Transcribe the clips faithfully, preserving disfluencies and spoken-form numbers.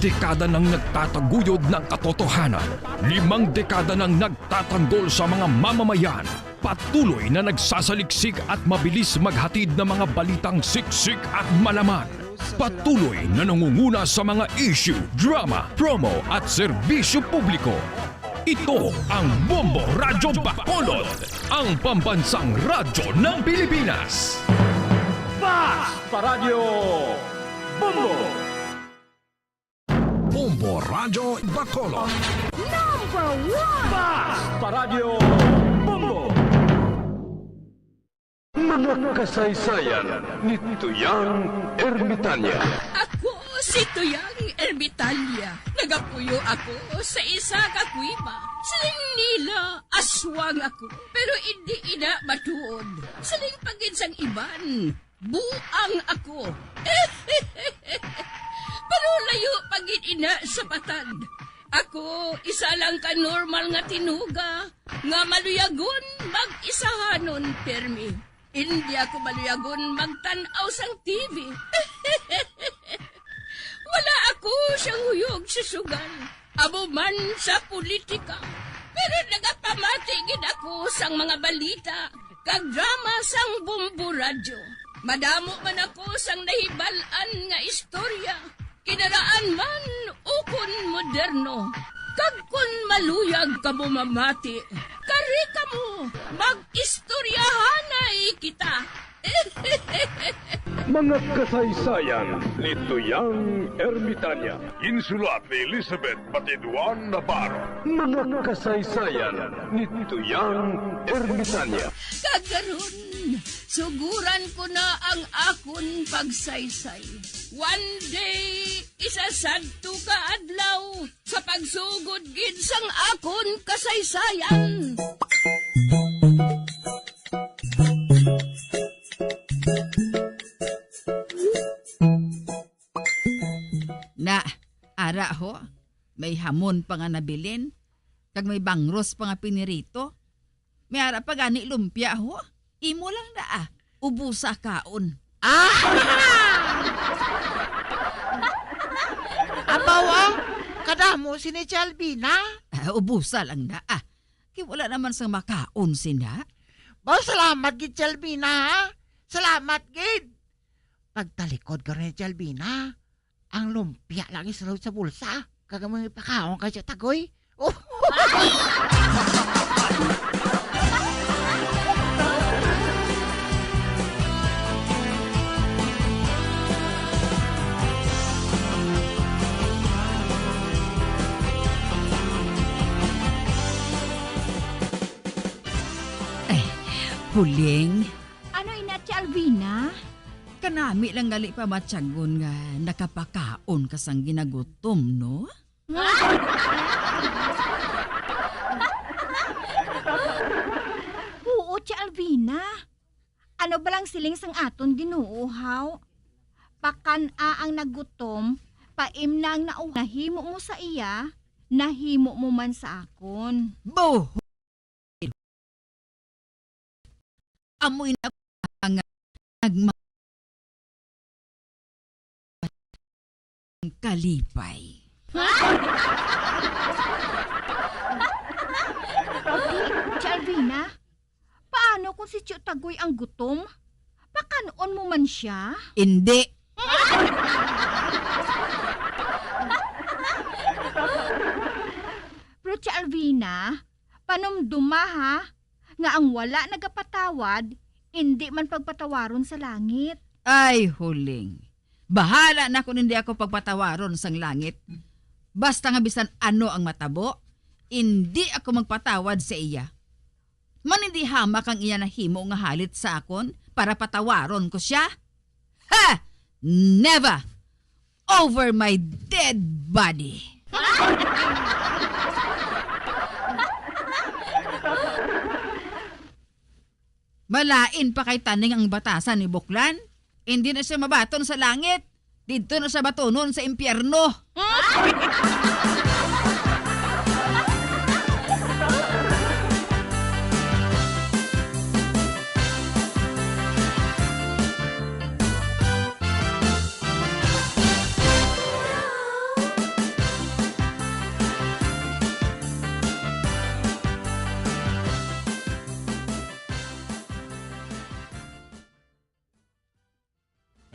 dekada nang nagtataguyod ng katotohanan. Limang dekada nang nagtatanggol sa mga mamamayan. Patuloy na nagsasaliksik at mabilis maghatid ng mga balitang siksik at malaman. Patuloy na nangunguna sa mga issue, drama, promo at serbisyo publiko. Ito ang Bombo Radyo Bacolod, ang pambansang radyo ng Pilipinas. Basta Radyo Bombo! Bombo Radyo Bacolod. Number one! Basta Radyo Bombo! Mga kasaysayan ni Tuyang Ermitanya. Ako si Tuyang Ermitanya. Nagapuyo ako sa isa ka kuweba. Siling nila, aswang ako. Pero indi ina matuod. Siling pa gid sang iban, buang ako. Pero layo pa gid ina sa patag. Ako, isa lang ka normal nga tinuga nga maluyagon mag-isahanon pirmi. Indi ako maluyagon magtan-aw sang T V. Wala ako siyang huyog sa sugal, amo man sa politika. Pero nagapamati gid ako sang mga balita kag drama sang Bombo Radyo. Madamo man ako sang nahibal-an nga istorya, kinaraan man ukon moderno. Kag kon maluyag kamo mamati, kari kamo, mag-istoryahanay kita. Mga kasaysayan ni Tuyang Ermitanya. Ginsulat ni Elizabeth Batiduan Navarro. Mga kasaysayan ni Tuyang Ermitanya. Kag karon, suguran ko na ang akon pagsaysay. One day, isa sadto ka adlaw, sa pagsugod gid sang akon kasaysayan. Na, ara ho, may hamon pa nga nabilin, kag may bangros pa nga pinirito. May ara pa gani lumpia ho. Imo lang na, ah. Ubusa kaon. Ah! Abaw, ah, kadamo sini, Tia Albina. Ah, ubusa lang na, ah. Kay wala naman sang makaon sina. Baw, salamat gid, Tia Albina, ha? Salamat gid. Pagtalikod ka rin, Tia Albina. Ang lumpia lang isulod sa bulsa, kag amo ipakaon kay Tita Tagoy. Oh. Ay, Huling. Ano ina, Tia Alvina? Kanami lang gali pamatyagon nga nakapakaon ka sang ginagutom, no? Oo, Tia Alvina. Ano ba lang siling sang aton Ginoo, haw? Pakan-a ang nagutom, paimna ang nauhaw. Nahimo mo sa iya, nahimo mo man sa akon. Buho! Amoy na nga nagma-, kalipay. Tia Alvina, paano kung si Tio Tagoy ang gutom? Pakan-on mo man sia? Indi. Pero Tia Alvina, panumduma, ha, nga ang wala nagapatawad, indi man pagpatawaron sa langit. Ay, Huling. Bahala na kung indi ako pagpatawaron sang langit. Basta nga bisan ano ang matabo, indi ako magpatawad sa iya. Man, indi hamak ang iya nahimo nga halit sa akon para patawaron ko sia? Ha! Never! Over my dead body. Malain pa kay taning ang batasan ni Buklan. Indi na siya mabaton sa langit. Didto na siya batunon sa impyerno.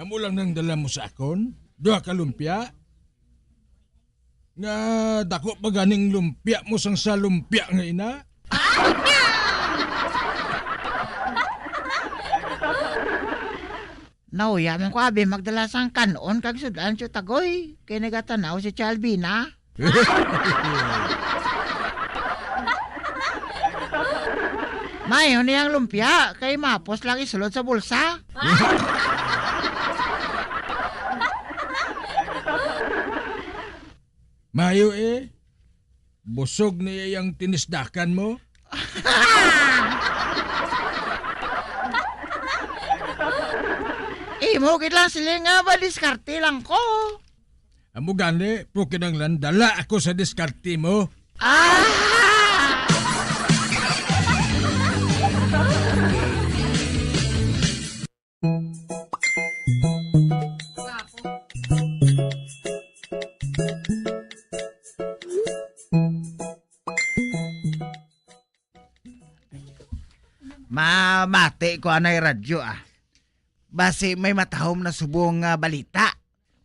Amo lang nang dala mo sa akon? Duha ka lumpia? Nga dako pa ganing lumpia mo sang sa lumpia nga ina? Nauya man ko, abi, magdala sang kan-on kag sud-an, Tio Tagoy, kay nagatanaw si Tia Albina. Maayo ni ang lumpia, kay mapos lang isulod sa bulsa. Maayo, eh. Busog na iya ang tinisdakan mo. Imo gid lang sila nga ba, diskarte lang ko. Amo gani, pero kinahanglan dala ako sa diskarte mo. Ah! Mamati ko anay radyo, ah. Basi may matahom na subong nga balita.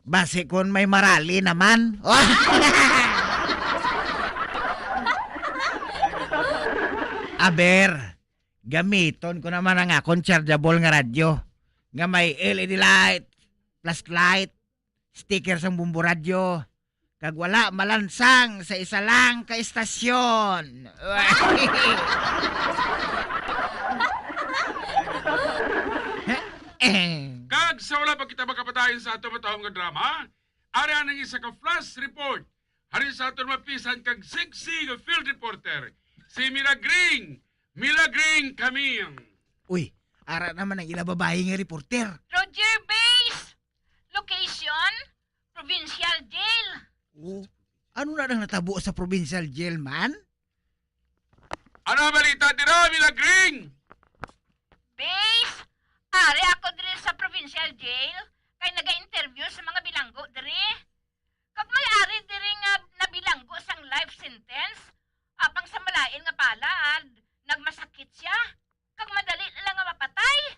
Basi kon may marali naman. Aber, gamiton ko naman ang akon chargeable nga radyo nga may L E D light, flashlight, sticker sang Bombo Radyo, kag wala malansang sa isa lang ka istasyon. Kag sa wala pa kita makapadayon sa ato matahom nga drama, ari ang isa ka flash report hari sa aton mapisan kag sexy nga field reporter, si Milagring, Milagring Camille. Uy, ara naman ang ila babayi nga reporter. Roger Base! Location? Provincial Jail. Oh, ano na nang natabo sa Provincial Jail, man? Ano ang balita dira, Milagring? Base, ari ako diri sa Provincial Jail, kay naga-interview sa mga bilanggo diri. Kag may ari diri nga nabilanggo sang life sentence, apang sa malain nga palad, nagmasakit siya, kag madali na lang nga mapatay.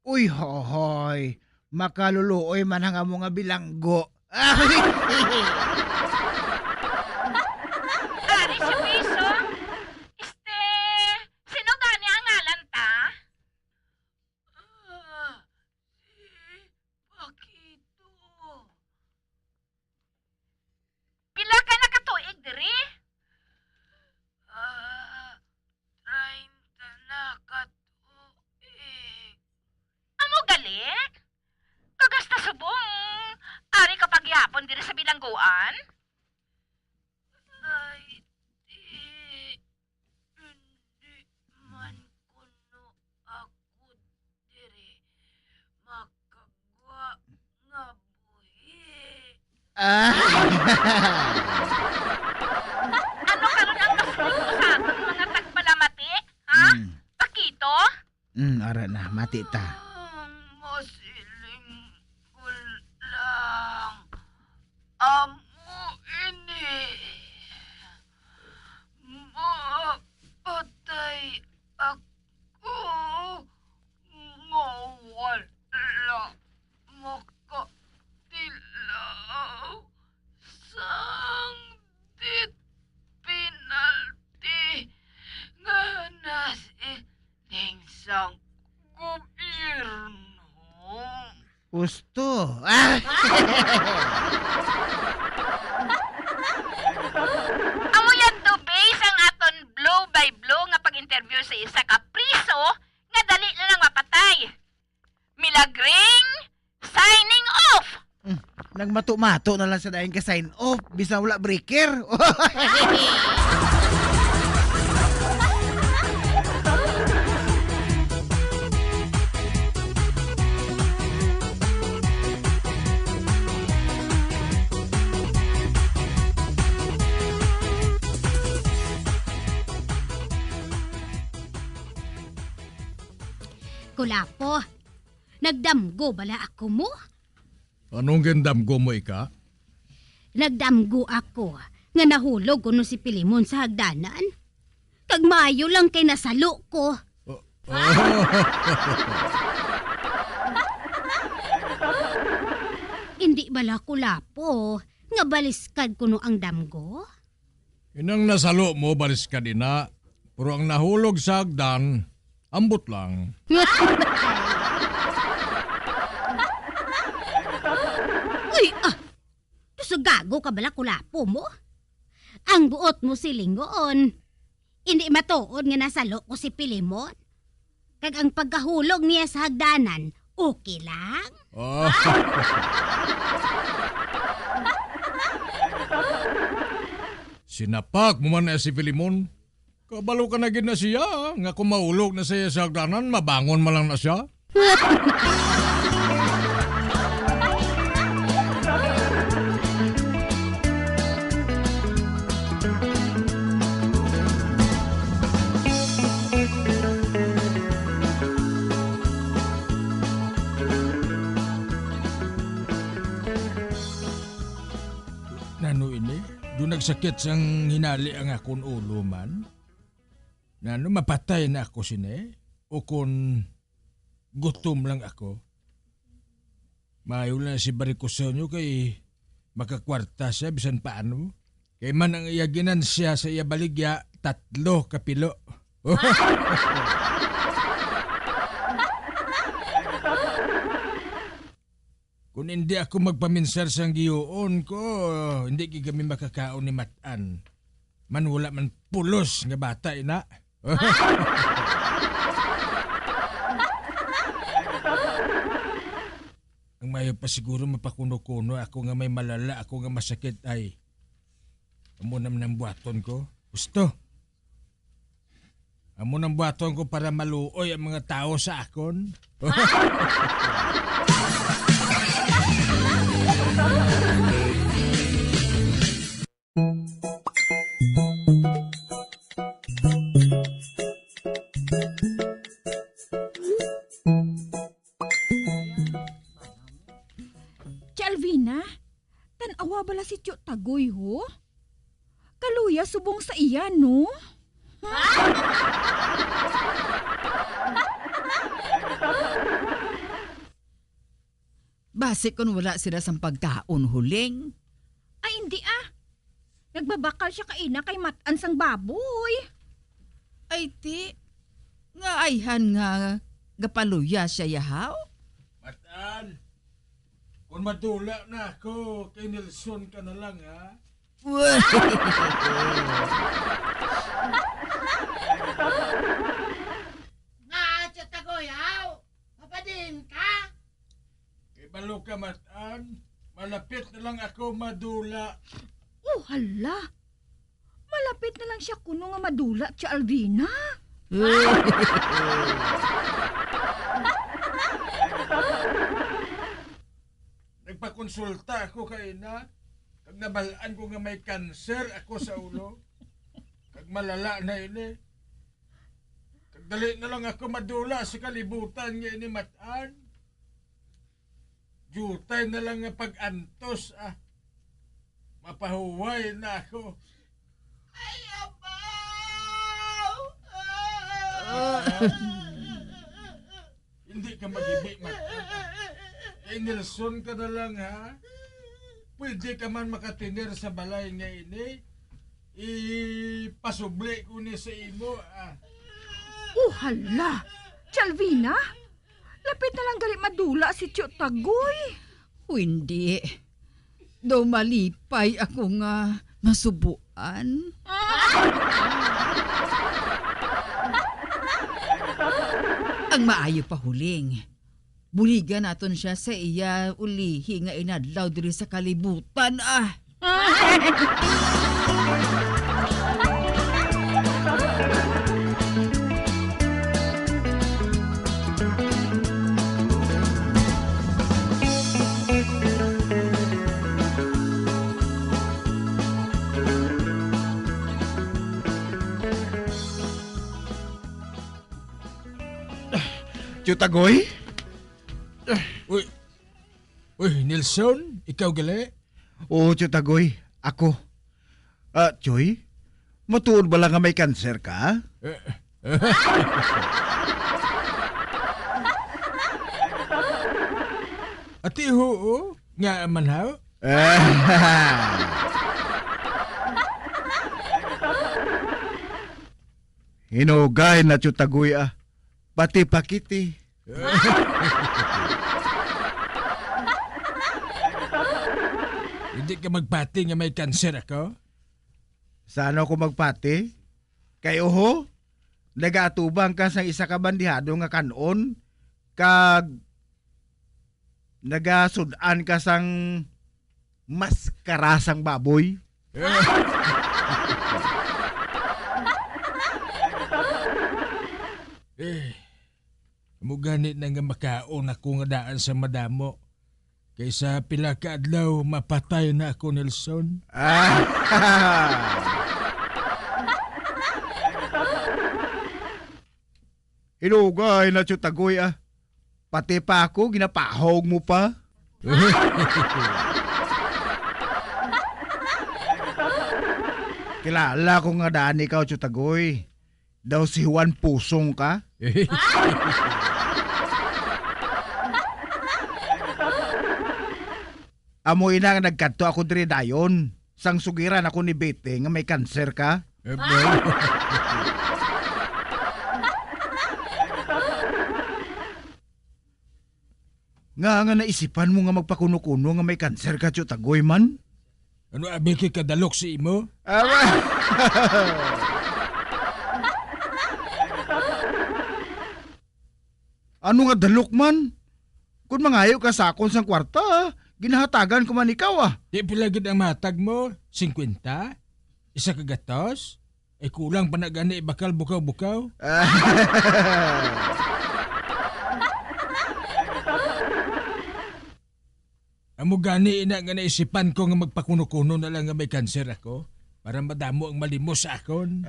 Uy, hohoy, makaluluoy man ang amo nga bilanggo. Ari si Piso. Este, sino gani ang ngalan ta? Ah, si Paquito. Pila ka na ka tuig diri? Ah, treinta na ka tuig. Amo gali? Kag hasta subong ari ka pa gihapon diri sa bilangguan? Ay, di. Hindi man kuno ako diri makagwa nga buhi. Ah. Ano karon ang masiling mo sa aton mga tagpalamati, ha? Hmm. Pakito? Hmm, ara na, mati ta. Ang masiling ko lang, amo ini. Mapatay ako nga wala makatilaw sang death penalty nga nasiling sang gobyerno. Husto. Amo yadto, Base, ang aton blow by blow nga pag-interview sa isa ka priso nga dali na lang mapatay. Milagring signing off! Mm, nagmato-mato na lang sa dayon ka sign off, bisan wala breaker. Kulapo, nagdamgo bala ako mo? Anong gindamgo mo, ika? Nagdamgo ako nga nahulog kuno si Pilimon sa hagdanan. Kag maayo lang kay nasalo ko. Oh, oh. Di bala kulapo nga baliskad kuno ang damgo? Inang nasalo mo, baliskad ina, pero ang nahulog sa hagdan, ambot lang. Uy, ah! Tusog gago ka bala, kulapo mo? Ang buot mo silingon, indi matuod nga nasalo ko si Pilimon? Kag ang pagkahulog niya sa hagdanan, okay lang? Ah. Sinapak mo man na si Filemon. Kabalo ka na gid na siya, nga kung maulog na siya sa hagdanan, mabangon man lang na siya. Nano ini? Do nagsakit sang hinali ang akon ulo man? Nano, mapatay na ako sini? O kon gutom lang ako? Maayo lang si Baricosaño kay makakwarta siya bisan paano. Kay man ang iya ginansya sa iya baligya, tatlo ka pilo. Kung hindi ako magpaminsar sang giyoon ko, hindi gid kami makakaon ni Matan. Man wala man pulos nga bata ina. Ang mayo pa siguro mapakuno-kuno ako nga may malala ako nga masakit ay. Amo na man ang buhaton ko. Gusto. Amo nang buhaton ko para maluoy ang mga tawo sa akon. Ti Alvina, tan-awa bala si Tio Tagoy, ho? Kaluya subong sa iya, no? Basi kon wala sila sang pagkaon, Huling. Ay, indi, ah. Nagbabakal sia kaina kay Matan sang baboy. Ay, ti, nga ayhan nga gapaluya sia yahaw? Matan, kon madula na ako, kay Nelson ka na lang, ha? Nga, Tio Tagoy, haw? Mapadiin ka? Kay balo ka, Matan. Malapit na lang ako madula. Oh, hala. Malapit na lang sia kuno nga madula, Tia Alvina. Nagpakonsulta ako kaina, kag nabal-an ko nga may kanser ako sa ulo. Kag malala na ini. Kag dali na lang ako madula sa kalibutan nga ini, Matan. Diutay na lang nga pag-antos, ah. Mapahuway na ako. Ay, abaw! Ah! Hindi ka maghibi, Matan. Kay Nelson ka na lang, ha? Pwede ka man makatener sa balay nga ini. Ipasubli ko ni sa imo, ah. Oh, hala! Tia Alvina, lapit na lang gali madula si Tio Tagoy. Hindi. Daw malipay ako nga masubuan. Ang maayo pa, Huling, buligan naton sia sa iya ulihi nga inadlaw diri sa kalibutan, ah. Tio Tagoy? Uy, uy, Nelson, ikaw gali? Oo, Tio Tagoy, ako. Ah, Choy, matuod bala nga may kanser ka? Eh. Ati, oo. Nga man, haw? Hinugay na, Tiyutagoy, ah. Pati pakiti. Hindi ka magpati nga may kanser ako? Sa ano ko magpati? Kay, oho, nagaatubang ka sang isa ka bandihado nga kan-on, kag nagasud-an ka sang maskara sang baboy. Eh, amo gani na nga makaon ako nga daan sa madamo. Kaysa pila ka adlaw, mapatay na ako, Nelson. Ah. Hinugay na, Tiyutagoy, ah. Pati pa ako, ginapahog mo pa. Kilala ko nga daan ikaw, Tiyutagoy. Daw si Juan Pusong ka? Amo ina nga nagkadto ako diri dayon, sang sugiran ako ni Bete nga may kanser ka. Eh, bro. Nga, nga naisipan mo nga magpakuno-kuno nga may kanser ka, Tiyutagoy man? Ano abi kay kadalok si imo? Awa! Ano nga dalok man? Kung mangayo ka sa akon sang kwarta, ginahatagan ko man ikaw, ah. Di pila gid ang matag mo? Singkwenta? Isa ka gatos? Ay, kulang pa na gani, bakal bukaw-bukaw. Amo gani ina nga naisipan ko nga magpakuno-kuno na lang nga may kanser ako para madamo ang malimos sa akon.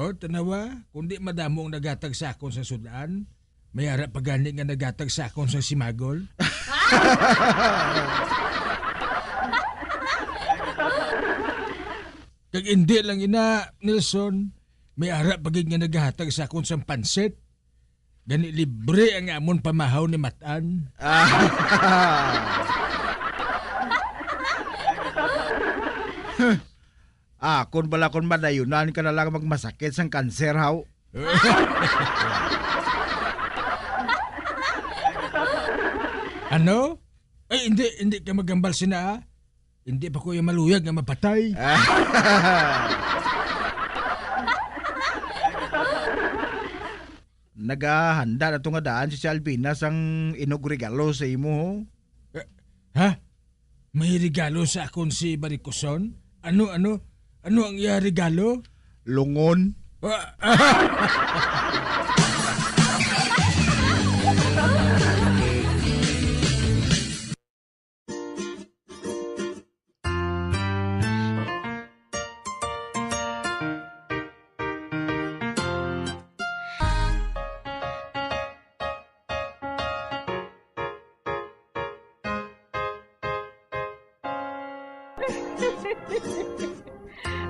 O, tanawa, kung di madamo ang naghatag sa akon sa sud-an, may ara pa gani nga naghatag sa akon sa simagol. Kag indi lang ina, Nelson, may ara pa gid nga naghatag sa akon sang pansit. Gani libre ang amon pamahaw ni Matan. Ah. Akon bala kon madayunan ka na lang magmasakit sang kanser, haw? Ano? Ay, hindi, hindi ka maghambal sina, ha? Hindi pa ko yung maluyag nga mapatay. Nagahanda na to nga daan si, si Albina sang inog regalo sa imo, ho? Eh, ha? May regalo sa akon si Barikoson? Ano, ano? Ano ang iya regalo? Lungon. Ah,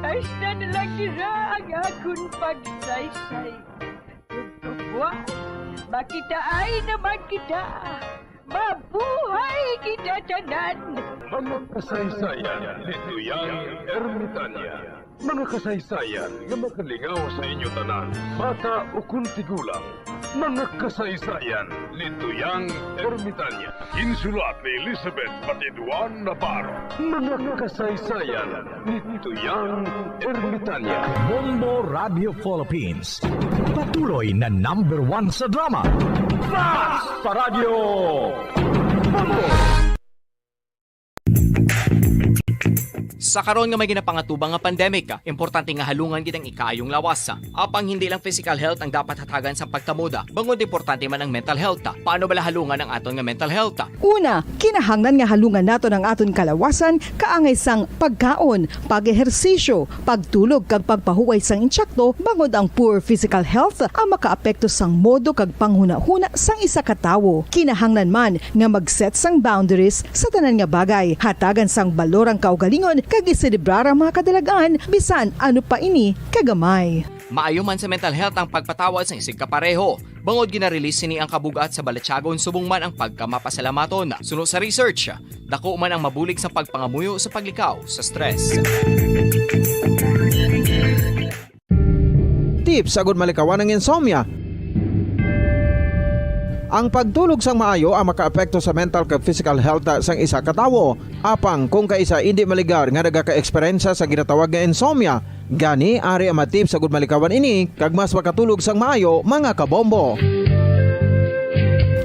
Hasta na lang dira ang akon pagsaysay. Ug kabuas, makitaay naman kita. Mabuhay kita tanan! Mga kasaysayan ni Tuyang Ermitanya. Mga kasaysayan nga makalingaw sa inyo tanan, bata ukon tigulang. Mga kasaysayan ni Tuyang Ermitanya. Ginsulat ni Elizabeth Batiduan Navarro. Mga kasaysayan ni Tuyang Ermitanya. Bombo Radio Philippines. Patuloy na number one sa drama. Fast sa Radyo Bombo! Sa karon nga may ginapangatubang nga pandemic, importante nga halungan gid ang ikaayong lawas. Apang hindi lang physical health ang dapat hatagan sang pagtamod, bangod importante man ang mental health. Paano bala halungan ang aton nga mental health? Una, kinahanglan nga halungan naton ang aton kalawasan kaangay sang pagkaon, pag-ehersisyo, pagtulog kag pagpahuway sang insakto, bangod ang poor physical health ang makaapekto sang modo kag panghunahuna sang isa ka tawo. Kinahanglan man nga mag-set sang boundaries sa tanan nga bagay, hatagan sang balor ang kaugalingon kag iselebrar ang mga kadalag-an bisan ano pa ini kagamay. Maayo man sa mental health ang pagpatawad sang isigkapareho, bangod gina-release sini ang kabug-at sa balatyagon subong man ang pagkamapasalamaton. Suno sa research, dako man ang mabulig sa pagpangamuyo sa paglikaw sa stress. Tips agud malikawan ang insomnia. Ang pagtulog sang maayo ang makaapekto sa mental kag physical health sang isa ka tawo. Apang kung kaisa indi maligar nga nagaka-eksperyensya sa ginatawag nga insomnia, gani ari ang mga tips agud malikawan ini kag mas makatulog sang maayo, mga kabombo.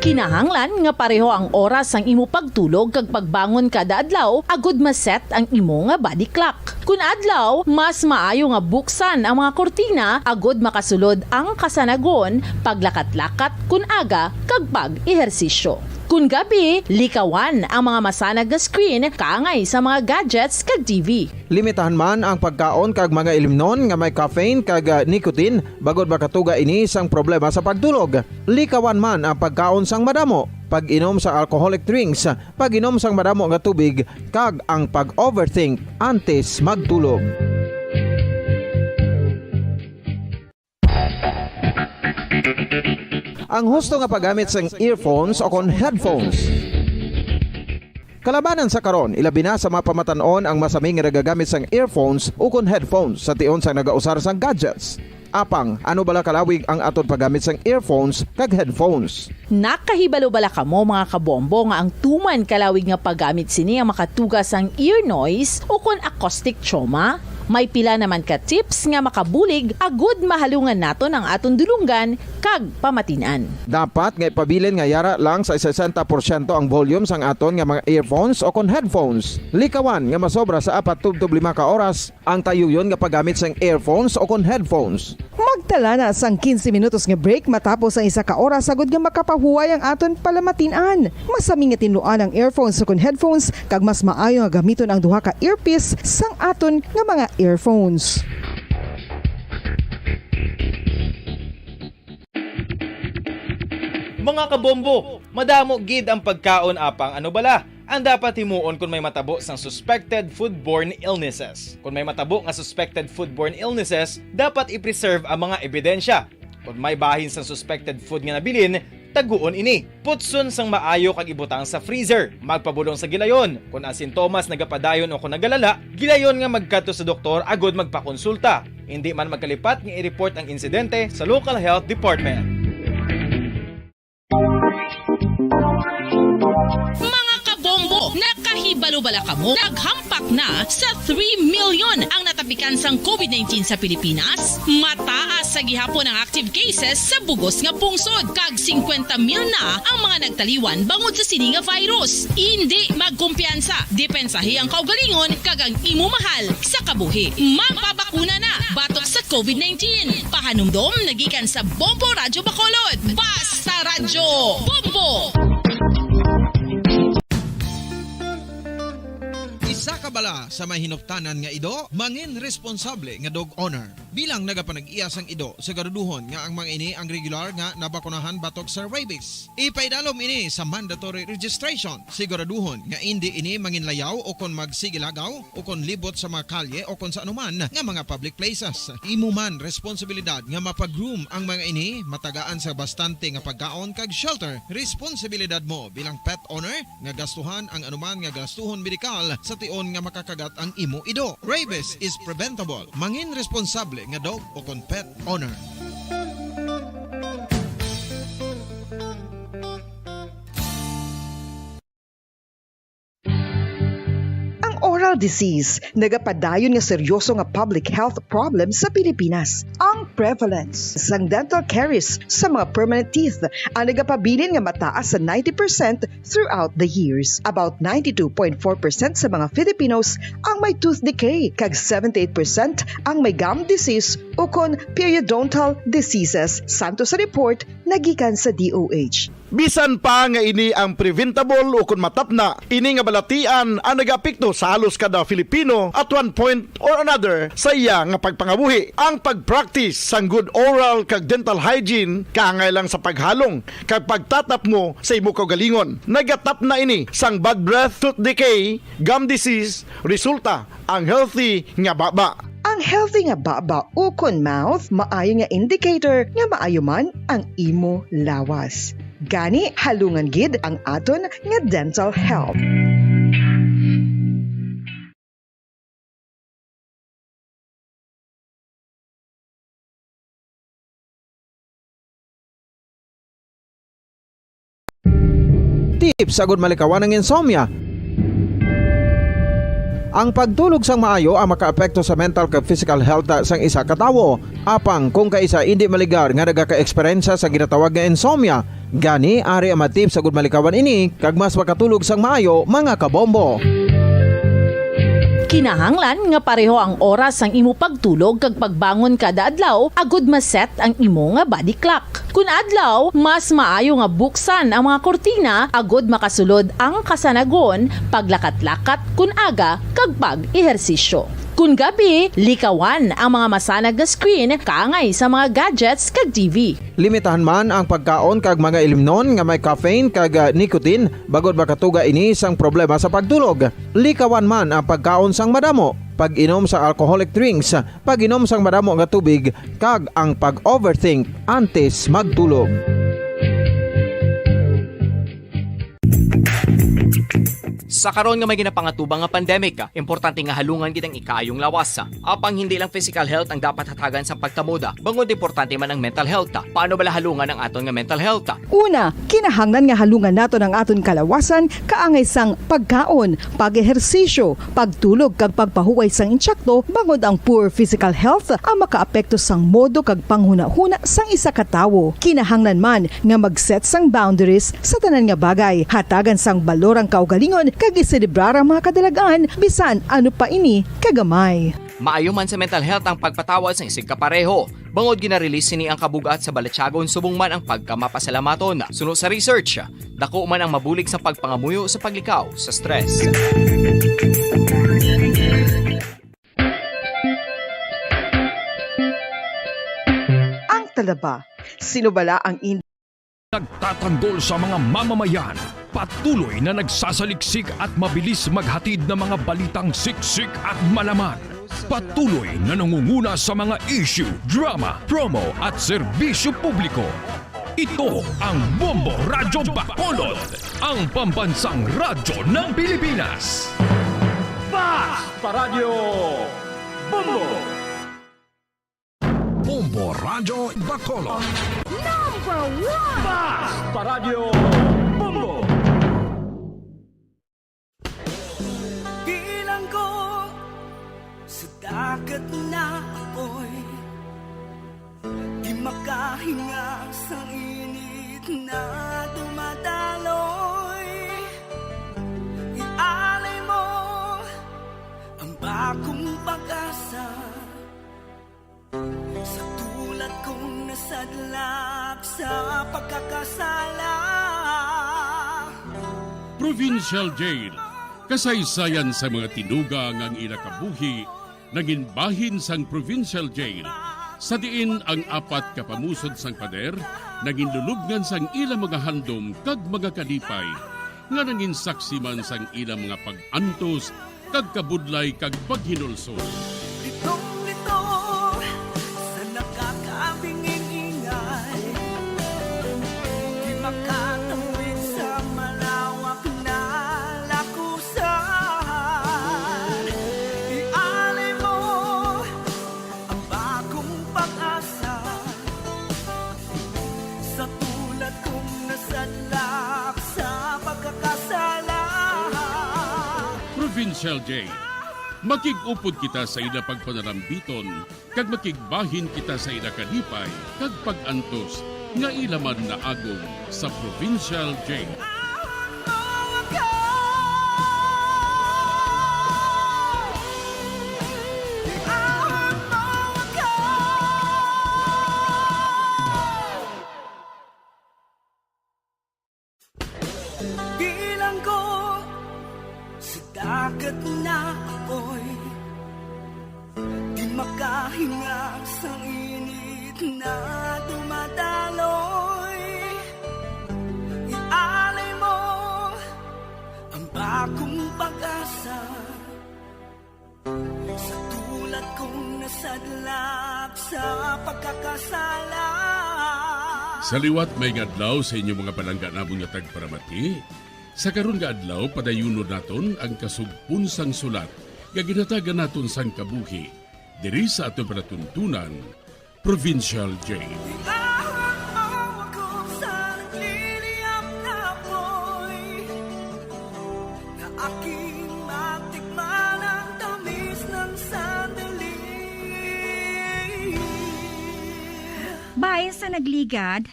Kinahanglan nga pareho ang oras sang imo pagtulog kag pagbangon kada adlaw agud ma-set ang imo nga body clock. Kun adlaw, mas maayo nga buksan ang mga kurtina agud makasulod ang kasanagon, paglakat-lakat kun aga, kag pag-ehersisyo. Kun gabi, likawan ang mga masanag nga screen kaangay sa mga gadgets kag T V. Limitahan man ang pagkaon kag mga ilimnon nga may caffeine kag, ah, nicotine, bangod makatuga ini sang problema sa pagtulog. Likawan man ang pagkaon sang madamo, pag-inom sa alcoholic drinks, pag-inom sang madamo nga tubig, kag ang pag-overthink antes magtulog. Ang husto nga paggamit sang earphones o kon headphones. Kalabanan sa karon, ilabi na sa mga pamatan-on ang masami nga nagagamit sang earphones o kon headphones sa tion sang nagausar sang gadgets. Apang, ano bala kalawig ang aton paggamit sang earphones kag headphones? Nakahibalo bala kamo, mga kabombo, nga ang tuman kalawig nga paggamit sini ang makatuga sang ear noise o kon acoustic trauma? May pila naman ka tips nga makabulig agud mahalungan naton ang aton dulonggan kag pamatin-an. Dapat nga ipabilin nga yara lang sa sesenta porsyento ang volume sang aton nga mga earphones o kon headphones. Likawan nga masobra sa apat tubtob lima ka oras ang tayuyon nga paggamit sang earphones o kon headphones. Magtala na sang quince minutos nga break matapos ang isa ka oras, agud nga makapahuway ang aton palamatin-an. Masami nga tinluan ang earphones o kon headphones, kag mas maayo nga gamiton ang duha ka earpiece sang aton nga mga earphones. Mga kabombo, madamo gid ang pagkaon, apang ano bala ang dapat himuon kon may matabo sang suspected foodborne illnesses? Kon may matabo nga suspected foodborne illnesses, dapat i-preserve ang mga ebidensya. Kon may bahin sang suspected food nga nabilin, taguon ini. Putson sang maayo kag ibutang sa freezer. Magpabulong sa gilayon. Kon ang sintomas nagapadayon o kon nagalala, gilayon nga magkadto sa doktor agud magpakonsulta. Indi man magkalipat nga i-report ang insidente sa local health department. Mga kabombo, nakahibalo bala kamo? Naghampak na sa three million ang natapikan sang covid nineteen sa Pilipinas. Mataas sa gihapon ang active cases sa bugos nga pungsod, kag singkwenta mil na ang mga nagtaliwan bangod sa sini nga virus. Indi magkumpiyansa, depensahi ang kaugalingon kag ang imo mahal sa kabuhi. Magpabakuna na batok sa covid nineteen. Pahanumdom nagikan sa Bombo Radyo Bacolod. Basta Radyo Bombo! Isa ka bala sa may hinuptanan nga ido, mangin responsable nga dog owner. Bilang nagapanag-iya sang ido, siguraduhon nga ang mga ini ang regular nga nabakunahan batok sa rabies. Ipaidalom ini sa mandatory registration. Siguraduhon nga indi ini manginlayaw o kon magsigilagaw o kon libot sa mga kalye o kon sa anuman nga mga public places. Imo man responsibilidad nga mapa-groom ang mga ini, matagaan sa bastante nga pagkaon kag shelter. Responsibilidad mo bilang pet owner nga gastuhan ang anuman nga gastuhon medikal sa tion nga makakagat ang imo ido. Rabies is preventable. Mangin responsable nga dog o kon pet owner. Ang oral disease nagapadayon nga seryoso nga public health problem sa Pilipinas. Ang prevalence sang dental caries sa mga permanent teeth ang nagapabilin nga mataas sa ninety percent throughout the years. About ninety-two point four percent sa mga Filipinos ang may tooth decay, kag seventy-eight percent ang may gum disease ukon periodontal diseases, santo sa report nagikan sa D O H. Bisan pa nga ini ang preventable ukon matapna, ini nga balatian ang nagaapekto sa halos kada Filipino at one point or another sa iya nga pagpangabuhi. Ang pag-practice sang good oral kag dental hygiene kaangay lang sa paghalong kag pagtatapmo sa imo kaugalingon. Nagatapna ini sang bad breath, tooth decay, gum disease, resulta ang healthy nga baba. Ang healthy nga baba ukon mouth maayo nga indicator nga maayo man ang imo lawas. Gani, halungan gid ang aton nga dental health. Tips agud malikawan ang insomnia. Ang pagtulog sang maayo ang makaapekto sa mental kag physical health sang isa ka tawo. Apang kung kaisa indi maligar nga nagaka-eksperyensya sa ginatawag nga insomnia, gani ari ang mga tips agud malikawan ini kag mas makatulog sang maayo, mga kabombo. Kinahanglan nga pareho ang oras sang imo pagtulog kag pagbangon kada adlaw agud ma-set ang imo nga body clock. Kun adlaw, mas maayo nga buksan ang mga kurtina agud makasulod ang kasanagon, paglakat-lakat kun aga, kag pag-ehersisyo. Kun gabi, likawan ang mga masanag nga screen kaangay sa mga gadgets kag T V. Limitahan man ang pagkaon kag mga ilimnon nga may caffeine kag, ah, nicotine, bangod makatuga ini sang problema sa pagtulog. Likawan man ang pagkaon sang madamo, pag-inom sang alcoholic drinks, pag-inom sang madamo nga tubig, kag ang pag-overthink antes magtulog. Sa karon nga may ginapangatubang nga pandemic, importante nga halungan gid ang ikaayong lawas. Apang hindi lang physical health ang dapat hatagan sang pagtamod, bangod importante man ang mental health. Paano bala halungan ang aton nga mental health? Una, kinahanglan nga halungan naton ang aton kalawasan kaangay sang pagkaon, pag-ehersisyo, pagtulog kag pagpahuway sang intsakto, bangod ang poor physical health ang makaapekto sang modo kag panghunahuna sang isa ka tawo. Kinahanglan man nga mag-set sang boundaries sa tanan nga bagay, hatagan sang balor ang kaugalingon kag iselebrar ang mga kadalag-an bisan ano pa ini kagamay. Maayo man sa mental health ang pagpatawad sang isigkapareho, bangod gina-release sini ang kabug-at sa balatyagon subong man ang pagkamapasalamaton. Suno sa research, dako man ang mabulig sa pagpangamuyo sa paglikaw sa stress. Ang talaba, sino bala ang in- Nagtatanggol sa mga mamamayan, patuloy na nagsasaliksik at mabilis maghatid ng mga balitang siksik at malaman. Patuloy na nangunguna sa mga issue, drama, promo at serbisyo publiko. Ito ang Bombo Radyo Bacolod, ang pambansang radyo ng Pilipinas. Fast Paradyo Bombo! Bombo Radyo Bacolod. Number one! Fast Paradyo Bombo! Bilanggo sa dagat na apoy, di makahinga sa init na dumadaloy. Ialay mo ang bagong pag-asa. Sa tulad kong nasadlak sa pagkakasala. Provincial Jail, kasaysayan sa mga tinuga nga ang ila kabuhi nangin bahin sang Provincial Jail, sa diin ang apat ka pamusod sang pader nangin lulubngan sang ila mga handom kag mga kalipay, nga nangin saksi man sang ila mga pag-antos kag kabudlay kag paghinulsol. Litong-lito sa nakakabinging ingay, di makatawid sa malawak na lakusan. Ialay mo ang bagong pag-asa. Sa tulad kong nasadlak sa pagkakasala. Provincial Jail. Makig-upod kita sa ila pagpanarambiton, kag makigbahin kita sa ila kalipay kag pag-antos nga ila man naagom sa Provincial Jail. Bilanggo sa dagat na apoy, di makahinga sa init na dumadaloy. Ialay mo ang bagong pag-asa. Sa tulad kong Sa pagkakasala. Sa liwat, may nga adlaw sa inyo mga palangga namon nga tagparamati. Sa karon nga adlaw, padayunon naton ang kasugpon sang sulat nga ginhatagan naton sang kabuhi diri sa aton palatuntunan, Provincial J. Iahang mo ako sa nagliliyab na apoy, na aking matikman ang tamis ng sandali. Bahin sa nagligad,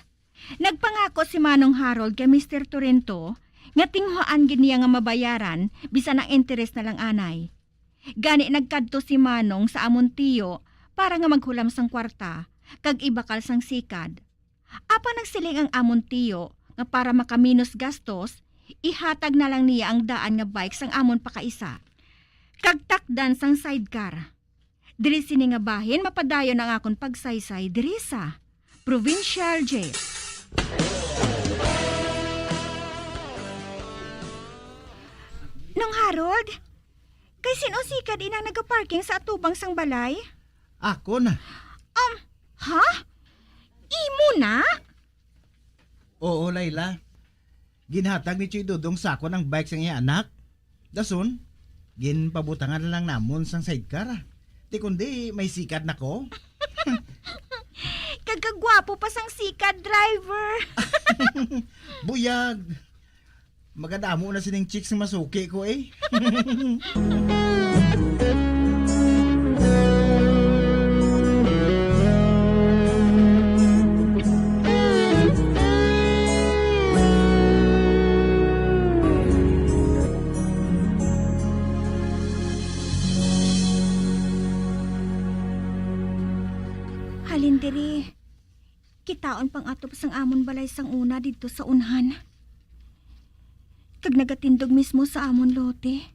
nagpangako si Manong Harold kay Mister Torrento nga tinguhaan gid niya nga mabayaran bisan ang interes na lang anay. Gani nagkadto si Manong sa amon tiyo para nga maghulam sang kwarta kag ibakal sang sikad. Apang nagsiling ang amon tiyo nga para makaminos gastos, ihatag na lang niya ang daan nga bike sang amon pakaisa kag takdan sang sidecar. Diri sini nga bahin mapadayon ang akon pagsaysay diri sa Provincial J. Nong Harold, kay sin-o sikad ina nagaparking sa atubang sang balay? Ako na. Um, ha? Imo na? Oo, Layla. Ginhatag ni Choy Dodong sa akon ang bike sang iya anak. Dason, ginpabutangan na lang namon sang sidecar, ah. Ti kundi may sikad na ko. Kagagwapo pa sang sikad, driver. Buyag. Magadamo na sining chicks nga masuki ko, eh. Halin diri. Kitaon pang atop sang amon balay sang una didto sa unhan, kag nagatindog mismo sa amon lote.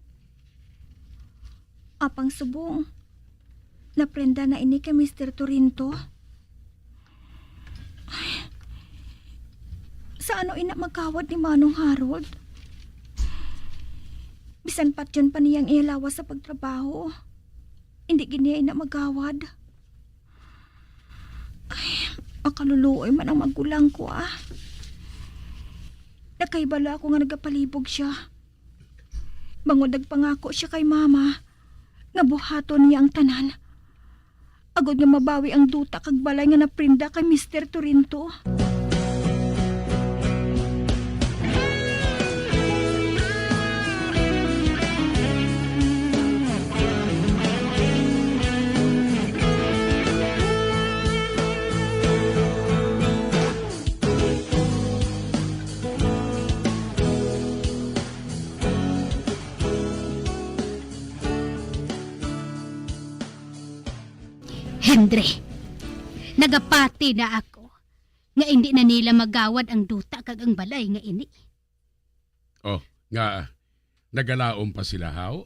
Apang subong, naprenda na ini kay Mister Torrento. Ay, sa ano ina magawad ni Manong Harold? Bisan patyon pa niya ang iya lawas sa pagtrabaho, hindi gid niya ina magawad. Ay, makaluluoy man ang magulang ko, ah. Nakahibalo ako nga nagapalibog sia. Bangod nagpangako sia kay Mama nga buhaton niya ang tanan, agod nga mabawi ang duta kag balay nga naprenda kay Mister Torrento. Hendre, nagapati na ako nga indi na nila magawad ang duta kag ang balay nga ini. Oh, nga nagalaom pa sila, haw?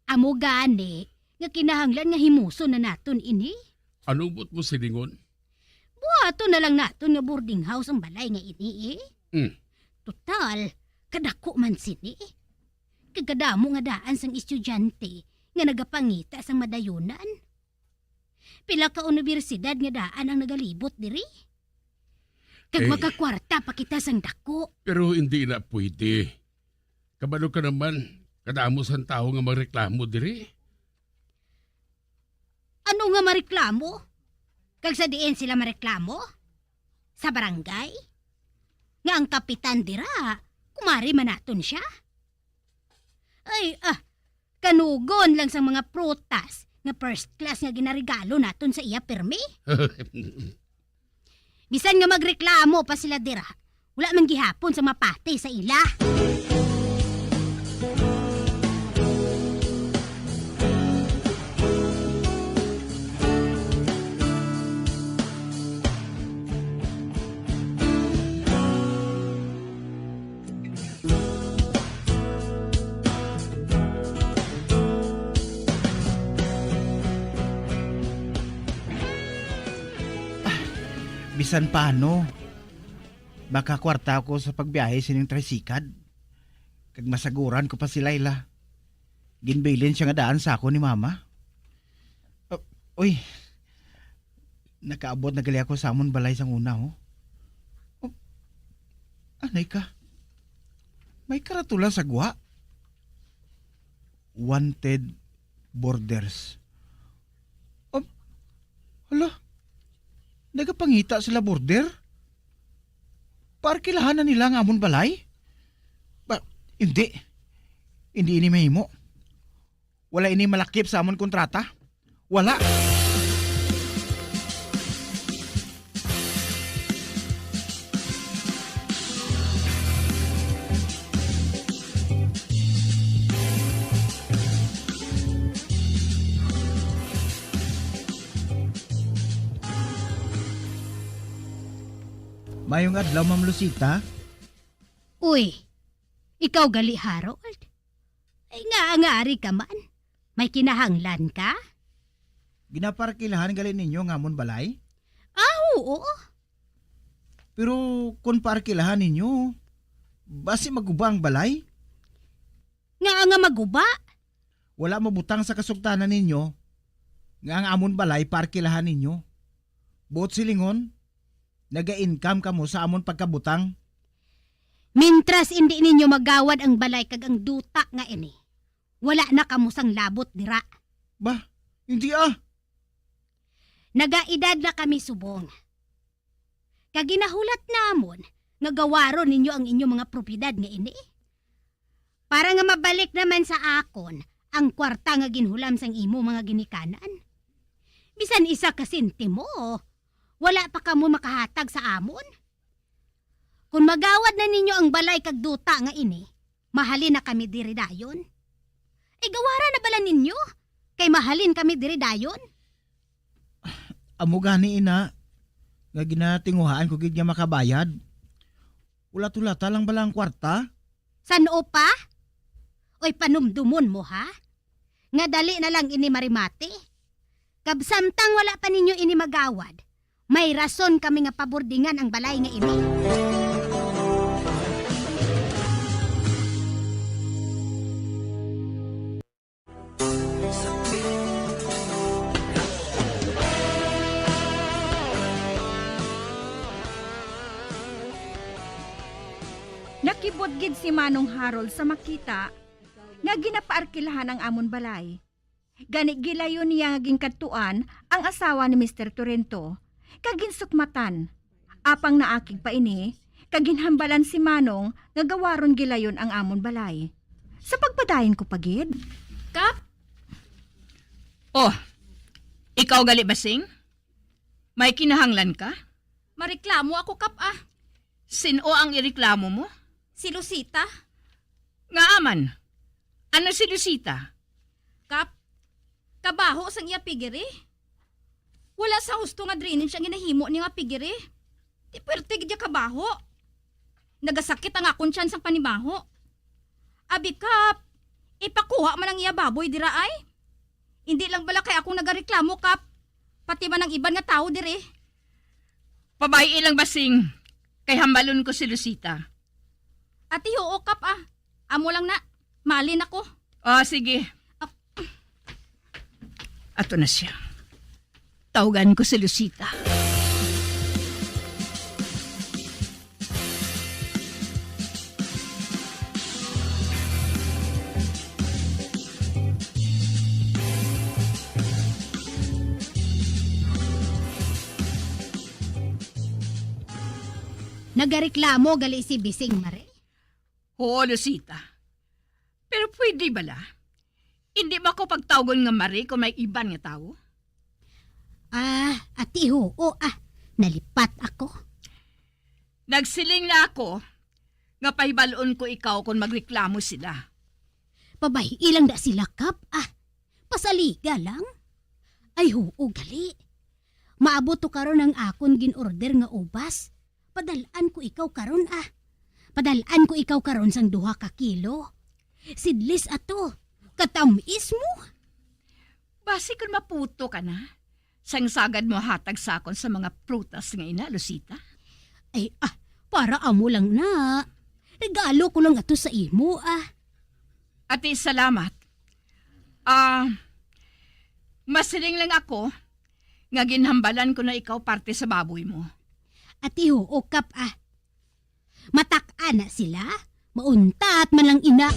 Amo gani nga kinahanglan nga himuson na naton ini. Ano buot mo silingon? Buhaton na lang naton nga boarding house ang balay nga ini, eh. Hmm. Total, kadako man sini. Kag kadamo nga daan sang estudyante nga nagapangita sang madayunan. Pila ka unibersidad nga daan ang nagalibot diri. Kag Eh. makakwarta pa kita sang dako. Pero hindi na pwede. Kabalo ka naman, kadamo sang tawo nga magreklamo diri. Ano nga mareklamo? Kag sa diin sila mareklamo? Sa barangay? Nga ang kapitan dira, kumari man naton siya? Ay, ah, kanugon lang sang mga prutas nga first class nga ginaregalo naton sa iya pirmi. Bisan nga magreklamo pa sila dira, wala man gihapon sa mapati sa ila. Bisan paano, makakwarta ako sa pagbiyahe sining tricycad. Kag masaguran ko pa si Laila. Ginbilin siya nga daan sa akon ni Mama. Uh, uy, Nakaabot na gali ako sa amon balay sang una, oh. Oh, anay ka. May karatula sa gwa. Wanted boarders. Oh, hala. Nagapangita sila boarder? Paarkilahan na nila ang amon balay? Ba, hindi. Hindi ini mahimo. Wala ini malakip sa amon kontrata. Wala. Mayong adlaw, Ma'am Lucita. Uy, ikaw gali, Harold? Ay, nga, nga ari ka man. May kinahanglan ka? Ginaparkilahan gali ninyo nga amon balay? Ah, oo. Pero kung paarkilahan ninyo, basi maguba ang balay? Nga nga maguba? Wala mabutang sa kasugtanan ninyo nga ang amon balay paarkilahan ninyo. Buot silingon, naga-income kamo sa amon pagkabutang. Mintras indi ninyo magawad ang balay kag ang duta nga ini, wala na kamo sang labot dira. Ba, hindi ah. Nagaedad na kami subong. Kag ginahulat namon nga gawaron ninyo ang inyo mga propiedad nga ini, para nga mabalik naman sa akon ang kwarta nga ginhulam sang imo mga ginikanan. Bisan isa ka sentimo, wala pa kamo makahatag sa amon. Kon magawad na ninyo ang balay kag duta nga ini, mahalin na kami diri dayon. Ay, gawara na bala ninyo, kay mahalin kami diri dayon. Amo gani, ina, nga ginatinguhaan ko gid nga makabayad. Ulat-ulata lang bala ang kwarta? San-o pa? Oy, panumdumon mo, ha? Nga dali na lang ini marimate. Kag samtang wala pa ninyo ini magawad, may rason kami nga pabordingan ang balay nga ini. Nakibot gid si Manong Harold sa makita nga ginapaarkilahan ang amon balay. Gani, gilayon niya nga ginkadtuan ang asawa ni Mister Torrento, kag ginsukmatan. Apang naakig pa ini, kag ginhambalan si Manong nga gawaron gilayon ang amon balay. Sa pagpadayon ko pa gid. Kap? Oh, ikaw gali, Basing? May kinahanglan ka? Mareklamo ako, Kap, ah. Sin-o ang ireklamo mo? Si Lucita. Ngaa man? Ano si Lucita? Kap, kabaho sang iya piggery. Wala sa husto nga drainage ang ginahimo ni nga piggery. Ti puwerte gid iya kabaho. Nagasakit ang akon tiyan sang panimaho. Abi, Kap, ipakuha man ang iya baboy dira, ay. Indi lang bala kay akong nagareklamo, Kap, pati man ang iban nga tawo diri. Pabay-i lang, Basing, kay hambalon ko si Lucita. Ati, huo, Kap, ah. Amo lang na. Malin ako. Ah, sige. Ap- Ato na siya. Tawgan ko si Lucita. Nagareklamo gali si Bising, Mare? Oo, Lucita. Pero pwede bala? Hindi ba ko pagtawgon nga Mare kung may iban nga tawo? Ah, ati, huo, ah. Nalipat ako. Nagsiling na ako nga pahibalon ko ikaw kung magreklamo sila. Pabay-i lang da sila, Kap, ah. Pasaliga lang. Ay, huo, gali. Maabot to karon ang akon gin-order nga ubas. Padal-an ko ikaw karon, ah. Padal-an ko ikaw karon sang duha ka kilo. Seedless ato. Katam-is mo. Basi kon maputo ka na, sang sagad mo hatag sa akon sa mga prutas nga ina, Lucita? Ay, ah, para amo lang na. Regalo ko lang ato sa imo, ah. Ati, salamat. Ah, masiling lang ako nga ginhambalan ko na ikaw parte sa baboy mo. Ati huo, Kap, ah. Matak-an na sila, mauntat man lang ina.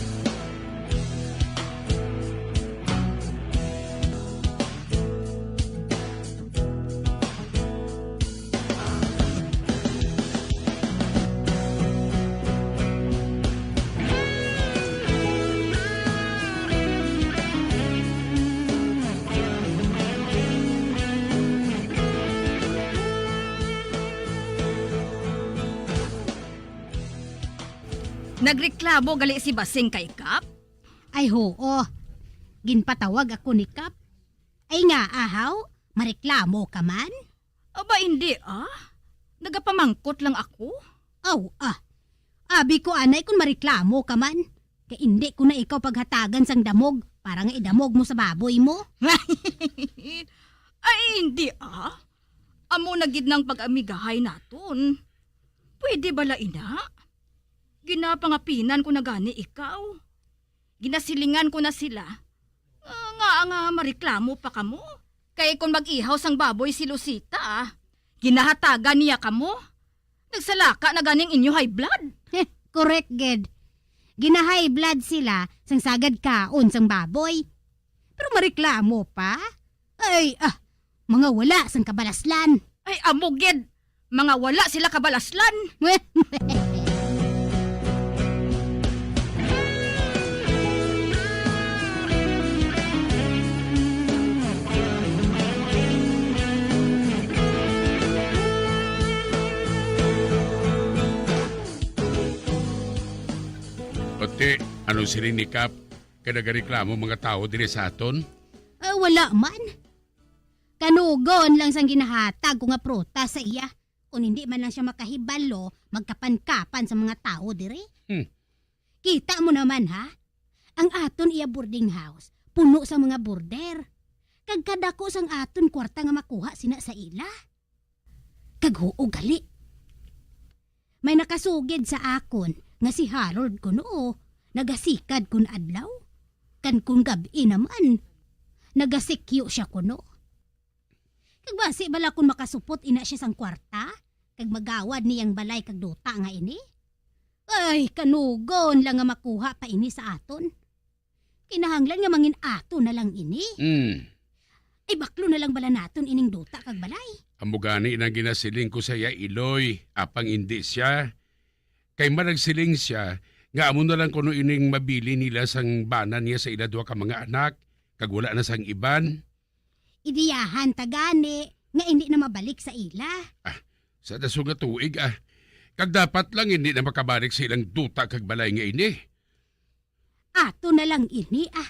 Nagreklamo gali si Basing kay Kap? Ay, huo. Ginpatawag ako ni Kap. Ay nga, ahaw, mareklamo ka man? Aba, indi, ah. Nagapamangkot lang ako. Aw, ah. Abi ko anay kung mareklamo ka man. Kay indi ko na ikaw paghatagan sang damog para nga idamog mo sa baboy mo. Ay, indi, ah. Amo na gid nang pag-amigahay naton. Pwede bala ina? Ginapangapinan ko na gani ikaw. Ginasilingan ko na sila. Ah, nga nga mareklamo pa kamo? Kay kon mag-ihaw sang baboy si Lucita, ah, ginahatagan niya kamo. Nagsalaka na ganing inyo high blood. Heh, correct gid. Gina-high blood sila sang sagad kaon sang baboy. Pero mareklamo pa? Ay, ah, mga wala sang kabalaslan. Ay, amo gid. Mga wala sila kabalaslan. Ate, ano siling ni Kap? Kay nagareklamo mga tawo diri sa aton? Ah, wala man. Kanugon lang sang ginahatag ko nga prutas sa iya. Kung hindi man lang siya makahibalo, magkapan-kapan sa mga tawo diri. Hmm. Kita mo naman, ha? Ang aton iya boarding house, puno sa mga border. Kag kadako sang aton kwarta nga makuha sina sa ila. Kag huo gali. May nakasugid sa akon nga si Harold kuno nagasikad kun adlaw, kan kun gab-i naman, nagasikyo siya kuno. Kag basi bala kun makasupot ina siya sang kwarta, kag magawad niyang balay kag duta nga ini? Ay, kanugon lang nga makuha pa ini sa aton. Kinahanglan nga mangin-aton na lang ini. Hmm. Ibaklo na lang bala naton ining duta kag balay. Amo gani nang ginasiling ko sa iya, Iloy, apang indi siya. Kay managsiling siya nga amo na lang kuno ining mabilin nila sang bana niya sa ila duha ka mga anak, kag wala na sang iban. Idiyahan ta gani nga indi na mabalik sa ila. Ah, sa dason nga tuig, ah. Kag dapat lang indi na makabalik sa ilang duta kag balay nga ini. Ato na lang ini, ah.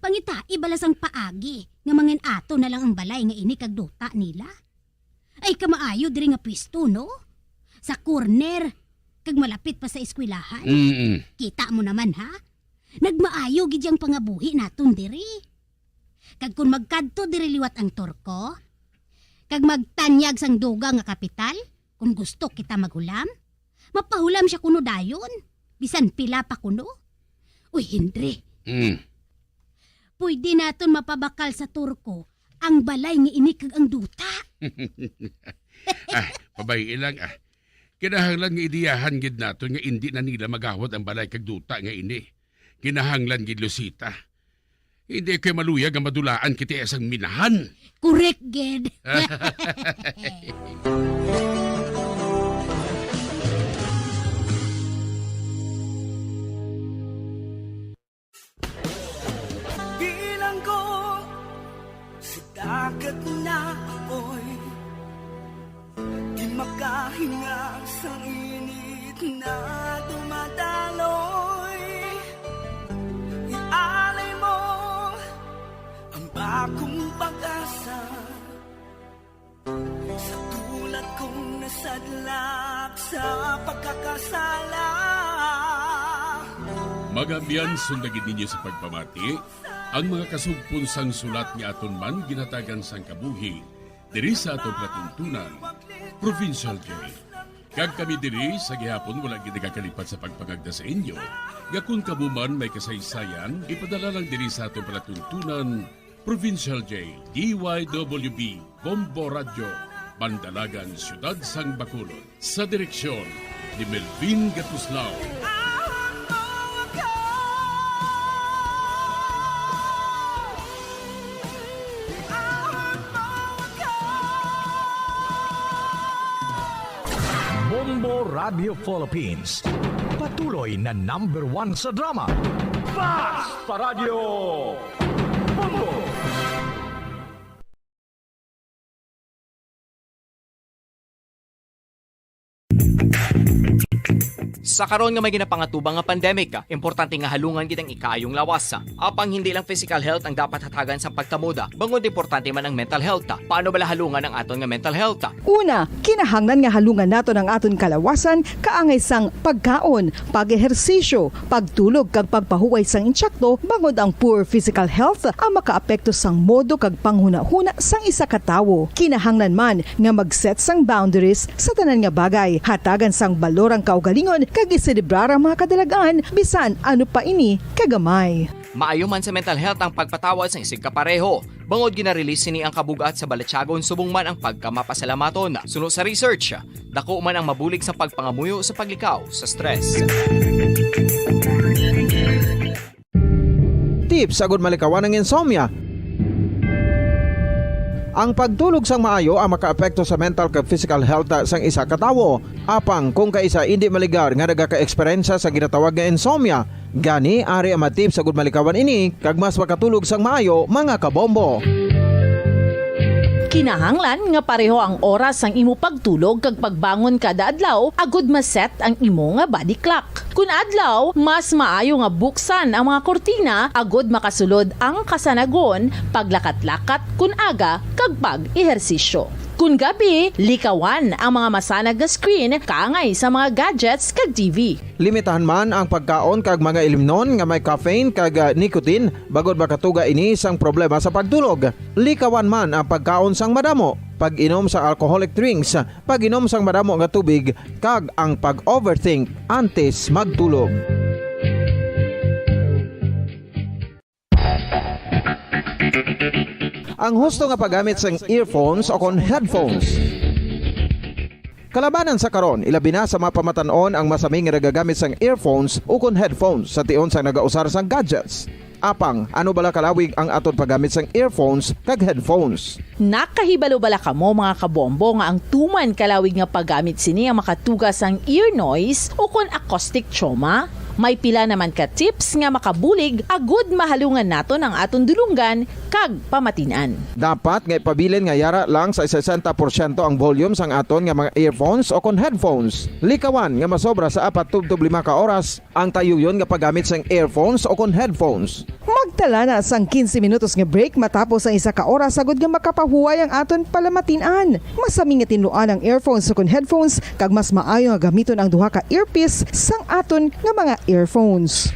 Pangitai bala sang paagi nga mangin-ato na lang ang balay nga ini kag duta nila. Ay, kamaayo diri nga pwesto, no? Sa corner, kag malapit pa sa eskwelahan. Mm-mm. Kita mo naman, ha? Nagmaayo gid yang pangabuhi naton diri. Kag kon magkadto diri liwat ang Turko, kag magtanyag sang dugang nga kapital, kon gusto kita maghulam, mapahulam sia kuno dayon, bisan pila pa kuno. Uy, Henry. Mm. Pwede naton mapabakal sa Turko ang balay nga ini kag ang duta. Ah, pabay-i lang, ah. Kinahanglan nga idiyahan gid naton nga indi na nila magawad ang balay kag duta nga ini. Kinahanglan gid, Lucita. Hindi kay maluyag nga madulaan kita sang minahan. Correct gid. Bilanggo sa dagat na apoy, di makahinga sa init na dumadaloy. Ialay mo ang bagong pag-asa. Sa tulad kong nasadlak sa pagkakasala. Mga abyan, sunda gid ninyo sa pagpamati ang mga kasugpon sang sulat nga aton man ginhatagan sang kabuhi diri sa aton palatuntunan, Provincial Day. Kag kami diri sa gihapon wala gid nagakalipat sa pagpangagda sa inyo nga kon kamo man may kasaysayan, ipadala lang diri sa aton palatuntunan, Provincial Jail, D Y W B, Bombo Radyo, Bandalagan, Siyudad sang Bacolod. Sa direksyon ni Melvin Gatuslao. Bombo Radio Philippines. Patuloy na number one sa drama. Basta Radio Bombo! Sa karon nga may ginapangatubang nga pandemic, importante nga halungan gid ang ikaayong lawas. Apang hindi lang physical health ang dapat hatagan sa pagtamod, bangod importante man ang mental health. Paano bala halungan ang aton nga mental health? Una, kinahanglan nga halungan naton ang aton kalawasan kaangay sang pagkaon, pag-ehersisyo, pagtulog kag pagpahuway sang insakto, bangod ang poor physical health ang makaapekto sang modo kag panghunahuna sang isa ka tawo. Kinahanglan man nga mag-set sang boundaries sa tanan nga bagay, hatagan sang balor ang kaugalingon kag iselebrar ang mga kadalag-an, bisan ano pa ini kagamay. Maayo man sa mental health ang pagpatawad sang isigkapareho, bangod gina-release sini ang kabug-at sa balatyagon subong man ang pagkamapasalamaton. Suno sa research, dako man ang mabulig sa pagpangamuyo sa paglikaw sa stress. Tips agud malikawan ang insomnia. Ang pagtulog sang maayo ang makaapekto sa mental kag physical health sang isa ka tawo. Apang kung kaisa indi maligar nga nagaka-eksperyensya sa ginatawag nga insomnia, gani ari ang mga tips agud malikawan ini kag mas makatulog sang maayo, mga kabombo. Kinahanglan nga pareho ang oras sang imo pagtulog kag pagbangon kada adlaw agud ma-set ang imo nga body clock. Kun adlaw, mas maayo nga buksan ang mga kurtina agud makasulod ang kasanagon, paglakat-lakat kun aga, kag pag-ehersisyo. Kun gabi, likawan ang mga masanag nga screen kaangay sa mga gadgets kag T V. Limitahan man ang pagkaon kag mga ilimnon nga may caffeine kag, ah, nicotine, bangod makatuga ini sang problema sa pagtulog. Likawan man ang pagkaon sang madamo, pag-inom sa alcoholic drinks, pag-inom sang madamo nga tubig, kag ang pag-overthink antes magtulog. Ang husto nga paggamit sang earphones o kon headphones. Kalabanan sa karon, ilabi na sa mga pamatan-on ang masami nga nagagamit sang earphones o kon headphones sa tion sang nagausar sang gadgets. Apang, ano bala kalawig ang aton paggamit sang earphones kag headphones? Nakahibalo bala kamo, mga kabombo, nga ang tuman kalawig nga paggamit sini ang makatuga sang ear noise o kon acoustic trauma? May pila naman ka tips nga makabulig agud mahalungan naton ang aton dulonggan kag pamatin-an. Dapat nga ipabilin nga yara lang sa sesenta porsyento ang volume sang aton nga mga earphones o kon headphones. Likawan nga masobra sa apat tubtob lima ka oras ang tayuyon nga paggamit sang earphones o kon headphones. Magtala na sang quince minutos nga break matapos ang isa ka oras agud nga makapahuway ang aton palamatin-an. Masami nga tinluan ang earphones ukon headphones, kag mas maayo nga gamiton ang duha ka earpiece sang aton nga mga earphones.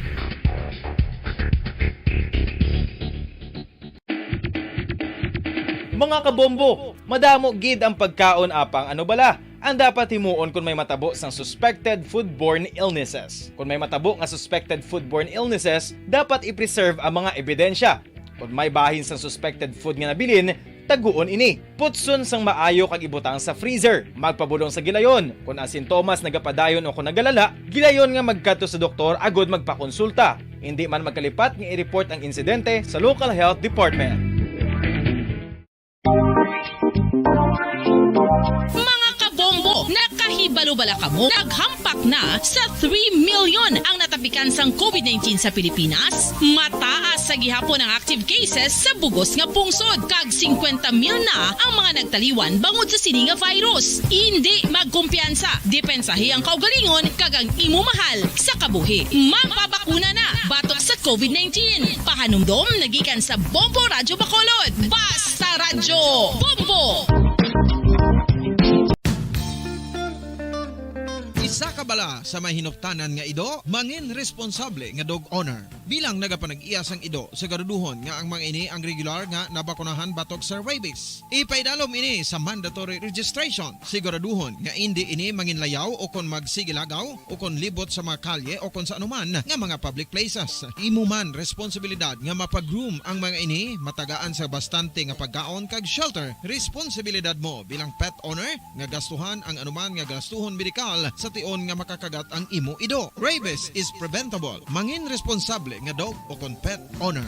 Mga kabombo, madamo gid ang pagkaon, apang ano bala ang dapat himuon kon may matabo sang suspected foodborne illnesses? Kon may matabo nga suspected foodborne illnesses, dapat i-preserve ang mga ebidensya. Kon may bahin sang suspected food nga nabilin, taguon ini. Putson sang maayo kag ibutang sa freezer. Magpabudong sa gilayon. Kon ang sintomas nagapadayon o kon nagalala, gilayon nga magkadto sa doktor agud magpakonsulta. Indi man magkalipat nga i-report ang insidente sa local health department. Mga kabombo, nakahibalo bala kamo? Naghampak na sa three million ang natapikan sang COVID nineteen sa Pilipinas. Mataas sa gihapon ang active cases sa bugos nga pungsod, kag singkwenta mil na ang mga nagtaliwan bangod sa sini nga virus. Indi magkumpiyansa, depensahi ang kaugalingon kag ang imo mahal sa kabuhi. Magpabakuna na batok sa COVID nineteen. Pahanumdom nagikan sa Bombo Radyo Bacolod. Basta Radyo Bombo! Isa ka Bala sa may hinuptanan nga ido, mangin responsable nga dog owner. Bilang nagapanag-iya sang ido, siguraduhon nga ang mga ini ang regular nga nabakunahan batok sa rabies. Ipaidalom ini sa mandatory registration. Siguraduhon nga indi ini manginlayaw o kon magsigilagaw o kon libot sa mga kalye o kon sa anuman nga mga public places. Imo man responsibilidad nga mapa-groom ang mga ini, matagaan sa bastante nga pagkaon kag shelter. Responsibilidad mo bilang pet owner nga gastuhan ang anuman nga gastuhon medikal sa tion nga makakagat ang imo ido. Rabies is preventable. Mangin responsable nga dog o kon pet owner.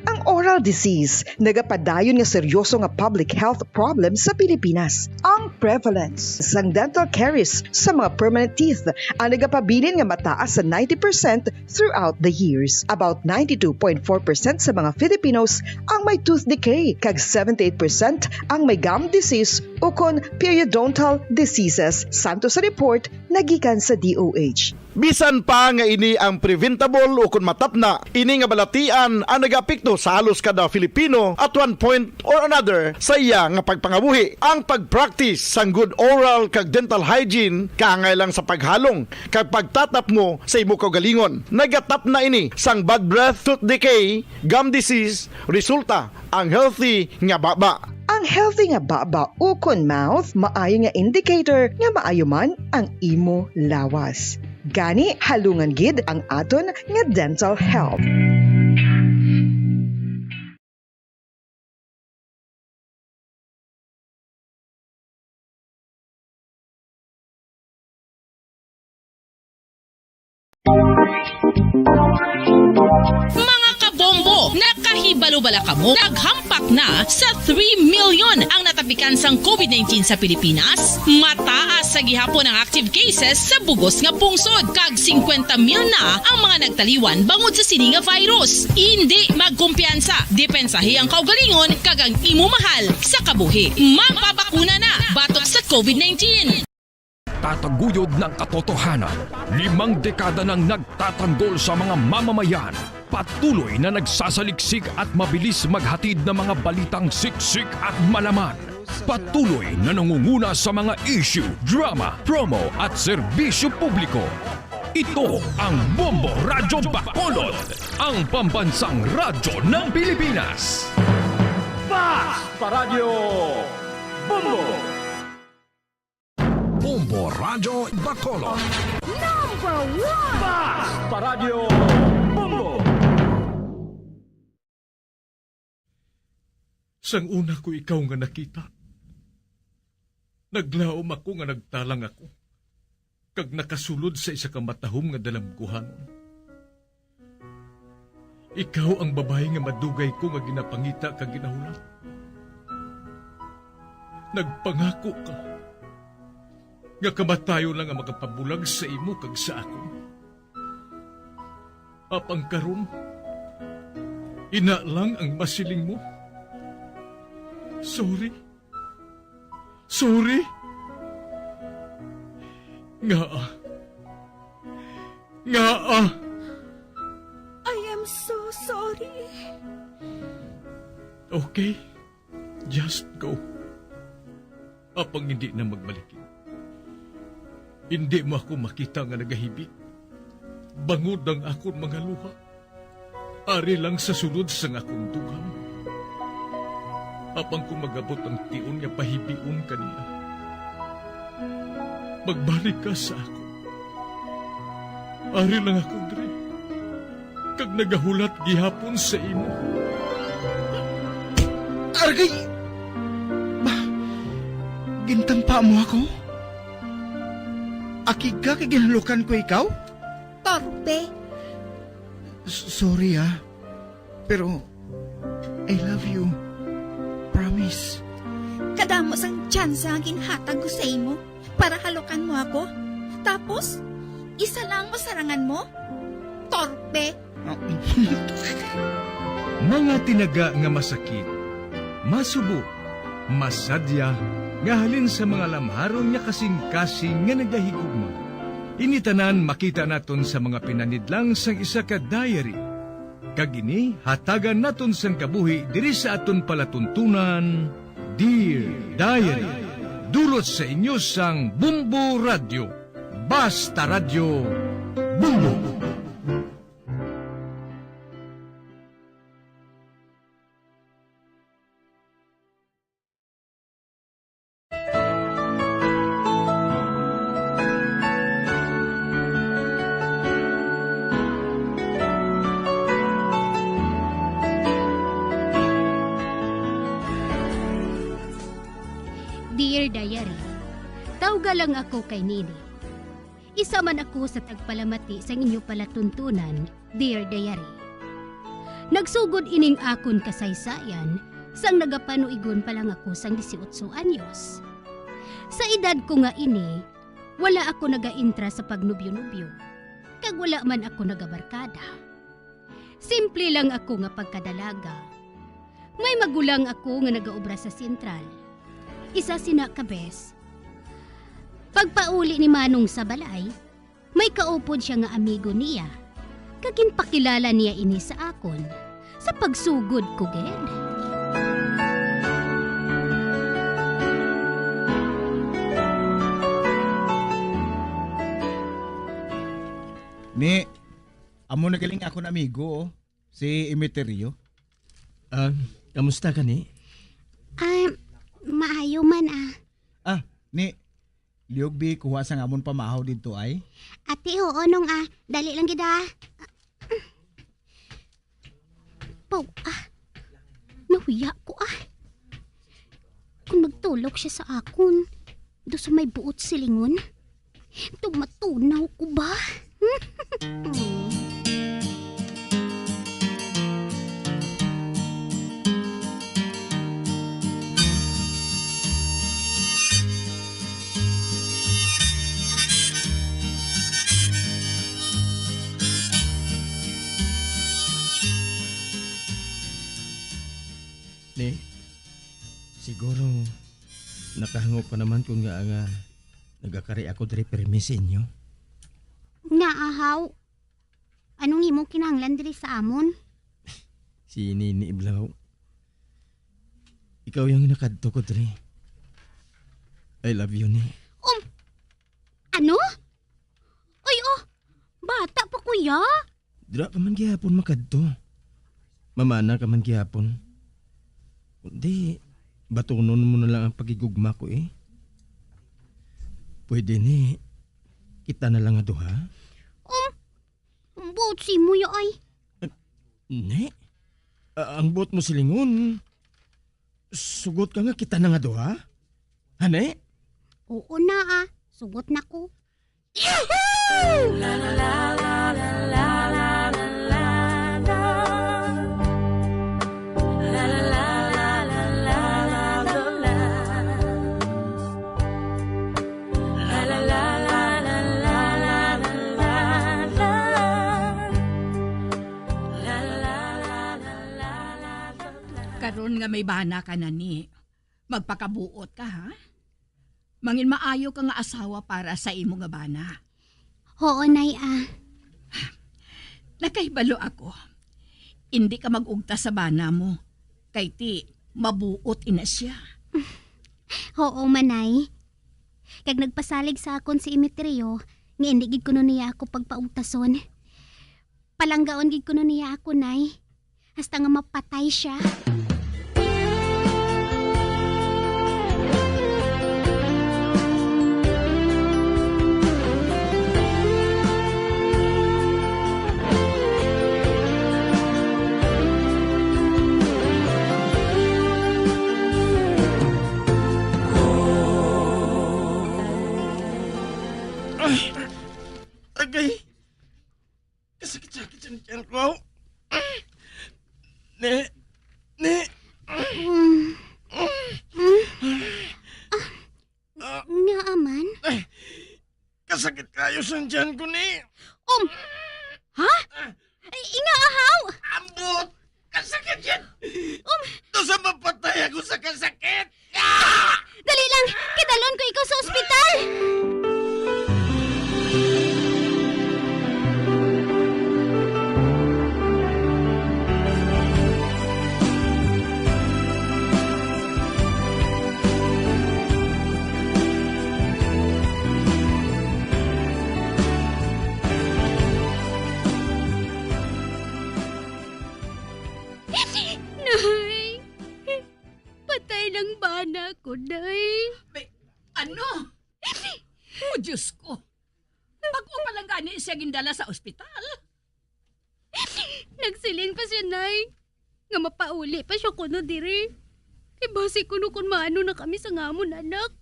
Ang oral disease nagapadayon nga seryoso nga public health problem sa Pilipinas. Ang prevalence sang dental caries sa mga permanent teeth ang nagapabilin nga mataas sa ninety percent throughout the years. About ninety-two point four percent sa mga Filipinos ang may tooth decay, kag seventy-eight percent ang may gum disease ukon periodontal diseases, santo sa report nga gikan sa D O H. Bisan pa nga ini ang preventable ukon matapna, ini nga balatian ang nagaapekto sa halos kada Filipino at one point or another sa iya nga pagpangabuhi. Ang pag-practice sang good oral kag dental hygiene kaangay lang sa paghalong kag pagtatapngo sa imo kaugalingon. Nagatapna ini sang bad breath, tooth decay, gum disease, resulta ang healthy nga baba. Ang healthy nga baba ukon mouth maayo nga indicator nga maayo man ang imo lawas. Gani, halungan gid ang aton nga dental health. Mga kabombo, nakahibalo bala kamo? Naghampak na sa three million ang natapikan sang covid nineteen sa Pilipinas. Mataas sa gihapon ang active cases sa bugos nga pungsod, kag singkwenta mil na ang mga nagtaliwan bangod sa sini nga virus. Indi magkumpiyansa, depensahi ang kaugalingon kag ang imo mahal sa kabuhi. Magpabakuna na batok sa covid nineteen. Tataguyod ng katotohanan, limang dekada nang nagtatanggol sa mga mamamayan. Patuloy na nagsasaliksik at mabilis maghatid ng mga balitang siksik at malaman. Patuloy na nangunguna sa mga issue, drama, promo at serbisyo publiko. Ito ang Bombo Radyo Bacolod, ang pambansang radyo ng Pilipinas. Fast Paradyo Bombo! Bombo Radyo Bacolod. Number one! Fast Paradyo Bombo! Sang una ko ikaw nga nakita, naglaom ako nga nagtalang ako, kag nakasulod sa isa ka matahom nga dalamguhanon. Ikaw ang babayi nga madugay ko nga ginapangita kag ginahulat. Nagpangako ka nga kamatayon lang ang makapabulag sa imo kag sa akon. Apang karon, ina lang ang masiling mo. Sorry. Sorry. Ngaa? Ngaa? I am so sorry. Okay. Just go. Apang hindi na magbalik. Hindi mo ako makita nga nagahibik. Bangod ang akon mga luha. Ari lang sa sulod sang akon dughan. Apang kon mag-abot ang tion nga pahibion ka niya, magbalik ka sa akon. Ari lang ako diri, kag nagahulat gihapon sa imo. Argay! Ba, gintampa mo ako? Akig ka kay ginhalukan ko ikaw? Torpe. S-, sorry, ah. Pero, I love you. Promise. Kadamo sang tsansa nga ginhatag ko sa imo para halukan mo ako. Tapos, isa lang masarangan mo? Torpe. Mga tinaga nga masakit, masubo, masadya, nga halin sa mga lamharon nga kasing-kasing nga nagahigugma. Ini tanan makita naton sa mga pinanidlang sang isa ka diary. Kag ini hatagan naton sang kabuhi diri sa aton palatuntunan, Dear Diary. Dulot sa inyo sang Bumbo Radyo. Basta Radyo, Bumbo. Dear Diary, tawga lang ako kay Nini. Isa man ako sa tagpalamati sang inyo palatuntunan, Dear Diary. Nagsugod ining akon kasaysayan sang nagapanuigon pa lang ako sang disiotso anyos. Sa edad ko nga ini, wala ako nagaintra sa pagnubyo-nubyo, kag wala man ako nagabarkada. Simple lang ako nga pagkadalaga. May magulang ako nga nagaobra sa sentral. Isa sina ka bes, pagpauli ni Manong sa balay, may kaupod sia nga amigo niya, kag ginpakilala niya ini sa akon sa pagsugod ko gid. Ni, amo na galing akon amigo, oh, si Emeterio. Ah, kamusta ka ni? Ah, maayo man, ah. Ah, ni, liog bi kuha sang amon pamahaw didto ay? Ati, oo, nong, ah. Dali lang gid, ah. Paw, ah. Nahuya ko, ah. Kung magtulok siya sa akon, do sa may buot silingon, tumatunaw ko ba? Ni, siguro nakahangop ka naman kung nga nga nagakari ako diri pirmi sa inyo. Nga, ahaw. Anong imong kinahanglan diri sa amon? Si Nini Iblaw. Ikaw yung nakadto ko diri. I love you, ni. Um, ano? Ay, oh, bata pa, kuya. Dira ka man gihapon makadto. Mamana ka man gihapon. Kundi, batunon mo na lang ang pagigugma ko, eh. Pwede ni, kita na lang nga duha? Um, ang buot si mo, ya, ay. Eh, ne? Ah, ang buot mo silingon. Sugot ka nga kita na nga duha? Hane? Oo na, ah. Sugot na ko. Yahoo! Karon nga may bana ka na ni, magpakabuot ka, ha? Mangin maayo ka nga asawa para sa imo nga bana. Oo, Nay, ah. Nakahibalo ako. Indi ka mag-ugta sa bana mo, kay ti mabuot ina siya. Oo, Manay. Kag nagpasalig sa akon si Emeterio nga indi gid kuno niya ako pagpaugtason. Palanggaon gid kuno niya ako, Nay. Hasta nga mapatay siya. Ay! Agay! Kasakit-sakit sa tiyan ko. Ne, ne. Mm. Mm. Ah, ah, nga man? Ay, kasakit kayo sa tiyan ko, ni. Um, ha? Ah. Ay, nga ahaw! Ambot! Kasakit yan! Um, Gusto mapatay ako sa kasakit! Ah! Dali lang! Kidalon ko ikaw sa ospital! Nay! Patay lang bana ko, Nay. May, ano? O, Diyos ko. Bag-o pa lang gani siya gindala sa ospital. Nagsiling pa siya, Nay, nga mapauli pa siya kuno diri. Kay basi kuno kun maano na kami sa amon anak.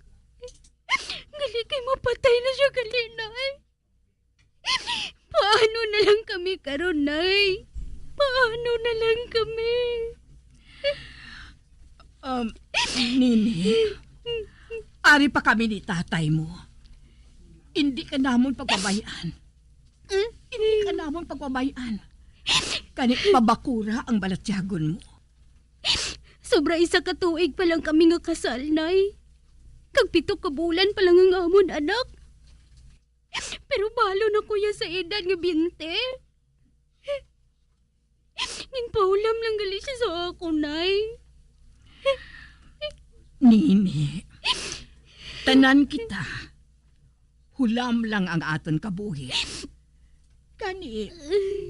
Gali kay mapatay na siya gali, Nay. Paano na lang kami karon, Nay? Paano na lang kami? Um, Nini, ari pa kami ni tatay mo. Indi ka namon pagbabayan. Indi ka namon pagbabayan. Kani pabakura ang balatyagon mo. Sobra isa ka tuig pa lang kami nga kasal, Nay. Kag pito ka bulan pa lang ang amon anak. Pero balo na ko iya sa edad nga bente. Ginpahulam lang gali siya sa ako, Nay. Nini, tanan kita. Hulam lang ang aton kabuhi. Gani,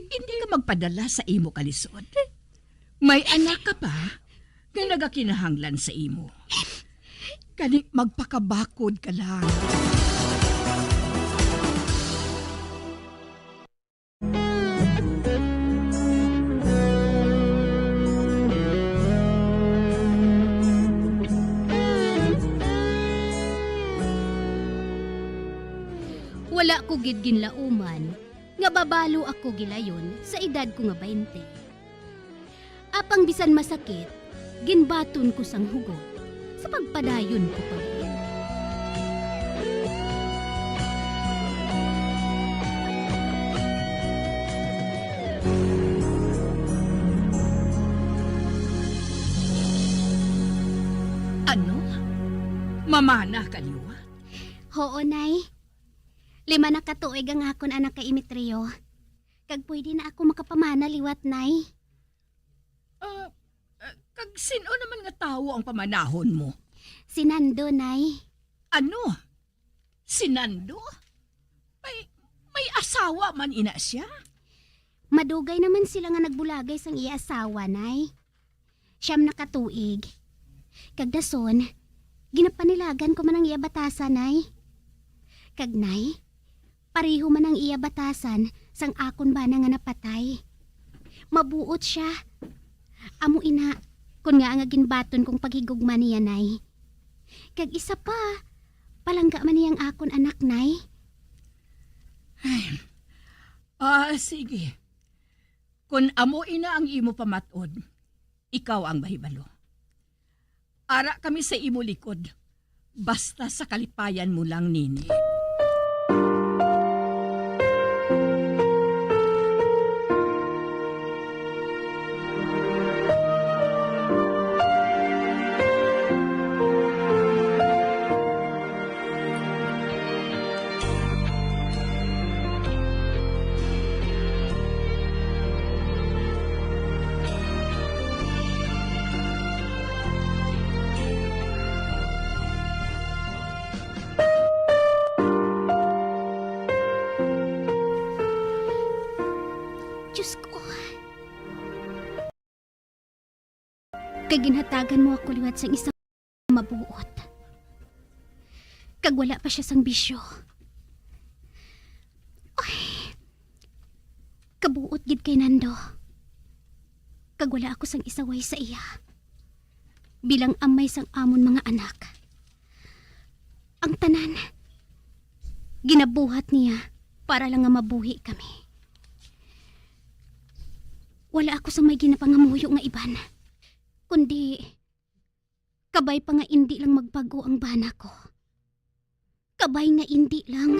hindi ka magpadala sa imo kalisod. May anak ka pa nga nagakinahanglan sa imo. Gani, magpakabakod ka lang. Wala ko gid ginlauman nga babalo ako gilayon sa edad ko nga baynte. Apang bisan masakit, ginbaton ko sang hugot sa pagpadayon ko pa gid. Ano? Mamana ka liwat? Huo, Nay. Lima na ka tuig ang akon anak kay Emetrio. Kag pwede na ako makapamana liwat, Nay. Ah, ah, kag sin-o naman nga tawo ang pamanahon mo? Si Nando, Nay. Ano? Si Nando? May, may asawa man ina siya? Madugay naman sila nga nagbulagay sang iya asawa, Nay. Siyam na ka tuig. Kag dason, ginapanilagan ko man ang iya batasan, Nay. Kag, Nay, pareho man ang iya batasan sang akon bana nga napatay. Mabuot sia. Amo ina, kun ngaa nga ginbaton kong paghigugma niya, Nay. Kag isa pa, palangga man niya ang akon anak, Nay. Ay. Ah, sige. Kun amo ina ang imo pamat-od, ikaw ang mahibalo. Ara kami sa imo likod, basta sa kalipayan mo lang, Nini. Diyos ko. Kay ginhatagan mo ako liwat sang isa mabuot. Kag wala pa sia sang bisyo. Ay, kabuot gid kay Nando. Kag wala ako sang isaway sa iya. Bilang amay sang amon mga anak. Ang tanan, ginabuhat niya para lang nga mabuhi kami. Wala ako sang may ginapangamuyo nga iban, kundi kabay pa nga indi lang magbag-o ang bana ko. Kabay nga indi lang.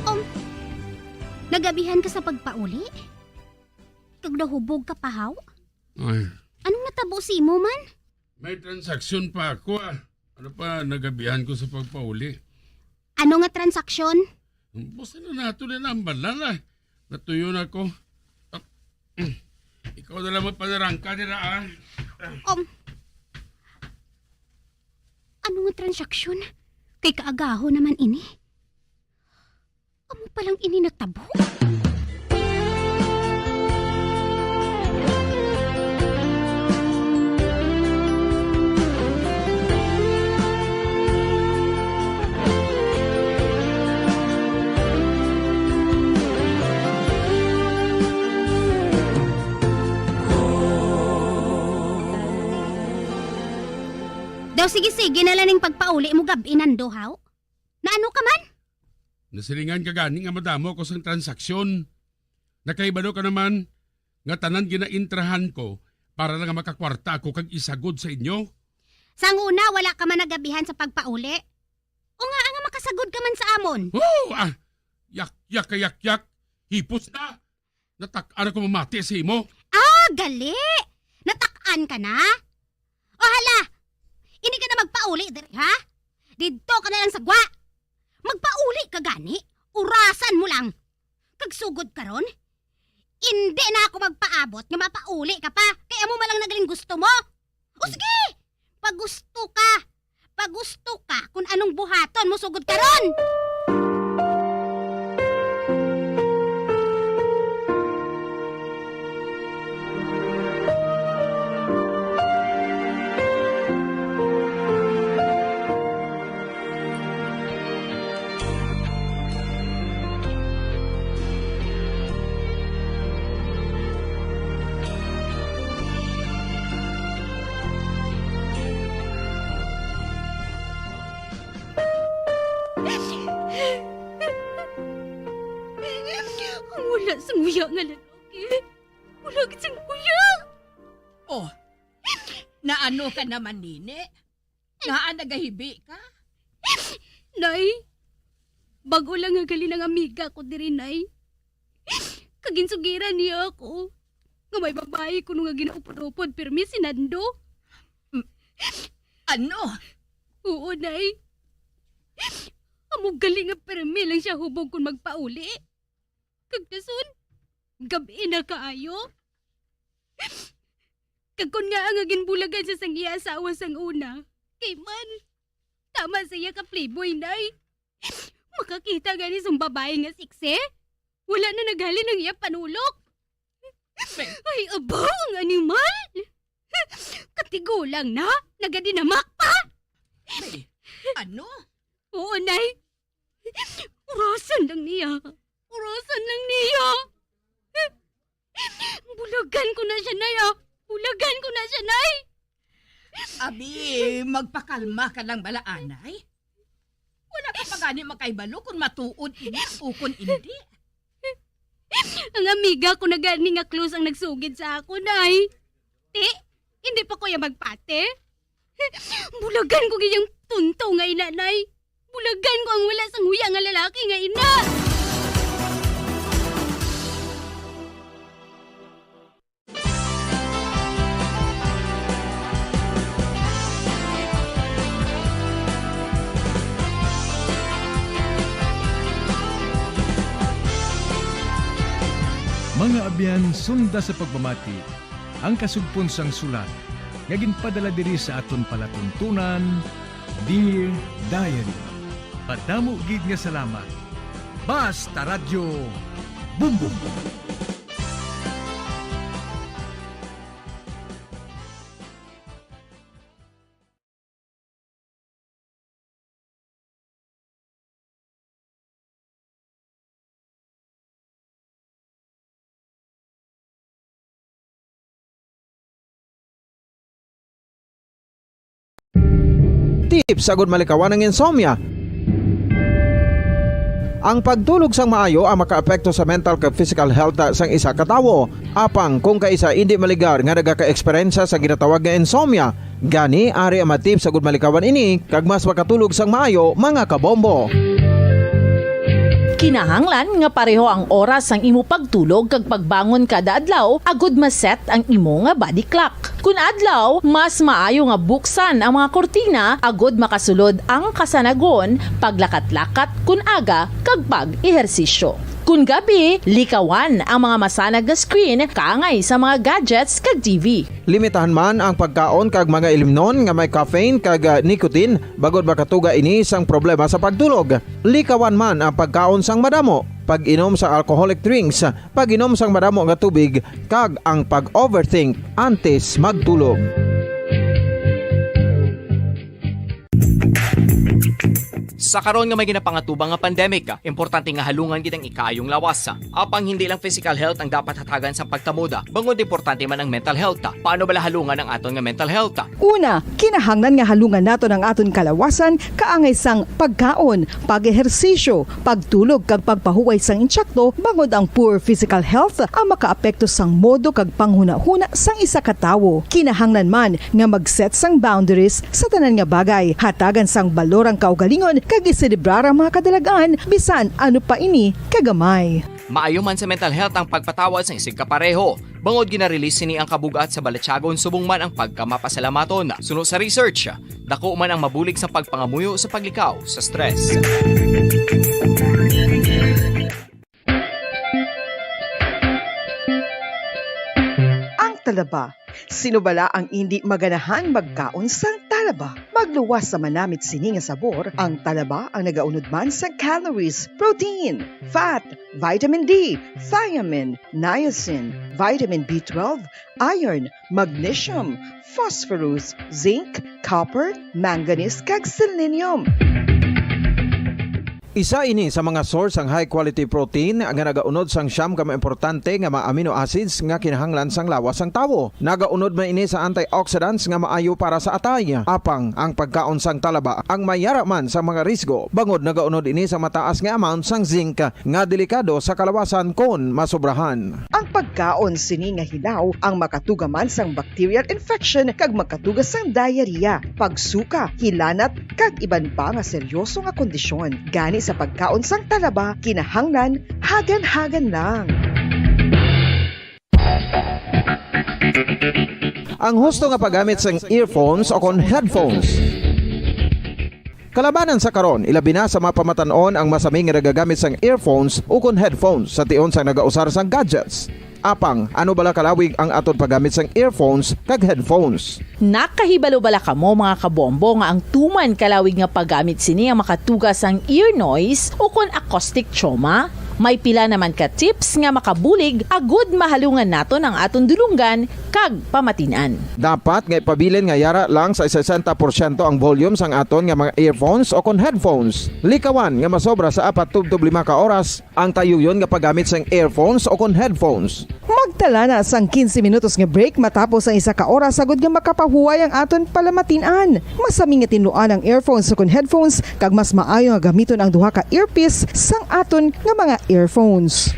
Um, nagabihan ka sa pagpauli? Kag nahubog ka pa, haw? Ay, Anong natabo sa imo man? May transaksyon pa ako, ah. Ano pa, nagabihan ko sa pagpauli. Ano nga transaksyon? Basta na nato na nambalan, ah. Natuyo na ko. Ah, ikaw na lang magpanarangka dira, ah. Um, ano nga transaksyon? Kay kaagaho naman ini. Amo pa lang ini natabo? Daw sige-sige na lang ning pagpauli mo gab-i, Nando, haw? Naano ka man? Nasilingan ka gani nga madamo ako sang transaksyon. Nakahibalo ka naman nga tanan ginaintrahan ko para lang nga makakwarta ako kag isagod sa inyo. Sang una, wala ka man nagabihan sa pagpauli. O nga nga makasagod ka man sa amon. Oh, ah, yak, yak, yak, yak. Hipos na. Natak-an ako mamati sa imo. Ah, gali! Natak-an ka na? O hala, hindi ka na magpauli diri, ha? Didto ka na lang sa gwa. Magpauli ka gani, urasan mo lang. Kag sugod karon, indi na ako magpaabot nga mapauli ka pa, kay amo man lang nagaling gusto mo. O sige, pagusto ka. Pagusto ka kung anong buhaton mo sugod karon. Ang wala sang huya nga lalaki. Wala gid sing huya. Oh, naano ka naman nini? Ngaa nagahibi ka? Nay, bag-o lang nga gali ang amiga ko diri, Nay. Kag ginsugiran niya ako nga may babayi kuno nga ginaupod-upod pirmi si Nando. M-, ano? Oo, Nay. Amo gali nga pirmi lang siya hubog kon magpauli. Kag dason, gab-i na kaayo. Kag kon ngaa nga ginbulagan siya sang iya asawa sang una, kay man, tama sa iya ka playboy, Nay. Makakita gani sang babayi nga sexy, wala na naghalin ang iya panulok. Ay, abaw, ang animal! Katigulang na, nagadinamak pa! Ay, ano? Oo, Nay. Urasan lang niya. Urasan lang niya. Bulagan ko na siya, Nay, ah. Bulagan ko na siya, Nay. Abi, magpakalma ka lang bala, anay. Wala ka pa gani makahibalo kung matuod ini o kung indi. Ang amiga ko na gani nga close ang nagsugid sa akon, Nay. Ti, hindi pa ko iya magpati. Bulagan ko gid ang tunto nga ina, Nay. Bulagan ko ang wala sang huya nga lalaki nga ina. Mga abyan, sunda sa pagpamati ang kasugpon sang sulat nga ginpadala diri sa aton palatuntunan, Dear Diary. Madamo gid nga salamat. Basta Radyo, Bumbong. Tips agud malikawan ang insomnia. Ang pagtulog sang maayo ang makaapekto sa mental kag physical health sang isa ka tawo. Apang kung kaisa indi maligar nga nagaka-eksperyensya sa ginatawag nga insomnia, gani ari ang mga tips agud malikawan ini kag mas makatulog sang maayo, mga kabombo. Kinahanglan nga pareho ang oras sang imo pagtulog kag pagbangon kada adlaw agud ma-set ang imo nga body clock. Kun adlaw, mas maayo nga buksan ang mga kurtina agud makasulod ang kasanagon, paglakat-lakat kun aga, kag pag-ehersisyo. Kun gabi, likawan ang mga masanag nga screen kaangay sa mga gadgets kag T V. Limitahan man ang pagkaon kag mga ilimnon nga may caffeine kag, ah, nicotine, bangod makatuga ini sang problema sa pagtulog. Likawan man ang pagkaon sang madamo, pag-inom sang alcoholic drinks, pag-inom sang madamo nga tubig, kag ang pag-overthink antes magtulog. Sa karon nga may ginapangatubang nga pandemic, importante nga halungan gid ang ikaayong lawas. Apang hindi lang physical health ang dapat hatagan sang pagtamuda, bangod importante man ang mental health. Paano bala halungan ang aton nga mental health? Una, kinahanglan nga halungan naton ang aton kalawasan kaangay sang pagkaon, pag-ehersisyo, pagtulog kag pagpahuway sang insakto, bangod ang poor physical health ang makaapekto sang modo kag panghunahuna sang isa ka tawo. Kinahanglan man nga mag-set sang boundaries sa tanan nga bagay, hatagan sang balor ang kaugalingon kag iselebrar ang mga kadalag-an bisan ano pa ini kagamay. Maayo man sa mental health ang pagpatawad sang isigkapareho. Bangod gina-release sini ang kabug-at sa balatyagon subong man ang pagkamapasalamaton. Suno sa research, dako man ang mabulig sa pagpangamuyo sa paglikaw sa stress. Ang talaba. Sino bala ang indi maganahan magkaon sang talaba? Magluwas sa manamit sini nga sabor, ang talaba ang nagaunod man sa calories, protein, fat, vitamin D, thiamine, niacin, vitamin B twelve, iron, magnesium, phosphorus, zinc, copper, manganese, kag selenium. Isa ini sa mga source sang high quality protein nga nagaunod sang siyam ka mga importante nga mga amino acids nga kinahanglan sang lawas sang tawo. Nagaunod man ini sa antioxidants nga maayo para sa atay. Apang ang pagkaon sang talaba ang may yara man sa mga risgo, bangod nagaunod ini sa mataas nga amount sang zinc nga delikado sa kalawasan kon masobrahan. Ang pagkaon sini nga hilaw ang makatuga man sang bacterial infection kag makatuga sang diarrhea, pagsuka, hilanat, kag iban pa nga seryoso nga kondisyon. Gani sa pagkaon sang talaba, kinahanglan hagan-hagan lang. Ang husto nga paggamit sang earphones o kon headphones. Kalabanan sa karon, ilabi na sa mga pamatan-on ang masami nga nagagamit sang earphones ukon headphones sa tion sang nagausar sang gadgets. Apang, ano bala kalawig ang aton paggamit sang earphones kag headphones? Nakahibalo bala kamo, mga kabombo, nga ang tuman kalawig nga paggamit sini ang makatuga sang ear noise ukon acoustic trauma? May pila naman ka tips nga makabulig agud mahalungan naton ang aton dulonggan kag pamatin-an. Dapat nga ipabilin nga yara lang sa sesenta porsyento ang volume sang aton nga mga earphones o kon headphones. Likawan nga masobra sa apat tubtob lima ka oras ang tayuyon nga paggamit sang earphones o kon headphones. Magtala na sang quince minutos nga break matapos ang isa ka oras, agud nga makapahuway ang aton palamatin-an. Masami nga tinluan ang earphones o kon headphones, kag mas maayo nga gamiton ang duha ka earpiece sang aton nga mga earphones.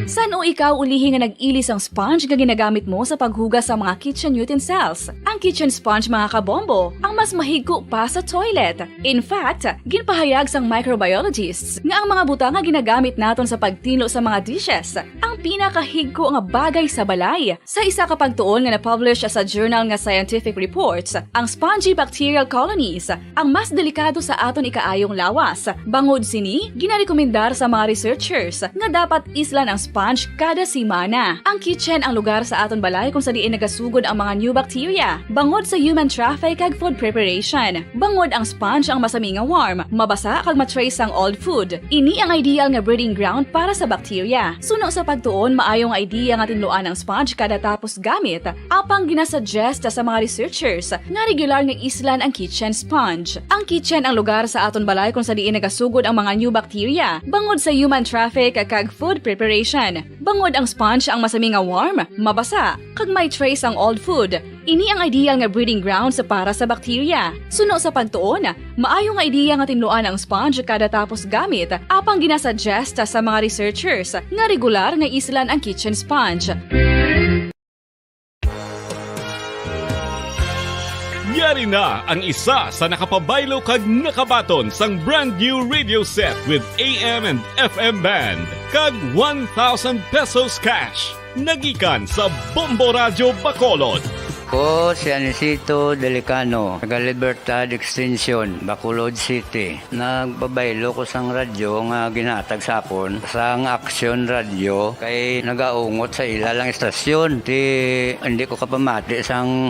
San-o ikaw ulihi nga nag-ili sang sponge nga ginagamit mo sa paghugas sa mga kitchen utensils? Ang kitchen sponge, mga kabombo, ang mas mahigko pa sa toilet. In fact, ginpahayag sang microbiologists nga ang mga butang nga ginagamit naton sa pagtinlo sa mga dishes ang pinakahigko nga bagay sa balay. Sa isa ka pagtuon nga na-publish sa journal nga Scientific Reports, ang spongy bacterial colonies ang mas delikado sa aton ikaayong lawas. Bangod sini, ginarekomendar sa mga researchers nga dapat islan ang sponge kada semana. Ang kitchen ang lugar sa aton balay kung sa diin nagasugod ang mga new bacteria, bangod sa human traffic kag food preparation. Bangod ang sponge ang masami nga warm, mabasa kag ma-trace sang old food. Ini ang ideal nga breeding ground para sa bacteria. Suno sa pagtuon, maayo nga idea nga tinluan ang sponge kada tapos gamit, apang ginasuggest sa mga researchers nga regular nga islan ang kitchen sponge. Ang kitchen ang lugar sa aton balay kung sa diin nagasugod ang mga new bacteria, bangod sa human traffic kag food preparation. Bangod ang sponge ang masami nga warm, mabasa, kag may trace ang old food. Ini ang ideal nga breeding grounds para sa bacteria. Suno sa pagtuon, maayo nga idea nga tinluan ang sponge kada tapos gamit, apang ginasuggest sa mga researchers nga regular nga islan ang kitchen sponge. Ari na ang isa sa nakapabaylo kag nakabaton sang brand new radio set with A M and F M band kag one thousand pesos cash. Nagikan sa Bombo Radyo Bacolod. Ko si Anisito Delicano, taga Libertad Extension, Bacolod City. Nagpabaylo ko sang radyo nga ginhatag sa akon sang Action Radio kay nagaungot sa ila lang istasyon. Ti, hindi ko kapamati sang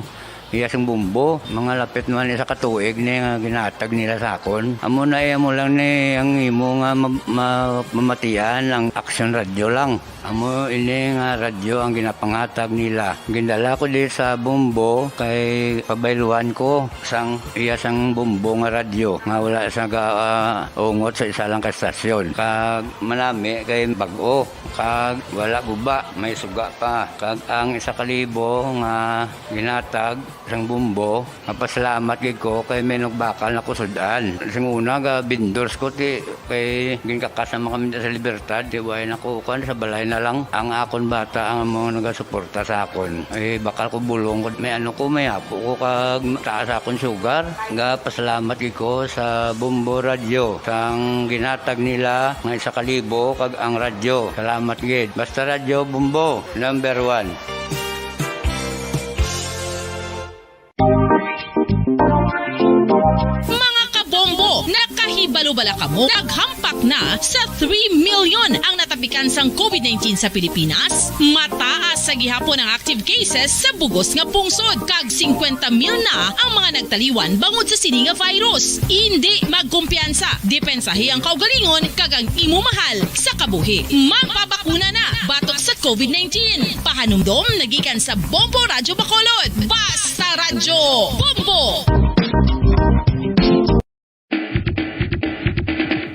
iya sang Bombo. Mga lapit naman isa ka tuig ni nga ginhatag nila sa akon. Amo na, eh, amo lang ni ang imo nga ma-, ma-, mamatian ang Action Radio lang. Amo ini nga radyo ang ginapangatag nila. Gindala ko di sa Bombo kay pabayluan ko sang iya sang Bombo nga radyo nga wala sa ga, ah, ungot sa isa lang ka stasyon. Kag manami kay bag-o, kag wala guba, may suga pa. Kag ang isa ka libo nga ginatag sang Bombo, mapasalamat gid ko kay may nagbakal na ko sud-an. Sing una, ga vendors ko, ti, kay ginkakas naman kami sa Libertad, ti, way na ko, kuwan, sa balay na lang. Ang akon bata ang amo nagasuporta sa akon. Eh, bakal ko bulong ko, may ano ko, may apo ko, kag taas akon sugar. Ga pasalamat gid ko sa Bombo Radyo, sang ginatag nila nga isa ka libo, kag ang radyo. Salamat gid. Basta Radyo Bombo, number one. Mga kabombo, nakahibalo bala kamo? Naghampak na sa three million ang natapikan sang covid nineteen sa Pilipinas. Mataas sa gihapon ang active cases sa bugos nga pungsod, kag singkwenta mil na ang mga nagtaliwan bangod sa sini nga virus. Indi magkumpiyansa, depensahi ang kaugalingon kag ang imo mahal sa kabuhi. Magpabakuna na batok sa covid nineteen. Pahanumdom nagikan sa Bombo Radyo Bacolod. Basta Radyo Bombo!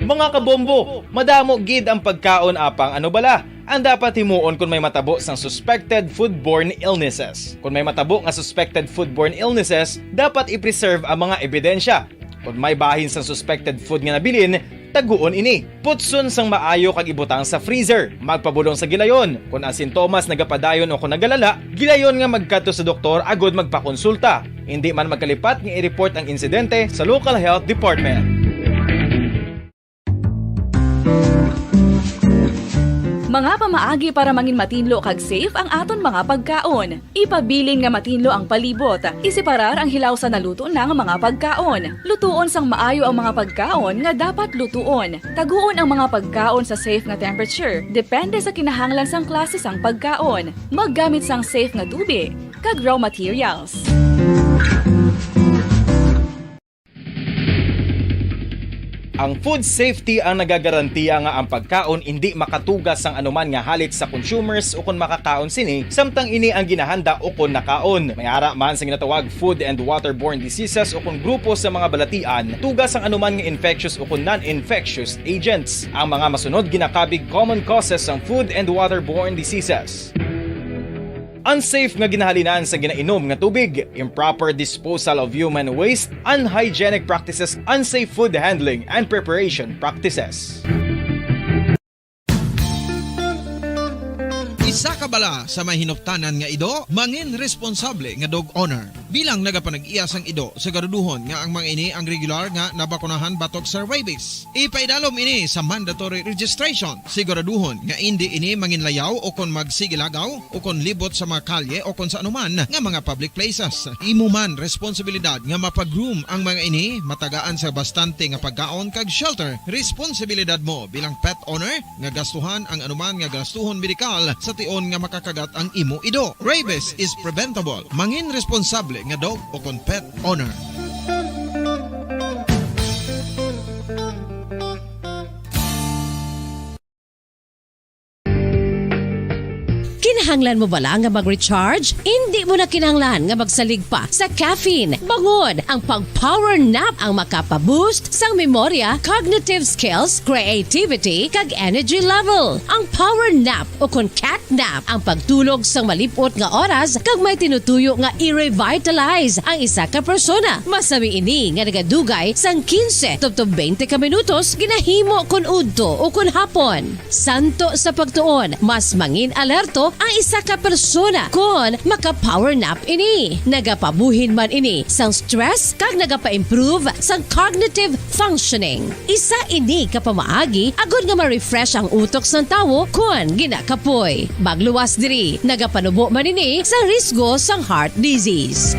Mga kabombo, madamo gid ang pagkaon apang ano bala ang dapat himuon kon may matabo sang suspected foodborne illnesses. Kon may matabo nga suspected foodborne illnesses, dapat i-preserve ang mga ebidensya. Kon may bahin sang suspected food nga nabilin, taguon ini. Putson sang maayo kag ibutang sa freezer. Magpabulong sa gilayon. Kon ang sintomas nagapadayon o kon nagalala, gilayon nga magkadto sa doktor agud magpakonsulta. Indi man magkalipat nga i-report ang insidente sa local health department. Mga pamaagi para mangin matinlo kag safe ang aton mga pagkaon. Ipabilin nga matinlo ang palibot. Iseparar ang hilaw sa naluto na nga mga pagkaon. Lutuon sang maayo ang mga pagkaon nga dapat lutuon. Taguon ang mga pagkaon sa safe nga temperature, depende sa kinahanglan sang klase sang pagkaon. Maggamit sang safe nga tubig kag raw materials. Ang food safety ang nagagarantiya nga ang pagkaon indi makatugas sang anuman nga halit sa consumers ukon makakaon sini, samtang ini ang ginahanda ukon nakaon. May ara man sa ginatawag food and waterborne diseases ukon grupo sa mga balatian, tugas sang anuman nga infectious ukon non-infectious agents. Ang mga masunod ginakabig common causes sang food and waterborne diseases. Unsafe nga ginahalinan sa ginainom nga tubig, improper disposal of human waste, unhygienic practices, unsafe food handling and preparation practices. Isa ka bala sa may hinuptanan nga ido, mangin responsable nga dog owner. Bilang nagapanag-iya sang ido, siguraduhon nga ang mga ini ang regular nga nabakunahan batok sa rabies. Ipaidalom ini sa mandatory registration. Siguraduhon nga indi ini manginlayaw o kon magsigilagaw o kon libot sa mga kalye o kon sa anuman nga mga public places. Imo man responsibilidad nga mapa-groom ang mga ini, matagaan sa bastante nga pagkaon kag shelter. Responsibilidad mo bilang pet owner nga gastuhan ang anuman nga gastuhon medikal sa tion nga makakagat ang imo ido. Rabies is preventable. Mangin responsable nga dog o kon pet owner. Kinahanglan mo bala nga mag-recharge? Indi mo na kinahanglan nga magsalig pa sa caffeine. Bangod, ang pag-power nap ang makapa-boost sang memorya, cognitive skills, creativity, kag energy level. Ang power nap o kon cat nap ang pagtulog sang malip-ot nga oras kag may tinutuyo nga i-revitalize ang isa ka persona. Masami ini nga nagadugay sang quince tubtob twenty ka minutos ginahimo kon udto o kon hapon. Santo sa pagtuon, mas mangin alerto ang Isa ka persona kon maka-power nap ini, nagapabuhin man ini sang stress kag nagapa-improve sang cognitive functioning. Isa ini ka pamaagi agod nga ma-refresh ang utok sang tawo kon ginakapoy. Magluwas diri, nagapanubo man ini sa risgo sang heart disease.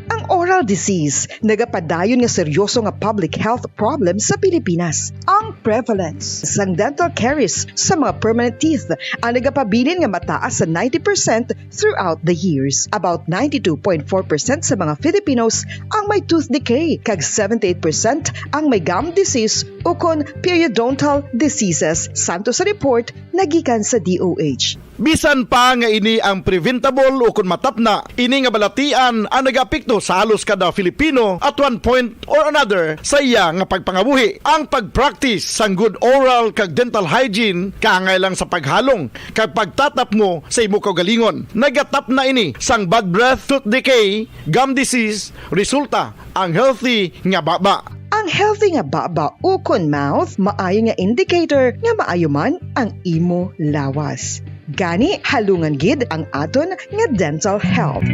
Ang oral disease nagapadayon nga seryoso nga public health problem sa Pilipinas. Ang prevalence sang dental caries sa mga permanent teeth ang nagapabilin nga mataas sa ninety percent throughout the years. About ninety-two point four percent sa mga Filipinos ang may tooth decay, kag seventy-eight percent ang may gum disease ukon periodontal diseases, santo sa report nagikan sa D O H. Bisan pa nga ini ang preventable ukon matapna, ini nga balatian ang nagaapekto sa halos kada Filipino at one point or another sa iya nga pagpangabuhi. Ang pag-practice sang good oral kag dental hygiene kaangay lang sa paghalong kag pagtatapngo sa imo kaugalingon. Nagatapna ini sang bad breath, tooth decay, gum disease, resulta ang healthy nga baba. Ang healthy nga baba ukon mouth maayo nga indicator nga maayo man ang imo lawas. Gani, halungan gid ang aton nga dental health.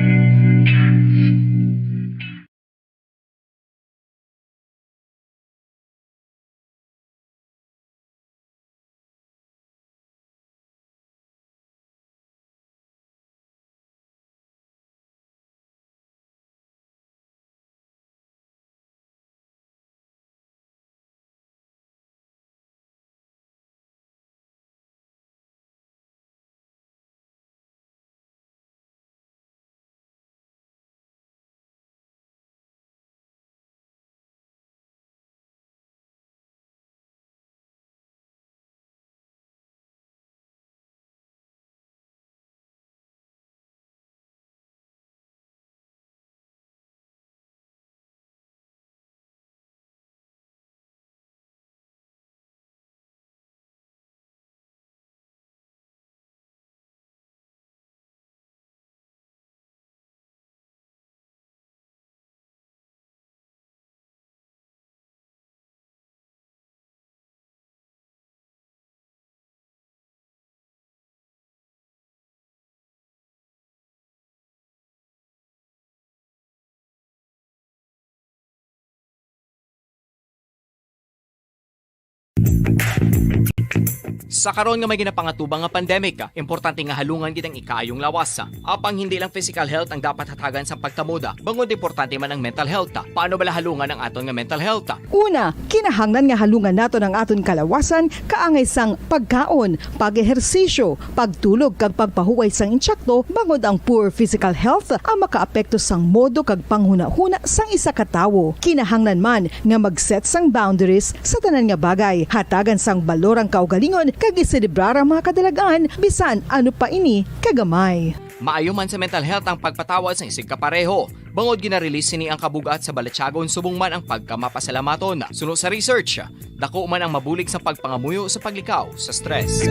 Sa karon nga may ginapangatubang nga pandemic, importante nga halungan gid ang ikaayong lawas. Apang hindi lang physical health ang dapat hatagan sang pagtamod, bangod importante man ang mental health. Paano bala halungan ang aton nga mental health? Una, kinahanglan nga halungan naton ang aton kalawasan kaangay sang pagkaon, pag-ehersisyo, pagtulog kag pagpahuway sang insakto, bangod ang poor physical health ang makaapekto sang modo kag panghunahuna sang isa ka tawo. Kinahanglan man nga mag-set sang boundaries sa tanan nga bagay, hatagan sang balor ang kaugalingon kag iselebrar ang mga kadalag-an bisan ano pa ini kagamay. Maayo man sa mental health ang pagpatawad sang isigkapareho, bangod gina-release sini ang kabug-at sa balatyagon subong man ang pagkamapasalamaton. Suno sa research, dako man ang mabulig sa pagpangamuyo sa paglikaw sa stress.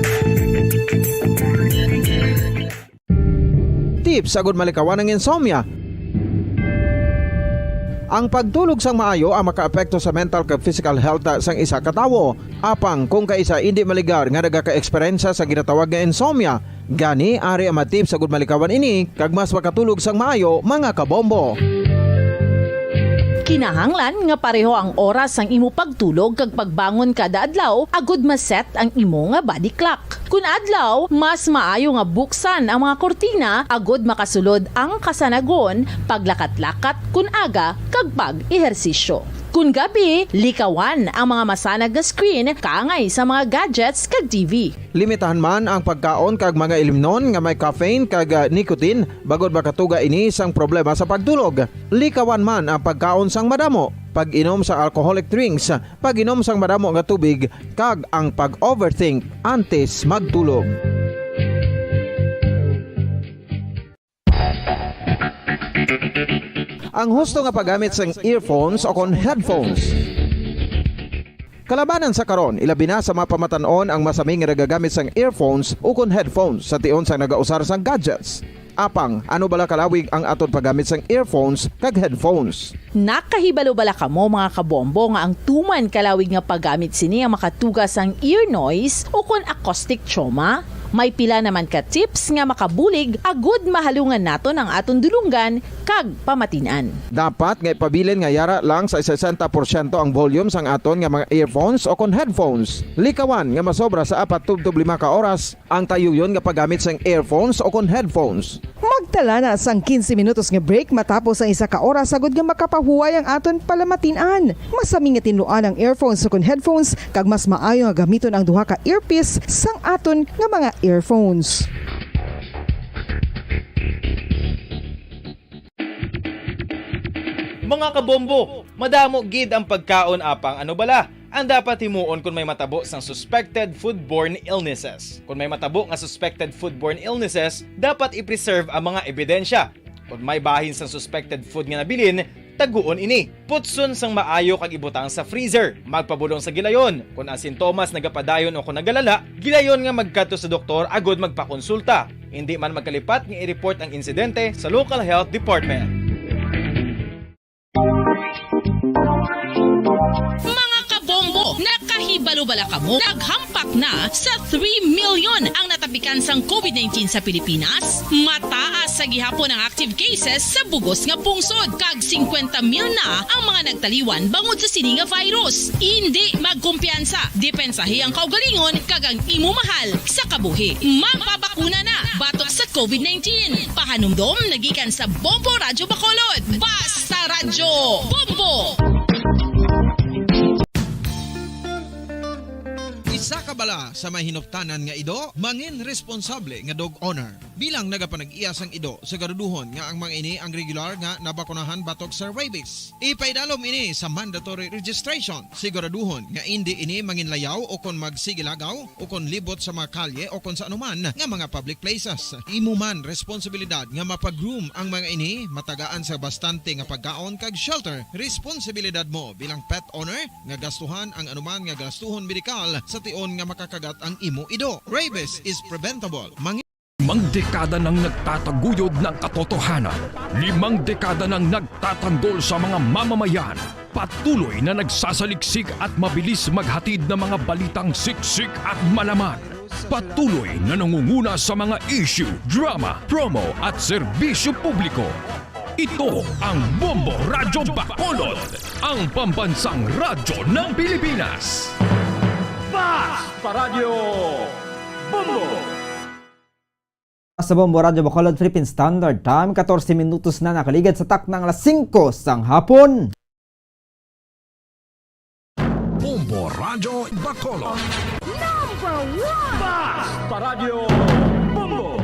Tips agud malikawan ang insomnia. Ang pagtulog sang maayo ang makaapekto sa mental kag physical health sang isa ka tawo. Apang kung kaisa indi maligar nga nagaka-eksperyensya sa ginatawag nga insomnia, gani ari ang mga tips agud malikawan ini kag mas makatulog sang maayo, mga kabombo. Kinahanglan nga pareho ang oras sang imo pagtulog kag pagbangon kada adlaw agud ma-set ang imo nga body clock. Kun adlaw, mas maayo nga buksan ang mga kurtina agud makasulod ang kasanagon, paglakat-lakat kun aga, kag pag-ehersisyo. Kun gabi, likawan ang mga masanag nga screen kaangay sa mga gadgets kag T V. Limitahan man ang pagkaon kag mga ilimnon nga may caffeine kag, ah, nicotine bangod makatuga ini sang problema sa pagtulog. Likawan man ang pagkaon sang madamo, pag-inom sa alcoholic drinks, pag-inom sang madamo nga tubig, kag ang pag-overthink antes magtulog. Ang husto nga paggamit sang earphones o kon headphones. Kalabanan sa karon, ilabi na sa mga pamatan-on ang masami nga nagagamit sang earphones o kon headphones sa tion sang nagausar sang gadgets. Apang, ano bala kalawig ang aton paggamit sang earphones kag headphones? Nakahibalo bala kamo, mga kabombo, nga ang tuman kalawig nga paggamit sini ang makatuga sang ear noise ukon acoustic trauma? May pila naman ka tips nga makabulig agud mahalungan naton ang aton dulonggan kag pamatin-an. Dapat nga ipabilin nga yara lang sa sesenta porsyento ang volume sang aton nga mga earphones ukon headphones. Likawan nga masobra sa apat tubtob lima ka oras ang tayuyon nga paggamit sang earphones ukon headphones. Magtala na sang quince minutos nga break matapos ang isa ka oras, agud nga makapahuway ang aton palamatin-an. Masami nga tinluan ang earphones ukon headphones, kag mas maayo nga gamiton ang duha ka earpiece sang aton nga mga earphones. Mga kabombo, madamo gid ang pagkaon, apang ano bala ang dapat himuon kon may matabo sang suspected foodborne illnesses? Kon may matabo nga suspected foodborne illnesses, dapat i-preserve ang mga ebidensya. Kon may bahin sang suspected food nga nabilin, taguon ini. Putson sang maayo kag ibutang sa freezer. Magpabulong sa gilayon. Kon ang sintomas nagapadayon o kon nagalala, gilayon nga magkadto sa doktor agud magpakonsulta. Indi man magkalipat nga i-report ang insidente sa local health department. Mga kabombo, nakahibalo bala kamo? Naghampak na sa three million ang natapikan sang covid nineteen sa Pilipinas. Mataas sa gihapon ang active cases sa bugos nga pungsod, kag singkwenta mil na ang mga nagtaliwan bangod sa sini nga virus. Indi magkumpiyansa, depensahi ang kaugalingon kag ang imo mahal sa kabuhi. Magpabakuna na batok sa covid nineteen. Pahanumdom nagikan sa Bombo Radyo Bacolod. Basta Radyo Bombo! Isa ka bala sa may hinuptanan nga ido, mangin responsable nga dog owner. Bilang nagapanag-iya sang ido, siguraduhon nga ang mga ini ang regular nga nabakunahan batok sa rabies. Ipaidalom ini sa mandatory registration. Siguraduhon nga indi ini manginlayaw o kon magsigilagaw o kon libot sa mga kalye o kon sa anuman nga mga public places. Imo man responsibilidad nga mapa-groom ang mga ini, matagaan sa bastante nga pagkaon kag shelter. Responsibilidad mo bilang pet owner nga gastuhan ang anuman nga gastuhon medikal sa tion nga makakagat ang imo ido. Rabies is preventable. Mang- Limang dekada nang nagtataguyod ng katotohanan. Limang dekada nang nagtatanggol sa mga mamamayan. Patuloy na nagsasaliksik at mabilis maghatid ng mga balitang siksik at malaman. Patuloy na nangunguna sa mga issue, drama, promo at serbisyo publiko. Ito ang Bombo Radyo Bacolod, ang pambansang radyo ng Pilipinas. Basta Radyo Bombo! Sa Bombo Radyo Bacolod, Philippine Standard Time, katorse minutos na nakaligad sa taknang alas singko sang hapon. Bombo Radyo Bacolod. Number one! Basta Radyo Bombo!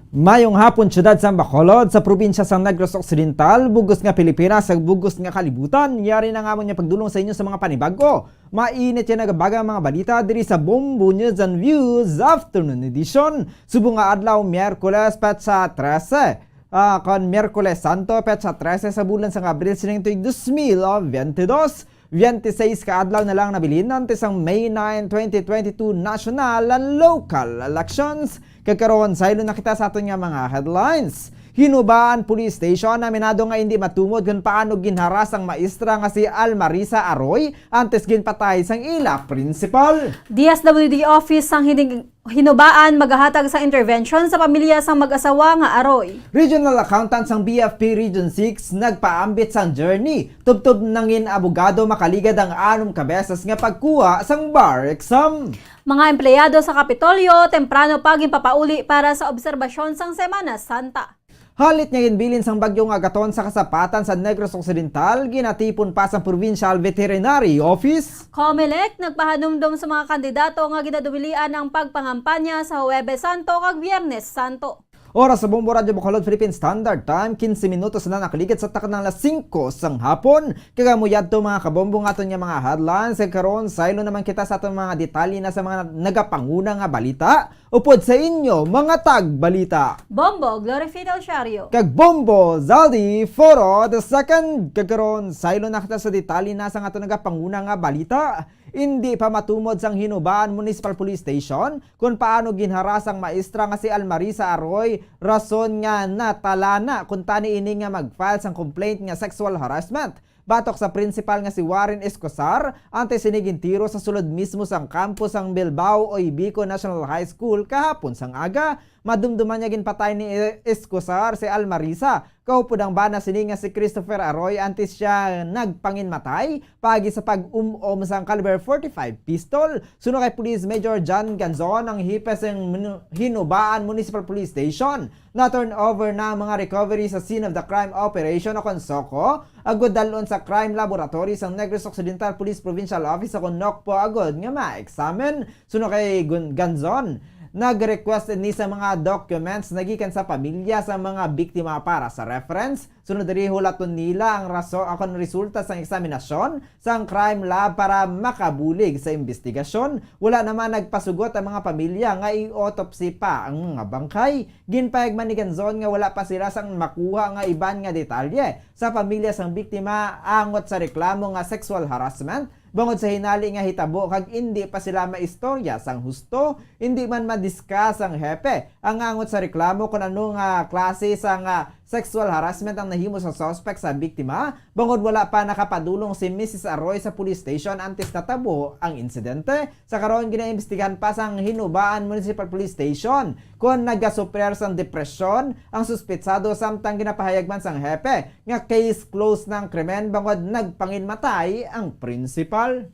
Mayong hapon, siyudad sang Bacolod, sa probinsya sang Negros Occidental, bugos nga Pilipinas, kag bugos nga kalibutan. Yari na nga amon nga pagdulong sa inyo sa mga panibag-o, mainit nga nagabagang mga balita diri sa Bombo News and Views Afternoon Edition. Subong nga adlaw, Miyerkules, petsa trese, ah, kon Miyerkules Santo, petsa trese sa bulan sang Abril sining tuig dos mil biyente dos. Biyente seis ka adlaw na lang nabilin antes ang May nine, twenty twenty-two national and local elections. Kag karon, saylo na kita sa aton nga mga headlines. Hinubaan Police Station, aminado nga indi matumod kon paano ginharas ang maestra nga si Almarisa Aroy antes ginpatay sang ila principal. D S W D Office sang Hining-, Hinubaan magahatag sang intervention sa pamilya sang mag-asawa nga Aroy. Regional Accountant sang B F P Region six nagpaambit sang journey tubtob nangin abogado makaligad ang anom ka beses nga pagkuha sang bar exam. Mga empleyado sa Kapitolyo temprano pa ginpapauli para sa obserbasyon sang Semana Santa. Halit nga ginbilin sang bagyo nga agaton sa kasapatan sa Negros Occidental, ginatipon pa sang Provincial Veterinary Office. Comelec nagpahanumdom sa mga kandidato nga ginadubilian ang pagpangampanya sa Huwebes Santo kag Biyernes Santo. Oras sa Bombo Radyo Bacolod, Philippine Standard Time, kinse minutos na nakaligad sa taknang alas singko sang hapon. Kag amo yadto, mga kabombo, nga aton nga mga headlines. Kag karon, saylo naman kita sa aton mga detalye na sa mga nagapanguna nga balita. Upod sa inyo, mga tagbalita. Bombo Glory Fidel Siario. Kag Bombo Zaldi Foro the second. Kag karon, saylo na kita sa detalye na sa aton nagapanguna nga balita. Indi pa matumod sang Hinubaan Municipal Police Station kon paano ginharas ang maestra nga si Almarisa Aroy rason nga natalana kuntani ini nga mag-file sang complaint nga sexual harassment batok sa principal nga si Warren Escosar, antes ini gintiro sa sulod mismo sang campus sang Bilbao Oibico National High School kahapon sang aga. Madumduman nga ginpatay ni Escosar si Almarisa, kaupod ang bana sini nga si Christopher Arroy, antes sia nagpanginmatay paagi sa pag-um-om sang caliber forty-five pistol. Suno kay Police Major John Ganzon, ang hepe sang Minu-, Hinubaan Municipal Police Station, na-turn over na ang mga recovery sa scene of the crime operation o kon SOCO, agud dalon sa crime laboratory sang Negros Occidental Police Provincial Office o kon NOCPO agud nga ma-examine. Suno kay Gun-, Ganzon, nag-request ni sa mga documents nagikan sa pamilya sa mga biktima para sa reference. Sunod diri, hulaton nila ang raso-, ang kon resulta sang eksaminasyon sang crime lab para makabulig sa imbestigasyon. Wala naman nagpasugot ang mga pamilya nga i-autopsy pa ang mga bangkay. Ginpahayag man ni Ganzon nga wala pa sila sang makuha nga iban nga detalye sa pamilya sang biktima angot sa reklamo nga sexual harassment, bangod sa hinali nga hitabo kag indi pa sila maistorya sang husto. Indi man ma-discuss sang hepe ang angot sa reklamo kon ano nga klase sang, ah, sexual harassment ang nahimo sa suspect sa biktima, bangod wala pa nakapadulong si Missus Arroy sa police station antes natabo ang insidente. Sa karon, ginaimbestigahan pa sang Hinubaan Municipal Police Station kon nagasufrer sang depresyon ang suspetsado, samtang ginapahayag man sang hepe nga case closed na ang krimen bangod nagpanginmatay ang principal.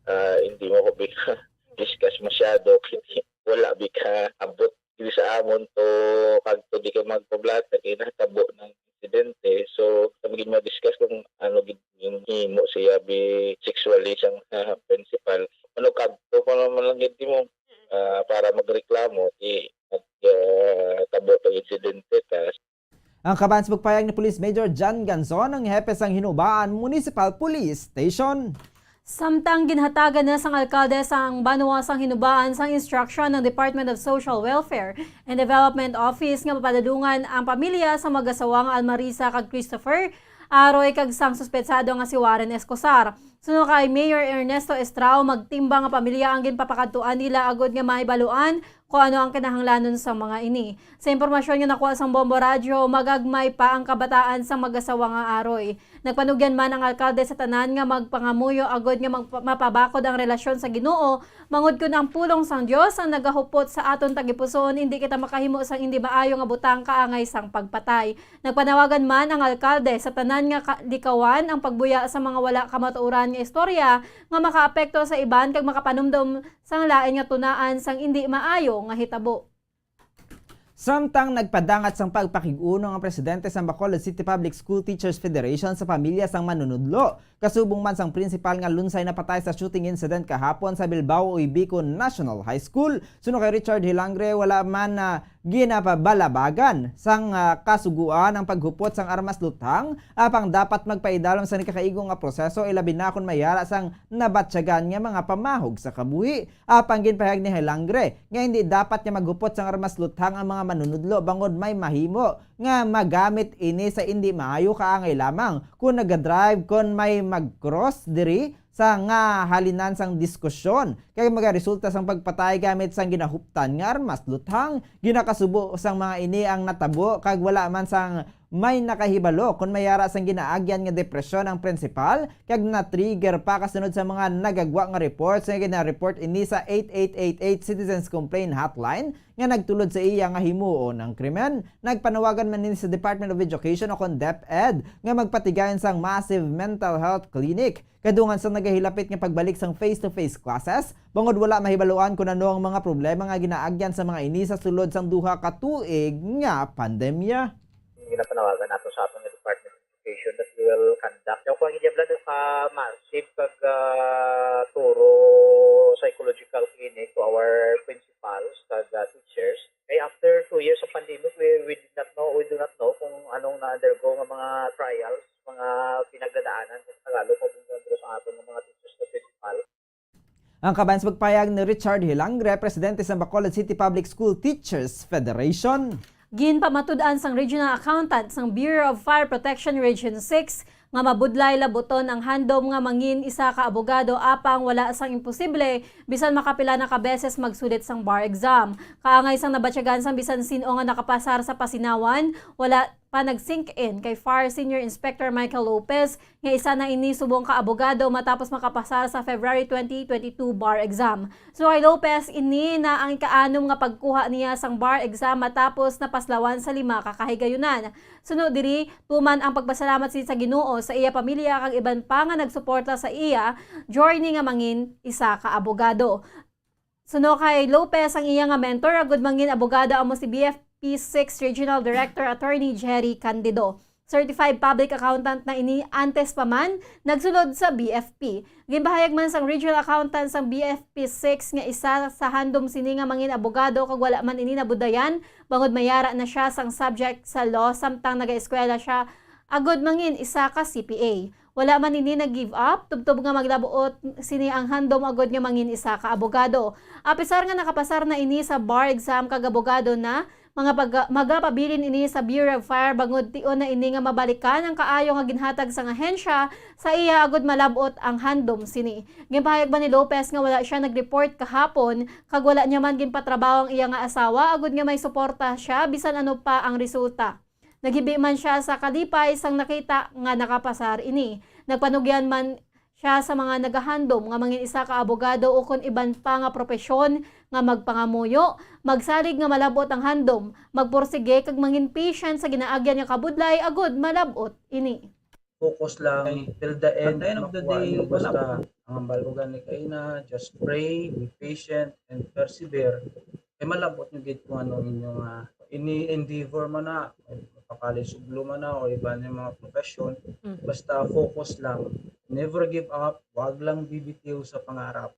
Ah, hindi mo ko bika-discuss masyado. Wala bika abot diri sa amon to, kag to di ka magpablata kay natabo ng insidente. So, kami gid ma-discuss kung ano gid yung himo siya bi sexually sang, ah, principal. Ano kadto pa naman lang gid mo, ah, para magreklamo, di nag, ah, tabo tong insidente, tas Ang kaban sa pagpahayag ni Police Major John Ganzon, ang hepe sang Hinubaan Municipal Police Station. Samtang ginhatagan na sang alkalde sang banwa sang Hinubaan sang instruction ng Department of Social Welfare and Development Office nga mapadalungan ang pamilya sa mag-asawa nga Almarisa kag Christopher Aroy kag sang suspetsado nga si Warren Escosar. Suno kay Mayor Ernesto Estrao, magtimbang nga pamilya ang ginpapakadtuan nila agud nga mahibaluan kung ano ang kinahanglanon sang mga ini. Sa impormasyon nga nakuha sang Bombo Radyo, magagmay pa ang kabataan sang mag-asawa nga Aroy. Nagpanugyan man ang alkalde sa tanan nga magpangamuyo agud nga magpa-, mapabakod ang relasyon sa Ginoo, bangod kun ang pulong sang Dios ang nagahupot sa aton tagipusoon, indi kita makahimo sang indi maayo nga butang kaangay sang pagpatay. Nagpanawagan man ang alkalde sa tanan nga ka-, likawan ang pagbuya sa mga wala kamatuoran nga istorya nga makaapekto sa iban kag makapanumdom sang lain nga tunaan sang indi maayo nga hitabo. Samtang nagpadangat sang pagpakig-unong ang presidente sang Bacolod City Public School Teachers Federation sa pamilya sang manunudlo, kasubong man sang principal nga lunsay napatay sa shooting incident kahapon sa Bilbao Oibico National High School. Suno kay Richard Hilangre, wala man na ginapabalabagan sang, ah, kasugoan ang paghupot sang armas luthang, apang dapat magpaidalom sa nagkakaigo nga proseso, ilabi na kon may ara sang nabatyagan nga mga pamahog sa kabuhi. Apang ginpahayag ni Hilangre nga hindi dapat nga maghupot sang armas luthang ang mga manunudlo, bangod may mahimo nga magamit ini sa indi maayo, kaangay lamang kon nagadrive, kon may mag-cross diri sa nga halinan sang diskusyon, kay magaresulta sang pagpatay gamit sang ginahuptan nga armas luthang. Ginakasubo sang mga ini ang natabo, kag wala man sang may nakahibalo kon may ara sang ginaagyan nga depresyon ang principal, kag na-trigger pa kasunod sa mga nagagwa nga reports nga gina-report ini sa eight eight eight eight Citizens Complaint Hotline nga nagtulod sa iya nga himuon ang krimen. Nagpanawagan man ini sa Department of Education o kon DepEd nga magpatigayon sang massive mental health clinic kadungan sa nagahilapit nga pagbalik sang face-to-face classes, bangod wala mahibaluan kon ano ang mga problema nga ginaagyan sa mga ini sa sulod sang duha ka tuig nga pandemya. Ginapanawagan nato sa aton nga Department of Education that we will conduct daw kung hindi ka massive kag, ah, thorough psychological clinic to our principals kag, ah, teachers. Kay after two years of pandemic, we, we did not know, we do not know kung anong na-undergo nga mga trials, mga pinagdadaanan sa Tagalog kung ano sa aton nga mga teachers na principal. Ang kaban sa pagpahayag ni Richard Hilangre, presidente sa Bacolod City Public School Teachers Federation. Ginpamatud-an sang Regional Accountant sang Bureau of Fire Protection Region six nga mabudlay labuton ang handom nga mangin isa ka abogado apang wala sang imposible bisan makapila na ka beses magsulit sang bar exam. Kaangay sang nabatyagan sang bisan sin-o nga nakapasar sa pasinawan, wala pa nag-sink in kay Fire Senior Inspector Michael Lopez nga isa na ini subong ka abogado matapos makapasar sa February twenty twenty-two bar exam. So kay Lopez, ini na ang ikaanom nga pagkuha niya sang bar exam matapos napaslawan sa lima ka kahigayunan. Suno diri, tuman ang pagpasalamat sini sa Ginoo, sa iya pamilya kag iban pa nga nagsuporta sa iya journey nga mangin isa ka abogado. Suno kay Lopez, ang iya nga mentor agud mangin abogado amo si B F P six Regional Director Attorney Jerry Candido. Certified public accountant na ini antes pa man nagsulod sa B F P. Ginpahayag man sang regional accountant sang B F P six nga isa sa handom sini nga mangin abogado kag wala man ini nabudayan bangod may ara na siya sang subject sa law samtang nagaeskwela siya agud mangin isa ka C P A. Wala man ini nag-give up, tubtob nga maglabuot sini ang handom agud nga mangin isa ka abogado. Apisar nga nakapasar na ini sa bar exam kag abogado na, mga pag-, magapabilin ini sa Bureau of Fire bangod tion na ini nga mabalikan ang kaayo nga ginhatag sang ahensya sa iya agud malab-ot ang handom sini. Ginpahayag man ni Lopez nga wala siya nag-report kahapon kag wala niya man ginpatrabaho ang iya nga asawa agud nga may suporta siya bisan ano pa ang resulta. Naghibi man sia sa kalipay sang nakita nga nakapasar ini. Nagpanugyan man sia sa mga nagahandom nga mangin isa ka abogado ukon iban pa nga propesyon nga magpangamuyo, magsalig nga malab-ot ang handom, magpursige kag mangin patient sa ginaagyan nga kabudlay agud malab-ot ini. Focus lang till the end, makuha ninyo. Basta ang hambal ko gani kaina, just pray, be patient, and persevere. Kay malab-ot nyo gid kung ano inyo nga ini endeavor man na, pag-college man na, o iban nga mga profession. Mm. Basta focus lang. Never give up, wag lang bibitiw sa pangarap.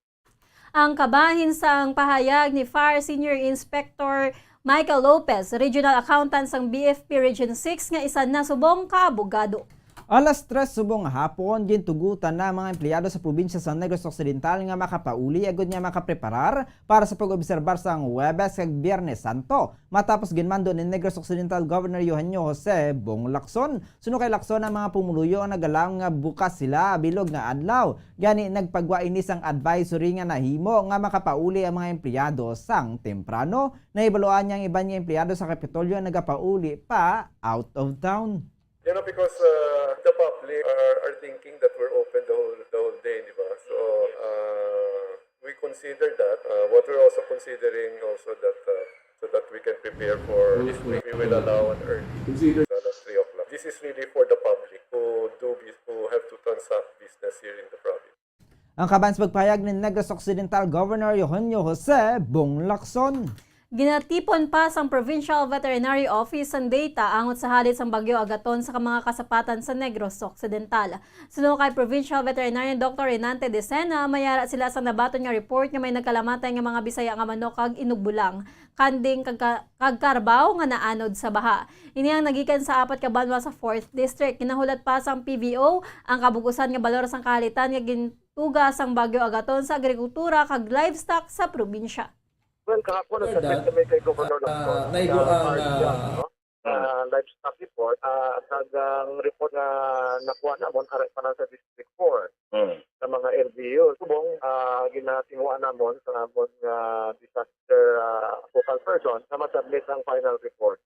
Ang kabahin sang pahayag ni Fire Senior Inspector Michael Lopez, Regional Accountant sang B F P Region six, nga isa na subong ka abogado. Alas tres subong nga hapon, gintugutan na ang mga empleyado sa probinsya sa Negros Occidental nga makapauli agud nga makapreparar para sa pag-obserbar sang Huwebes kag Biyernes Santo, matapos ginmando ni Negros Occidental Governor Eugenio Jose Bong Lacson. Suno kay Lacson, ang mga pumuluyo ang nag-alam nga bukas sila bilog nga adlaw. Gani, nagpagwa ini sang advisory nga nahimo nga makapauli ang mga empleyado sang temprano. Nahibaluan niya ang iban nga empleyado sa Kapitolyo nga nagapauli pa out of town. You know, because, uh, the public are, are thinking that we're open the whole, the whole day, di ba? So, uh, we consider that. Uh, what we're also considering also that, uh, so that we can prepare for this week, we will allow an early, uh, three o'clock. This is really for the public who do bus-, who have to transact business here in the province. Ang kabahin sa pagpahayag ni Negros Occidental Governor Eugenio Jose Bong Lacson. Ginatipon pa sang Provincial Veterinary Office ang data angot sa halit sang Bagyo Agaton sa mga kasapatan sa Negros Occidental. Suno kay Provincial Veterinarian Doctor Renante Decena, may ara sila sa nabaton nga report nga may nagkalamatay nga mga Bisaya nga manok kag inugbolang, kanding kag ka-, kag karabaw nga naanod sa baha. Ini ang nagikan sa apat ka banwa sa Fourth District. Ginahulat pa sang P V O ang kabug-usan nga balor sang kahalitan nga gintuga sang Bagyo Agaton sa agrikultura kag livestock sa probinsya. Well, kahapon, nag-submit kami kay Governor Lacson sa R D A, no? Ah, livestock report, ah, kag ang report nga nakuha namon, ari pa lang sa District four, sa mga L G U. Subong, ah, ginatinguha namon sa amon nga disaster, ah, focal person na ma-submit ang final report.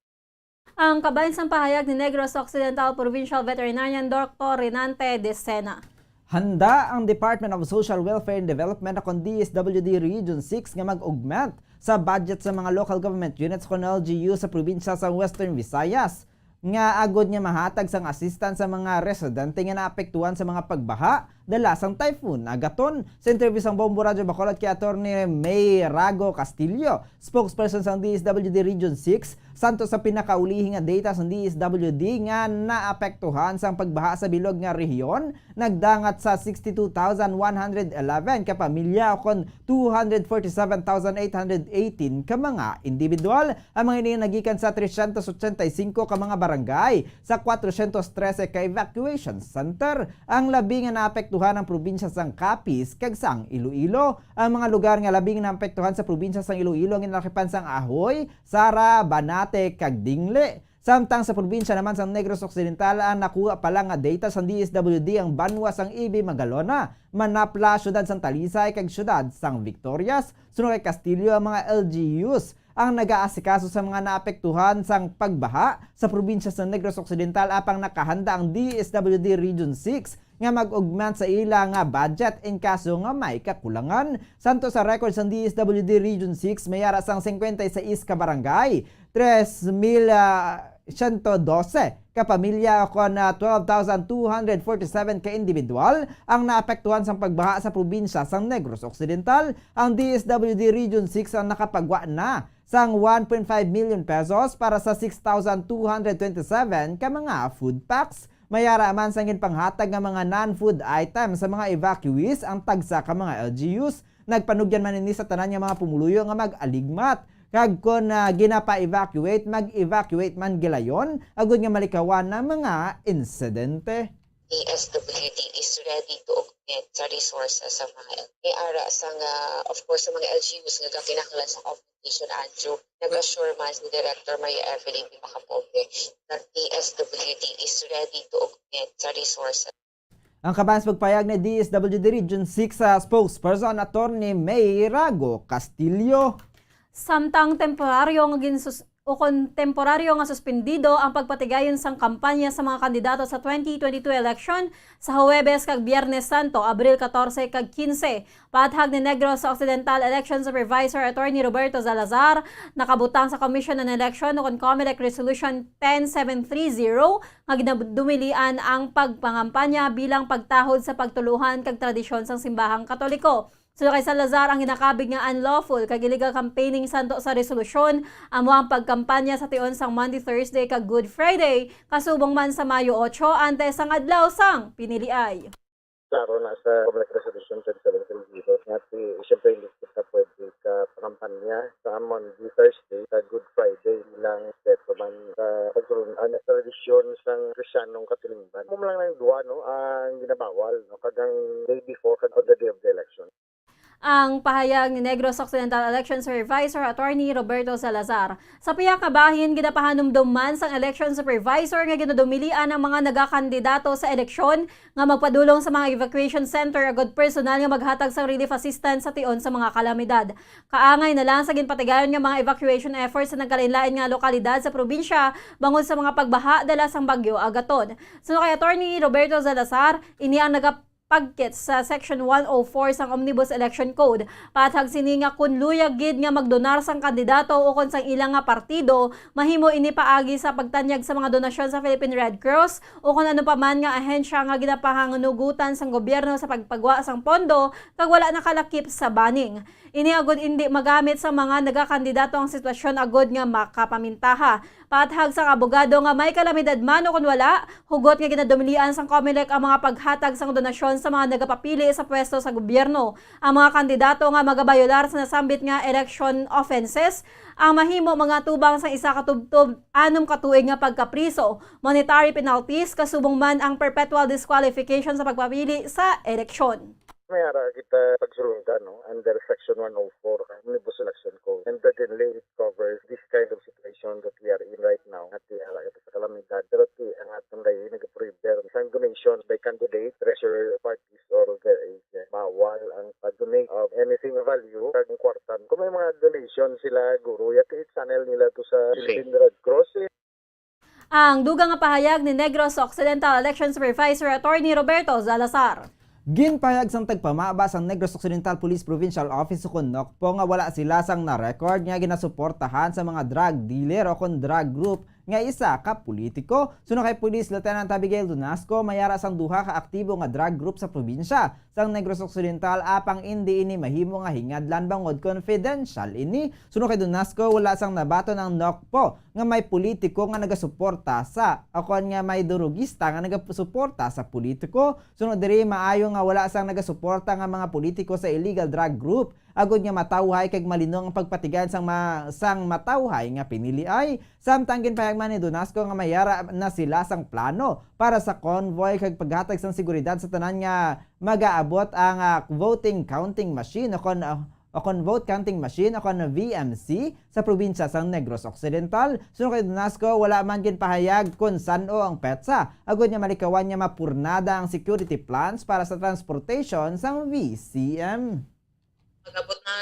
Ang kabahin sang pahayag ni Negros Occidental Provincial Veterinarian Doctor Renante Decena. Handa ang Department of Social Welfare and Development ukon D S W D Region six nga mag-augment sa budget sa mga local government units ukon L G U sa probinsya sa Western Visayas, nga agud nga mahatag sang assistance sa mga residente nga naapektuhan sa mga pagbaha dala sang Typhoon Agaton. Sa interview sang Bombo Radyo Bacolod kay Attorney May Rago Castillo, spokesperson sang D S W D Region six, santos sa pinakaulihi nga data sang D S W D nga naapektuhan sang pagbaha sa bilog nga rehiyon, nagdangat sa sixty-two thousand one hundred eleven ka pamilya ukon two hundred forty-seven thousand eight hundred eighteen ka mga individual. Ang mga ini nagikan sa trescientos ochenta y cinco ka mga barangay sa cuatrocientos trece ka evacuation center. Ang labi nga naapektuhan naapektuhan ang probinsya sang Capiz kag sang Iloilo. Ang mga lugar nga labing naapektuhan sa probinsya sang Iloilo ang ginalakipan sang Ahoy, Sara, Banate, kag Dingle. Samtang sa probinsya naman sang Negros Occidental, ang nakuha pa lang nga data sang D S W D ang banwa sang Ibi, Magalona, Manapla, siyudad sang Talisay, kag siyudad sang Victorias. Sunod kay Castillo, ang mga L G Us ang nagaasikaso sa mga naapektuhan sang pagbaha sa probinsya sa Negros Occidental, apang nakahanda ang D S W D Region six nga mag-augment sa ila nga budget in kaso nga may kakulangan. Santo sa record sang D S W D Region six, may ara sang singkwenta y sais ka barangay, tres mil siyento dose ka pamilya, kon, ah, twelve thousand two hundred forty-seven ka individual ang naapektuhan sang pagbaha sa probinsya sang Negros Occidental. Ang D S W D Region six ang nakapagwa na sang one point five million pesos para sa six thousand two hundred twenty-seven ka mga food packs. May ara man sang ginpanghatag nga mga non-food items sa mga evacuees ang tagsa ka mga L G Us. Nagpanugyan man ini sa tanan nga mga pumuluyo nga mag-aligmat, kag kon, ah, ginapa-evacuate, mag-evacuate man gilayon, agud nga malikawan ang mga insidente. D S W D is ready to augment sa resources sa mga L G U. May ara sa nga, of course, sa mga L G Us nga gakinahanglan sa compensation, Andrew, nag-assure man si Director Maria Evelyn Di Macapote that D S W D is ready to augment sa resources. Ang kaban sa pagpayag ni D S W D Region six sa spokesperson, Attorney May Rago Castillo. Samtang temporaryo nga ginsus-, o kon temporaryo nga suspendido ang pagpatigayon sang kampanya sa mga kandidato sa twenty twenty-two election sa Huwebes kag Biyernes Santo, Abril katorse kag kinse. Paathag ni Negros Occidental Election Supervisor Attorney Roberto Salazar, nakabutang sa Commission on Election o kon COMELEC Resolution ten seven three zero nga ginadumilian ang pagpangampanya bilang pagtahod sa pagtuluhan kag tradisyon sang simbahang Katoliko. Suno kay Salazar, ang ginakabig nga unlawful kag illegal campaigning santo sa resolusyon amo ang pagkampanya sa tion sang Maundy Thursday kag Good Friday, kasubong man sa Mayo otso, antes sang adlaw sang piniliay. Klaro na sa COMELEC Resolution ten seven three zero nga ti, siyempre, hindi kita pwede ka pangampanya sa Maundy Thursday kag Good Friday bilang respeto man sa pagtulun-an sa tradisyon sang Kristiyanong katilingban. Amo lang ang duha, no, ang ginabawal, no, kag ang day before kag on the day of the election. Ang pahayag ni Negros Occidental Election Supervisor Attorney Roberto Salazar. Sa pihak nga bahin, ginapahanumdom man sang election supervisor nga ginadumilian ang mga nagakandidato sa eleksyon nga magpadulong sa mga evacuation center agud personal nga maghatag sang relief assistance sa tion sa mga kalamidad. Kaangay na lang sa ginpatigayon nga mga evacuation efforts sa nagkalainlain nga lokalidad sa probinsya bangod sa mga pagbaha dala sang Bagyo Agaton. Suno kay Attorney Roberto Salazar, ini ang naga- pagkit sa Section one oh four sang Omnibus Election Code. Paathag sini nga kon luyag gid nga magdonar sang kandidato ukon sang ila nga partido, mahimo ini paagi sa pagtanyag sa mga donasyon sa Philippine Red Cross ukon ano pa man nga ahensya nga ginapahangunugotan sang gobyerno sa pagpagwa sang pondo kag wala nakalakip sa banning. Ini agud indi magamit sa mga nagakandidato ang sitwasyon agud nga makapamintaha. Paathag sang abogado nga may kalamidad man o kon wala, hugot nga ginadumilian sang COMELEC ang mga paghatag sang donasyon sa mga nagapapili sa pwesto sa gobyerno. Ang mga kandidato nga magabayolar sa nasambit nga election offenses ang mahimo mangatubang sang isa ka tubtob anom ka tuig nga pagkapriso, monetary penalties, kasubong man ang perpetual disqualification sa pagpapili sa eleksyon. May ara kita pagsulundan, no, under Section one oh four, Omnibus Election Code. And certainly, it covers this kind of situation that we are in right now. Nga ti ara kita sa kalamidad. Pero ti ang atong dai nag-prevent sang donations by candidate, treasurer, parties, or their agent. Bawal ang pag-donate of anything of value kag ang kwarta. Kung may mga donation sila, guro, yati i-channel nila to sa Philippine Red Cross, eh. Ang dugang nga pahayag ni Negros Occidental Election Supervisor Attorney Roberto Salazar. Ginpahayag sang tagpamaba sang Negros Occidental Police Provincial Office ukon NOCPO nga wala sila sang na-record nga ginasuportahan sa mga drug dealer o kon drug group nga isa ka politiko. Suno kay Police Lieutenant Abigail Donasco, may ara sang duha ka aktibo nga drug group sa probinsya sang Negros Occidental, apang indi ini mahimo nga hingadlan bangod confidential ini. Suno kay Donasco, wala sang nabaton ang NOCPO nga may politiko nga nagasuporta sa, o kon nga may durugista nga nagasuporta sa politiko. Suno diri, maayo nga wala sang nagasuporta nga mga politiko sa illegal drug group agod nga matawhay kag malinong ang pagpatigayon sang ma-, sang matawhay nga piniliay. Samtang ginpahayag man ni Donasco nga mayara na sila sang plano para sa convoy kag paghatag sang seguridad sa tanan nga magaabot ang, ah, voting counting machine o kon, ah, o kon vote counting machine o kon V M C sa probinsya sang Negros Occidental. Suno kay Donasco, wala man ginpahayag kon san-o ang petsa, agod nga malikawan nga mapurnada ang security plans para sa transportation sang V C M. Mag-abot na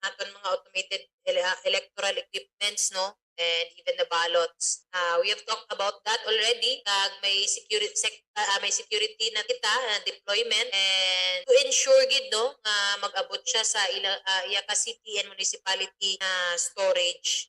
aton mga automated ele-, ah, electoral equipments, no? And even the ballots. Ah, we have talked about that already. Kag may security sec-, ah, ah, may security na kita, ah, deployment, and to ensure gid, no, nga mag-abot siya sa ila, ah, iya ka city and municipality na storage.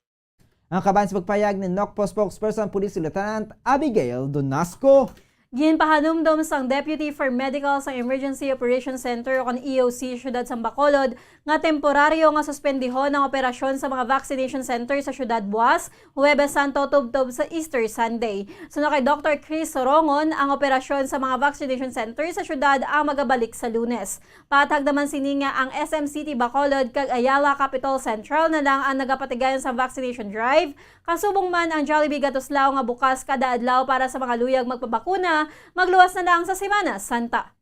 Ang kaban sa pagpayag ni NOCPO spokesperson Police Lieutenant Abigail Donasco. Ginpahanumdom sang Deputy for Medical sang Emergency Operations Center o kon E O C Siyudad sang Bacolod nga temporaryo nga suspendihon ang operasyon sa mga vaccination center sa siyudad buas Huwebes Santo tubtob sa Easter Sunday. Suno kay Doktor Chris Sorongon, ang operasyon sa mga vaccination center sa siyudad ang magabalik sa Lunes. Paathag naman sini nga ang S M City Bacolod kag Ayala Capital Central na lang ang nagapatigayon sa vaccination drive, kasubong man ang Jollibee Gatuslao nga bukas kada adlaw para sa mga luyag magpabakuna, magluwas na lang sa Semana Santa.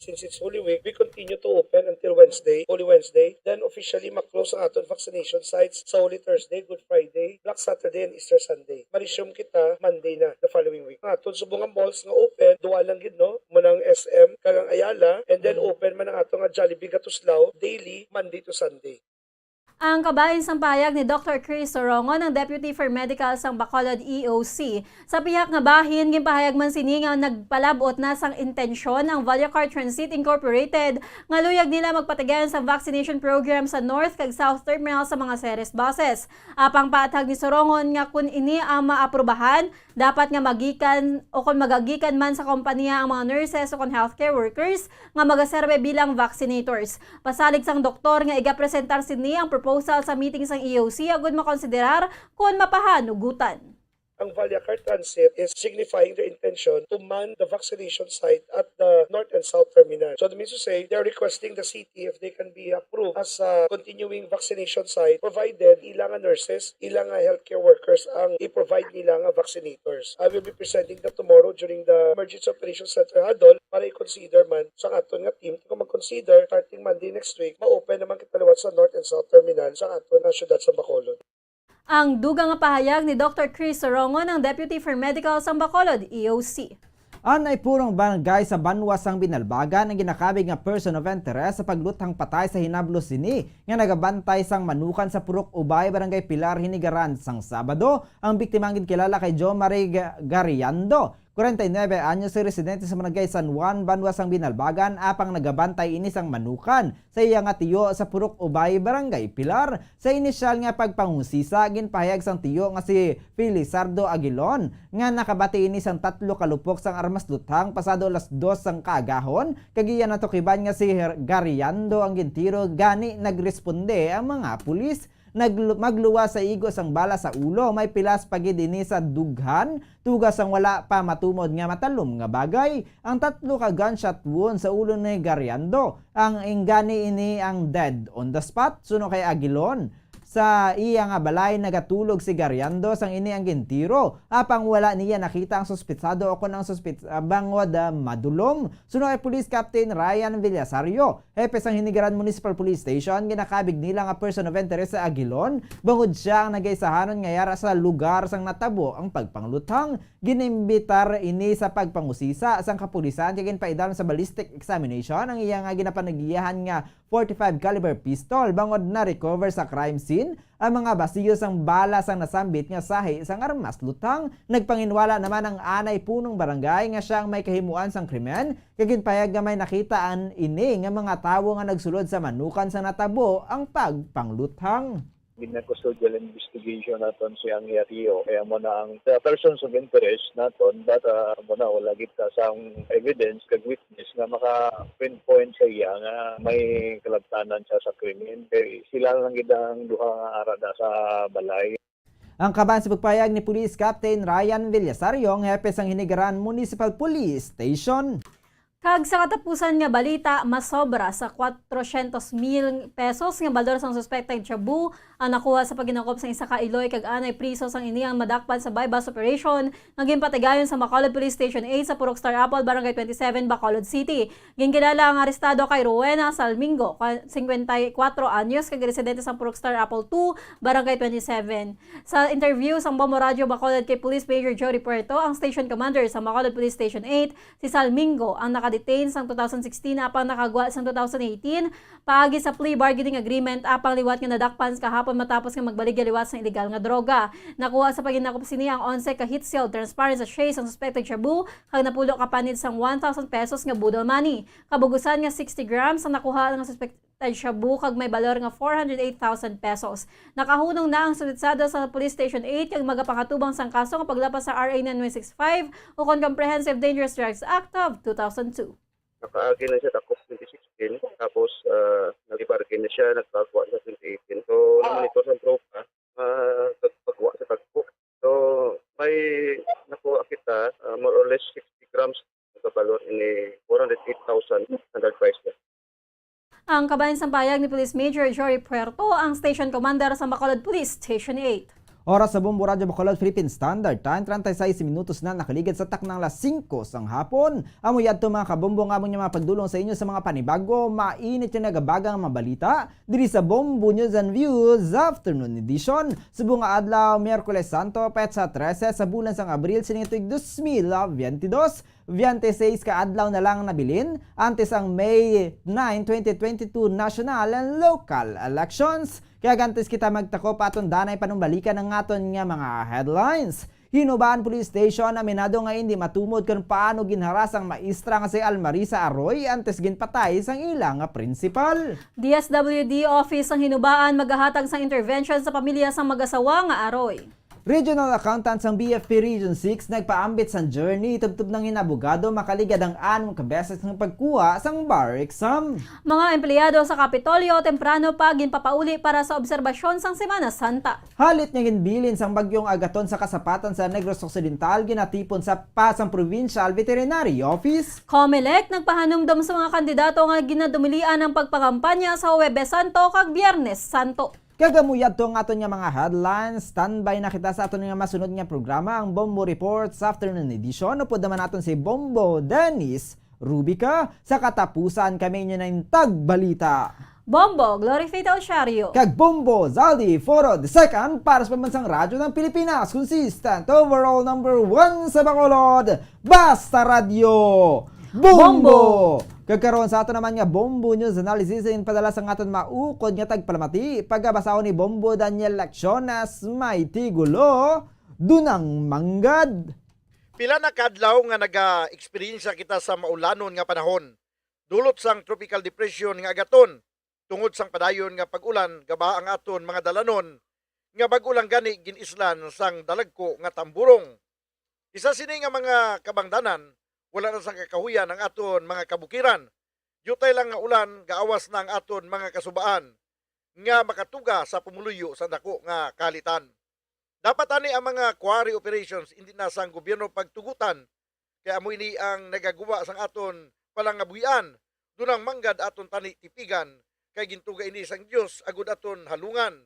Since it's Holy Week, we continue to open until Wednesday, Holy Wednesday. Then officially ma-close ang aton vaccination sites sa Holy Thursday, Good Friday, Black Saturday, and Easter Sunday. Ma-resume kita Monday na the following week. Ang aton subong nga malls nga open, duha lang gid, no? Muna ang S M kag ang Ayala, and then Mm. open man ang ato nga Jollibee Gatuslao daily, Monday to Sunday. Ang kabahin sang pahayag ni Doktor Chris Sorongon, ang Deputy for Medical sang Bacolod E O C. Sa pihak nga bahin, ginpahayag man sini nga nagpalab-ot na sang intensyon ang Vallecar Transit Incorporated nga luyag nila magpatigayon sa vaccination program sa North kag South Terminal sa mga Ceres buses. Apang paathag ni Sorongon nga kun ini ang maaprubahan, dapat nga magikan o kon magagikan man sa kompanya ang mga nurses o kon healthcare workers nga magaserbe bilang vaccinators. Pasalig sang doktor nga igapresentar sini ang proposal sa meeting sang E O C agud makonsiderar kon mapahanugutan. Ang Vallecar Transit is signifying their intention to man the vaccination site at the North and South Terminal. So that means to say, they're requesting the city if they can be approved as a continuing vaccination site, provided ila nga nurses, ila nga healthcare workers ang i-provide nila nga vaccinators. I will be presenting that tomorrow during the Emergency Operations Center huddle para i-consider man sa aton nga team kung mag-consider starting Monday next week, ma-open naman kita liwat sa North and South Terminal sa aton nga syudad sa Bacolod. Ang dugang nga pahayag ni Doktor Chris Sorongon, ang Deputy for Medical sang Bacolod E O C. Anay punong barangay sa banwa sang Binalbagan ang ginakabig nga person of interest sa pagluthang patay sa hinablo sini nga nagabantay sang manukan sa Purok Ubay, Barangay Pilar, Hinigaran sang Sabado. Ang biktima ang ginkilala kay Jo Marie Ga-, Gariando, kwarenta y nuebe anyos, residente sa Barangay San Juan, banwa sang Binalbagan, apang nagabantay ini sang manukan sa iya nga tiyo sa Purok Ubay, Barangay Pilar. Sa inisyal nga pagpangusisa, ginpahayag sang tiyo nga si Felizardo Aguilon nga nakabati ini sang tatlo ka lupok sang armas luthang pasado alas dos sang kaagahon, kag iya natukiban nga si Her-, Gariando ang gintiro, gani nagresponde ang mga pulis. Naglu-, magluwas sa igo sang bala sa ulo, may pilas pa gid ini sa dughan, tuga sang wala pa matumod nga matalom nga bagay. Ang tatlo ka gunshot wound sa ulo ni Gariando, ang inggani ini ang dead on the spot, suno kay Aguilon. Sa iya nga balay nagatulog si Gariando sang ini ang gintiro, apang wala niya nakita ang suspitsado o kon ang suspits-, ah, bangod, ah, madulom. Suno kay Police Captain Ryan Villasario, hepe sang Hinigaran Municipal Police Station, ginakabig nila nga person of interest sa Aguilon, bangod sia ang nagaisahanon nga yara sa lugar sang natabo ang pagpangluthang. Ginimbitar ini sa pagpangusisa sang kapulisan kag ginpaidalom sa ballistic examination ang iya nga ginapanagiyahan nga forty-five caliber pistol, bangod na-recover sa crime scene ang mga basiyo sang bala sang nasambit nga sahi sang armas luthang. Nagpanginwala naman ang anay punong barangay nga sia ang may kahimuan sang krimen, kag ginpahayag nga may nakitaan ini nga mga tawo nga nagsulod sa manukan sa natabo ang pagpangluthang. Ginakustodial investigation naton si ang iya tiyo. Kaya mo na ang the persons of interest naton, but, ah, mo na wala gid ta sang evidence kag witness nga maka-pinpoint sa iya nga may kalabtanan siya sa krimen. Kay sila lang gid ang duha nga ara da sa balay. Ang kaban sa pagpayag ni Police Captain Ryan Villasario, ang hepe sang Hinigaran Municipal Police Station. Kag sa katapusan nga balita, masobra sa kwatrocientos mil pesos nga balor sang suspected shabu ang nakuha sa paghinakop sang isa ka iloy kag anay priso sang ini ang madakpan sa buy-bust operation nga ginpatigayon sa Bacolod Police Station eight sa Purok Star Apple, Barangay twenty-seven, Bacolod City. Ginkilala ang arestado kay Rowena Salmingo, kwa-, singkwenta y kuwatro anyos, kag residente sa Purok Star Apple two, Barangay twenty-seven. Sa interview sang Bombo Radyo Bacolod kay Police Major Jory Puerto, ang station commander sa Bacolod Police Station eight, si Salmingo ang nakadetain sang two thousand sixteen apang nakagwa sang two thousand eighteen paagi sa plea bargaining agreement, apang liwat nga nadakpan sa kahapon matapos nga magbaligya liwat sang iligal nga droga. Nakuha sa paghinakop sini ang onse ka heat-sealed transparent sachet sang suspected shabu kag napulo ka panid sang one thousand pesos nga boodle money. Kabug-usan nga sixty grams ang nakuha nga suspected shabu kag may balor nga four hundred eight thousand pesos. Nakahunong na ang suspetsado sa Police Station eight kag magapangatubang sang kaso nga paglapas sa R A nine one six five ukon Comprehensive Dangerous Drugs Act of two thousand two. Nakaagi na siya takop twenty sixteen, tapos, ah, nag-bargain na siya, nagpagwa sa twenty eighteen. So, namonitor sa tropa, ah, nagpagwa sa tagpo. So, may nakuha kita, ah, more or less sixty grams nga balor ini four hundred eight thousand standard price niya. Ang kabahin sang pahayag ni Police Major Jory Puerto, ang station commander sa Bacolod Police Station eight. Oras sa Bombo Radyo Bacolod Philippine Standard Time, treinta y seis minutos na nakaligid sa taknang las singko sang hapon. Amo yadto, mga kabombo, nga amon nga mga pagdulong sa inyo sa mga panibago, mainit nga nagabagang mga balita diri sa Bombo News and Views Afternoon Edition. Subong nga adlaw, Miyerkules Santo, petsa trese sa bulan sang Abril, sining tuig dos mil biyente dos. Biyente seis ka adlaw na lang nabilin antes ang May nine, twenty twenty-two national and local elections. Kaya antes kita magtakop, aton danay panumbalikan ang aton nga mga headlines. Hinubaan Police Station aminado nga indi matumod kon paano ginharas ang maestra nga si Almarisa Aroy antes ginpatay sang ila nga principal. D S W D Office sang Hinubaan magahatag sang intervention sa pamilya sang mag-asawa nga Aroy. Regional Accountant sang B F P Region six nagpaambit sang journey tubtob nang in abogado makaligad ang anom ka beses nga pagkuha sang bar exam. Mga empleyado sa Kapitolyo temprano pa ginpapauli para sa obserbasyon sang Semana Santa. Halit nga ginbilin sang bagyong Agaton sa kasapatan sa Negros Occidental, ginatipon sa pa sang Provincial Veterinary Office. Comelec nagpahanumdom sa mga kandidato nga ginadumilian ang pagpangampanya sa Huwebes Santo kag Biyernes Santo. Kag amo yadto ang aton nga mga headlines. Standby na kita sa aton nga masunod nga programa, ang Bombo Reports Afternoon Edition. Upod naman naton si Bombo Dennis Rubica. Sa katapusan, kami inyo na yung tagbalita, Bombo Glory Faith Alciario. Kag Bombo Zaldi Foro the second para sa Pambansang Radyo ng Pilipinas. Consistent overall number one sa Bacolod. Basta Radyo. Bombo! Bombo! Kag karon sa ato naman nga Bombo News Analysis, ginpadala sang aton maukod nga tagpalamati, pagabasahon ni Bombo Daniel Lecciones, may tigulo, Dunang Manggad. Pila na ka adlaw nga naga-eksperyensya kita sa maulanon nga panahon, dulot sang tropical depression nga Agaton, tungod sang padayon nga pag-ulan, gabaha ang aton mga dalanon nga bag-o lang gani gin-islan sang dalagku nga tamburong. Isa sini nga mga kabangdanan, wala na sang kakahuyan ang aton mga kabukiran. Diutay lang nga ulan, gaawas na ang aton mga kasubaan nga makatuga sa pumuluyo sa dako nga kahalitan. Dapat ani ang mga quarry operations indi na sang gobyerno pagtugutan, kay amo ini ang nagaguba sang aton palangabuhian. Dunang manggad aton tani tipigan, kay gintuga ini sang Dios agud aton halungan.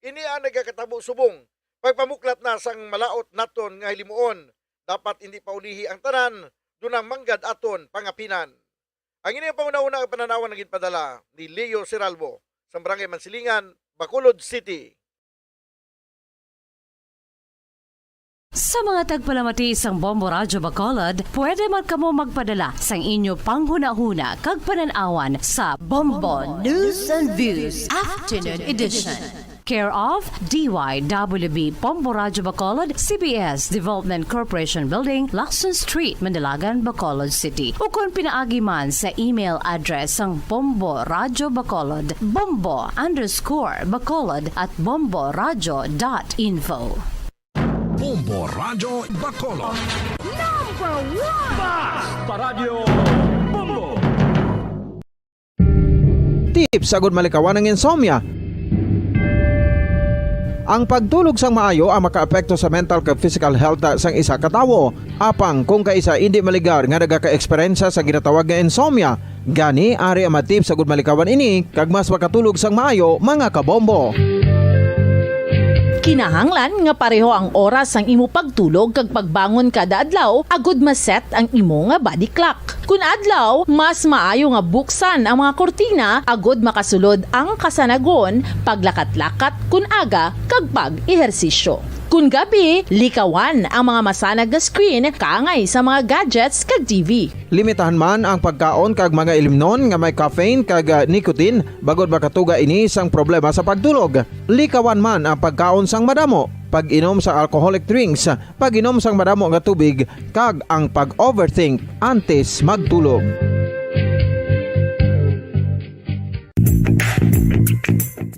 Ini ang nagakatabo subong pagpamuklat na sang malaut naton nga hilimuon. Dapat indi paulihi ang tanan, dunang manggad aton pangapinan. Ang ini ang panghunahuna nga pananawan nga ginpadala ni Leo Seralbo sa Barangay Mansilingan, Bacolod City. Sa mga tagpalamati sang Bombo Radyo Bacolod, pwede man kamo magpadala sang inyo panghunahuna kag panan-awan sa Bombo News and Views Afternoon Edition. Care of D Y W B Bombo Radyo Bacolod, C B S Development Corporation Building, Lacson Street, Manalagan, Bacolod City. Ukon pinaagi man sa email address sang Bombo Radyo Bacolod, bombo underscore bacolod at bomboradyo dot info. Bombo Radyo Bacolod. Number one! Basta Radyo Bombo! Tips agud malikawan ang insomnia. Ang pagtulog sang maayo ang makaapekto sa mental kag physical health sang isa ka tawo. Apang kung kaisa indi maligar nga nagakaeksperyensya sa ginatawag nga insomnia, gani ari ang mga tips agud malikawan ini kag mas makatulog sang maayo, mga kabombo. Kinahanglan nga pareho ang oras sang imo pagtulog kag pagbangon kada adlaw agud ma-set ang imo nga body clock. Kun adlaw, mas maayo nga buksan ang mga kurtina agud makasulod ang kasanagon, paglakat-lakat kun aga, kag pag-ehersisyo. Kun gabi, likawan ang mga masanag nga screen kaangay sa mga gadgets kag T V. Limitahan man ang pagkaon kag mga ilimnon nga may caffeine kag, ah, nicotine, bangod makatuga ini sang problema sa pagtulog. Likawan man ang pagkaon sang madamo, pag-inom sa alcoholic drinks, pag-inom sang madamo nga tubig, kag ang pag-overthink antes magtulog.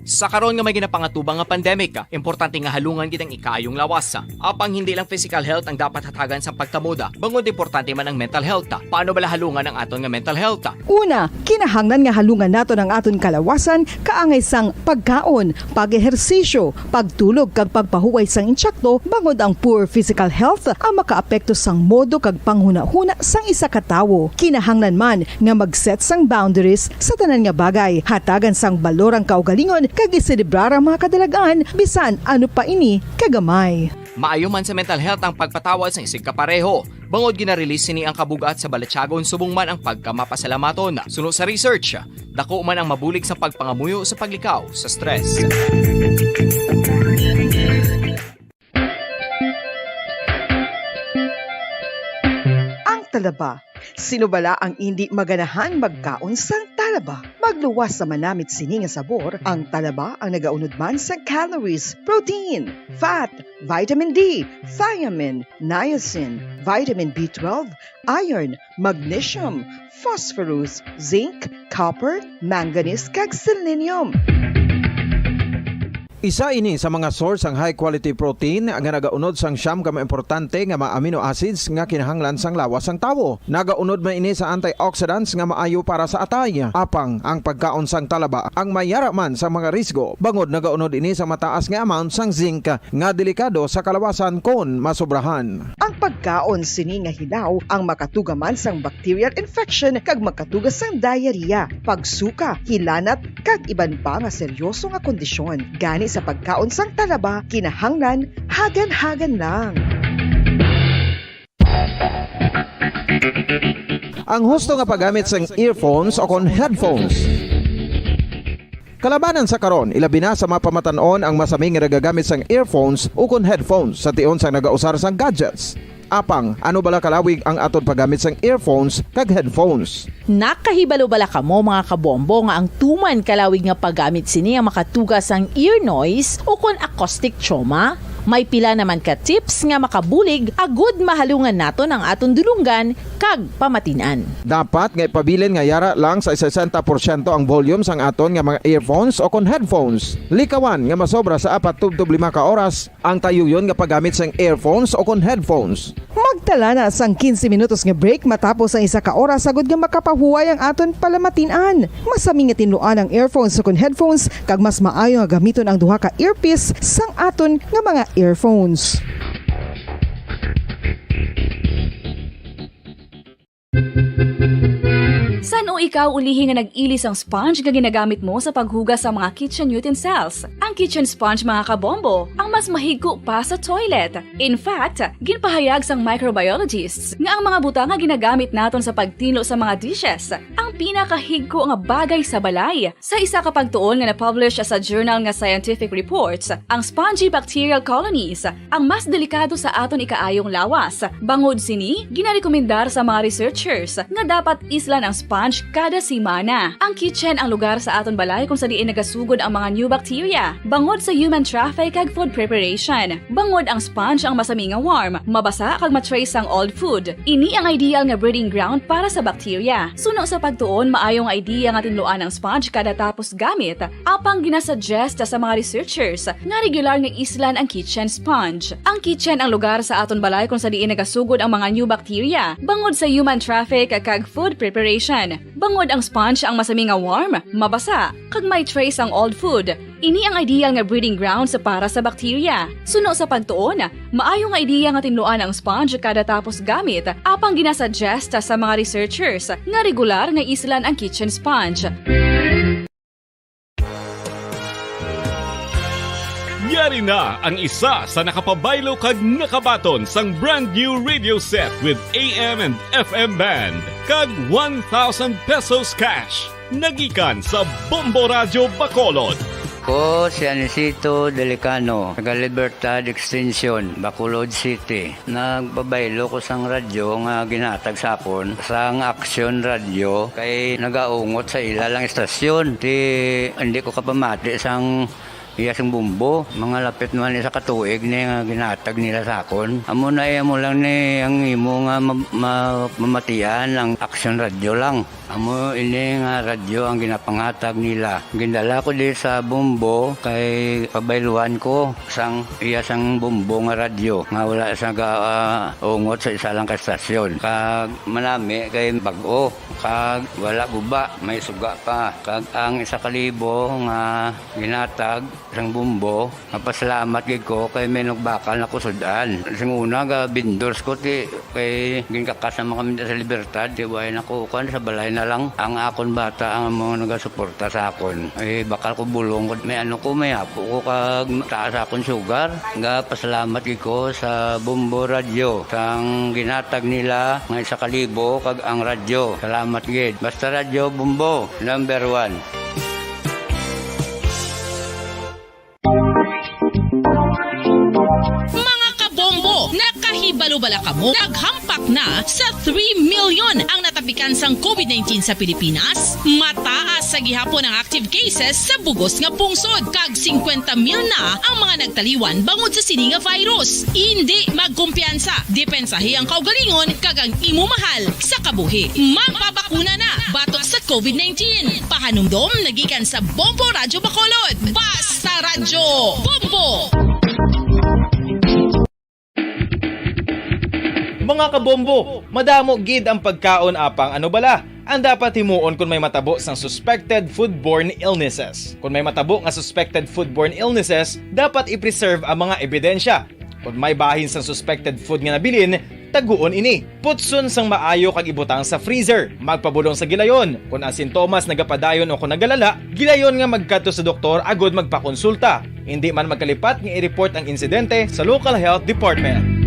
Sa karon nga may ginapangatubang nga pandemic, importante nga halungan gid ang ikaayong lawas. Apang hindi lang physical health ang dapat hatagan sang pagtamod, bangod importante man ang mental health. Paano bala halungan ang aton nga mental health? Una, kinahanglan nga halungan naton ang aton kalawasan kaangay sang pagkaon, pag-ehersisyo, pagtulog kag pagpahuway sang insakto, bangod ang poor physical health ang makaapekto sang modo kag panghunahuna sang isa ka tawo. Kinahanglan man nga mag-set sang boundaries sa tanan nga bagay, hatagan sang balor ang kaugalingon kag iselebrar ang mga kadalagan bisan ano pa ini kagamay. Maayo man sa mental health ang pagpatawad sang isigkapareho, bangod gina-release sini ang kabug-at sa balatyagon subong man ang pagkamapasalamaton. Suno sa research, dako man ang mabulig sa pagpangamuyo sa paglikaw sa stress. Ang talaba. Sino bala ang indi maganahan magkaon sang talaba? Magluwas sa manamit sini nga sabor, ang talaba ang nagaunod man sang calories, protein, fat, vitamin D, thiamine, niacin, vitamin B twelve, iron, magnesium, phosphorus, zinc, copper, manganese, kag selenium. Isa ini sa mga source sang high quality protein nga nagaunod sang siyam ka mga importante nga mga amino acids nga kinahanglan sang lawas sang tawo. Nagaunod man ini sa antioxidants nga maayo para sa atay. Apang ang pagkaon sang talaba ang may yara man sa mga risgo, bangod nagaunod ini sa mataas nga amount sang zinc nga delikado sa kalawasan kon masobrahan. Ang pagkaon sini nga hilaw ang makatuga man sang bacterial infection kag makatuga sang diarrhea, pagsuka, hilanat, kag iban pa nga seryoso nga kondisyon. Gani sa pagkaon sang talaba, kinahanglan hagan-hagan lang. Ang husto nga paggamit sang earphones o kon headphones. Kalabanan sa karon, ilabi na sa mga pamatan-on ang masami nga nagagamit sang earphones ukon headphones sa tion sang nagausar sang gadgets. Apang, ano bala kalawig ang aton paggamit sang earphones kag headphones? Nakahibalo bala kamo, mga kabombo, nga ang tuman kalawig nga paggamit sini ang makatuga sang ear noise ukon acoustic trauma? May pila naman ka tips nga makabulig agud mahalungan naton ang aton dulonggan kag pamatin-an. Dapat nga ipabilin nga yara lang sa sesenta porsyento ang volume sang aton nga mga earphones o kon headphones. Likawan nga masobra sa apat tubtob lima ka oras ang tayuyon nga paggamit sang earphones o kon headphones. Magtala na sang quince minutos nga break matapos ang isa ka oras agud nga makapahuway ang aton palamatin-an. Masami nga tinluan ang earphones o kon headphones, kag mas maayo nga gamiton ang duha ka earpiece sang aton nga mga earphones. San-o ikaw ulihi nga nag-ili sang sponge nga ginagamit mo sa paghugas sa mga kitchen utensils? Ang kitchen sponge, mga kabombo, ang mas mahigko pa sa toilet. In fact, ginpahayag sang microbiologists nga ang mga butang nga ginagamit naton sa pagtinlo sa mga dishes ang pinakahigko nga bagay sa balay. Sa isa ka pagtuon nga na-publish sa journal nga Scientific Reports, ang spongy bacterial colonies ang mas delikado sa aton ikaayong lawas. Bangod sini, ginarekomendar sa mga researchers nga dapat islan ang sponge kada semana. Ang kitchen ang lugar sa aton balay kung sa diin nagasugod ang mga new bacteria, bangod sa human traffic kag food preparation. Bangod ang sponge ang masami nga warm, mabasa kag ma-trace ang old food. Ini ang ideal nga breeding ground para sa bacteria. Suno sa pagtuon, maayo nga idea nga tinluan ang sponge kada tapos gamit, apang ginasuggest sa mga researchers nga regular nga islan ang kitchen sponge. Ang kitchen ang lugar sa aton balay kung sa diin nagasugod ang mga new bacteria, bangod sa human traffic kag food preparation. Bangod ang sponge ang masami nga warm, mabasa, kag may trace ang old food, Ini ang ideal nga breeding grounds para sa bakterya. Suno sa pagtuon, maayo nga ideya nga tinluan ang sponge kada tapos gamit, apang ginasuggest sa mga researchers nga regular nga islan ang kitchen sponge. Yari na ang isa sa nakapabaylo kag nakabaton sang brand new radio set with A M and F M band kag one thousand pesos cash. Nagikan sa Bombo Radyo Bacolod. Ko si Anisito Delicano, taga Libertad Extension, Bacolod City. Nagpabaylo ko sang radyo nga ginhatag sa akon sang Action Radio kay nagaungot sa ila lang istasyon. Ti hindi ko kapamati sang iya sing bumbo. Mga lapit man isa ka tuig ni nga ginhatag nila sa akon. Amo na iya mo lang ni ang imo nga ma- ma- mamatian ang Action Radio lang. Amo ini nga radyo ang ginapanghatag nila. Gindala ko di sa Bombo kay pabayluan ko sang iya sang Bombo nga radyo nga wala sa ga, ah, ungot sa isa lang ka estasyon. Kag manami kay bag-o kag wala guba, may suga pa. Kag ang isa ka libo nga ginatag sang Bombo, mapasalamat gid ko kay may nagbakal na kusud-an. Sing una ga vendors ko ti kay ginkakas naman kami sa Libertad, ti way na ko kuan sa balay na lang. Ang akon bata ang mga nagasuporta sa akon. Ay bakal ko bulong ko may ano ko may apo ko kag taas akon sugar. Ga pasalamat gid ko sa Bombo Radyo sang ginatag nila nga isa ka libo kag ang radyo. Salamat gid. Basta Radyo Bombo, number one. Mga kabombo, nakahibalo bala kamo? Naghampak na sa three million ang natapikan sang COVID nineteen sa Pilipinas. Mataas sa gihapon ang active cases sa bugos nga pungsod, kag singkwenta mil na ang mga nagtaliwan bangod sa sini nga virus. Indi magkumpiyansa, depensahi ang kaugalingon kag ang imo mahal sa kabuhi. Magpabakuna na batok sa COVID nineteen. Pahanumdom nagikan sa Bombo Radyo Bacolod. Basta Radyo Bombo! Mga kabombo, madamo gid ang pagkaon apang ano bala ang dapat himuon kon may matabo sang suspected foodborne illnesses. Kon may matabo nga suspected foodborne illnesses, dapat i-preserve ang mga ebidensya. Kon may bahin sang suspected food nga nabilin, taguon ini. Putson sang maayo kag ibutang sa freezer. Magpabulong sa gilayon. Kon ang sintomas nagapadayon o kon nagalala, gilayon nga magkadto sa doktor agud magpakonsulta. Indi man magkalipat nga i-report ang insidente sa local health department.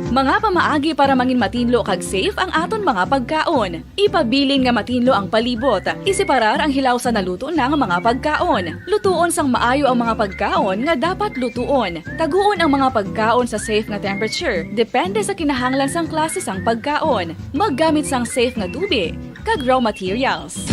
Mga pamaagi para mangin matinlo kag safe ang aton mga pagkaon. Ipabilin nga matinlo ang palibot. Iseparar ang hilaw sa naluto na nga mga pagkaon. Lutuon sang maayo ang mga pagkaon nga dapat lutuon. Taguon ang mga pagkaon sa safe nga temperature, depende sa kinahanglan sang klase sang pagkaon. Maggamit sang safe nga tubig kag raw materials.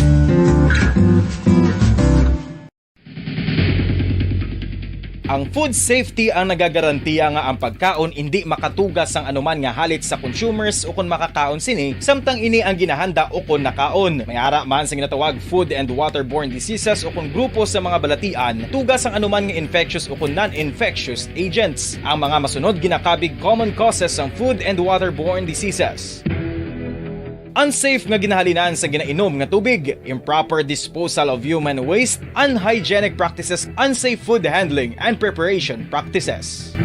Ang food safety ang nagagarantiya nga ang pagkaon indi makatugas sang anuman nga halit sa consumers ukon makakaon sini, samtang ini ang ginahanda ukon nakaon. May ara man sa ginatawag food and waterborne diseases ukon grupo sa mga balatian, tugas sang anuman nga infectious ukon non-infectious agents. Ang mga masunod ginakabig common causes sang food and waterborne diseases. Unsafe nga ginahalinan sa ginainom nga tubig, improper disposal of human waste, unhygienic practices, unsafe food handling and preparation practices.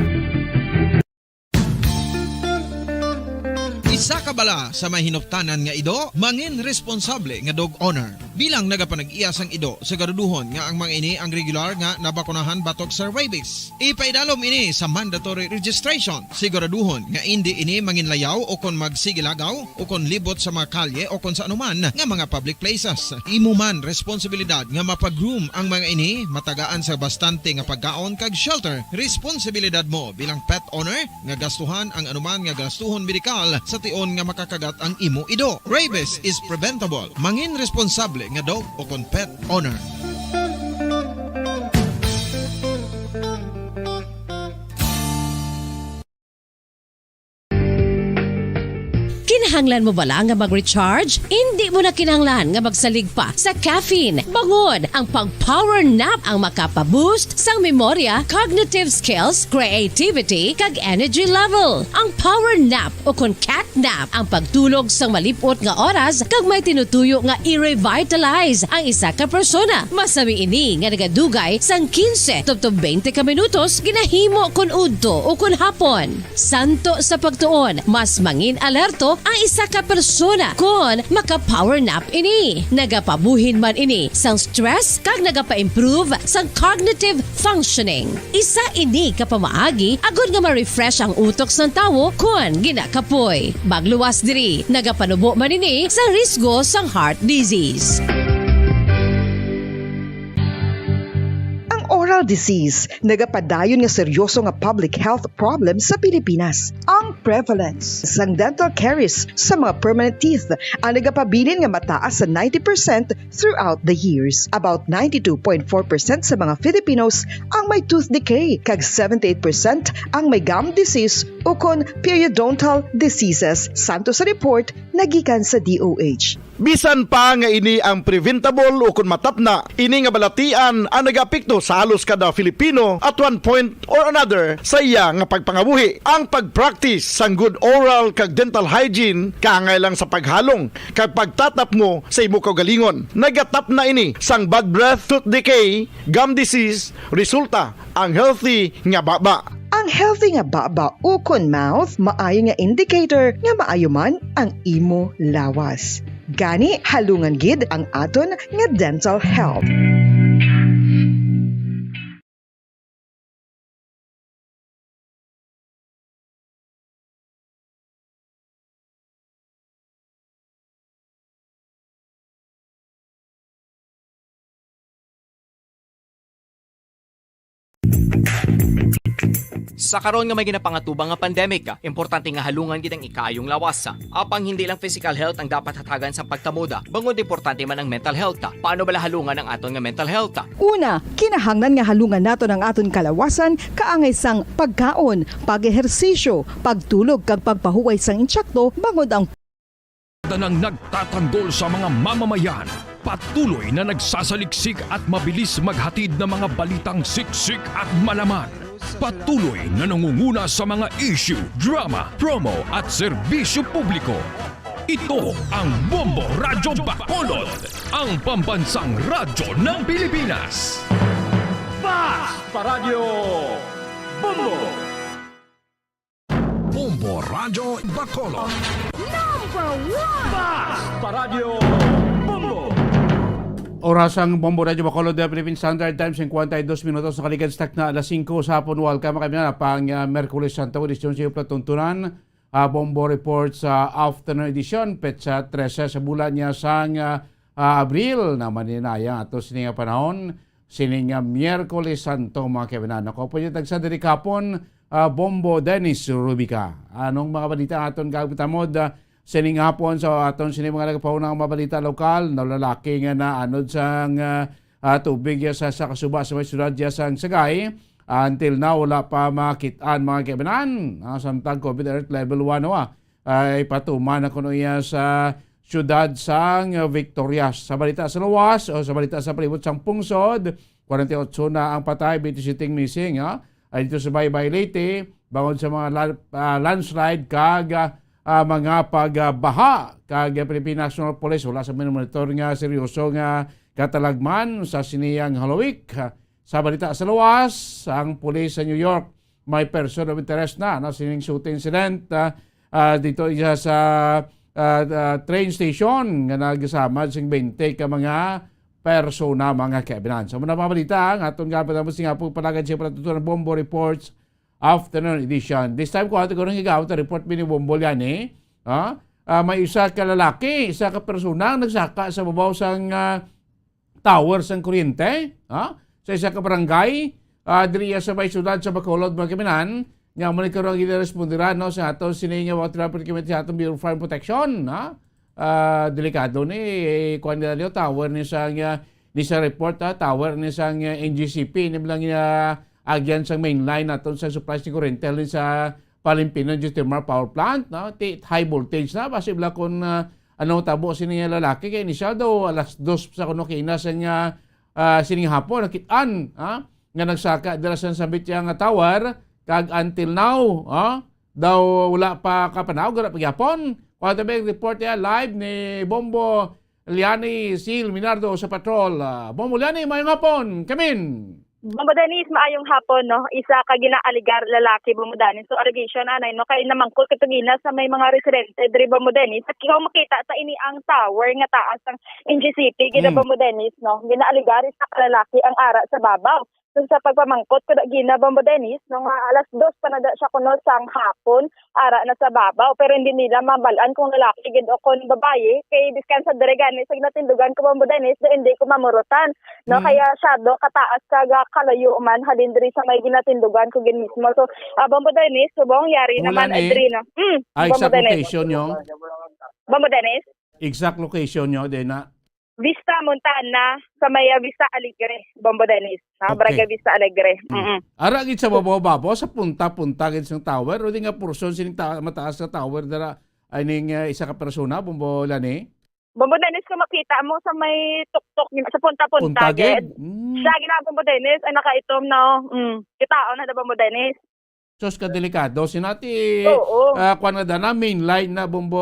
Isa ka bala sa may hinuptanan nga ido, mangin responsable nga dog owner. Bilang nagapanag-iya sang ido, siguraduhon nga ang mga ini ang regular nga nabakunahan batok sa rabies. Ipaidalom ini sa mandatory registration. Siguraduhon nga indi ini manginlayaw o kon magsigilagaw o kon libot sa mga kalye o kon sa anuman nga mga public places. Imo man responsibilidad nga mapag-groom ang mga ini, matagaan sa bastante nga pagkaon kag shelter. Responsibilidad mo bilang pet owner nga gastuhan ang anuman nga gastuhon medikal sa tion nga makakagat ang imo ido. Rabies is preventable. Mangin responsable nga dog o kon pet owner. Kinahanglan Kinahanglan mo bala nga mag-recharge? Indi mo na kinahanglan nga magsalig pa sa caffeine. Bangod ang pag-power nap ang makapa-boost sang memorya, cognitive skills, creativity, kag energy level. Ang power nap o kon cat nap ang pagtulog sang malip-ot nga oras kag may tinutuyo nga i-revitalize ang isa ka persona. Masami ini nga nagadugay sang quince tubtob twenty ka minutos ginahimo kon udto o kon hapon. Santo sa pagtuon, mas mangin alerto ang isa ka persona kon maka-power nap ini. Nagapabuhin man ini sang stress kag nagapa-improve sang cognitive functioning. Isa ini ka pamaagi agod nga ma-refresh ang utok sang tawo kon ginakapoy. Magluwas diri, nagapanubo man ini sa risgo sang heart disease. Ang oral disease nagapadayon nga seryoso nga public health problem sa Pilipinas. Ang prevalence sang dental caries sa mga permanent teeth ang nagapabilin nga mataas sa ninety percent throughout the years. About ninety-two point four percent sa mga Filipinos ang may tooth decay, kag seventy-eight percent ang may gum disease ukon periodontal diseases, santo sa report nagikan sa D O H. Bisan pa nga ini ang preventable o kon matapna, ini nga balatian ang nagaapekto sa halos kada Filipino at one point or another sa iya nga pagpangabuhi. Ang pag-practice sang good oral kag dental hygiene kaangay lang sa paghalong kag pagtatapmo sa imo kaugalingon. Nagatapna ini sang bad breath, tooth decay, gum disease, resulta ang healthy nga baba. Ang healthy nga baba ukon mouth maayo nga indicator nga maayo man ang imo lawas. Gani, halungan gid ang aton nga dental health. Sa karon nga may ginapangatubang nga pandemic, importante nga halungan gid ang ikaayong lawas. Apang hindi lang physical health ang dapat hatagan sa pagtamuda, bangod importante man ang mental health. Paano bala halungan ang aton nga mental health? Una, kinahanglan nga halungan naton ang aton kalawasan kaangay sang pagkaon, pag-ehersisyo, pagtulog kag pagpahuway sang insakto, bangod ang Tanan nagtatanggol sa mga mamamayan. Patuloy na nagsasaliksik at mabilis maghatid ng mga balitang siksik at malaman. Patuloy na nangunguna sa mga issue, drama, promo at serbisyo publiko. Ito ang Bombo Radyo Bacolod, ang pambansang radyo ng Pilipinas. Fast Paradyo Bombo! Bombo Radyo Bacolod. Number one! Fast Paradyo Bombo! Oras ang Bombo Radyo Bacolod, the Philippine Standard Time, singkwenta y dos minutos, nakaligad sa takna alas singko sa hapon. Welcome kami na pang, ah, Miyerkules Santo, edisyon sa Platuntunan, ah, Bombo Report sa afternoon edition, petsa trese sa bulan niya sang, ah, ah, Abril. Naman ni naya ato sini nga panahon, sining, ah, Miyerkules Santo, mga kaibanan. Ako po yung tagsa diri kapon, ah, Bombo Dennis Rubica. Anong mga balita aton kagtamod, ah, sining hapon? Sa aton sini mga nagpauna nga mga balita lokal, nalalaki nga naanod sang, ah, ah, tubig ya sa, sa kasuba sa may syudad ya sang Sagay. Until now, wala pa makit-an, mga kaibanan. Ah, samtang COVID alert level one, oh, ah, ay patuman na kuno iya sa siyudad sang Victorias. Sa balita sa luwas o sa balita sa palibot sang pungsod, kwarenta y otso na ang patay, twenty-seven missing, ha? Ay dito sa Baybay, Leyte, bangod sa mga la-, ah, landslide kag, ah, ah, mga pagbaha. Kag, ah, Philippine National Police, wala sa minumonitor nga seryoso nga katalagman sa siniyang halawik. Sa balita sa luwas, ang pulis sa New York may person of interest na, no, sining shooting incident, ah, ah, dito iya sa, ah, ah, train station nga nagsamad sing twenty ka mga persona, mga kaibanan. So, muna mga balita, ang aton nga pagtapos nga po palagad siya pala tutunan Bombo Reports Afternoon Edition. This time ko ato ko nang higaw ta report mini Bombo yan, eh. Ha? Ah, may isa ka lalaki, isa ka persona ang nagsaka sa babaw sang, ah, tower sang kuryente, ha? Sa isa ka barangay, ah, diri sa may syudad sa Bacolod, mga kaibanan, nga mo ni karon ang ginarespondiran, no, sa ato sini nga water treatment sa atong Bureau of Fire Protection, ha? Ah, delikado ni, eh, kuwan nila niyo, tower ni sa, nga, ni sa report, ha? Tower ni sa, nga, N G C P, ni lang nga agyan sa main line naton sa supply sa kuryente, ni sa Palimpinan Geothermal Power Plant, no? Ti high voltage na, basi bala kung, ah, ano tabo sini nga lalaki, kay initial daw alas dos sa kuno kaina sang, ah, ah, sining hapon, nakit-an, ha? Nga nagsaka dira sa Sambit nga tower, kag until now, ha? Daw wala pa kapanaog, wala pa gyapon. Kuha ta ba ang report niya live ni Bombo Liani Sil Minardo sa patrol. Ah, Bombo Liani, mayong hapon. Kamin. Bombo Dennis, maayong hapon, no? Isa ka ginaaligar lalaki, Bombo Dennis. So, allegation, anay, no? Kay namangkot ka tugina sa may mga residente diri, Bombo Dennis. At kung makita sa ini ang tower nga taas ang N G C P, gina, Mm. Bombo Dennis, no? Ginaaligar isa ka lalaki ang ara sa babaw. So, sa pagpamangkot ko gina, Bombo Dennis, no, nga alas dos pa na da siya kuno sang hapon, ara na sa babaw, pero hindi nila mabal-an kung lalaki gid o kung babayi, kay biskan sa diri gani sa ginatindugan ko, Bombo Dennis, do hindi ko mamurutan, no? Mm. Kaya siya do kataas kag kalayo man halin diri sa may ginatindugan ko gid mismo. So, ah, Bombo Dennis, subong yari Wala naman ni. Diri, no? Mm, Ay, Bombo exact Dennis. Location nyo? Bombo Dennis? Exact location nyo, din na? Vista Montana, sa may, ah, Vista Alegre, Bombo Dennis, no? Okay. Barangay Vista Alegre. Mm. Mm-mm. Ara gid sa babaw-babaw, sa punta-punta gid sang tower, o di nga portion sining ta-, mataas nga tower dira, ay ning, ah, isa ka persona, Bombo Lani? Bombo Dennis, kung makita mo sa may tuktok, sa punta-punta Punta gid? Gid? Mm. Siya gina, Bombo Dennis, ay nakaitom, no? Mm. Kitaon na da, Bombo Dennis. Sus, ka delikado. Sinati, Oo. Ah, kwan nga dana, main line na, Bombo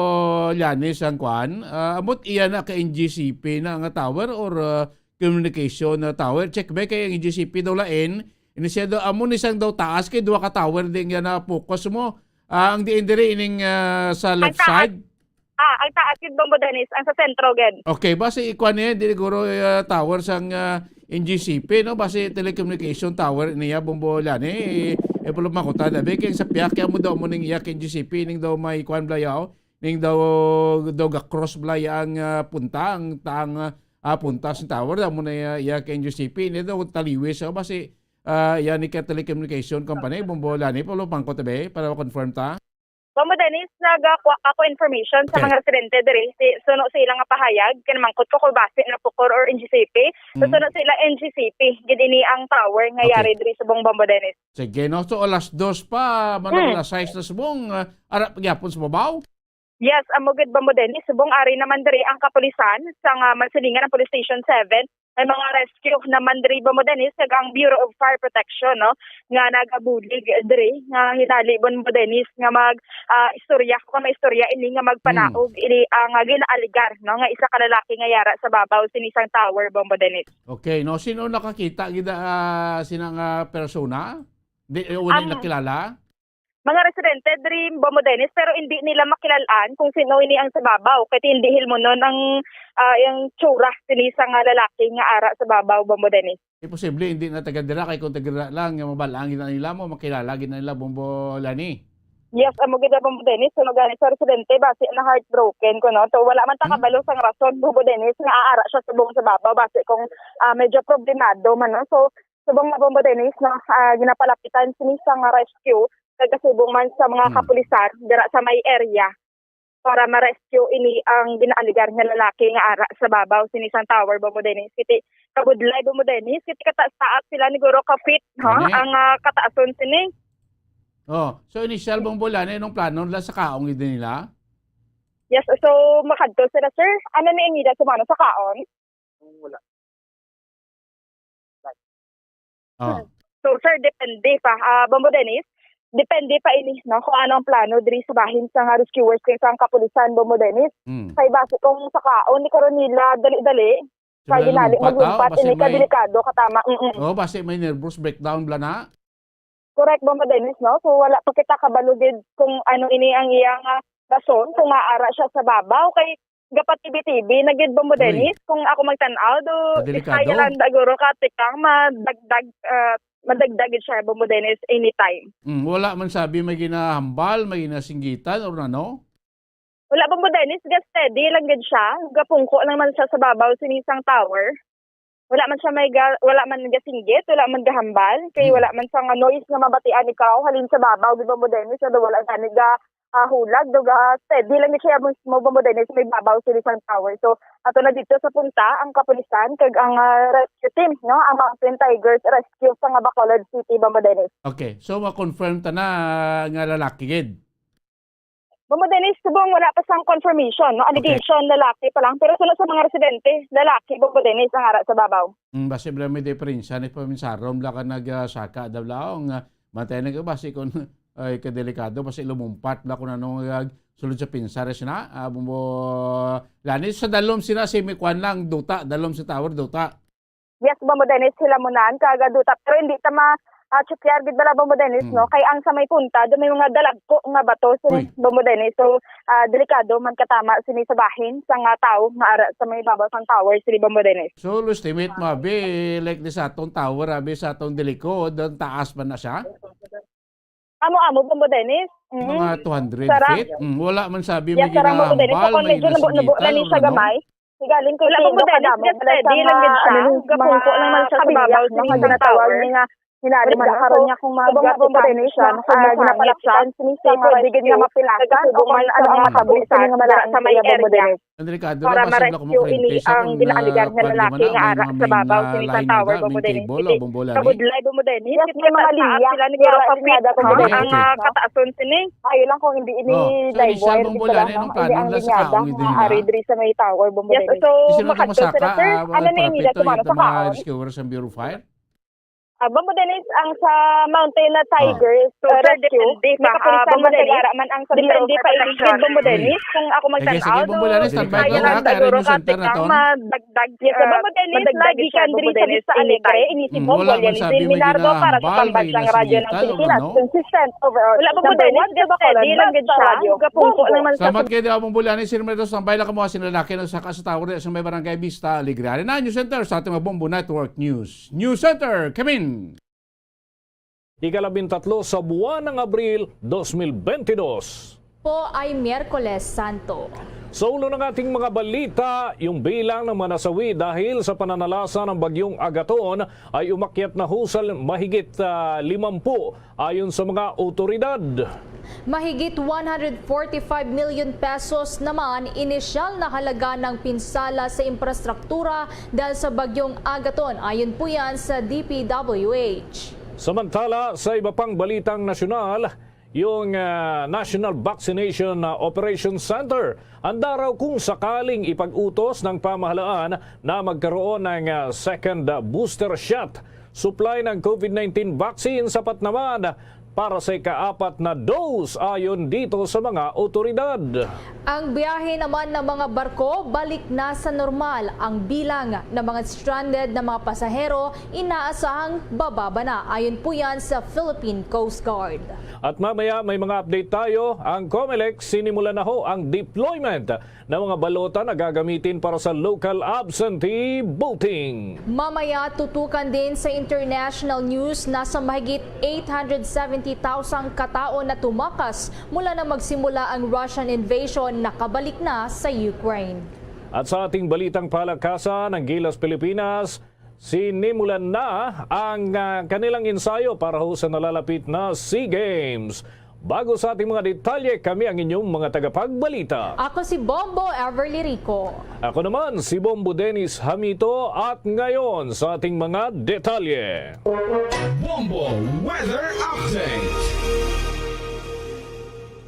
Liani, sang kwan. Ah, amot iya na ka N G C P na nga tower or, ah, communication na tower? Check ba kay ang N G C P daw lain? Ini siya daw, amo ni sang daw taas kay duha ka tower di nga na focus mo. Ah, ang diin diri ining, ah, sa Ang left taas, side? Ah, ang taas gid, Bombo Dennis, ang sa sentro gid. Okay, basi ikuan niya, dili guro, ah, tower sang, ah, N G C P, no? Basi telecommunication tower niya, Bombo Lani. Eh, eh, pulo makuta, dabi, kay sa piyak, kaya mo daw mo ning iya kay N G C P, ning daw may kuan bala yaw, ning daw, daw ga-cross bala ya ang, ah, punta, ang tang, ah, punta sa tower, daw mo na iya, iya kay N G C P, ni daw taliwis, so, basi, ah, yan ni ka telecommunication company, Bombo Lani, pulo pangko, tabi, para ma-confirm ta. Bombo Dennis, nagakuha ako information sa Okay. mga residente diri. Si, suno sa ilang pahayag, kinamangkot ko kung basi na Pukor or N G C P. So, Mm. suno sa ilang N G C P, gid ini ang tower nga Okay. yari diri subong, Bombo Dennis. Sige, no? So, alas dos pa, man Mm. alas sais na subong, ah, ara pa gyapon sa babaw? Yes, amo gid, Bombo Dennis. Subong ari naman diri ang kapulisan sa nga Mansilingan, ang Police Station seven. May mga rescue naman diri, Bombo Dennis, kag ang Bureau of Fire Protection, no, nga nagabulig diri, nga hinali, Bombo Dennis, nga mag, ah, istorya, kung may istorya ini nga magpanaog Hmm. ini ang, ah, ginaaligar, no, nga isa ka lalaki nga yara sa babaw sini sang tower, Bombo Dennis. Okay, no, sino nakakita gid, ah, sina nga persona? Di, eh, wala Ang nakilala? Mga residente diri, Bombo Dennis, pero hindi nila makilalaan kung sino ini ang sa babaw, kay hindi hilmonon ang, ah, ang tsura sini sa nga lalaki nga ara sa babaw, Bombo Dennis. Imposible, hindi na taga dira, kay kung taga dira lang, nga mabalaan gid na nila mo, makilala gid na nila, Bombo Lani. Yes, amo gid, Bombo Dennis, so gani sa residente, basi na heartbroken ko, no? So, wala man ta Hmm? kabalo sa rason, Bombo Dennis, nga aara siya subong sa babaw, basi kung, ah, medyo problemado man, no? So, subong na, Bombo Dennis, no, ah, ginapalapitan sini sa nga rescue, tagasubong man sa mga Hmm. kapulisan dira sa may area para ma-rescue ini ang ginaaligar nga lalaki nga ara sa babaw sini sang tower, Bombo Dennis. Kiti kabudlay, Bombo Dennis, kiti kataas-taas sila, niguro ka feet, ha? Gani? Ang, ah, kataason sini. Oh, so initial, Bombo Lani, anong plano nila sa kaon gid nila? Yes, so makadto sila, sir. Ano ni ang ila sa mano sa kaon? Wala. Oh. So, sir, depende pa. Ah, Bombo Dennis, depende pa ini, no, kung ano ang plano diri sa bahin sa nga rescuers kag sa kapulisan, Bombo Dennis. Mm. Kay basi kung sa kaon, di karon nila dali-dali. Sila kay ginali, lumpat, ah, maglumpat, basi ini ka may delikado, katama. Mm-mm. Oh, basi may nervous breakdown bala na. Correct, Bombo Dennis, no? So, wala pa kita kabalo gid kung ano ini ang iyang, ah, rason, kung maara siya sa babaw. Kay gapatibi-tibi na gid, Bombo Uy. Dennis, kung ako magtan-aw, do, Delikado. Kaya lang, daguro ka, tikang madagdag, ah, madagdag gid siya, Bombo Dennis, anytime. Mm, wala man sabi may ginahambal, may ginasinggitan, or ano? Wala, Bombo Dennis, ga-steady lang gid siya. Gapungko lang man siya sa babaw sini sang tower. Wala man siya may ga-, wala man gasinggit, wala man gahambal, kay Mm. wala man siya nga noise nga mabatian ikaw halin sa babaw, di ba, Bombo Dennis, nga wala gani ga-, ah, hulag, daw ga-steady lang gid siya mismo, Bombo Dennis, sa may babaw sini sang tower. So, ato na dito sa punta ang kapulisan kag ang, ah, rescue team, no? Ang Mountain Tigers Rescue sa nga Bacolod City, Bombo Dennis. Okay, so ma-confirm ta na, ah, nga lalaki gid. Bombo Dennis, subong wala pa sang confirmation, no? Okay. Allegation, lalaki pa lang. Pero suno sa mga residente, lalaki, Bombo Dennis, ang ara sa babaw. Mm, basi bala may diferensya ni paminsaron bala ka nag, ah, saka daw laong, ah, bantay na ka basi kung, ay, kadelikado, basi lumumpat bala kung ano nga sulod sa pinsar sina, ah, Bombo Lani, sa dalom sina si Mikwan lang, duta, dalom sa tower, duta. Yes, Bombo Dennis, hilamunan, kag, ah, duta, pero hindi ta ma, ah, tsukyar gid bala, Bombo Dennis, Mm. no? Kay ang sa may punta, do may mga dalagko nga bato, so, Uy. Bombo Dennis, so, ah, delikado man katama sini sa bahin sa nga tawo nga ara sa may babaw sang tower, sini, Bombo Dennis. So, estimate mo, abi, like di sa atong tower, abi, sa atong delikod, ang taas man na siya? Amo-amo, Bombo Dennis. Mm. Mga two hundred Sarang. feet? Mm, wala man sabi Yes, may sarang, Bombo Dennis. ginahambal, So, kung may medyo nabu-, nabu-, nagsisingitan, lang ni siya ano? gamay. Sigaling ko Wala, Bombo Dennis, gid steady lang gid siya. Gapungko lang man siya sa babaw sa mga isang tower. Hinari man karon niya kung mga Bombo Dennis, siya, ah, ginapalapitan siya, pwede gid nga mapilasan o kung ano ang makabuhi sa mga area, Bombo Dennis. Ang delikado lang, para basi wala ko ma-, ma-rescue ini ang ginaaligar nga lalaki nga ara sa bababaw sini sa tower, Bombo Dennis. Kabudlay, Bombo Dennis. Yes, may mga linya. Sila ni Garo Kapit, ang, ah, kataason sini. Ay, lang kung hindi ini, oh, so, initial, Bombo Lani, anong plano nila sa kaon nga ari diri sa may tower, Bombo Dennis? Yes, so, makadto sila, sir. Ano na inila sa mga sa kaon? Rescuer sa Bureau of Fire? Ah, Bombo Dennis, ang sa Mountain na Tigers, ah, Rescue, depende pa, ah, Bombo Dennis. Depende pa, Bombo Dennis, kung ako magtan-aw, sige, sige, Bombo Dennis, standby lang, ha, kay Rescue Center na to. Madagdag, yes, ah, Bombo Dennis, madagdag lagi siya, Bombo Dennis, sa Alegre, inisip mo, wala man sabi may ginahambal, may nagsisingitan, ano? Consistent overall. Wala, Bombo Dennis, steady lang gid siya, gapungko lang man siya. Salamat kaayo, Bombo Lani, sir, may tambay lang kamo, sina lalaki na sa Tower sa may Barangay Vista Alegre. Ari na, News Center sa ating mga Bombo Network News. News Center, Kamin. Ikalabintatlo sa buwan ng Abril, dos mil bentidós. Po ay Miyerkules Santo. Sa ulo ng ating mga balita, yung bilang ng mga nasawi dahil sa pananalasa ng Bagyong Agaton ay umakyat na ho sa mahigit, ah, limampu, ayon sa mga awtoridad. Mahigit one hundred forty-five million pesos naman inisyal na halaga ng pinsala sa infrastruktura dahil sa Bagyong Agaton, ayon po yan sa D P W H. Samantala, sa iba pang balitang nasyonal, yung, ah, National Vaccination, ah, Operation Center, handa raw kung sakaling ipag-utos ng pamahalaan na magkaroon ng, ah, second, ah, booster shot. Supply ng COVID nineteen vaccine sapat naman para sa ikaapat na dose, ayon dito sa mga awtoridad. Ang biyahe naman ng mga barko balik na sa normal. Ang bilang ng mga stranded na mga pasahero inaasahang bababa na. Ayon po yan sa Philippine Coast Guard. At mamaya may mga update tayo. Ang Comelec, sinimulan na ho ang deployment ng mga balota na gagamitin para sa local absentee voting. Mamaya, tutukan din sa international news na sa mahigit eight hundred seventy thousand katao na tumakas mula na magsimula ang Russian invasion nakabalik na sa Ukraine. At sa ating balitang palakasan, ang Gilas Pilipinas, sinimulan na ang, ah, kanilang ensayo para ho sa nalalapit na SEA Games. Bago sa ating mga detalye, kami ang inyong mga tagapagbalita. Ako si Bombo Everly Rico. Ako naman si Bombo Dennis Hamito, at ngayon sa ating mga detalye. Bombo Weather Update.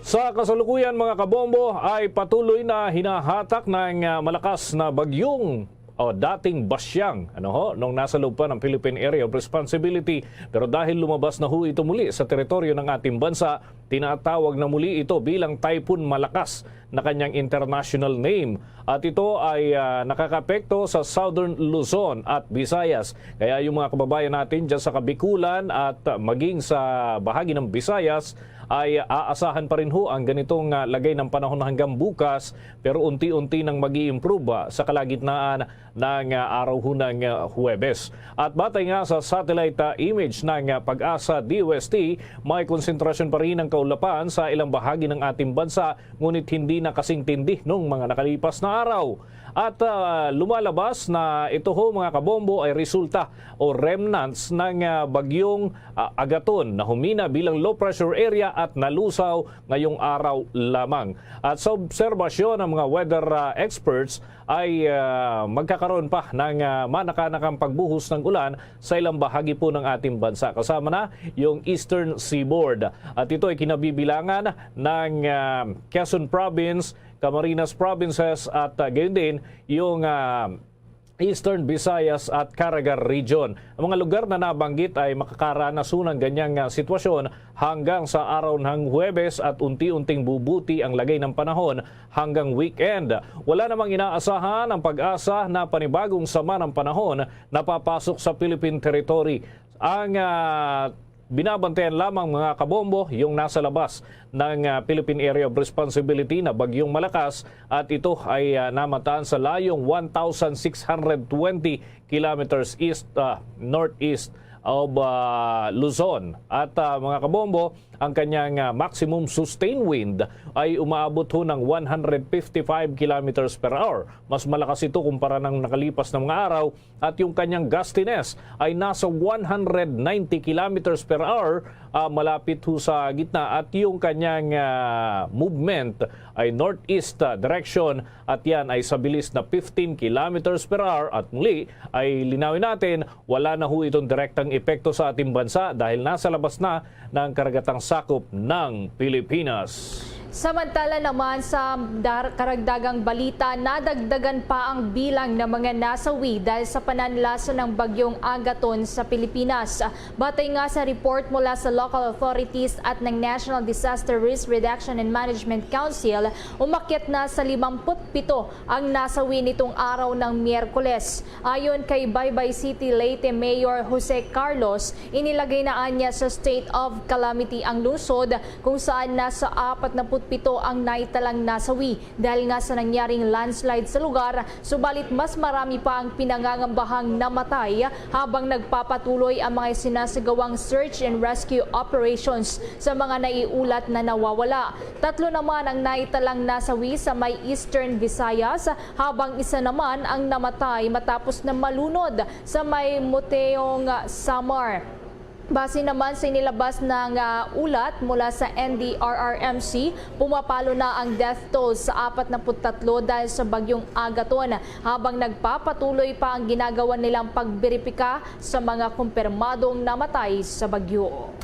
Sa kasalukuyan, mga kabombo, ay patuloy na hinahatak ng, ah, malakas na bagyong o dating basyang, ano ho, nung nasa loob pa ng Philippine Area of Responsibility. Pero dahil lumabas na ho ito muli sa teritoryo ng ating bansa, tinatawag na muli ito bilang Typhoon Malakas na kanyang international name. At ito ay, ah, nakakapekto sa Southern Luzon at Visayas. Kaya yung mga kababayan natin dyan sa Kabikulan at, ah, maging sa bahagi ng Visayas ay aasahan pa rin ho ang ganitong, ah, lagay ng panahon hanggang bukas, pero unti-unti nang mag-i-improve, ah, sa kalagitnaan ng, ah, araw ho ng, ah, Huwebes. At batay nga sa satellite, ah, image ng, ah, PAGASA D O S T, may konsentrasyon pa rin ang kaulapan sa ilang bahagi ng ating bansa, ngunit hindi na kasing tindi nung mga nakalipas na araw. At, ah, lumalabas na ito ho, mga kabombo, ay resulta o remnants ng, ah, bagyong, ah, Agaton na humina bilang low pressure area at nalusaw ngayong araw lamang. At sa obserbasyon ng mga weather, ah, experts ay, ah, magkakaroon pa ng, ah, manakanakang pagbuhos ng ulan sa ilang bahagi po ng ating bansa, kasama na yung Eastern Seaboard. At ito ay kinabibilangan ng, ah, Quezon Province, Camarines Provinces at, ah, gayon din yung, ah, Eastern Visayas at Caraga Region. Ang mga lugar na nabanggit ay makakaranas ho ng ganyang, ah, sitwasyon hanggang sa araw ng Huwebes at unti-unting bubuti ang lagay ng panahon hanggang weekend. Wala namang inaasahan ang pag-asa na panibagong sama ng panahon na papasok sa Philippine territory. Ang, ah, binabantayan lamang, mga kabombo, yung nasa labas ng, ah, Philippine Area of Responsibility na bagyong malakas, at ito ay, ah, namataan sa layong one thousand six hundred twenty kilometers east, ah, northeast of, ah, Luzon. At, ah, mga kabombo, ang kanyang, ah, maximum sustained wind ay umaabot ho ng one hundred fifty-five kilometers per hour. Mas malakas ito kumpara ng nakalipas na mga araw, at yung kanyang gustiness ay nasa one hundred ninety kilometers per hour, ah, malapit ho sa gitna, at yung kanyang, ah, movement ay northeast, ah, direction, at yan ay sa bilis na fifteen kilometers per hour. At muli ay linawin natin, wala na ho itong direktang epekto sa ating bansa dahil nasa labas na ng karagatang sakop ng Pilipinas. Samantala naman, sa dar-, karagdagang balita, nadagdagan pa ang bilang ng mga nasawi dahil sa pananlaso ng bagyong Agaton sa Pilipinas. Batay nga sa report mula sa local authorities at ng National Disaster Risk Reduction and Management Council, umakyat na sa limampu't pito ang nasawi nitong araw ng Miyerkules. Ayon kay Baybay City Leyte Mayor Jose Carlos, inilagay na anya sa state of calamity ang lungsod, kung saan nasa apat na put pito ang naitalang nasawi dahil nga sa nangyaring landslide sa lugar, subalit mas marami pa ang pinangangambahang namatay habang nagpapatuloy ang mga sinasagawang search and rescue operations sa mga naiulat na nawawala. Tatlo naman ang naitalang nasawi sa may Eastern Visayas, habang isa naman ang namatay matapos na malunod sa may Moteong, Samar. Base naman sa inilabas ng, ah, ulat mula sa N D R R M C, pumapalo na ang death toll sa apat na put tatlo dahil sa bagyong Agaton, habang nagpapatuloy pa ang ginagawa nilang pagberipika sa mga kumpirmadong namatay sa bagyo.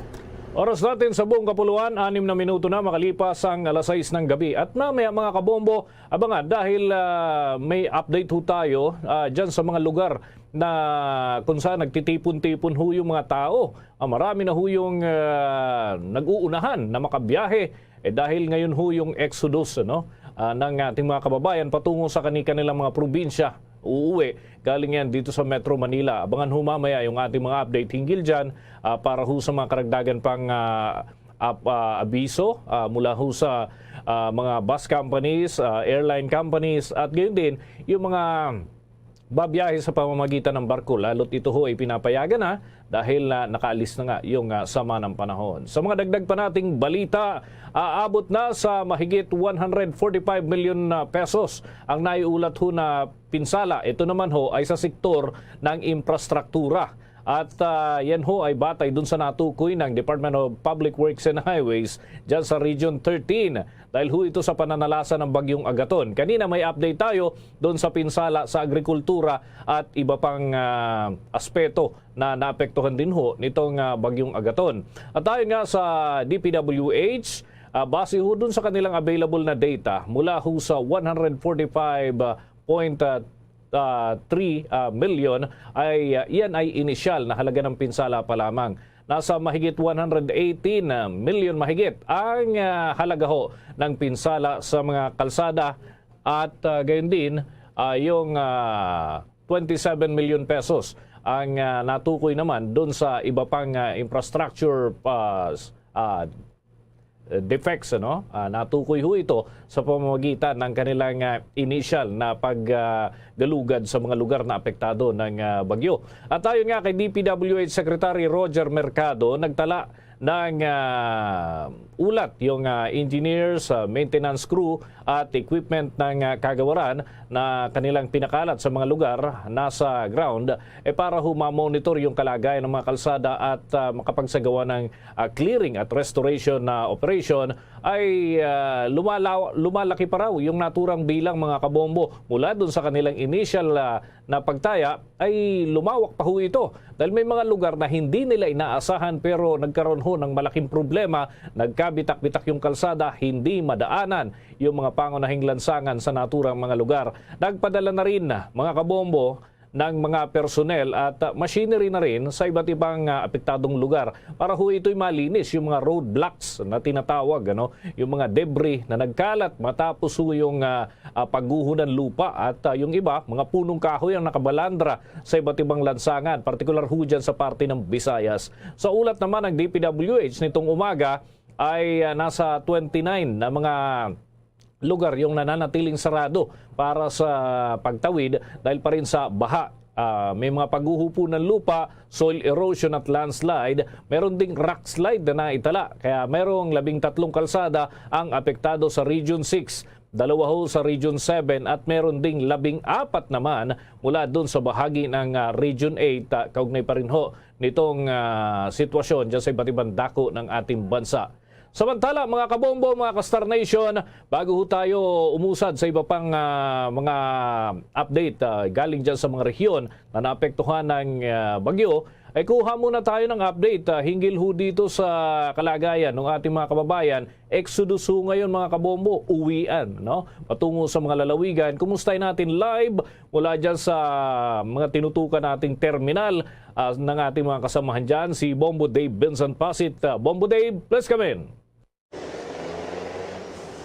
Oras natin sa buong kapuluan, anim na minuto na makalipas ang alas sais ng gabi. At mamaya, mga kabombo, abangan dahil, ah, may update ho tayo, ah, dyan sa mga lugar na kung saan nagtitipon-tipon ho yung mga tao. Ah, marami na ho yung, ah, nag-uunahan na makabiyahe. Eh, dahil ngayon ho yung exodus, ano, ah, ng ating mga kababayan patungo sa kani-kanilang mga probinsya. Uuwi. Galing yan dito sa Metro Manila. Abangan ho mamaya yung ating mga update hinggil dyan, ah, para ho sa mga karagdagan pang, ah, ap-, ah, abiso, ah, mula ho sa, ah, mga bus companies, ah, airline companies, at gayon din yung mga babiyahe sa pamamagitan ng barko, lalo't ito ho ay pinapayagan na dahil, ah, nakaalis na nga yung, ah, sama ng panahon. Sa mga dagdag pa nating balita, aabot na sa mahigit one hundred forty-five million, ah, pesos ang naiulat ho na pinsala. Ito naman ho ay sa sektor ng infrastruktura. At, ah, yan ho ay batay dun sa natukoy ng Department of Public Works and Highways dyan sa Region thirteen. Dahil ho ito sa pananalasa ng Bagyong Agaton. Kanina may update tayo dun sa pinsala sa agrikultura at iba pang, ah, aspeto na naapektuhan din ho nitong, ah, Bagyong Agaton. At ayon nga sa D P W H, ah, base ho dun sa kanilang available na data, mula ho sa one hundred forty-five point three, ah, million ay, ah, yan ay inisyal na halaga ng pinsala pa lamang. Nasa mahigit one hundred eighteen million mahigit ang, ah, halaga ho ng pinsala sa mga kalsada at, ah, gayon din, ah, yung, ah, twenty-seven million pesos ang, ah, natukoy naman dun sa iba pang, ah, infrastructure, ah, s-, ah, eh, defects, ano? Ah, natukoy ho ito sa pamamagitan ng kanilang, ah, initial na pag, ah, galugad sa mga lugar na apektado ng, ah, bagyo. At ayon nga kay D P W H Secretary Roger Mercado, nagtala ng, ah, ulat yung, ah, engineers, ah, maintenance crew at equipment ng, ah, kagawaran na kanilang pinakalat sa mga lugar na sa ground, eh, para ho ma-monitor yung kalagayan ng mga kalsada at, ah, makapagsagawa ng, ah, clearing at restoration na operation, ay, ah, lumala-, lumalaki pa raw yung naturang bilang, mga kabombo, mula dun sa kanilang initial, ah, na pagtaya, ay lumawak pa ho ito dahil may mga lugar na hindi nila inaasahan, pero nagkaroon ho ng malaking problema, nagkabitak-bitak yung kalsada, hindi madaanan yung mga pangunahing lansangan sa naturang mga lugar. Nagpadala na rin, mga kabombo, ng mga personnel at, ah, machinery na rin sa iba't ibang, ah, apektadong lugar para ho ito'y malinis, yung mga roadblocks na tinatawag, ano, yung mga debris na nagkalat matapos ho yung, ah, ah, pagguho ng lupa at, ah, yung iba, mga punong kahoy ang nakabalandra sa iba't ibang lansangan, partikular ho dyan sa parte ng Visayas. Sa ulat naman ng D P W H nitong umaga, ay, ah, nasa twenty-nine na mga lugar yung nananatiling sarado para sa pagtawid dahil pa rin sa baha. Ah, may mga paghuhupo ng lupa, soil erosion at landslide. Meron ding rock slide na naitala. Kaya merong labing tatlong kalsada ang apektado sa Region six, dalawa ho sa Region seven at meron ding labing apat naman mula doon sa bahagi ng, ah, Region eight, ah, kaugnay pa rin ho nitong, ah, sitwasyon dyan sa iba't ibang dako ng ating bansa. Samantala, mga kabombo, mga ka-Star Nation, bago ho tayo umusad sa iba pang, ah, mga update, ah, galing dyan sa mga rehiyon na naapektuhan ng, ah, bagyo, ay kuha muna tayo ng update, ah, hinggil ho dito sa kalagayan ng ating mga kababayan. Exodus ho ngayon, mga kabombo, uwian, no? Patungo sa mga lalawigan. Kumustahin natin live mula dyan sa mga tinutukan nating terminal, ah, ng ating mga kasamahan dyan, si Bombo Dave Vincent Pasit. Ah, Bombo Dave, please come in.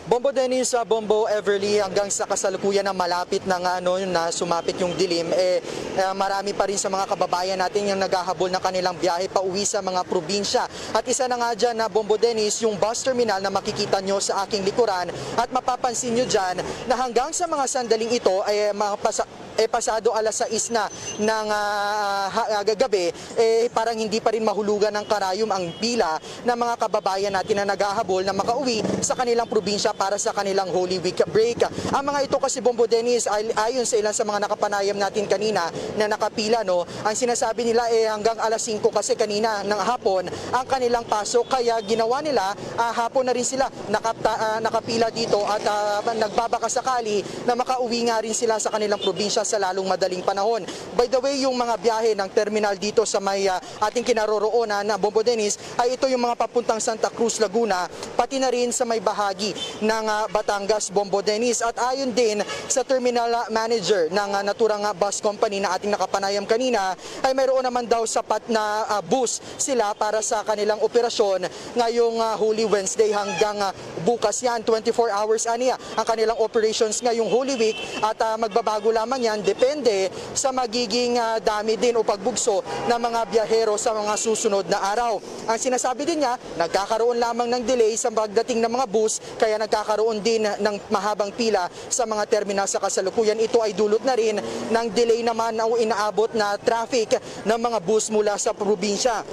Bombo Dennis, ah, Bombo Everly, hanggang sa kasalukuyan na malapit na nga, ano, na sumapit yung dilim, eh, eh, marami pa rin sa mga kababayan natin yung naghahabol ng kanilang biyahe pauwi sa mga probinsya. At isa na nga dyan na, Bombo Dennis, yung bus terminal na makikita nyo sa aking likuran at mapapansin nyo dyan na hanggang sa mga sandaling ito, eh, mga pasa-, eh, pasado alas sais na ng, ah, ha-, ah, gabi, eh, parang hindi pa rin mahulugan ng karayom ang pila ng mga kababayan natin na naghahabol na makauwi sa kanilang probinsya para sa kanilang Holy Week break. Ang mga ito kasi, Bombo Dennis, ay, ayon sa ilan sa mga nakapanayam natin kanina na nakapila, no, ang sinasabi nila, eh, hanggang alas singko kasi kanina ng hapon ang kanilang pasok, kaya ginawa nila, ah, hapon na rin sila nakapta-, ah, nakapila dito at, ah, nagbabakasakali na makauwi nga rin sila sa kanilang probinsya sa lalong madaling panahon. By the way, yung mga biyahe ng terminal dito sa may, ah, ating kinaroroonan na, Bombo Dennis, ay ito yung mga papuntang Santa Cruz, Laguna, pati na rin sa may bahagi ng, ah, Batangas, Bombo Dennis. At ayon din sa terminal, ah, manager ng, ah, naturang, ah, bus company na ating nakapanayam kanina, ay mayroon naman daw sapat na, ah, bus sila para sa kanilang operasyon ngayong, ah, Holy Wednesday hanggang, ah, bukas yan. Twenty-four hours, aniya, ang kanilang operations ngayong Holy Week at, ah, magbabago lamang yan depende sa magiging, ah, dami din o pagbugso ng mga biyahero sa mga susunod na araw. Ang sinasabi din niya, nagkakaroon lamang ng delay sa pagdating ng mga bus, kaya nagkakaroon din ng mahabang pila sa mga terminal sa kasalukuyan. Ito ay dulot na rin ng delay naman o inaabot na traffic ng mga bus mula sa probinsya.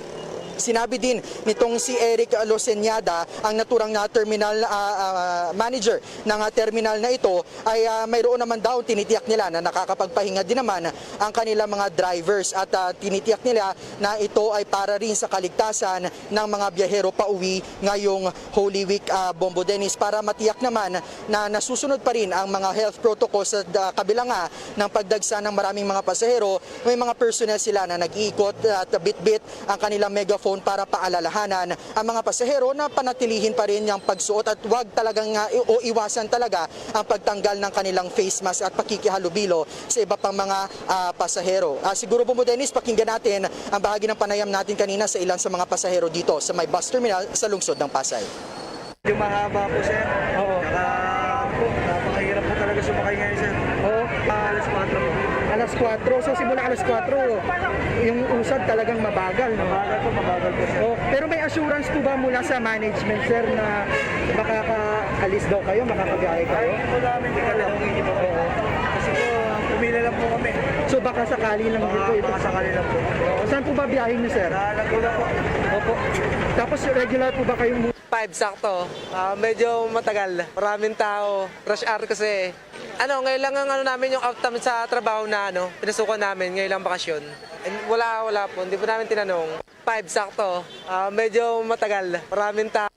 Sinabi din nitong si Eric Loseñada, ang naturang na terminal, ah, ah, manager ng, ah, terminal na ito, ay, ah, mayroon naman daw tinitiyak nila na nakakapagpahinga din naman ang kanilang mga drivers at, ah, tinitiyak nila na ito ay para rin sa kaligtasan ng mga biyahero pauwi ngayong Holy Week, ah, Bombo Dennis, para matiyak naman na nasusunod pa rin ang mga health protocols sa, ah, kabila nga ng pagdagsa ng maraming mga pasahero. May mga personnel sila na nag-iikot at bitbit ang kanilang megaphone para paalalahanan ang mga pasahero na panatilihin pa rin yung pagsuot at wag talagang, ah, i-, o iwasan talaga ang pagtanggal ng kanilang face mask at pakikihalubilo sa iba pang mga, ah, pasahero. Ah, siguro, Bombo Dennis, pakinggan natin ang bahagi ng panayam natin kanina sa ilan sa mga pasahero dito sa may bus terminal sa lungsod ng Pasay. Medyo mahaba po, sir. Oo. Saka, ano po, napakahirap po talaga sumakay ngayon, sir. Oo. Ah, alas kwatro po. Alas kwatro. So, simula alas kwatro, yung usad talagang mabagal, no? Mabagal po, mabagal po, sir. Oh, pero may assurance po ba mula sa management, sir, na makakaalis daw kayo, makakabiyahe kayo? Ay, hindi po namin po alam. Oo. Kasi po, pumila lang po kami. So, baka sakali lang din po ito. Baka sakali lang po. Oo. Saan po ba biyahe niyo, sir? Sa Laguna po. Opo. Tapos, regular po ba kayong Five, sakto. Ah, medyo matagal. Maraming tao. Rush hour kasi. Ano, ngayon lang ang ano namin, yung off time sa trabaho na ano, pinasukan namin. Ngayon lang bakasyon. And wala, wala po. Hindi po namin tinanong. Five, sakto. Ah, medyo matagal. Maraming tao.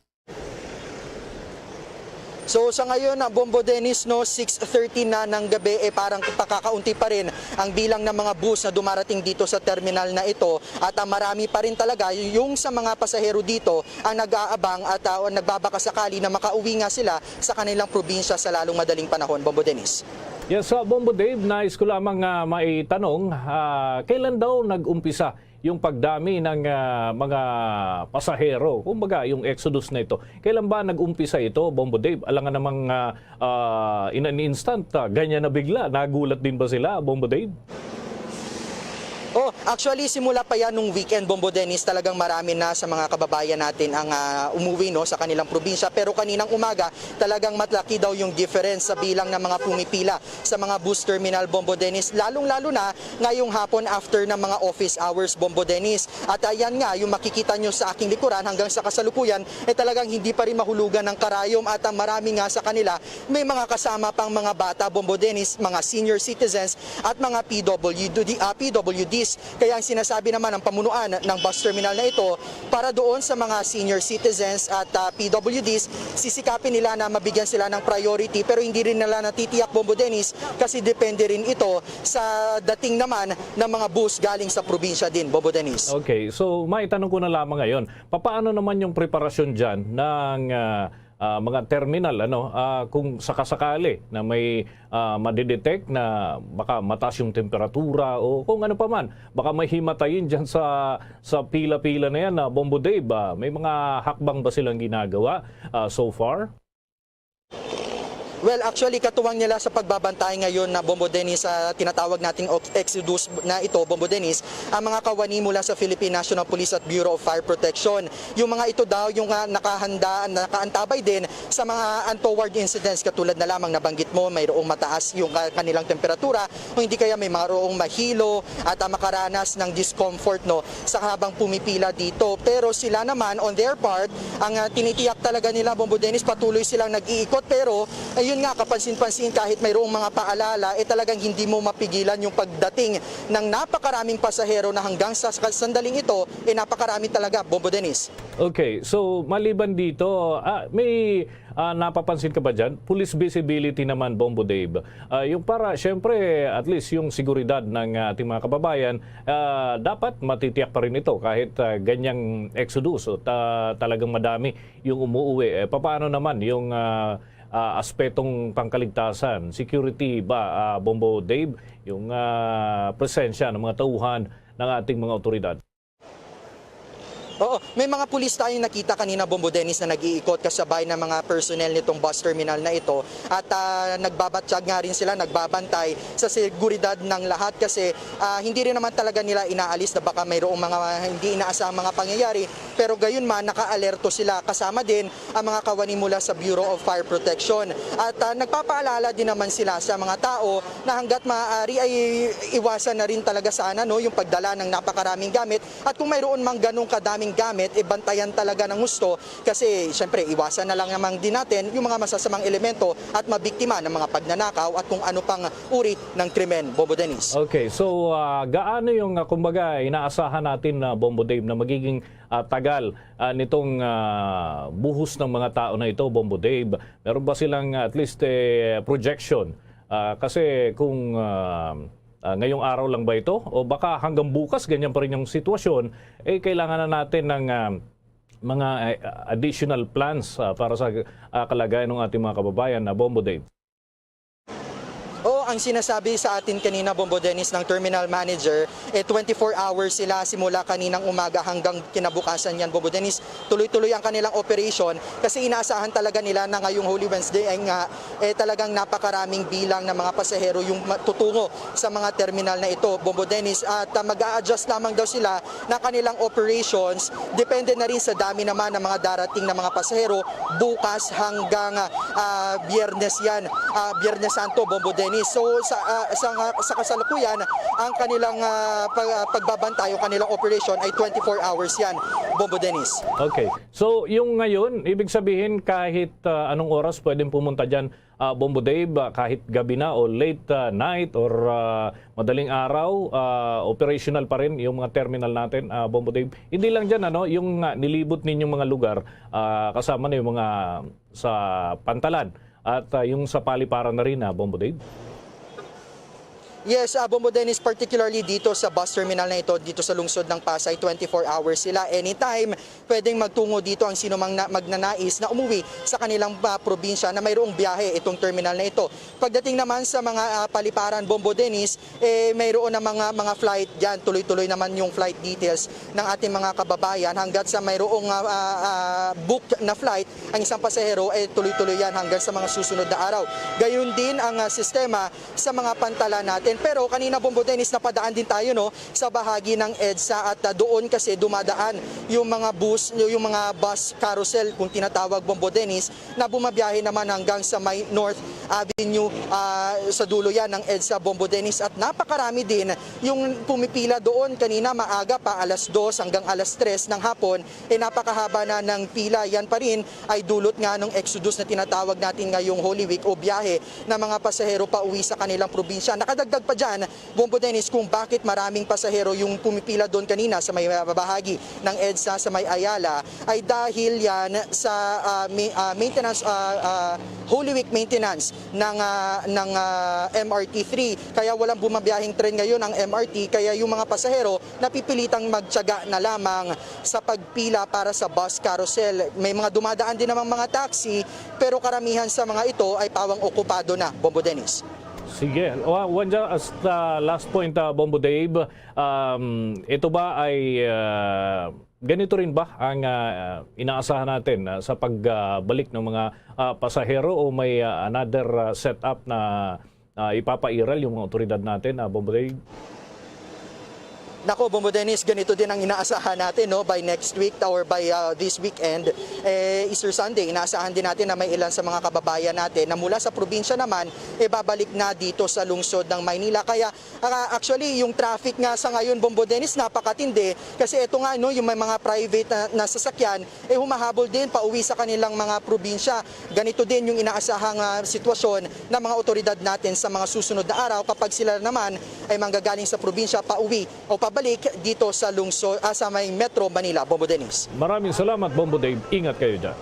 So, sa ngayon, ah, Bombo Dennis, no, six thirty na ng gabi, eh, parang pakakaunti pa rin ang bilang ng mga bus na dumarating dito sa terminal na ito. At, ah, marami pa rin talaga yung sa mga pasahero dito ang nag-aabang at, ah, nagbabakasakali na makauwi nga sila sa kanilang probinsya sa lalong madaling panahon, Bombo Dennis. Yes, uh, Bombo Dave, nais ko lamang, ah, maitanong, ah, kailan daw nag-umpisa yung pagdami ng, ah, mga pasahero? Kumbaga, yung exodus na ito. Kailan ba nag-umpisa ito, Bombo Dave? Alangan namang, ah, ah, in an instant, ah, ganyan na bigla. Nagulat din ba sila, Bombo Dave? Oh, actually, simula pa yan nung weekend, Bombo Dennis, talagang marami na sa mga kababayan natin ang, ah, umuwi, no, sa kanilang probinsya. Pero kaninang umaga, talagang malaki daw yung difference sa bilang ng mga pumipila sa mga bus terminal, Bombo Dennis, lalong-lalo na ngayong hapon after ng mga office hours, Bombo Dennis. At ayan nga, yung makikita nyo sa aking likuran hanggang sa kasalukuyan, eh, talagang hindi pa rin mahulugan ng karayom at ang marami nga sa kanila may mga kasama pang mga bata, Bombo Dennis, mga senior citizens at mga P W D, ah, P W Ds. Kaya ang sinasabi naman ng pamunuan ng bus terminal na ito, para doon sa mga senior citizens at, ah, P W Ds, sisikapin nila na mabigyan sila ng priority, pero hindi rin nila natitiyak, Bombo Dennis, kasi depende rin ito sa dating naman ng mga bus galing sa probinsya din, Bombo Dennis. Okay, so maitanong ko na lamang ngayon, papaano naman yung preparasyon dyan ng, ah, ah, mga terminal, ano, ah, kung sakasakali na may, ah, madidetect na baka mataas yung temperatura o kung ano pa man, baka may himatayin dyan sa, sa pila-pila na yan, ah, Bombo Dave, ah, may mga hakbang ba silang ginagawa, ah, so far? Well, actually, katuwang nila sa pagbabantay ngayon na, Bombo Dennis, sa tinatawag nating ox-, exodus na ito, Bombo Dennis, ang mga kawani mula sa Philippine National Police at Bureau of Fire Protection. Yung mga ito daw, yung, ah, nakahanda, nakaantabay din sa mga untoward incidents, katulad na lamang nabanggit mo, mayroong mataas yung, ah, kanilang temperatura, o hindi kaya may mayroong mahilo at, ah, makaranas ng discomfort, no, sa habang pumipila dito. Pero sila naman, on their part, ang, ah, tinitiyak talaga nila, Bombo Dennis, patuloy silang nag-iikot. Pero, ayun nga, kapansin-pansin, kahit mayroong mga paalala, eh, talagang hindi mo mapigilan yung pagdating ng napakaraming pasahero na hanggang sa, sa sandaling ito, eh, napakarami talaga, Bombo Dennis. Okay, so maliban dito, ah, may, ah, napapansin ka ba dyan? Police visibility naman, Bombo Dave. Ah, yung para, syempre, at least yung seguridad ng, ah, ating mga kababayan, ah, dapat matitiyak pa rin ito kahit, ah, ganyang exodus o ta-, talagang madami yung umuuwi. Eh, papaano naman yung, ah, ah, aspetong pangkaligtasan, security ba, ah, Bombo Dave, yung, ah, presensya ng mga tauhan ng ating mga otoridad? Oo, may mga pulis tayong nakita kanina, Bombo Dennis, na nag-iikot kasabay ng mga personnel nitong bus terminal na ito. At, ah, nagbabatyag nga rin sila, nagbabantay sa seguridad ng lahat kasi, ah, hindi rin naman talaga nila inaalis na baka mayroong mga hindi inaasahang mga pangyayari. Pero gayon man, naka-alerto sila. Kasama din ang mga kawani mula sa Bureau of Fire Protection. At, ah, nagpapaalala din naman sila sa mga tao na hanggat maaari ay iwasan na rin talaga sana, no, yung pagdala ng napakaraming gamit. At kung mayroon mang ganong kadaming gamit, eh, bantayan talaga ng husto kasi, siyempre, iwasan na lang naman din natin yung mga masasamang elemento at mabiktima ng mga pagnanakaw at kung ano pang uri ng krimen, Bombo Dennis. Okay, so, ah, gaano yung, ah, kumbaga, inaasahan natin na, Bombo Dave, na magiging, ah, tagal, ah, nitong, ah, buhos ng mga tao na ito, Bombo Dave? Meron ba silang at least, eh, projection? Ah, kasi kung, ah, ah, ngayong araw lang ba ito? O baka hanggang bukas, ganyan pa rin yung sitwasyon, eh, kailangan na natin ng, ah, mga, eh, additional plans, ah, para sa, ah, kalagayan ng ating mga kababayan na, Bombo Dave? Oo, ang sinasabi sa atin kanina, Bombo Dennis, ng terminal manager, eh, twenty-four hours sila simula kaninang umaga hanggang kinabukasan yan, Bombo Dennis. Tuloy-tuloy ang kanilang operation kasi inaasahan talaga nila na ngayong Holy Wednesday ay nga, eh, talagang napakaraming bilang ng mga pasahero yung ma-, tutungo sa mga terminal na ito, Bombo Dennis. At, ah, mag-a-adjust lamang daw sila na kanilang operations. Depende na rin sa dami naman ng mga darating na mga pasahero bukas hanggang, ah, Biyernes yan, ah, Biyernes Santo, Bombo Dennis. So, sa, ah, sa, sa kasalukuyan, ang kanilang, ah, pag-, ah, pagbabantay o kanilang operation ay twenty-four hours yan, Bombo Dennis. Okay. So, yung ngayon, ibig sabihin, kahit ah, anong oras pwedeng pumunta dyan, ah, Bombo Dave, ah, kahit gabi na o late ah, night or ah, madaling araw, ah, operational pa rin yung mga terminal natin, ah, Bombo Dave. Hindi lang dyan, ano, yung ah, nilibot ninyong mga lugar, ah, kasama na yung mga sa Pantalan at ah, yung sa Paliparan na rin, ah, Bombo Dave. Yes, ah, Bombo Dennis, particularly dito sa bus terminal na ito, dito sa lungsod ng Pasay, twenty-four hours sila. Anytime, pwedeng magtungo dito ang sino mang na, magnanais na umuwi sa kanilang ah, probinsya na mayroong biyahe itong terminal na ito. Pagdating naman sa mga ah, Paliparan, Bombo Dennis, eh, mayroon na mga, mga flight dyan. Tuloy-tuloy naman yung flight details ng ating mga kababayan hanggat sa mayroong ah, ah, ah, book na flight ang isang pasahero, eh, tuloy-tuloy yan hanggang sa mga susunod na araw. Gayon din ang ah, sistema sa mga pantalan natin. Pero kanina, Bombo Dennis, napadaan din tayo, no, sa bahagi ng EDSA at ah, doon kasi dumadaan yung mga bus, yung mga bus carousel kung tinatawag, Bombo Dennis, na bumabiyahe naman hanggang sa may North Avenue, ah, sa dulo yan ng EDSA, Bombo Dennis, at napakarami din yung pumipila doon kanina maaga pa, alas dos hanggang alas tres ng hapon, eh, napakahaba na ng pila. Yan pa rin ay dulot nga ng exodus na tinatawag natin ngayong Holy Week o biyahe ng mga pasahero pauwi sa kanilang probinsya. Nakadagdag pa dyan, Bombo Dennis, kung bakit maraming pasahero yung pumipila doon kanina sa may bahagi ng EDSA sa may Ayala ay dahil yan sa ah, ma- ah, maintenance, ah, ah, Holy Week maintenance ng ah, ng ah, M R T three. Kaya walang bumabiyaheng tren ngayon ang M R T, kaya yung mga pasahero napipilitang magtiyaga na lamang sa pagpila para sa bus carousel. May mga dumadaan din namang mga taxi, pero karamihan sa mga ito ay pawang okupado na, Bombo Dennis. Sige. Wa- One ju- as the last point, uh, Bombo Dave, um, ito ba ay uh, ganito rin ba ang uh, inaasahan natin uh, sa pagbalik ng mga uh, pasahero o may uh, another uh, setup na uh, ipapairal yung mga otoridad natin, uh, Bombo Dave? Nako, Bombo Dennis, ganito din ang inaasahan natin, no, by next week or by uh, this weekend, eh, Easter Sunday, inaasahan din natin na may ilan sa mga kababayan natin na mula sa probinsya naman, eh, babalik na dito sa lungsod ng Maynila. Kaya, ah, actually, yung traffic nga sa ngayon, Bombo Dennis, napakatindi kasi ito nga, no, yung may mga private na, na sasakyan, eh, humahabol din pauwi sa kanilang mga probinsya. Ganito din yung inaasahang ah, sitwasyon ng mga otoridad natin sa mga susunod na araw kapag sila naman ay manggagaling sa probinsya pauwi o pabalik dito sa lungsod, ah, sa may Metro Manila. Bombo Dennis. Maraming salamat, Bombo Dave. Ingat kayo dyan.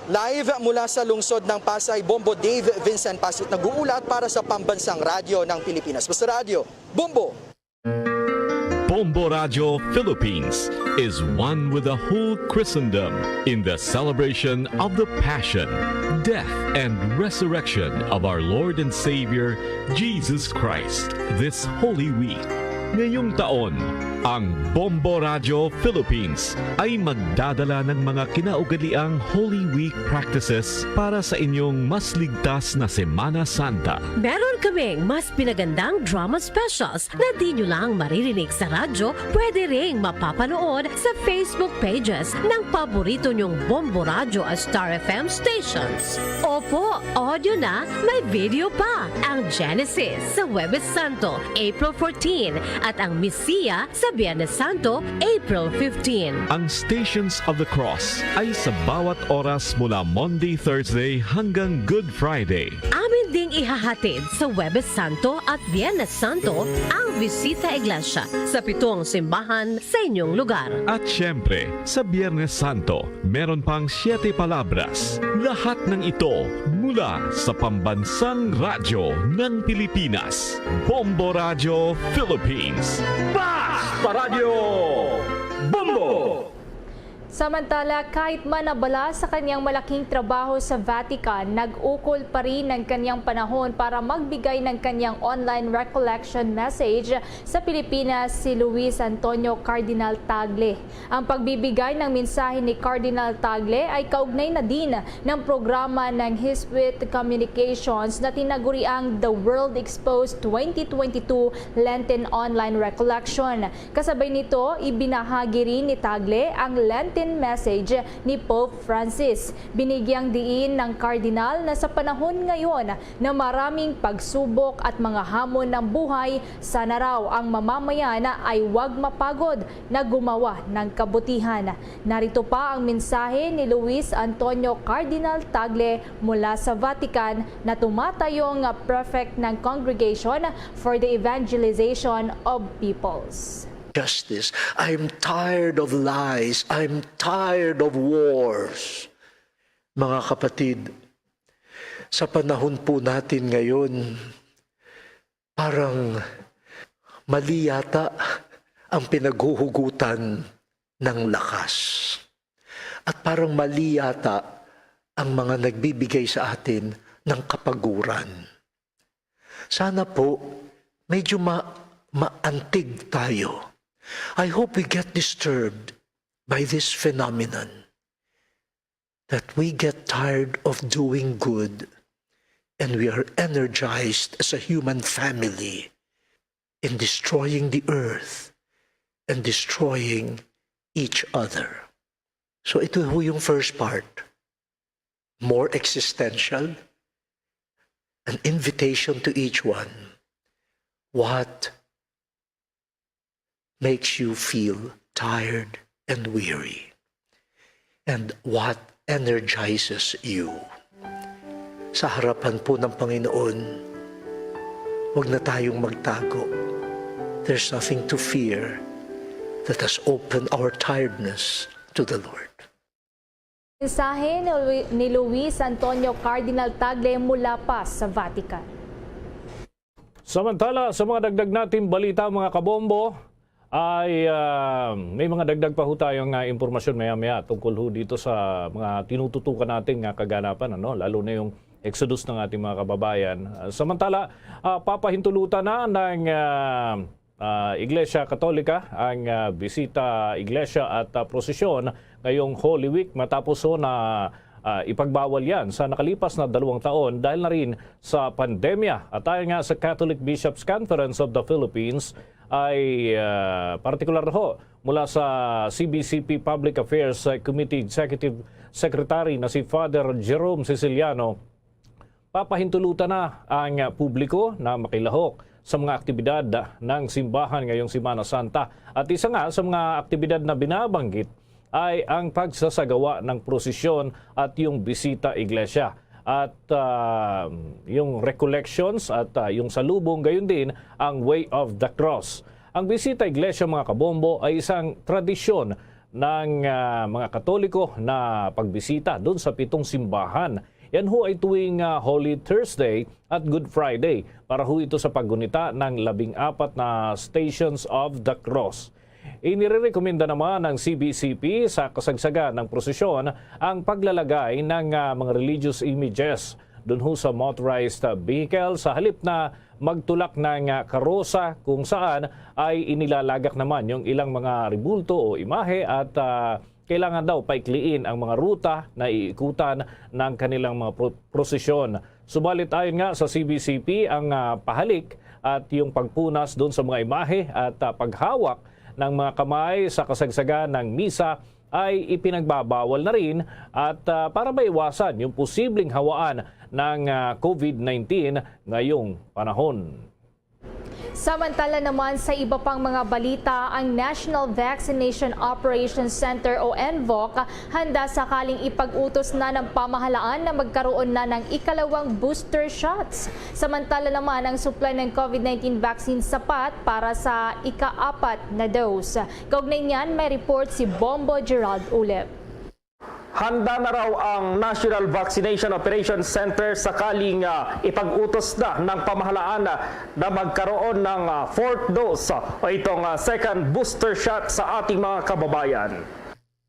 Live mula sa lungsod ng Pasay, Bombo Dave Vincent Pasit nag-uulat para sa Pambansang Radyo ng Pilipinas. Basta Radyo, Bombo! Bombo Radyo Philippines is one with the whole Christendom in the celebration of the Passion, Death, and Resurrection of our Lord and Savior, Jesus Christ, this Holy Week. Ngayong taon, ang Bombo Radyo Philippines ay magdadala ng mga kinaugaliang Holy Week practices para sa inyong mas ligtas na Semana Santa. Meron kaming mas pinagandang drama specials na di nyo lang maririnig sa radyo, pwede ring mapapanood sa Facebook pages ng paborito nyong Bombo Radyo at Star F M stations. Opo, audio na, may video pa. Ang Genesis sa Huwebes Santo, April fourteen, at ang Misiya sa Biyernes Santo, April fifteen. Ang Stations of the Cross ay sa bawat oras mula Monday, Thursday hanggang Good Friday. Amin ding ihahatid sa Huwebes Santo at Biyernes Santo ang Bisita Iglesia sa pitong simbahan sa inyong lugar. At syempre, sa Biyernes Santo, meron pang Siete Palabras. Lahat ng ito mula sa pambansang radyo ng Pilipinas, Bombo Radyo Philippines. Basta Radyo Bombo! Samantala, kahit man abala sa kanyang malaking trabaho sa Vatican, nag-ukol pa rin ang kanyang panahon para magbigay ng kanyang online recollection message sa Pilipinas si Luis Antonio Cardinal Tagle. Ang pagbibigay ng mensahe ni Cardinal Tagle ay kaugnay na din ng programa ng Jesuit Communications na tinaguriang The World Exposed twenty twenty-two Lenten Online Recollection. Kasabay nito, ibinahagi rin ni Tagle ang Lenten message ni Pope Francis. Binigyang diin ng Kardinal na sa panahon ngayon na maraming pagsubok at mga hamon ng buhay, sana raw ang mamamayan ay huwag mapagod na gumawa ng kabutihan. Narito pa ang mensahe ni Luis Antonio Cardinal Tagle mula sa Vatican na tumatayong Prefect ng Congregation for the Evangelization of Peoples. Justice. I'm tired of lies. I'm tired of wars. Mga kapatid, sa panahon po natin ngayon, parang mali yata ang pinaghuhugutan ng lakas. At parang mali yata ang mga nagbibigay sa atin ng kapaguran. Sana po, medyo ma maantig tayo. I hope we get disturbed by this phenomenon, that we get tired of doing good and we are energized as a human family in destroying the earth and destroying each other. So ito ho yung first part. More existential, an invitation to each one. What makes you feel tired and weary? And what energizes you? Sa harapan po ng Panginoon, huwag na tayong magtago. There's nothing to fear. Let us open our tiredness to the Lord. Mensahe ni Lu- ni Luis Antonio Cardinal Tagle mula pa sa Vatican. Samantala, sa mga dagdag nating balita, mga kabombo, ay ah, may mga dagdag pa ho tayong ah, impormasyon maya-maya tungkol ho dito sa mga tinututukan nating ah, kaganapan, ano, lalo na yung exodus ng ating mga kababayan. Ah, samantala, ah, papahintulutan na ng ah, ah, Iglesia Katolika ang ah, bisita iglesia at ah, prosesyon ngayong Holy Week matapos ho na ah, ipagbawal yan sa nakalipas na dalawang taon dahil na rin sa pandemya. At ayon nga sa Catholic Bishops Conference of the Philippines ay ah, partikular ho mula sa C B C P Public Affairs Committee Executive Secretary na si Father Jerome Siciliano, papahintulutan na ang publiko na makilahok sa mga aktibidad ng simbahan ngayong Semana Santa. At isa nga sa mga aktibidad na binabanggit ay ang pagsasagawa ng prosesyon at yung bisita iglesia. At ah, yung recollections at ah, yung salubong, gayon din ang Way of the Cross. Ang bisita iglesia, mga kabombo, ay isang tradisyon ng ah, mga Katoliko na pagbisita doon sa pitong simbahan. Yan ho ay tuwing ah, Holy Thursday at Good Friday para ho ito sa paggunita ng labing apat na Stations of the Cross. Inirerekomenda naman ng C B C P sa kasagsagan ng prosesyon ang paglalagay ng ah, mga religious images dun ho sa motorized ah, vehicle sa halip na magtulak ng ah, karosa kung saan ay inilalagak naman yung ilang mga rebulto o imahe at ah, kailangan daw paikliin ang mga ruta na iikutan ng kanilang mga pro- prosesyon. Subalit ayon nga sa C B C P, ang ah, pahalik at yung pagpunas doon sa mga imahe at ah, paghawak ng mga kamay sa kasagsagan ng misa ay ipinagbabawal na rin at ah, para maiwasan yung posibleng hawaan ng ah, COVID nineteen ngayong panahon. Samantala naman sa iba pang mga balita, ang National Vaccination Operations Center o NVOC handa sakaling ipag-utos na ng pamahalaan na magkaroon na ng ikalawang booster shots. Samantala naman, ang supply ng COVID nineteen vaccine sapat para sa ika-apat na dose. Kaugnay niyan, may report si Bombo Gerald Ulep. Handa na raw ang National Vaccination Operations Center sakaling ah, ipag-utos na ng pamahalaan na magkaroon ng ah, fourth dose o itong ah, second booster shot sa ating mga kababayan.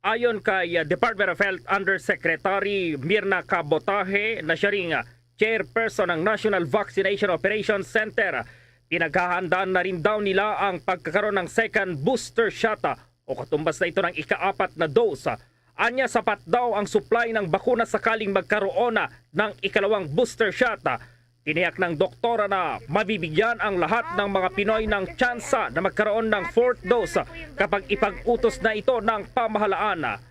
Ayon kay ah, Department of Health Undersecretary Mirna Cabotaje na siya ring ah, chairperson ng National Vaccination Operations Center, pinaghahandaan na rin daw nila ang pagkakaroon ng second booster shot ah, o katumbas na ito ng ikaapat na dose. Anya sapat daw ang supply ng bakuna sakaling magkaroon na ng ikalawang booster shot. Tiniyak ng doktora na mabibigyan ang lahat ng mga Pinoy ng tsansa na magkaroon ng fourth dose kapag ipag-utos na ito ng pamahalaan.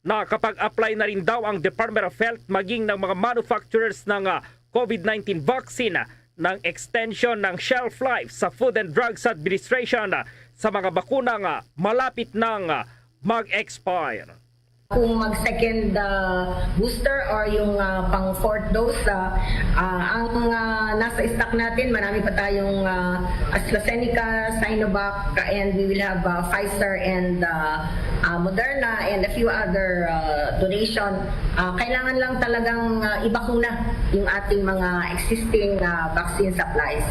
Nakapag-apply na rin daw ang Department of Health maging ng mga manufacturers ng ah, COVID nineteen vaccine ng extension ng shelf life sa Food and Drugs Administration ah, sa mga bakunang ah, malapit nang ah, mag-expire. Kung mag-second uh, booster or yung uh, pang fourth dose, uh, uh, ang uh, nasa stock natin, marami pa tayong uh, AstraZeneca, Sinovac, and we will have uh, Pfizer and uh, uh, Moderna and a few other uh, donation. Uh, kailangan lang talagang uh, ibakuna yung ating mga existing uh, vaccine supplies.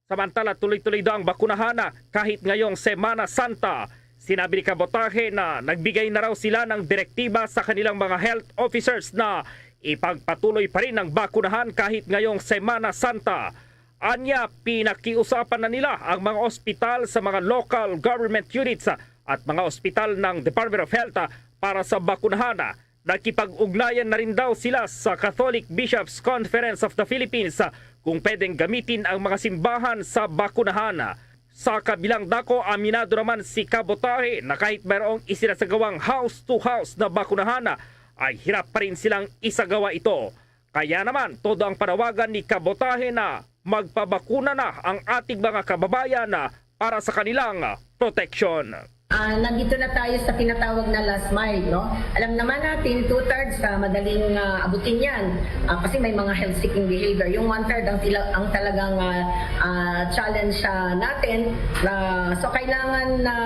Samantala, tuloy-tuloy daw ang bakunahan na kahit ngayong Semana Santa. Sinabi ni Kabotahe na nagbigay na raw sila ng direktiba sa kanilang mga health officers na ipagpatuloy pa rin ang bakunahan kahit ngayong Semana Santa. Anya, pinakiusapan na nila ang mga ospital sa mga local government units at mga ospital ng Department of Health para sa bakunahan. Nakipag-ugnayan na rin daw sila sa Catholic Bishops' Conference of the Philippines kung pwedeng gamitin ang mga simbahan sa bakunahan. Sa kabilang dako, aminado naman si Kabotahe na kahit mayroong isinasagawang house-to-house na bakunahan, ay hirap pa rin silang isagawa ito. Kaya naman, todo ang panawagan ni Kabotahe na magpabakuna na ang ating mga kababayan para sa kanilang proteksyon. Ah, nandito na tayo sa tinatawag na last mile, no? Alam naman natin, two-thirds sa madaling ah, abutin yan. Ah, kasi may mga health-seeking behavior. Yung one-third ang, tila, ang talagang ah, ah, challenge sa natin. Ah, so, kailangan na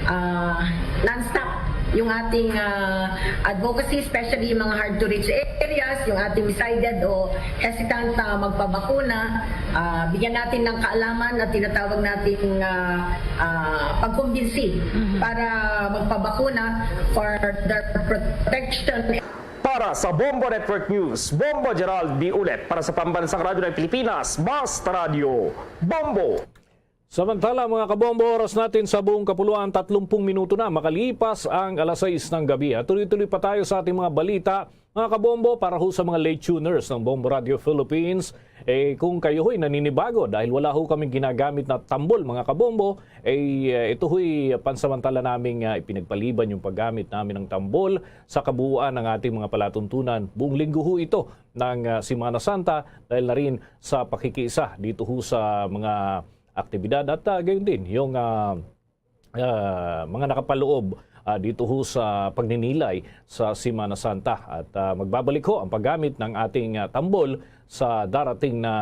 ah, non-stop yung ating ah, advocacy, especially yung mga hard-to-reach areas, yung ating decided o hesitant na magpabakuna. Ah, bigyan natin ng kaalaman at tinatawag nating ah, ah, pagkumbinsi para magpabakuna for their protection. Para sa Bombo Network News, Bombo Gerald B. Ulet. Para sa Pambansang Radyo ng Pilipinas, Basta Radyo, Bombo! Samantala, mga kabombo, oras natin sa buong kapuluan, tatlumpung minuto na makalipas ang alas sais ng gabi. At tuloy-tuloy pa tayo sa ating mga balita, mga kabombo, para ho sa mga late tuners ng Bombo Radio Philippines. Eh, kung kayo ho'y naninibago dahil wala ho kaming ginagamit na tambol, mga kabombo, eh, eh, ito ho'y pansamantala naming ah, ipinagpaliban yung paggamit namin ng tambol sa kabuuan ng ating mga palatuntunan. Buong linggo ho ito ng ah, Semana Santa dahil na rin sa pakikiisa dito ho sa mga aktibidad at ah, gayon din yung ah, ah, mga nakapaloob ah, dito ho sa pagninilay sa Semana Santa. At ah, magbabalik ho ang paggamit ng ating ah, tambol sa darating na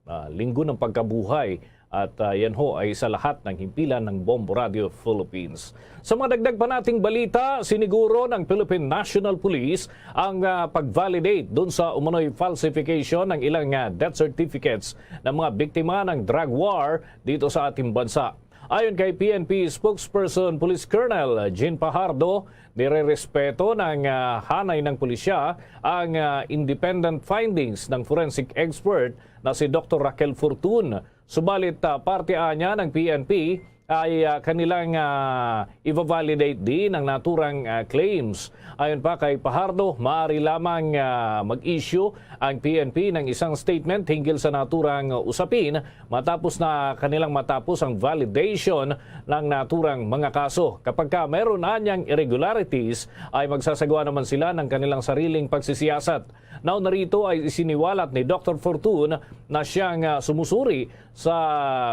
ah, linggo ng pagkabuhay. At ah, yan ho ay sa lahat ng himpilan ng Bombo Radio Philippines. Sa mga dagdag pa nating balita, siniguro ng Philippine National Police ang ah, pag-validate dun sa umano'y falsification ng ilang ah, death certificates ng mga biktima ng drug war dito sa ating bansa. Ayon kay P N P spokesperson Police Colonel Jean Pajardo, nirerespeto ng ah, hanay ng pulisya ang ah, independent findings ng forensic expert na si Doktor Raquel Fortun. Subalit ah, parte anya ng P N P ay ah, kanilang ah, i-validate din ang naturang ah, claims. Ayon pa kay Pajardo, maaari lamang ah, mag-issue ang P N P ng isang statement hinggil sa naturang usapin matapos na kanilang matapos ang validation ng naturang mga kaso. Kapag ka mayroon anyang irregularities, ay magsasagawa naman sila ng kanilang sariling pagsisiyasat. Nauna rito ay isiniwalat ni Doktor Fortun na siyang ah, sumusuri sa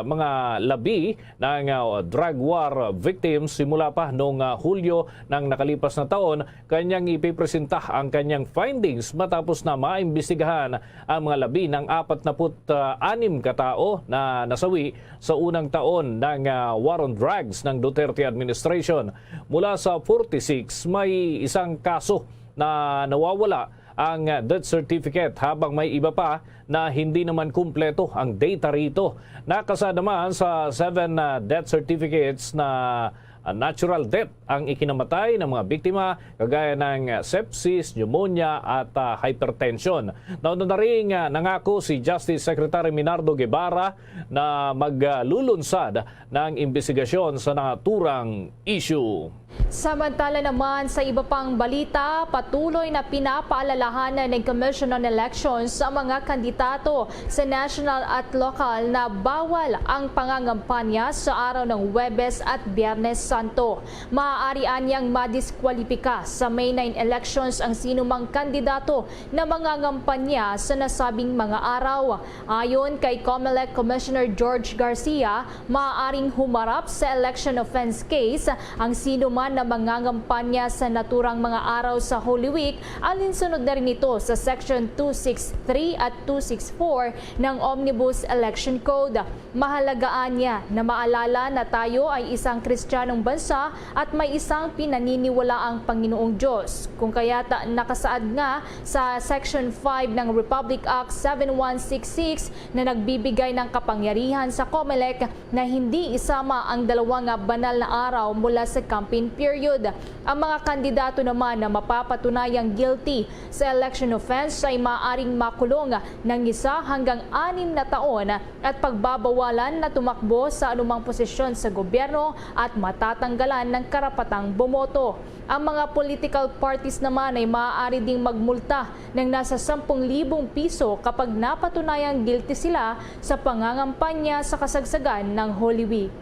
mga labi ng ah, drug war victims simula pa noong ah, Hulyo ng nakalipas na taon. Kanyang ipipresenta ang kanyang findings matapos na maimbestigahan ang mga labi ng apat na put anim ka tawo na nasawi sa unang taon ng ah, war on drugs ng Duterte administration. Mula sa forty-six, may isang kaso na nawawala ang death certificate, habang may iba pa na hindi naman kumpleto ang data rito. Nakasaad naman sa seven ah, death certificates na ah, natural death ang ikinamatay ng mga biktima, kagaya ng ah, sepsis, pneumonia at ah, hypertension. Nauna na rin ah, nangako si Justice Secretary Minardo Guevara na maglulunsad ng imbestigasyon sa naturang issue. Samantala naman, sa iba pang balita, patuloy na pinapaalalahanan ng Commission on Elections sa mga kandidato sa national at lokal na bawal ang pangangampanya sa araw ng Huwebes at Biyernes sa Santo. Maaari anyang madiskwalipika sa May nine elections ang sinumang kandidato na mangangampanya sa nasabing mga araw. Ayon kay Comelec Commissioner George Garcia, maaaring humarap sa election offense case ang sinuman na mangangampanya sa naturang mga araw sa Holy Week, alinsunod na rin ito sa Section two six three at two six four ng Omnibus Election Code. Mahalaga anya na maalala na tayo ay isang Kristiyanong bansa at may isang pinaniniwalaang Panginoong Diyos. Kung kaya't nakasaad nga sa Section five ng Republic Act seven one six six na nagbibigay ng kapangyarihan sa Comelec na hindi isama ang dalawa nga banal na araw mula sa campaign period. Ang mga kandidato naman na mapapatunayang guilty sa election offense ay maaaring makulong ng isa hanggang anim na taon at pagbabawalan na tumakbo sa anumang posisyon sa gobyerno at matatanggalan ng karapatang bumoto. Ang mga political parties naman ay maaari ding magmulta ng nasa sampung libong piso kapag napatunayang guilty sila sa pangangampanya sa kasagsagan ng Holy Week.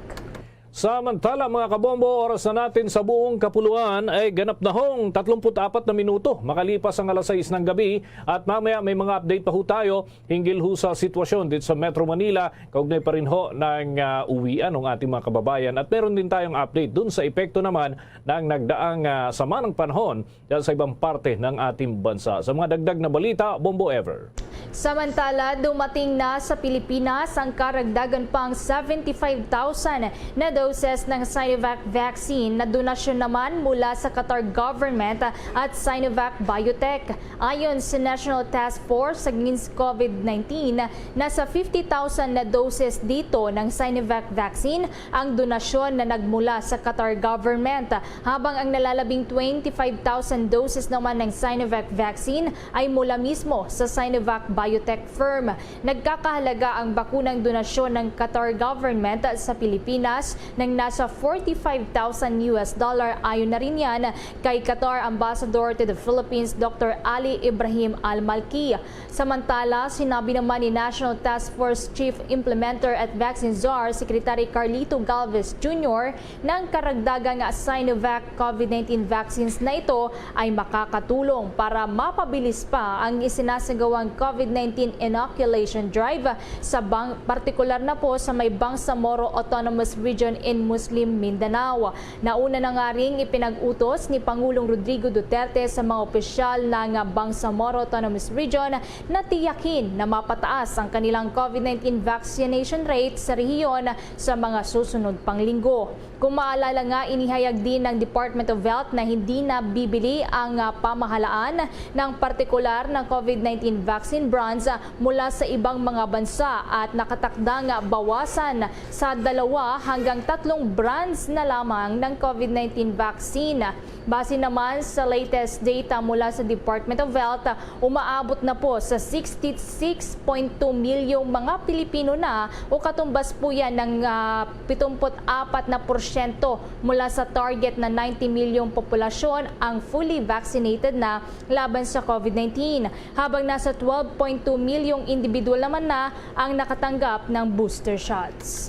Samantala, mga kabombo, oras na natin sa buong kapuluan ay ganap na hong tatlumpu't apat na minuto makalipas ang alas sais ng gabi, at mamaya may mga update pa ho tayo hinggil ho sa sitwasyon dito sa Metro Manila, kaugnay pa rin ho ng, ah, uwian ng ating mga kababayan. At meron din tayong update dun sa epekto naman ng nagdaang, ah, sama ng panahon dyan sa ibang parte ng ating bansa. Sa mga dagdag na balita, Bombo Ever. Samantala, dumating na sa Pilipinas ang karagdagan pang seventy-five thousand na doses ng Sinovac vaccine na donasyon naman mula sa Qatar government at Sinovac Biotech. Ayon sa National Task Force against COVID nineteen, nasa fifty thousand na doses dito ng Sinovac vaccine ang donasyon na nagmula sa Qatar government, habang ang nalalabing twenty-five thousand doses naman ng Sinovac vaccine ay mula mismo sa Sinovac Biotech firm. Nagkakahalaga ang bakunang donasyon ng Qatar government sa Pilipinas ng nasa forty-five thousand U S dollar. Ayon na rin yan kay Qatar Ambassador to the Philippines, Doctor Ali Ibrahim Al Malki. Samantala, sinabi naman ni National Task Force Chief Implementer at Vaccine Czar Secretary Carlito Galvez Junior na ang karagdagang Sinovac COVID nineteen vaccines na ito ay makakatulong para mapabilis pa ang isinasagawang COVID nineteen inoculation drive sa bang-, partikular na po sa may Bangsamoro Autonomous Region in Muslim Mindanao. Nauna na nga ring ipinag-utos ni Pangulong Rodrigo Duterte sa mga opisyal ng Bangsamoro Autonomous Region na tiyakin na mapataas ang kanilang COVID nineteen vaccination rate sa rehiyon sa mga susunod pang linggo. Kung maalala nga, inihayag din ng Department of Health na hindi na bibili ang, ah, pamahalaan ng partikular na COVID nineteen vaccine brands, ah, mula sa ibang mga bansa at nakatakdang bawasan sa dalawa hanggang tatlong brands na lamang ng COVID nineteen vaccine. Base naman sa latest data mula sa Department of Health, umaabot na po sa sixty-six point two milyong mga Pilipino na, o katumbas po yan ng, ah, pitumpu't apat na porsyento mula sa target na ninety milyong populasyon ang fully vaccinated na laban sa COVID nineteen, habang nasa twelve point two milyong individual naman na ang nakatanggap ng booster shots.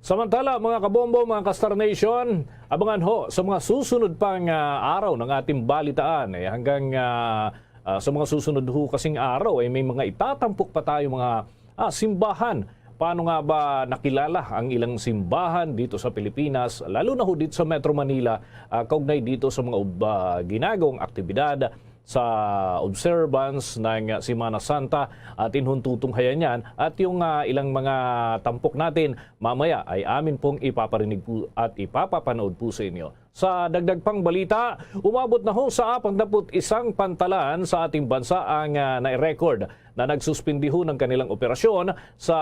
Samantala, mga kabombo, mga ka-Star Nation, abangan ho sa mga susunod pang, ah, araw ng ating balitaan. Eh, hanggang, ah, ah, sa mga susunod ho kasing araw, eh, may mga itatampok pa tayo, mga, ah, simbahan. Paano nga ba nakilala ang ilang simbahan dito sa Pilipinas, lalo na ho dito sa Metro Manila, ah, kaugnay dito sa mga ob-, ah, ginagawang aktibidad sa observance ng Semana Santa, at inhon tutunghayan yan at yung, ah, ilang mga tampok natin mamaya ay amin pong ipaparinig po at ipapapanood po sa inyo. Sa dagdag pang balita, umabot na ho sa apat na put isang pantalan sa ating bansa ang, ah, nai-record na nagsuspindi ho ng kanilang operasyon sa,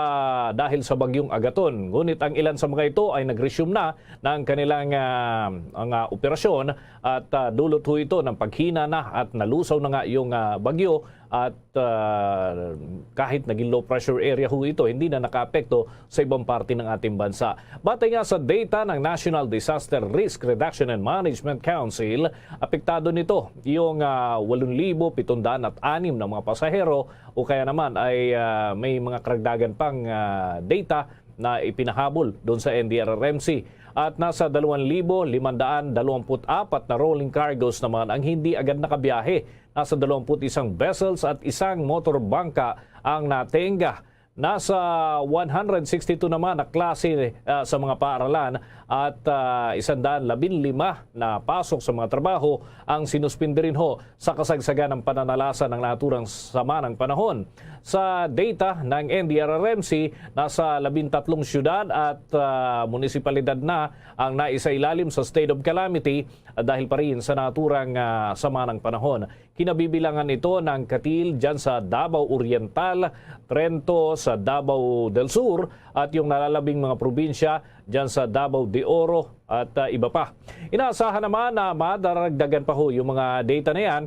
dahil sa Bagyong Agaton. Ngunit ang ilan sa mga ito ay nag-resume na ng kanilang, ah, mga operasyon at, ah, dulot ho ito ng paghina na at nalusaw na nga yung, ah, bagyo at, ah, kahit naging low pressure area ho ito, hindi na nakaapekto sa ibang parte ng ating bansa. Batay nga sa data ng National Disaster Risk Reduction and Management Council, apektado nito yung, ah, walong libo pitong daan at anim na mga pasahero, o kaya naman ay, ah, may mga karagdagan pang, ah, data na ipinahabol doon sa N D R R M C. At nasa dalawang libo limandaan dalawampu't apat na rolling cargos naman ang hindi agad nakabiyahe. Nasa dalawampu't isang vessels at isang motor bangka ang natenga. Nasa one hundred sixty-two naman na klase, ah, sa mga paaralan at, ah, isang daan labing lima na pasok sa mga trabaho ang sinuspindi rin ho sa kasagsagan ng pananalasa ng naturang sama ng panahon. Sa data ng N D R R M C, nasa labing tatlong syudad at, ah, munisipalidad na ang naisailalim sa state of calamity dahil pa rin sa naturang, ah, sama ng panahon. Kinabibilangan ito ng Katil dyan sa Davao Oriental, Trento sa Davao del Sur, at yung nalalabing mga probinsya dyan sa Davao de Oro at, ah, iba pa. Inaasahan naman na madaragdagan pa ho yung mga data na yan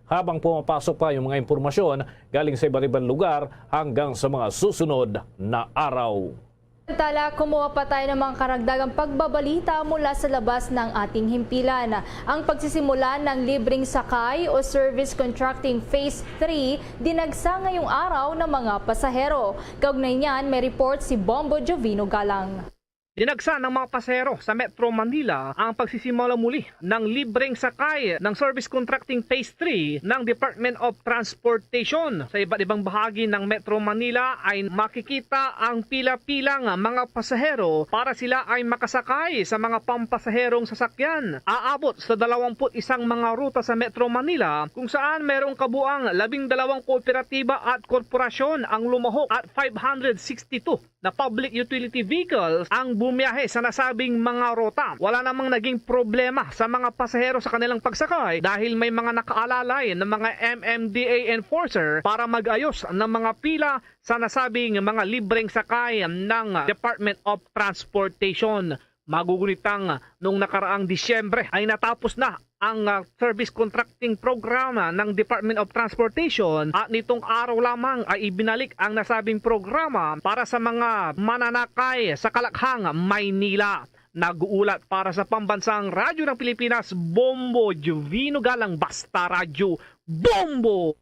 habang pumapasok pa yung mga impormasyon galing sa iba't ibang lugar hanggang sa mga susunod na araw. Samantala, kumuha pa tayo ng mga karagdagang pagbabalita mula sa labas ng ating himpilan. Ang pagsisimula ng libreng sakay o service contracting phase three dinagsa ngayong araw ng mga pasahero. Kaugnay niyan, may report si Bombo Jovino Galang. Dinagsa ng mga pasahero sa Metro Manila ang pagsisimula muli ng libreng sakay ng service contracting phase three ng Department of Transportation. Sa iba't ibang bahagi ng Metro Manila ay makikita ang pila-pilang mga pasahero para sila ay makasakay sa mga pampasaherong sasakyan. Aabot sa dalawampu't isang mga ruta sa Metro Manila kung saan mayroong kabuang labing dalawang kooperatiba at korporasyon ang lumahok at five hundred sixty-two na public utility vehicles ang bumiyahe sa nasabing mga ruta. Wala namang naging problema sa mga pasahero sa kanilang pagsakay dahil may mga nakaalalay na mga M M D A enforcer para mag-ayos ng mga pila sa nasabing mga libreng sakay ng Department of Transportation. Magugunitang noong nakaraang Disyembre ay natapos na ang, ah, service contracting program, ah, ng Department of Transportation at nitong araw lamang ay ibinalik ang nasabing programa para sa mga mananakay sa Kalakhang, Maynila. Nag-uulat para sa Pambansang Radyo ng Pilipinas, Bombo Jovino Galang, Basta Radyo, Bombo!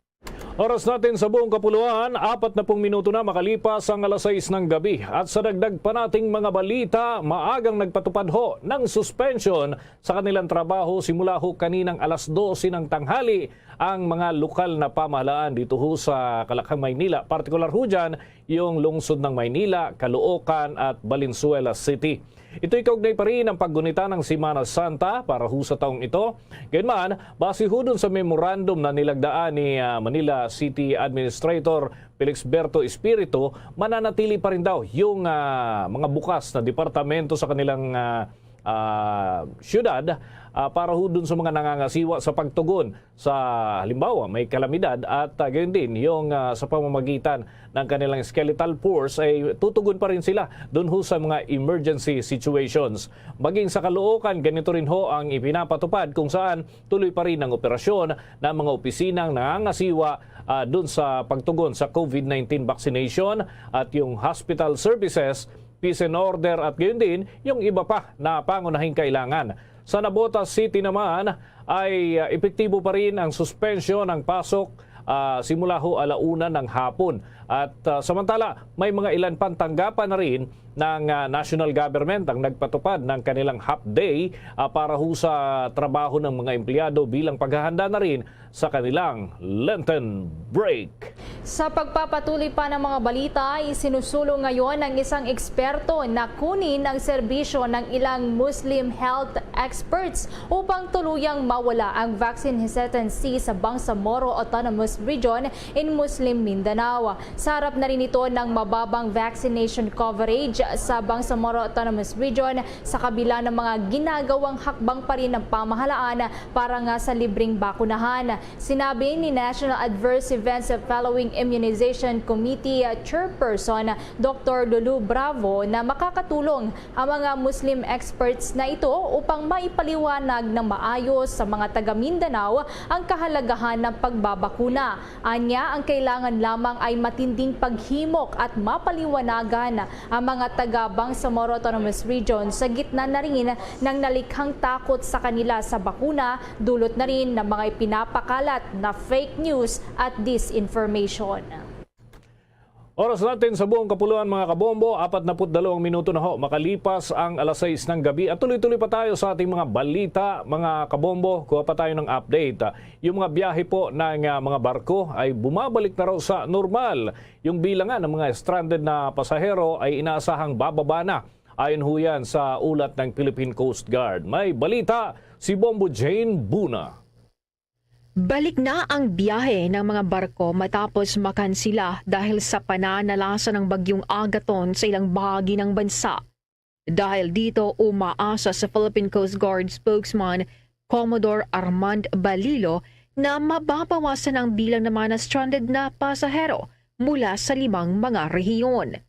Oras natin sa buong kapuluan, apat na pung minuto na makalipas ang alas sais ng gabi. At sa dagdag pa nating mga balita, maagang nagpatupad ho ng suspension sa kanilang trabaho simula ho kaninang alas dose ng tanghali ang mga lokal na pamahalaan dito ho sa Kalakhang, Maynila. Partikular ho dyan, yung lungsod ng Maynila, Caloocan at Valenzuela City. Ito'y kaugnay pa rin ang paggunita ng Semana Santa para ho sa taong ito. Gayunman, base ho dun sa memorandum na nilagdaan ni, ah, Manila City Administrator Felix Berto Espiritu, mananatili pa rin daw yung, ah, mga bukas na departamento sa kanilang, ah, ah, syudad, ah, para ho dun sa mga nangangasiwa sa pagtugon sa, halimbawa, may kalamidad at, ah, gayon din yung, ah, sa pamamagitan ng kanilang skeletal force ay tutugon pa rin sila dun ho sa mga emergency situations. Maging sa Caloocan, ganito rin ho ang ipinapatupad kung saan tuloy pa rin ang operasyon ng mga opisinang nangangasiwa, ah, dun sa pagtugon sa COVID nineteen vaccination at yung hospital services, peace and order at gayon din yung iba pa na pangunahing kailangan. Sa Navotas City naman ay, ah, epektibo pa rin ang suspensyon ng pasok, ah, simula ho ala una ng hapon. At, ah, samantala, may mga ilan pang tanggapan na rin ng, ah, national government ang nagpatupad ng kanilang half day, ah, para ho sa trabaho ng mga empleyado bilang paghahanda na rin sa kanilang Lenten break. Sa pagpapatuloy pa ng mga balita, isinusulong ngayon ng isang eksperto na kunin ang serbisyo ng ilang Muslim health experts upang tuluyang mawala ang vaccine hesitancy sa Bangsamoro Autonomous Region in Muslim Mindanao. Sa harap na rin ito ng mababang vaccination coverage sa Bangsamoro Autonomous Region sa kabila ng mga ginagawang hakbang pa rin ng pamahalaan para nga sa libreng bakunahan. Sinabi ni National Adverse Events Following Immunization Committee Chairperson Doktor Lulu Bravo na makakatulong ang mga Muslim experts na ito upang maipaliwanag ng maayos sa mga taga Mindanao ang kahalagahan ng pagbabakuna. Anya, ang kailangan lamang ay matinding paghimok at mapaliwanagan ang mga taga Bangsamoro Autonomous Region sa gitna na rin ng nalikhang takot sa kanila sa bakuna, dulot na rin ng mga ipinapakalat na fake news at disinformation. Oras natin sa buong kapuluan, mga kabombo, apat na put dalawang minuto na ho makalipas ang alas sais ng gabi. At tuloy-tuloy pa tayo sa ating mga balita, mga kabombo. Kuha pa tayo ng update. Yung mga biyahe po ng, ah, mga barko ay bumabalik na raw sa normal. Yung bilangan ng mga stranded na pasahero ay inaasahang bababa na. Ayon ho yan sa ulat ng Philippine Coast Guard. May balita si Bombo Jane Buna. Balik na ang biyahe ng mga barko matapos makansila dahil sa pananalasa ng Bagyong Agaton sa ilang bahagi ng bansa. Dahil dito, umaasa sa Philippine Coast Guard spokesman Commodore Armand Balilo na mababawasan ang bilang ng mga na-stranded na pasahero mula sa limang mga rehiyon.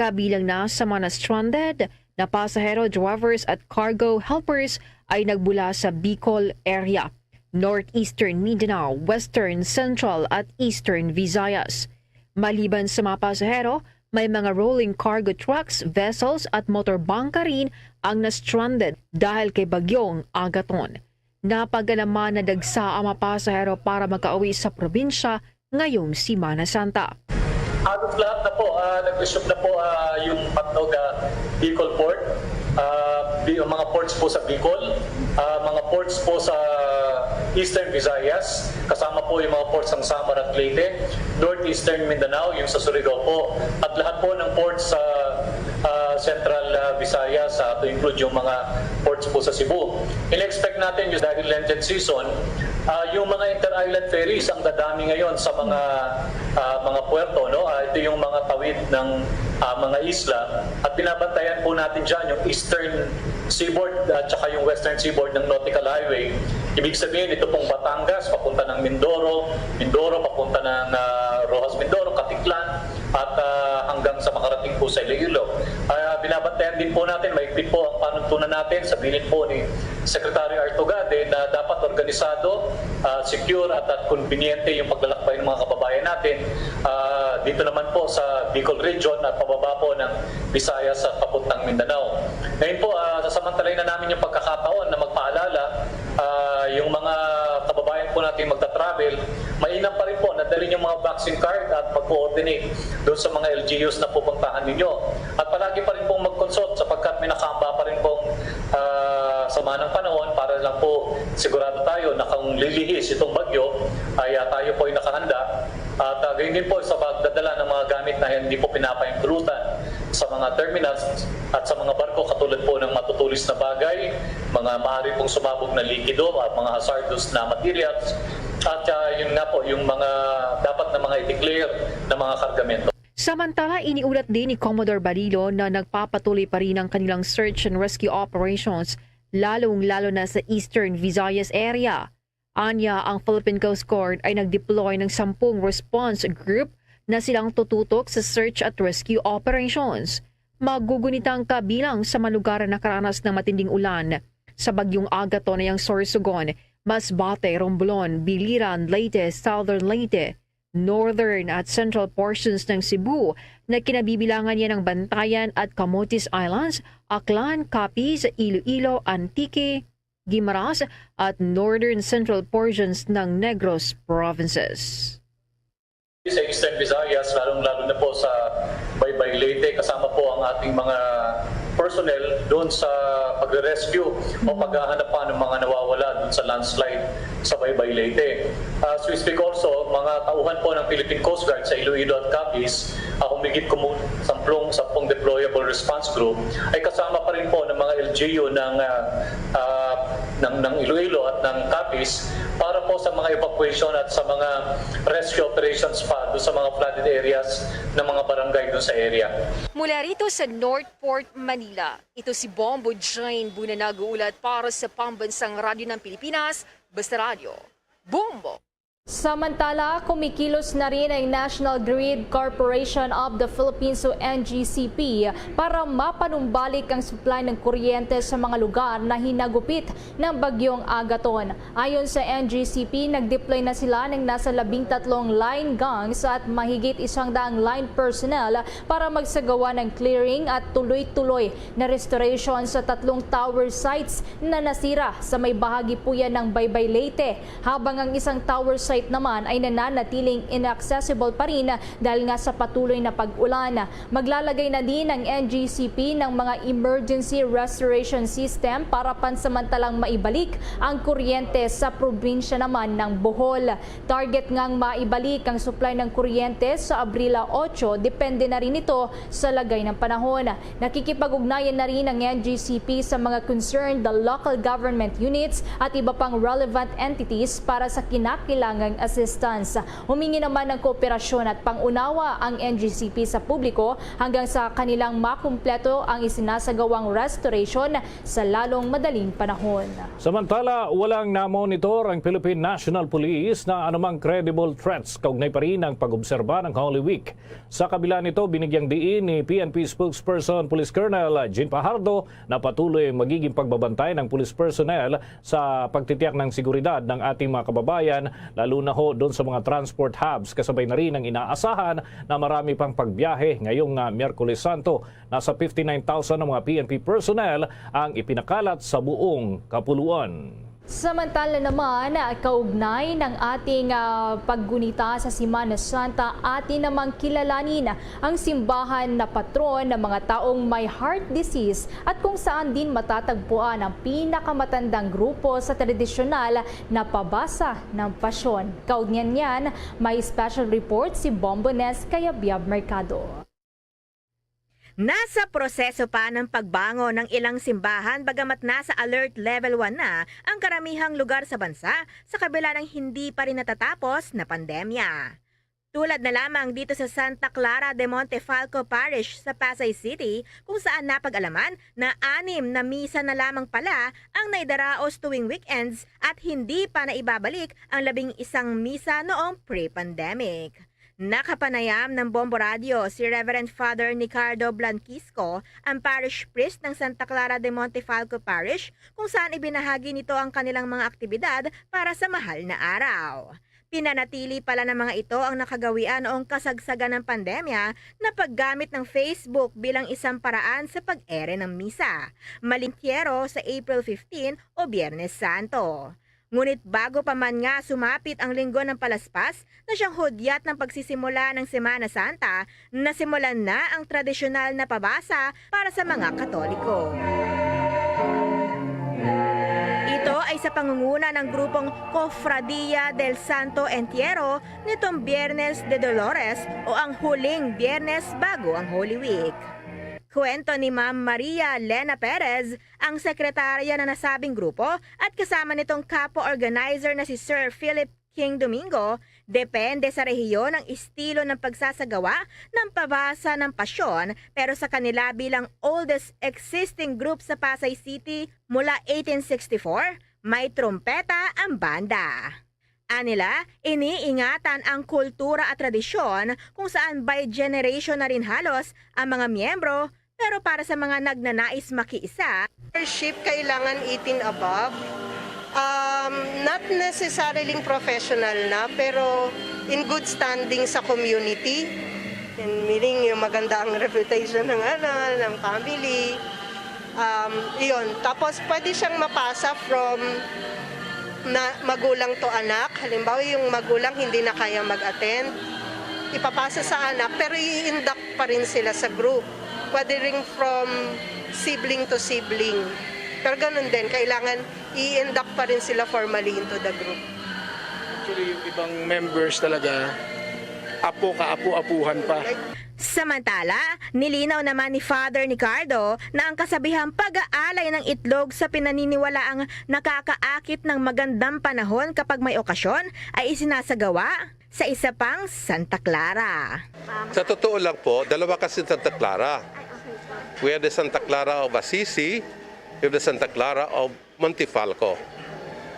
Kabilang na sa mga na-stranded na pasahero, drivers at cargo helpers ay nagmula sa Bicol area, Northeastern Mindanao, Western, Central at Eastern Visayas. Maliban sa mga pasahero, may mga rolling cargo trucks, vessels at motor bangka rin ang na-stranded dahil kay Bagyong Agaton. Napagalaman na dagsa ang mga pasahero para makauwi sa probinsya ngayong Semana Santa. Halos lahat na po, ah, nag-resume na po, ah, yung Patnog, ah, Bicol Port, ah, bi-, mga ports po sa Bicol, ah, mga ports po sa Eastern Visayas, kasama po yung mga ports ng Samar at Leyte, Northeastern Mindanao, yung sa Surigao po, at lahat po ng ports sa, ah, Central, ah, Visayas, ah, to include yung mga ports po sa Cebu. In-expect natin yung dahil Lenten season, ah, yung mga inter-island ferries ang dadami ngayon sa mga, ah, mga puerto, no? Ah, ito yung mga tawid ng, ah, mga isla at binabantayan po natin diyan yung Eastern Seaboard at saka yung Western Seaboard ng Nautical Highway. Ibig sabihin, ito pong Batangas papunta ng Mindoro, Mindoro papunta ng, ah, Roxas Mindoro, Caticlan, at, ah, hanggang sa makarating po sa Iloilo. Ah, binabantayan din po natin, mahigpit po ang panuntunan natin sa bilin po ni Secretary Artugade na dapat organisado, ah, secure at, at konbinyente yung paglalakbay ng mga kababayan natin, ah, dito naman po sa Bicol Region at pababa po ng Visayas at papuntang Mindanao. Ngayon po, ah, sasamantalayin na namin yung pagkakataon na magpaalala, ah, yung mga kababayan po natin magta-travel, mainam pa rin po na dalhin yung mga vaccine card at mag-coordinate doon sa mga L G Us na pupuntahan ninyo. At palagi pa rin pong mag-consult sapagkat may nakahamba pa rin pong, ah, sama ng panahon para lang po sigurado tayo na kung lilihis itong bagyo ay, ah, tayo po ay nakahanda. At, ah, gayon din po sa pagdadala ng mga gamit na hindi po pinapahintulutan sa mga terminals at sa mga barko katulad po ng matutulis na bagay, mga maaari pong sumabog na likido at mga hazardous na materials. At, ah, yun nga po, yung mga dapat na mga i-declare na mga kargamento. Samantala, iniulat din ni Commodore Barilo na nagpapatuloy pa rin ang kanilang search and rescue operations, lalong-lalo na sa Eastern Visayas area. Anya, ang Philippine Coast Guard ay nag-deploy ng sampung response group na silang tututok sa search at rescue operations. Magugunita ang kabilang sa mga lugar na nakaranas ng matinding ulan. Sa Bagyong Agaton ay ang Sorsogon, Masbate, Romblon, Biliran, Leyte, Southern Leyte, Northern at Central portions ng Cebu na kinabibilangan niya ng Bantayan at Camotes Islands, Aklan, Capiz, Iloilo, Antique, Guimaras at Northern Central portions ng Negros provinces. Sa Eastern Visayas, lalong-lalo na po sa Baybay Leyte, kasama po ang ating mga personnel doon sa pagre-rescue o paghahanap pa ng mga nawawala doon sa landslide sa Baybay Leyte. As we speak also, mga tauhan po ng Philippine Coast Guard sa Iloilo at Capiz, ah, humigit kumu-, sampung, sampung deployable response group ay kasama pa rin po ng mga L G U ng, ah, ah, ng, ng Iloilo at ng Capiz para po sa mga evacuation at sa mga rescue operations pa doon sa mga flooded areas ng mga barangay doon sa area. Mula rito sa North Port, Manila, ito si Bombo Jane Buna nag-uulat para sa Pambansang Radyo ng Pilipinas, Basta Radyo. Bombo! Samantala, kumikilos na rin ang National Grid Corporation of the Philippines o N G C P para mapanumbalik ang supply ng kuryente sa mga lugar na hinagupit ng Bagyong Agaton. Ayon sa N G C P, nag-deploy na sila ng nasa labing tatlong line gangs at mahigit isang daang line personnel para magsagawa ng clearing at tuloy-tuloy na restoration sa tatlong tower sites na nasira sa may bahagi po yan ng Baybay Leyte, habang ang isang tower site naman ay nananatiling inaccessible pa rin dahil nga sa patuloy na pag-ulan. Maglalagay na din ang N G C P ng mga emergency restoration system para pansamantalang maibalik ang kuryente sa probinsya naman ng Bohol. Target ngang maibalik ang supply ng kuryente sa Abril otso, depende na rin ito sa lagay ng panahon. Nakikipag-ugnayan na rin ang N G C P sa mga concerned local government units at iba pang relevant entities para sa kinakailangang assistance. Humingi naman ng kooperasyon at pangunawa ang N G C P sa publiko hanggang sa kanilang makumpleto ang isinasagawang restoration sa lalong madaling panahon. Samantala, walang namonitor ang Philippine National Police na anumang credible threats kaugnay pa rin ng pag-obserba ng Holy Week. Sa kabila nito, binigyang diin ni P N P spokesperson Police Colonel Jean Fajardo na patuloy ang magiging pagbabantay ng police personnel sa pagtitiyak ng seguridad ng ating mga kababayan, lalo na ho doon sa mga transport hubs, kasabay na rin ang inaasahan na marami pang pagbiyahe ngayong, ah, Miyerkules Santo. Nasa fifty-nine thousand ang mga P N P personnel ang ipinakalat sa buong kapuluan. Samantala naman, kaugnay ng ating, ah, paggunita sa Semana Santa, atin namang kilalanin ang simbahan na patron ng mga taong may heart disease at kung saan din matatagpuan ang pinakamatandang grupo sa tradisyonal na pabasa ng Pasyon. Kaugnay niyan, may special report si Bombones Kayabyab Mercado. Nasa proseso pa ng pagbangon ng ilang simbahan, bagamat nasa alert level one na ang karamihang lugar sa bansa sa kabila ng hindi pa rin natatapos na pandemya. Tulad na lamang dito sa Santa Clara de Montefalco Parish sa Pasay City, kung saan napag-alaman na anim na misa na lamang pala ang naidaraos tuwing weekends at hindi pa naibabalik ang labing isang misa noong pre-pandemic. Nakapanayam ng Bombo Radio si Reverend Father Nicardo Blanquisco, ang parish priest ng Santa Clara de Montefalco Parish, kung saan ibinahagi nito ang kanilang mga aktibidad para sa mahal na araw. Pinanatili pala ng mga ito ang nakagawian noong kasagsagan ng pandemya na paggamit ng Facebook bilang isang paraan sa pag-ere ng misa, mula entierro sa April fifteen o Biyernes Santo. Ngunit bago pa man nga sumapit ang Linggo ng Palaspas na siyang hudyat ng pagsisimula ng Semana Santa, nasimulan na ang tradisyonal na pabasa para sa mga Katoliko. Ito ay sa pangunguna ng grupong Cofradia del Santo Entierro nitong Biyernes de Dolores o ang huling Biyernes bago ang Holy Week. Kwento ni Ma'am Maria Lena Perez, ang sekretarya ng nasabing grupo, at kasama nitong kapwa organizer na si Sir Philip King Domingo, depende sa rehiyon ang estilo ng pagsasagawa ng pabasa ng Pasyon, pero sa kanila bilang oldest existing group sa Pasay City mula eighteen sixty-four, may trumpeta ang banda. Anila, iniingatan ang kultura at tradisyon kung saan by generation na rin halos ang mga miyembro, pero para sa mga nagnanais makiisa, membership kailangan eighteen above. Um, not necessarily professional na, pero in good standing sa community. And meaning, yung maganda ang reputation ng, ano, ng family. Um, yun. Tapos, pwede siyang mapasa from na magulang to anak. Halimbawa, yung magulang hindi na kaya mag-attend, ipapasa sa anak, pero i-induct pa rin sila sa group. Pwede rin from sibling to sibling. Pero ganun din, kailangan i-induct pa rin sila formally into the group. Actually, yung ibang members talaga, apo, kaapo-apuhan pa. Samantala, nilinaw naman ni Father Nicardo na ang kasabihang pag-aalay ng itlog sa pinaniniwalaang nakakaakit ng magandang panahon kapag may okasyon ay isinasagawa sa isa pang Santa Clara. Sa totoo lang po, dalawa kasi Santa Clara. We have the Santa Clara of Assisi, we have the Santa Clara of Montefalco.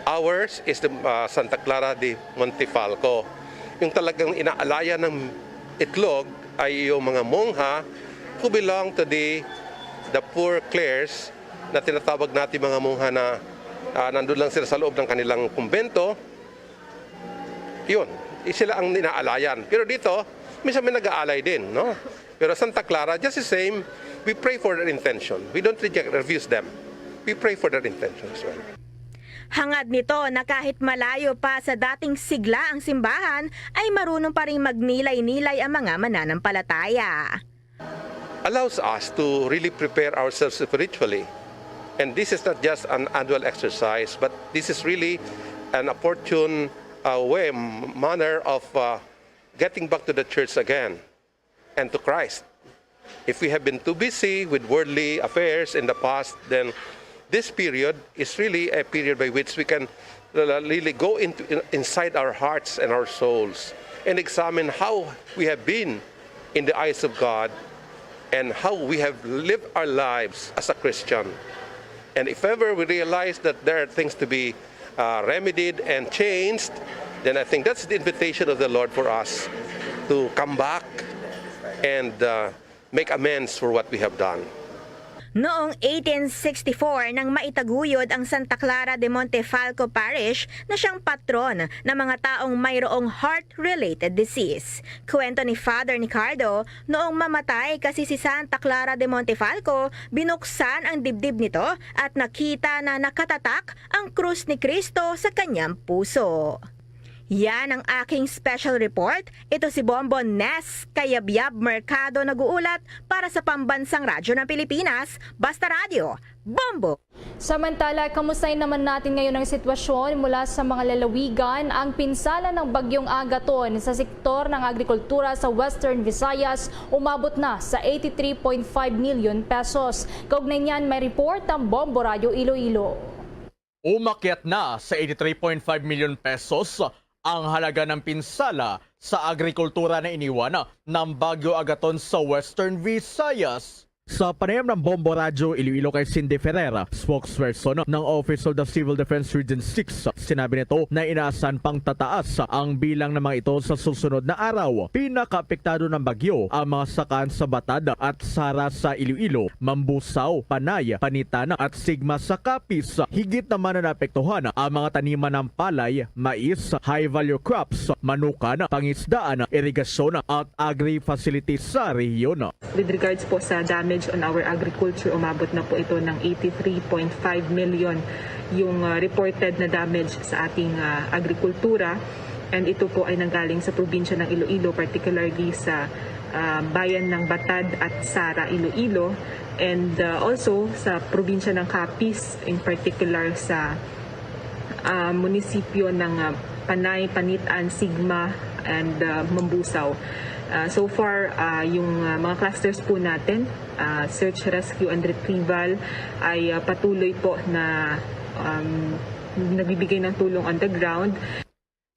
Ours is the, uh, Santa Clara de Montefalco. Yung talagang inaalayan ng itlog ay yung mga mongha who belong to the, the poor clerks na tinatawag natin mga mongha na, ah, nandun lang sila sa loob ng kanilang kumbento. Yun, sila ang inaalayan. Pero dito, minsan may nag-aalay din, no? Pero Santa Clara, just the same, we pray for their intention. We don't reject, refuse them. We pray for their intention as well. Hangad nito na kahit malayo pa sa dating sigla ang simbahan, ay marunong pa ring magnilay-nilay ang mga mananampalataya. Allows us to really prepare ourselves spiritually. And this is not just an annual exercise, but this is really an opportune uh, way, manner of uh, getting back to the church again and to Christ. If we have been too busy with worldly affairs in the past, then this period is really a period by which we can really go into, inside our hearts and our souls and examine how we have been in the eyes of God and how we have lived our lives as a Christian. And if ever we realize that there are things to be uh, remedied and changed, then I think that's the invitation of the Lord for us to come back and uh, make amends for what we have done. Noong eighteen sixty-four, nang maitaguyod ang Santa Clara de Montefalco Parish na siyang patron ng mga taong mayroong heart-related disease. Kwento ni Father Nicardo, noong mamatay kasi si Santa Clara de Montefalco, binuksan ang dibdib nito at nakita na nakatatak ang krus ni Kristo sa kanyang puso. Yan ang aking special report. Ito si Bombo Nes Kayabyab Mercado nag-uulat para sa Pambansang Radyo ng Pilipinas, Basta Radyo, Bombo! Samantala, kamustahin naman natin ngayon ang sitwasyon mula sa mga lalawigan. Ang pinsala ng Bagyong Agaton sa sektor ng agrikultura sa Western Visayas umabot na sa eighty-three point five million pesos. Kaugnay niyan, may report ang Bombo Radyo Iloilo. Umakyat na sa eighty-three point five million pesos ang halaga ng pinsala sa agrikultura na iniwan ng Bagyo Agaton sa Western Visayas. Sa panayam ng Bombo Radyo Iloilo kay Cindy Ferrer, spokesperson ng Office of the Civil Defense Region six, sinabi nito na inaasahan pang tataas ang bilang ng mga ito sa susunod na araw. Pinakaapektado ng bagyo ang mga sakaan sa Batad at Sara sa Iloilo, Mambusao, Panay, Panitan at Sigma sa Capiz. Higit naman na naapektuhan ang mga taniman ng palay, mais, high-value crops, manukan, pangisdaan, irigasyon at agri-facilities sa rehiyon. With regards po sa damage on our agriculture, umabot na po ito ng eighty-three point five million yung uh, reported na damage sa ating uh, agrikultura. And ito po ay nanggaling sa probinsya ng Iloilo, particularly sa uh, bayan ng Batad at Sara, Iloilo, and uh, also sa probinsya ng Capiz, in particular sa uh, munisipyo ng uh, Panay, Panitan, Sigma, and uh, Mambusao. Uh, so far, uh, yung uh, mga clusters po natin, uh, search, rescue, and retrieval ay uh, patuloy po na um, nagbibigay ng tulong on the ground.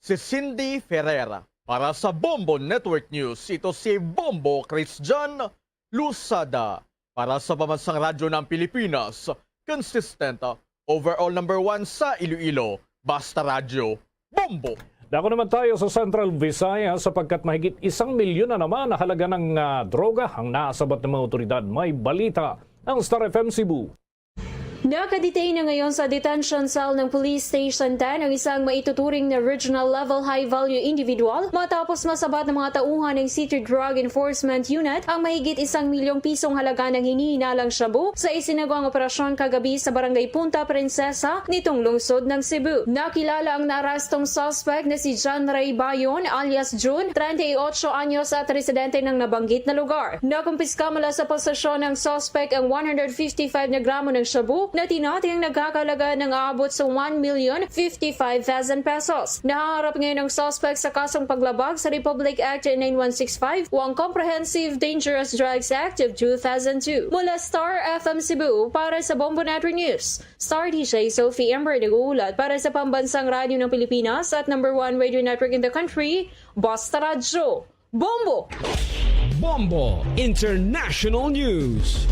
Si Cindy Ferrer para sa Bombo Network News. Ito si Bombo Christian Lusada para sa Pambansang Radyo ng Pilipinas. Consistent, overall number one sa Iloilo. Basta Radyo, Bombo! Dako naman tayo sa Central Visayas sapagkat mahigit isang milyon na naman na halaga ng ah, droga ang nasabat ng mga otoridad. May balita ang Star F M Cebu. Nakadetain na ngayon sa detention cell ng Police Station ten ang isang maituturing na regional level high-value individual matapos masabat ng mga tauhan ng City Drug Enforcement Unit ang mahigit isang milyong pisong halaga ng hinihinalang shabu sa isinagwang operasyon kagabi sa Barangay Punta Princesa nitong lungsod ng Cebu. Nakilala ang naarestong suspect na si John Ray Bayon alias Jun, treinta y ocho anyos at residente ng nabanggit na lugar. Nakumpiska mula sa posesyon ng suspect ang one hundred fifty-five na gramo ng shabu na tinatayang nagkakalaga ng aabot sa one million fifty-five thousand pesos. Nahaharap ngayon ang suspect sa kasong paglabag sa Republic Act nine one six five o ang Comprehensive Dangerous Drugs Act of two thousand two. Mula Star F M Cebu, para sa Bombo Network News, Star D J Sophie Ember nag-uulat para sa Pambansang Radyo ng Pilipinas at number one radio network in the country, Basta Radyo. Bombo! Bombo International News.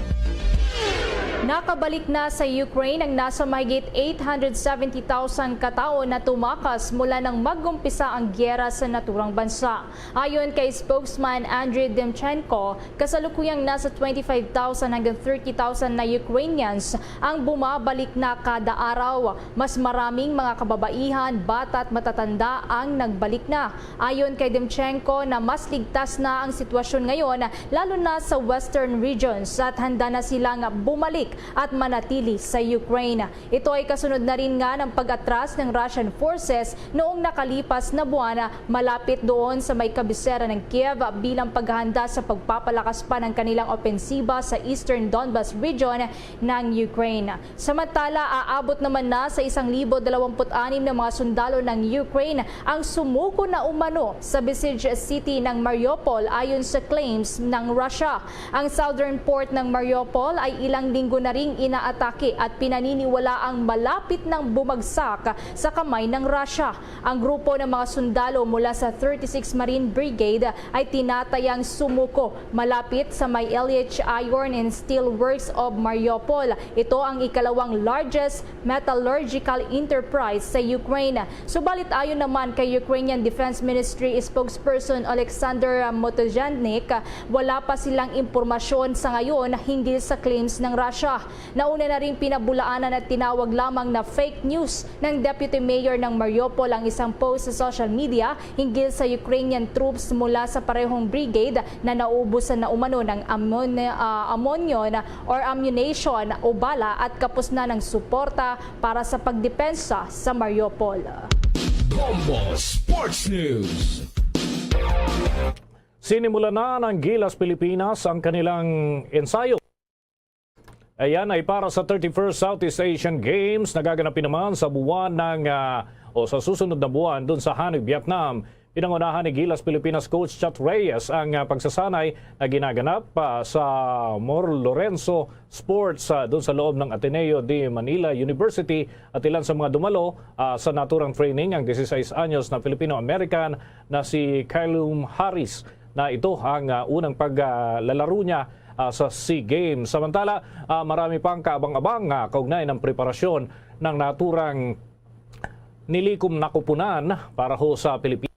Nakabalik na sa Ukraine ang nasa mahigit eight hundred seventy thousand ka tawo na tumakas mula nang mag-umpisa ang giyera sa naturang bansa. Ayon kay spokesman Andriy Demchenko, kasalukuyang nasa twenty-five thousand hanggang thirty thousand na Ukrainians ang bumabalik na kada araw. Mas maraming mga kababaihan, bata at matatanda ang nagbalik na. Ayon kay Demchenko na mas ligtas na ang sitwasyon ngayon, lalo na sa western regions, at handa na silang bumalik at manatili sa Ukraine. Ito ay kasunod na rin nga ng pag-atras ng Russian forces noong nakalipas na buwan, malapit doon sa may kabisera ng Kiev, bilang paghahanda sa pagpapalakas pa ng kanilang opensiba sa eastern Donbas region ng Ukraine. Samantala, aabot naman na sa isang libo dalawampu't anim na mga sundalo ng Ukraine ang sumuko na umano sa besieged city ng Mariupol, ayon sa claims ng Russia. Ang southern port ng Mariupol ay ilang linggo na ring inaatake at pinaniniwalaang malapit nang bumagsak sa kamay ng Russia. Ang grupo ng mga sundalo mula sa thirty-six Marine Brigade ay tinatayang sumuko malapit sa may L H Iron and Steel Works of Mariupol. Ito ang ikalawang largest metallurgical enterprise sa Ukraine. Subalit, ayon naman kay Ukrainian Defense Ministry spokesperson Alexander Motojannik, wala pa silang impormasyon sa ngayon hinggil sa claims ng Russia. Nauna na ring pinabulaanan at tinawag lamang na fake news ng Deputy Mayor ng Mariupol ang isang post sa social media hinggil sa Ukrainian troops mula sa parehong brigade na naubusan na umano ng ammon-, ah, ammunition or ammunition o bala at kapos na ng suporta para sa pagdepensa sa Mariupol. Bombo Sports News. Sinimulan na ng Gilas Pilipinas ang kanilang ensayo. Ayan ay para sa thirty-first Southeast Asian Games na gaganapin naman sa buwan ng, ah, o sa susunod na buwan dun sa Hanoi, Vietnam. Pinangunahan ni Gilas Pilipinas coach Chat Reyes ang, ah, pagsasanay na ginaganap pa sa Mor Lorenzo Sports, ah, dun sa loob ng Ateneo de Manila University at ilan sa mga dumalo, ah, sa naturang training ang dieciséis anyos na Filipino-American na si Kylum Harris na ito ang, ah, unang paglalaro niya, ah, sa SEA Games. Samantala, ah, marami pang kaabang-abang, ah, kaugnay ng preparasyon ng naturang nilikom na kupunan para ho sa Pilipinas.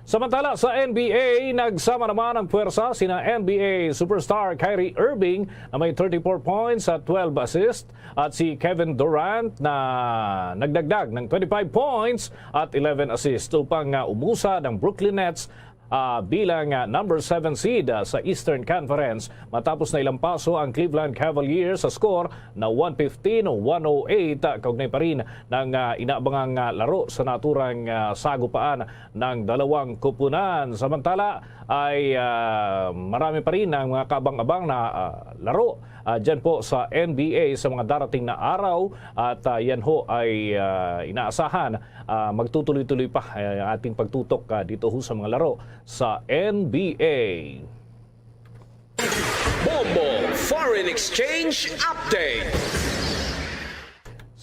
Samantala, sa N B A, nagsama naman ang puwersa sina N B A superstar Kyrie Irving na may thirty-four points at twelve assists at si Kevin Durant na nagdagdag ng twenty-five points at eleven assists upang, ah, umusad ang Brooklyn Nets, ah, bilang, ah, number seven seed, ah, sa Eastern Conference matapos na ilampaso ang Cleveland Cavaliers sa score na one fifteen one oh eight, ah, kaugnay pa rin ng, ah, inaabangang, ah, laro sa naturang, ah, sagupaan ng dalawang kupunan. Samantala ay, ah, marami pa rin ang mga kaabang-abang na, ah, laro, ah, dyan po sa N B A sa mga darating na araw at, ah, yan ho ay, ah, inaasahan, ah, magtutuloy-tuloy pa, eh, ang ating pagtutok, ah, dito ho sa mga laro sa N B A. Bombo Foreign Exchange Update.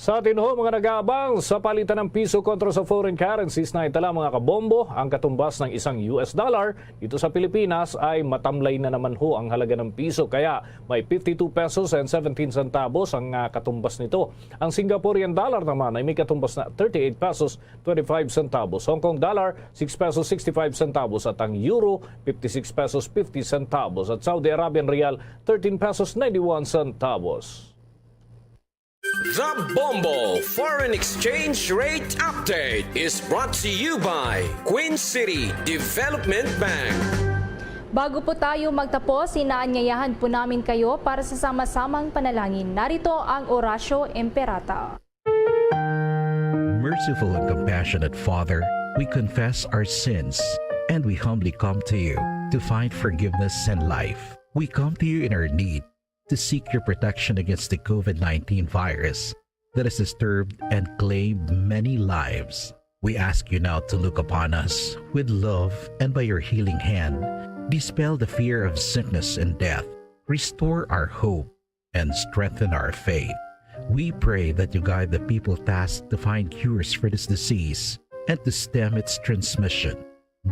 Sa atin ho, mga nag-aabang, sa palitan ng piso kontra sa foreign currencies, naitala, mga kabombo, ang katumbas ng isang U S dollar dito sa Pilipinas ay matamlay na naman ho ang halaga ng piso. Kaya may fifty-two pesos and seventeen centavos ang, ah, katumbas nito. Ang Singaporean dollar naman ay may katumbas na thirty-eight pesos twenty-five centavos. Hong Kong dollar, six pesos sixty-five centavos. At ang euro, fifty-six pesos fifty centavos. At Saudi Arabian rial, thirteen pesos ninety-one centavos. The Bombo Foreign Exchange Rate Update is brought to you by Queen City Development Bank. Bago po tayo magtapos, inaanyayahan po namin kayo para sa sama-samang panalangin. Narito ang Oratio Imperata. Merciful and compassionate Father, we confess our sins and we humbly come to you to find forgiveness and life. We come to you in our need to seek your protection against the COVID nineteen virus that has disturbed and claimed many lives. We ask you now to look upon us with love and by your healing hand, dispel the fear of sickness and death, restore our hope, and strengthen our faith. We pray that you guide the people tasked to find cures for this disease and to stem its transmission.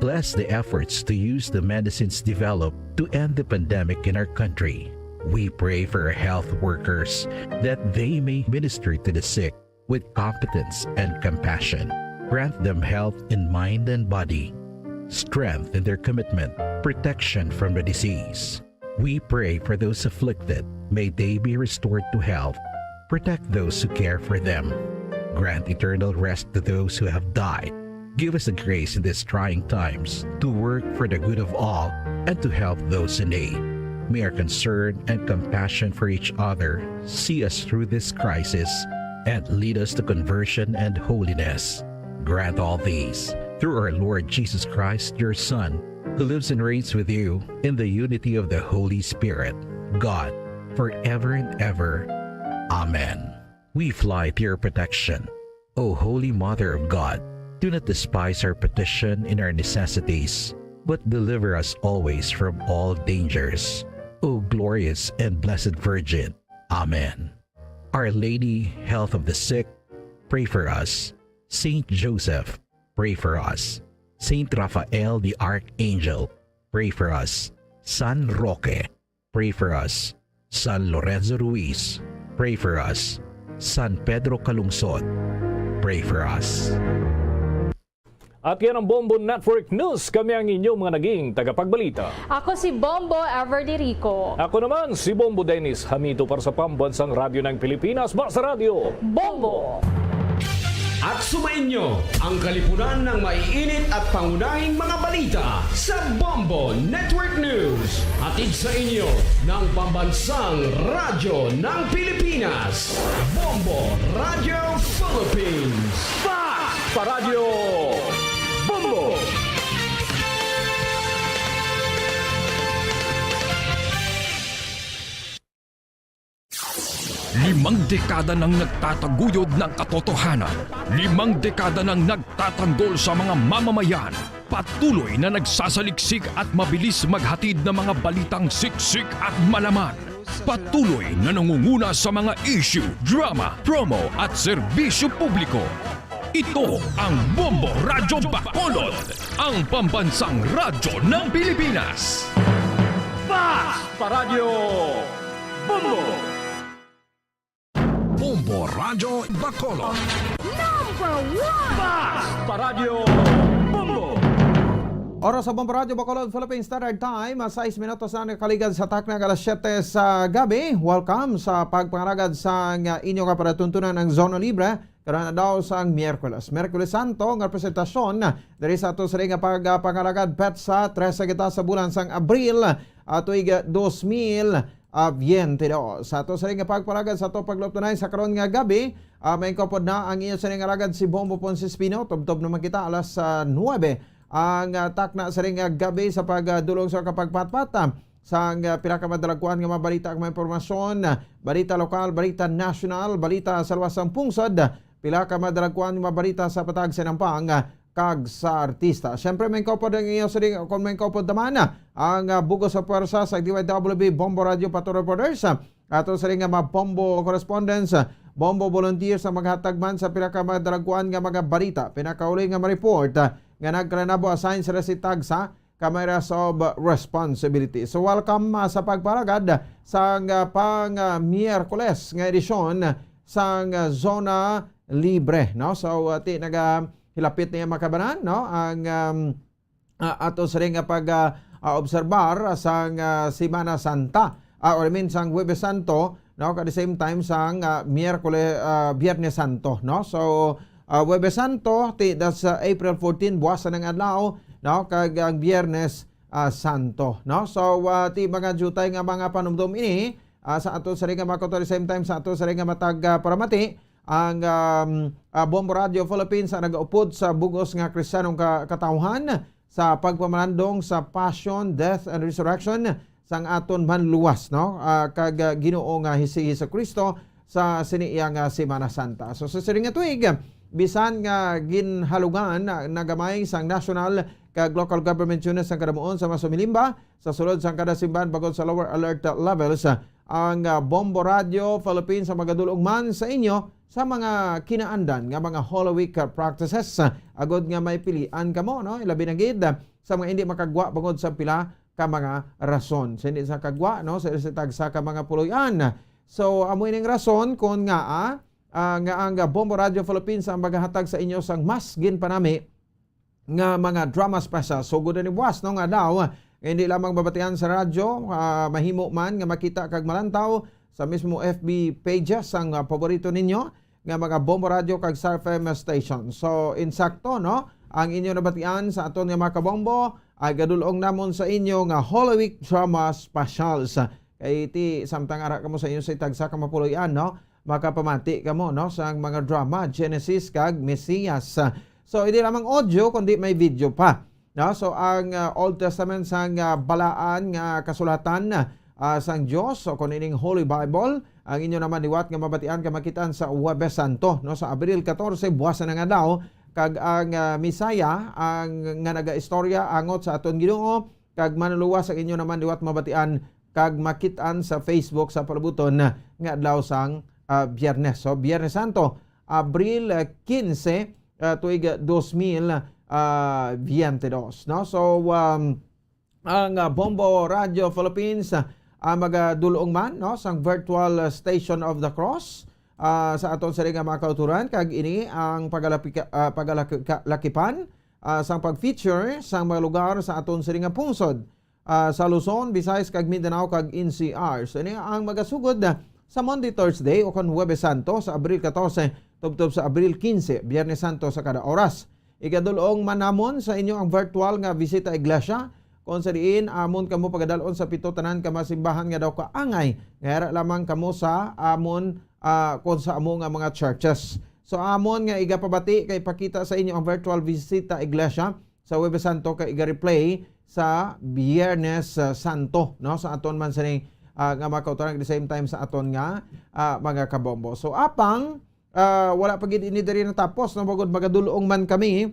Bless the efforts to use the medicines developed to end the pandemic in our country. We pray for our health workers that they may minister to the sick with competence and compassion. Grant them health in mind and body, strength in their commitment, protection from the disease. We pray for those afflicted. May they be restored to health. Protect those who care for them. Grant eternal rest to those who have died. Give us the grace in these trying times to work for the good of all and to help those in need. May our concern and compassion for each other see us through this crisis and lead us to conversion and holiness. Grant all these through our Lord Jesus Christ, your Son, who lives and reigns with you in the unity of the Holy Spirit, God, forever and ever. Amen. We fly to your protection. O Holy Mother of God, do not despise our petition in our necessities, but deliver us always from all dangers. O glorious and blessed Virgin. Amen. Our Lady, Health of the Sick, pray for us. Saint Joseph, pray for us. Saint Raphael the Archangel, pray for us. San Roque, pray for us. San Lorenzo Ruiz, pray for us. San Pedro Calungsod, pray for us. At yan ang Bombo Network News. Kami ang inyong mga naging tagapagbalita. Ako si Bombo Everly Rico. Ako naman si Bombo Dennis Hamito para sa Pambansang Radyo ng Pilipinas, Basta Radyo. Bombo! At sumainyo ang kalipunan ng maiinit at pangunahing mga balita sa Bombo Network News. Hatid sa inyo ng Pambansang Radyo ng Pilipinas, Bombo Radyo Philippines. Fast pa Radyo Bombo! Limang dekada nang nagtataguyod ng katotohanan. Limang dekada nang nagtatanggol sa mga mamamayan. Patuloy na nagsasaliksik at mabilis maghatid ng mga balitang siksik at malaman. Patuloy na nangunguna sa mga issue, drama, promo at serbisyo publiko. Ito ang Bombo Radyo Bacolod, ang pambansang radyo ng Pilipinas. Fast pa Radyo Bombo! Bombo Radyo Bacolod. Number one! Fast pa Radyo Bombo! Oras sa Bombo Radyo Bacolod, Philippine Standard Time, ah, sais minutos na nakaligad sa takna nga alas siyete sa gabi. Welcome sa pagpangalagad sang, ah, inyo nga palatuntunan ang Zona Libre. Karon na daw sang Miyerkules. Miyerkules Santo nga presentasyon, ah, diri sa ato sini nga pag, ah, pangalagad, petsa trese kita sa bulan sang Abril, ah, tuig, ah, dos mil, ah, biyente dos. Sa ato sini nga pagpalagad sa ato pagluptanay sa karon nga gabi, ah, may pod na ang inyo sini nga alagad si Bombo Ponce Espino. Tubtob naman kita alas, ah, nuebe ang, ah, takna sini nga gabi sa pagdulong sa kapagpatpat, ah, sang, ah, pila ka madalagkuan nga mga balita ug mga impormasyon, ah, balita lokal, balita nasyonal, balita sa luwas sang pungsod, ah, pila ka madalagkuan nga mga balita sa patag sa nampang, ah, kag sa artista. Siyempre, may kaupod ang inyo siling, kung may kaupod naman, ah, ang, ah, bugos sa pwersa sa D Y W B Bombo Radio Patrol Reporters, ah, ato siling nga mga Bombo correspondents, ah, Bombo volunteers ang maghatag man sa pila ka madalagkuan nga mga balita. Pinakauli nga ma-report, ah, nga nagkalanabo, assign sila si tagsa ka may areas of responsibility. So, welcome, ah, sa pagparagad sang, ah, pang, ah, Miyerkules nga edisyon sang, ah, Zona Libre, no? So, ah, ti naga hilapit na yung makabanan, no? Ang, um, ah, ato sa rin nga pag, ah, ah, obserbar sang, ah, Semana Santa, ah, or I mean, sang Huwebes Santo, no? At the same time, sang, ah, Miyerkule-, ah, Biyernes Santo, no? So, ah, Huwebes Santo, ti, that's, ah, April fourteen, buwas na ng adlaw, no? Kag ang Biyernes, ah, Santo, no? So, ah, ti mga jutay nga mga panumdom ini, ah, sa ato sa rin nga mga kauto, at the same time, sa ato sa rin nga matag, ah, paramati, ang, um, ah, Bombo Radio Philippines ang nagaupod sa bugos nga Kristiyanong ka-, katawhan sa pagpamalandong sa passion, death, and resurrection sang aton Manluwas, no? Ah, kag, ah, Ginoo nga hi-, si Jesu-Cristo sa sini iya nga Semana Santa. So, sa sini nga tuig, bisan nga ginhalugan na, na gamay sang national kag local government units sang kadamuon sa mga sumilimba, sa sulod sang kada simbahan bangod sa lower alert levels, ang, ah, Bombo Radio Philippines ang magadulong man sa inyo sa mga kinaandan nga mga Holy Week, ah, practices, ah, agod nga may pilian kamo, no? Ilabi na gid, ah, sa mga hindi makagwa bangod sa pila ka mga rason. Sa hindi sa kagwa, no? Sa, sa tagsa ka mga puloy-an. So, amo ining rason kung nga, ah, ah, nga ang, ah, Bombo Radio Philippines ang magahatag sa inyo sang mas ginpanami nga mga drama special. So, gud ni buwas, no, nga daw, nga hindi lamang mabatian sa radyo, ah, mahimo man nga makita kag malantaw sa mismo F B pages sang, ah, paborito ninyo nga mga Bombo Radio kag Star F M station. So, insakto, no, ang inyo nabatian sa aton nga mga kabombo, ay gadulong namon sa inyo nga Holy Week Drama Specials. Kay ti, samtang ara kamo sa inyo sa tagsa ka mapuloy-an, no? Makapamati kamo, no, sa mga drama, Genesis kag Mesias. So, hindi lamang audio, kundi may video pa. No? So, ang, ah, Old Testament sang, ah, balaan nga kasulatan, ah, sang Dios, o kon ining Holy Bible, ang inyo naman liwat nga mabatian kag makitaan sa Huwebes Santo, no, sa Abril katorse, buwas na nga adlaw, kag ang, ah, Messiah, ang nga nagaistorya angot sa aton Ginoo, kag manluluwas ang inyo naman liwat mabatian kag makitaan sa Facebook sa palabuton nga adlaw sang, ah, Biyernes. So, Biyernes Santo, Abril, ah, kinse, ah, tuig, ah, dos mil, ah, biyente dos, no? So, um, ang, ah, Bombo Radio Philippines, ah, ah, magadulong man, no, sang virtual, ah, Station of the Cross, ah, sa aton sini nga mga kauturan, kag ini ang pagalapika-, ah, pagalaki-, ka-, lakipan, ah, sang pag-feature sang mga lugar sa aton sini nga pungsod, ah, sa Luzon, Visayas, kag Mindanao, kag N C R. So, ini ang magasugod, ah, sa Monday, Thursday, o kon Huwebes Santo, sa Abril katorse, tubtob sa Abril kinse, Biyernes Santo sa kada oras. Igadulong man namon sa inyo ang virtual nga Bisita Iglesia, kon sa diin amon kamo pagadalon sa pito tanan ka mga simbahan nga daw kaangay, nga ara lamang kamo sa amon, ah, kon sa amo nga mga churches. So, amon nga igapabati kay pakita sa inyo ang virtual Bisita Iglesia sa Huwebes Santo kay iga-replay sa Biyernes, ah, Santo, no? Sa aton man sini, ah, nga mga kauturan, at the same time sa aton nga, ah, mga kabombo. So, apang, ah, wala pa gid ini diri natapos, no? Bangod magadulong man kami,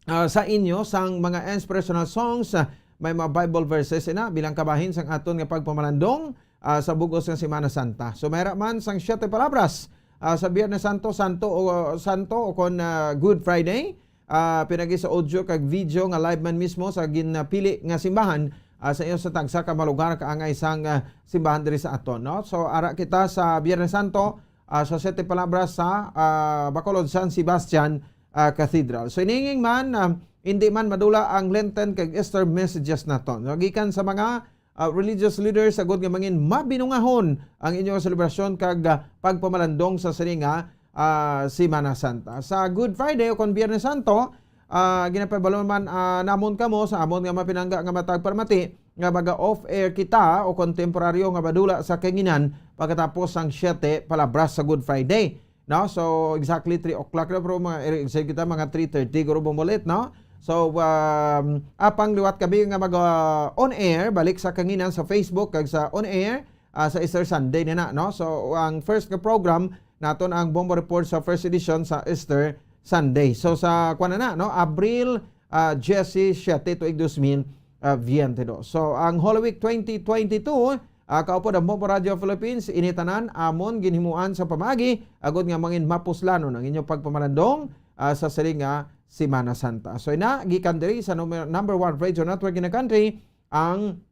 ah, sa inyo sang mga inspirational songs, ah, may mga Bible verses ina bilang kabahin sang aton nga pagpamalandong, ah, sa bug-os nga Semana Santa. So, mayra man sang Siete Palabras, ah, sa Biyernes Santo, Santo o, Santo o kon, ah, Good Friday, ah, pinagi sa audio kag video nga live man mismo sa ginpili nga simbahan, ah, sa iyo sa tagsa ka mga lugar kaangay sang, ah, simbahan diri sa aton, no? So, ara kita sa Biyernes Santo, ah, sa Siete Palabras sa, ah, Bacolod San Sebastian, ah, Cathedral. So, ininging man, ah, hindi man madula ang Lenten kag Easter messages naton. So, gikan sa mga, ah, religious leaders, agud nga mangin mabinungahon ang inyong selebrasyon kag, ah, pagpamalandong sa sini nga, ah, Semana Santa. Sa Good Friday o kon Biyernes Santo, ah, ginapabalo man, ah, namon kamo sa amon nga mapinangga nga matag paramati nga maga-off-air kita o kon temporaryo nga madula sa kanginan pagkatapos sang Siete Palabras sa Good Friday. No? So, exactly three o'clock na, pero mga, exact kita, mga three thirty, guro bumulit, no? So, um, apang liwat kami nga mag, uh, on air, balik sa kanginan sa Facebook kag sa on air, ah, sa Easter Sunday na na, no? So, ang first nga program naton ang Bombo Report sa first edition sa Easter Sunday. So, sa, kuwan na na, no? Abril, ah, diyesisiete, tuig dos mil, ah, biyente dos. So, ang Holy Week twenty twenty-two, ah, kaupod ang Bombo Radio Philippines, ini tanan amon ginhimuan sa pamagi, agud nga mangin mapuslanon ang inyong pagpamalandong, ah, sa siling nga Semana Santa. So, ina, gikan diri sa number, number one radio network in the country, ang,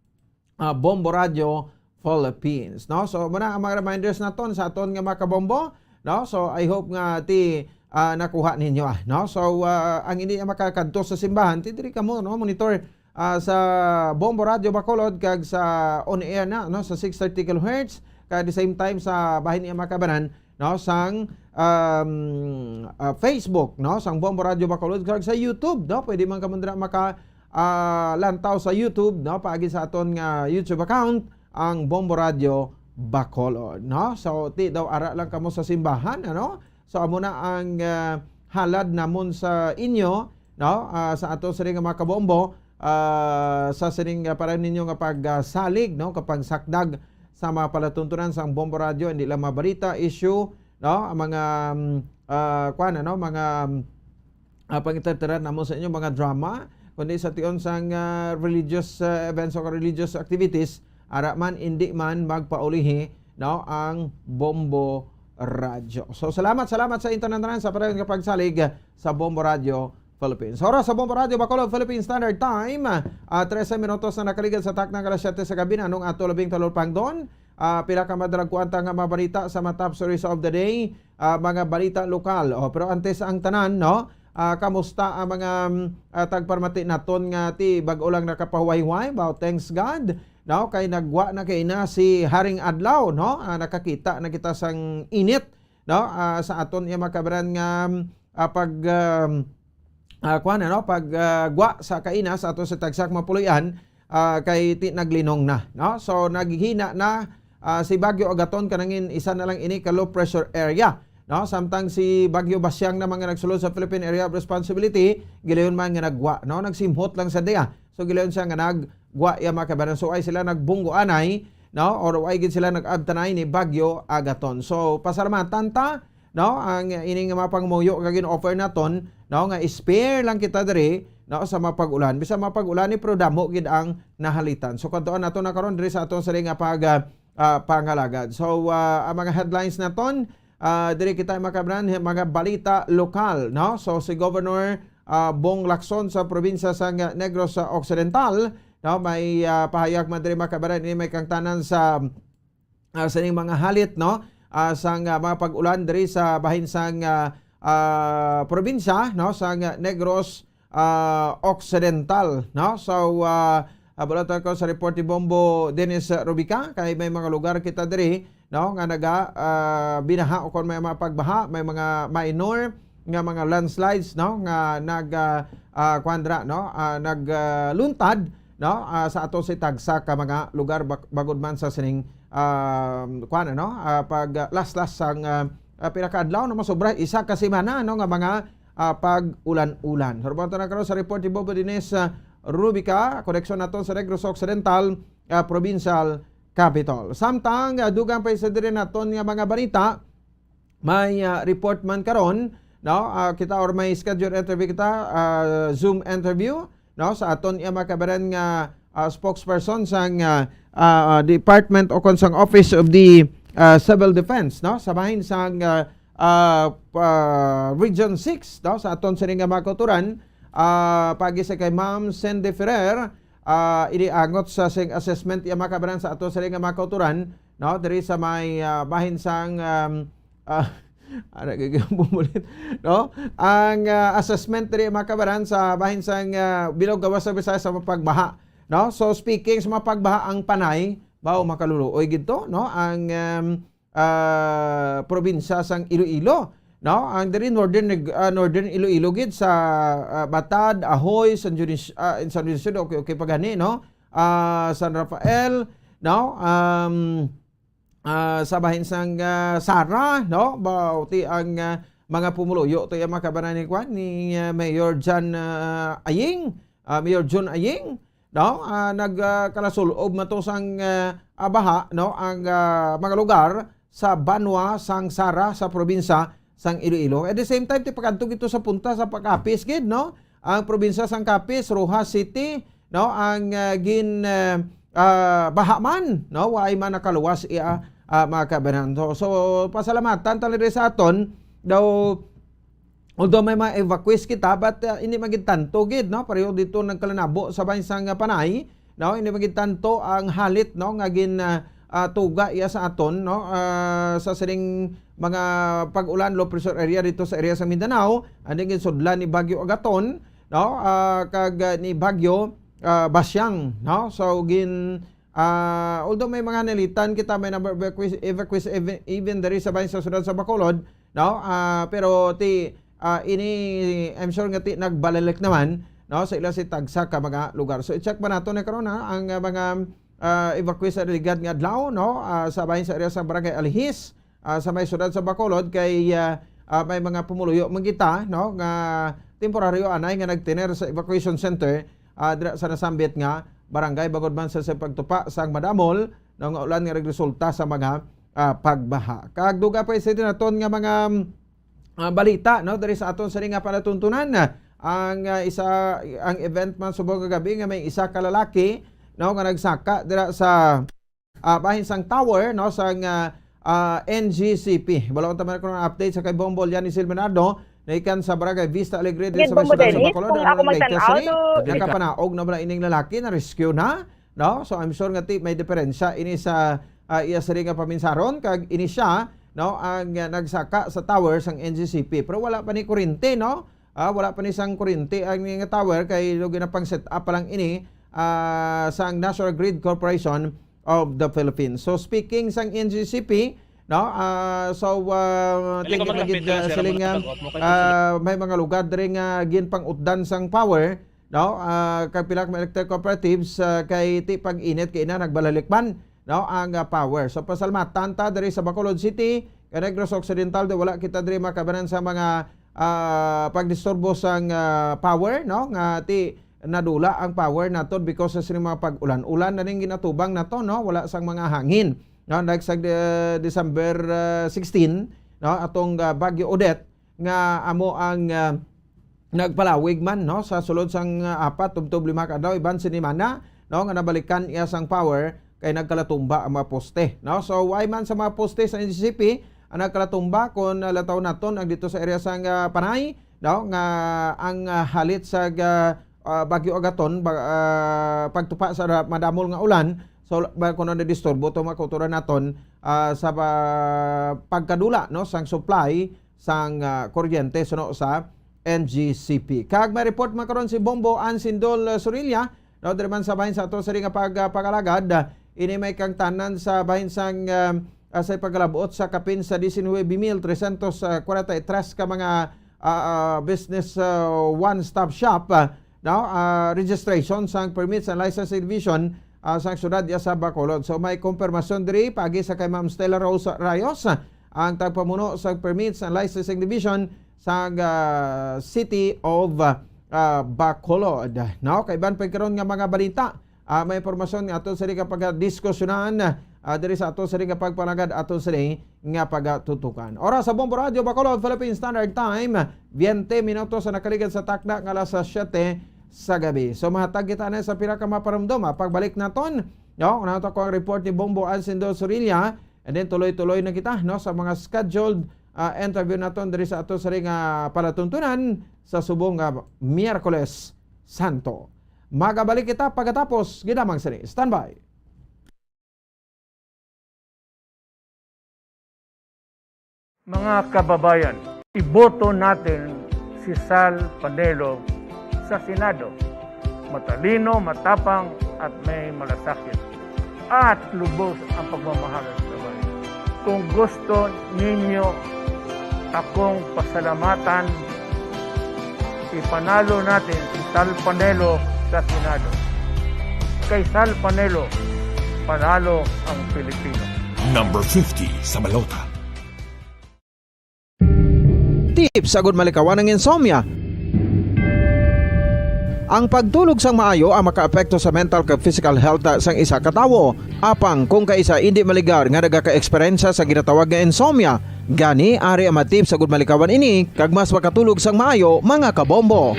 ah, Bombo Radio Philippines, no? So, muna ang mga reminders naton sa aton nga mga kabombo, no? So, I hope nga ti, ah, nakuha ninyo, ah, no? So, ah, ang hindi makakadto sa simbahan, ti diri kamo, no? Monitor, ah, sa Bombo Radio Bacolod kag sa on air na, no? Sa six thirty kilohertz, kag at the same time sa bahin niya makabanan, no? Sang, um, ah, Facebook, no? Sang Bombo Radio Bacolod kag sa YouTube, no? Pwede man kamo dira maka, ah, lantaw sa YouTube, no? Paagi sa aton nga YouTube account, ang Bombo Radio Bacolod, no? So, ti daw ara lang kamo sa simbahan, ano? So, amo na ang, ah, halad namon sa inyo, no? Ah, sa ato sini nga mga kabombo, ah, sa sining, ah, para ninyo nga pagsalig, no? Kapagsakdag sa mga palatuntunan sang Bombo Radio, hindi lang mga balita, issue, no? Ang mga, mm, ah, kuwan, ano? Mga, mm, ah, pangitartaran namo sa inyo, mga drama, kundi sa tion sang, ah, religious, ah, events o religious activities, ara man, hindi man magpaulihi, no, ang Bombo Radyo. So, salamat, salamat sa inyo tanan-tanan sa parehas nga pagsalig sa Bombo Radyo Philippines. Oras sa Bombo Radyo Bacolod, Philippine Standard Time, ah, trese minutos na nakaligad sa takna nga alas siyete sa gabi, nanong ato labing talupangdon. Ah, pila ka madala nga mga balita sa mga top stories of the day, ah, mga balita lokal. Oh, pero antes ang tanan, no? Ah, kamusta ang mga, mm, ah, tagparamati naton nga ti bag-o lang nakapahuway-huway? Wow, thanks God, no? Kay nagwa na kay na si Haring Adlaw, no? Ah, nakakita na kita sang init, no? Ah, sa aton iya makabaran nga, mm, ah, pag, um, ah, kuwan, ano, pag, ah, gwa sa kaina sa ato sa tagsa ka mga puloy-an, ah, kay ti naglinong na, no? So, naghina na, ah, si Bagyo Agaton, kanangin isa na lang ini ka low pressure area, no? Samtang si Bagyo Basyang naman nga nagsulod sa Philippine Area of Responsibility, gilayon man nga naggwa, no? Nagsimhot lang sa dia. So, gilayon siya nga naggwa, ya, mga kabaran. So, ay sila nagbunggo anay, no? Or ay gid sila nag-abtanay ni Bagyo Agaton. So, pasalamatan ta, no, ang ining mga pangmuyo nga gin-offer naton, no, nga spare lang kita diri, no, sa mga pag-ulan. Bisan mga pag-ulan ni, pero damo gid ang nahalitan. So, kadtuan nato na karon diri sa aton sini nga pag, ah, ah, pangalagad. So, ah, ang mga headlines naton, ah, diri kita, mga kabaran, mga balita lokal, no? So, si Governor, ah, Bong Lacson sa probinsya sang Negros Occidental, no, may, ah, pahayag man diri, mga kabaran, ini may kangtanan sa, ah, sining mga halit, no, ah, sang, ah, mga pag-ulan diri sa bahin sang, ah, ah, probinsya, no, sang Negros, ah, Occidental, no. So, ah, ah, bulat ako sa report ni Bombo Dennis Rubica, kay may mga lugar kita diri, no, nga naga, ah, binaha o kon may mga pagbaha, may mga minor nga mga landslides, no, nga nag, ah, ah, kuwan dira, no, ah, nag, ah, luntad, no, ah, sa ato si tagsa ka mga lugar bak-, bagod man sa sining, ah, kuwan, ano, ah, pag, ah, laslas sang, ah, ah, pila ka adlaw, no, masobra isa ka semana, no, nga mga, ah, pag-ulan-ulan. Hurbanto na karon sa report ni Bobo Dines, ah, Rubica, koneksyon naton sa Negros Occidental, ah, Provincial Capitol. Samtang, ah, dugang pa sa diri naton nga mga balita, may, ah, report man karon, no? Ah, kita or may schedule interview kita, ah, Zoom interview, no? Sa aton iya, mga kabaran, nga, ah, spokesperson sang, ah, ah, department o kon sang Office of the, ah, Civil Defense, no? Sa bahin sang, ah, ah, pa-, Region six, no? Sa aton sini nga mga kauturan, ah, pagi sa kay Ma'am Cindy Ferrer, ah, iniangot sa sing assessment iya, mga kabaran, sa aton sini nga mga kauturan, no? Diri sa may, ah, bahin sang, um, ah, ano, bumulit, no? Ang, ah, assessment diri, mga kabaran, sa bahin sang, ah, bilog gawas sa Bisaya sa mga pagbaha, no? So, speaking sa mga pagbaha, ang Panay, baw, makaluluoy gid to, no? Ang, um, ah, probinsya sang Iloilo, no? Ang diri Northern Neg-, ah, Northern Iloilo gid sa, ah, Batad, Ahoy, San Dionis-, ah, in San Dionisio, okay, okay pa gani, no? Ah, San Rafael, no? Um, ah, sa bahin sang, ah, Sara, no? Bauti ang, ah, mga pumuluyo to yung mga kabanan ni kwan, ni, ah, Mayor John, ah, Aying, ah, Mayor John Aying, no? Ah, nag, ah, kalasulob man to sang, ah, ah, baha, no? Ang, ah, mga lugar sa banwa sang Sara sa probinsya sang Iloilo. At the same time, ti pagkadto gito sa punta sa pag-apis gid, no? Ang probinsya sang Capiz, Roxas City, no? Ang, ah, gin, ah, ah, baha man, no? Waay man nakaluwas iya, ah, mga kabanan. So, so, pasalamatan talaga sa aton, daw, although may mga evacuees kita, but, ah, hindi magid tanto gid, no? Pareho dito nagkalanabo sa bahin sang Panay, no? Hindi magid tanto ang halit, no, nga gin, ah, ah, tuga iya sa aton, no? Ah, sa sining mga pag-ulan, low pressure area dito sa area sa Mindanao, ang ginsudlan ni Bagyo Agaton, no? Ah, kag, ah, ni Bagyo, ah, Basyang, no? So, gin, ah, although may mga nalitan kita, may number of evacuees, evacuees even, even diri sa bahin sa siyudad sa Bacolod, no? Ah, pero ti, ah, ini, I'm sure nga ti nagbalalik naman, no, sa ila si tagsa ka mga lugar. So, i-check pa nato na karon, ha, ang, ah, mga, ah, evacuees sa ligad nga adlaw, no, ah, sa bahin sa area sa Barangay Alihis, ah, sa may siyudad sa Bacolod, kay, ah, ah, may mga pumuluyo man kita, no, nga temporaryo anay nga nagtener sa evacuation center, ah, dira sa nasambit nga barangay, bagod man sa, sa pagtupa sang madamol, no, nga ulan nga nagresulta sa mga, ah, pagbaha. Kag duga pa sa naton nga mga, ah, balita, no, diri sa aton sini nga palatuntunan, ang, ah, isa, ang event man subong kagabi nga may isa ka lalaki, no, nga nagsaka dira sa, ah, bahin sang tower, no, sang, ah, ah, N G C P. Wala ko taman ko ng update sa kay Bombo Liani Silmenado, naikan sa Barangay Vista Alegre, diri sa may siyudad sa Bacolod, ang latest sini, nakapanaog na bala ining lalaki, na-rescue na, no? So, I'm sure nga ti may diferensya ini sa, ah, iya sini nga paminsaron, kag ini siya, no, ang, ah, nagsaka sa tower sang N G C P. Pero wala pa ni kurente, no? Ah, wala pa ni sang kurente ang nga tower, kay lugi na pang set up pa lang ini, ah, sang National Grid Corporation of the Philippines. So, speaking sang N G C P, No? Ah, so, ah, Dali ko tingin magkapit magid, lang, ah, sir, siling, wala ah, pag-off mo, kay ah, may mga lugar diri nga ginpang-utdan sang power, no? Ah, kag pila ka mga electric cooperatives, ah, kay ti pag-init kay ina nagbalalikban, no, ang, ah, power. So, pasalamatan ta diri sa Bacolod City, kay Negros Occidental, di wala kita diri makabanan sa mga, ah, pagdisturbo sang, ah, power, no, nga ti nadula ang power naton because sa sining mga pag-ulan. Ulan na ning ginatubang nato, no, wala sang mga hangin. No, like sa de-, December, ah, sixteen, no, atong, ah, Bagyo Odette nga amo ang, ah, nagpalawig man, no, sa sulod sang, ah, apat tubtob lima ka adlaw iban sinimana, no, nga nabalikan iya sang power kay nagkalatumba ang mga poste, no. So, way man sa mga poste sa N G C P ang nagkalatumba, kon, ah, lataw naton ang dito sa area sang, ah, Panay, no, nga ang, ah, halit sa, ah, ah, Bagyo Agaton, ba-, ah, pagtupa sa ra-, madamol nga ulan, so, ba, kuno nadisturbo to mga kultura naton, ah, sa ba-, pagkadula, no, sang supply sang, ah, kuryente suno sa N G C P. Kag may report man karon si Bombo Ansindol, ah, Sorilla, no, diri man sa bahin sa ato sa nga pag-, ah, pag-alagad, ah, ini may kangtanan sa bahin sang, ah, ah, sa pagkalabot sa kapin sa diecinuebe mil trescientos kwarenta y tres ka mga, ah, ah, business, ah, one-stop shop, ah, no, ah, registration sang Permits and Licensing Division, ah, sang siyudad ya sa Bacolod. So, may kumpirmasyon diri pagi sa kay Ma'am Stella Rose Rayos, ah, ang tagpamuno sa Permits and Licensing Division sa, ah, City of, ah, Bacolod. No, kay iban pa karon nga mga balita, ah, may impormasyon nga ato sini nga pagdiskusyonan, ah, diri sa ato sini nga pagpanagad, ato sini nga pagatutukan. Oras sa Bombo Radio Bacolod, Philippine Standard Time, veinte minutos sa nakaligad sa takna nga alas siyete sa gabi. So, mahatag kita na sa pila ka maparumdom, ah, pagbalik naton, no? Una to ko ang report ni Bombo Alcindo Sorilla, and then tuloy-tuloy na kita, no, sa mga scheduled, ah, interview naton diri sa ato sini nga palatuntunan sa subong nga Miyerkules Santo. Magabalik kita pagkatapos gid lamang sini. Standby. Mga kababayan, iboto natin si Sal Panelo sa Senado. Matalino, matapang, at may malasakit. At lubos ang pagmamahal sa bayan. Kung gusto ninyo akong pasalamatan, ipanalo natin si Sal Panelo sa Senado. Kay Sal Panelo, panalo ang Pilipino. Number fifty sa balota. Tips agud malikawan ang insomnia. Ang pagtulog sang maayo ang makaapekto sa mental kag physical health sang isa ka tawo. Apang kung kaisa indi maligar nga nagaka-eksperyensya sa ginatawag nga insomnia, gani ari ang mga tips agud malikawan ini kag mas makatulog sang maayo, mga kabombo.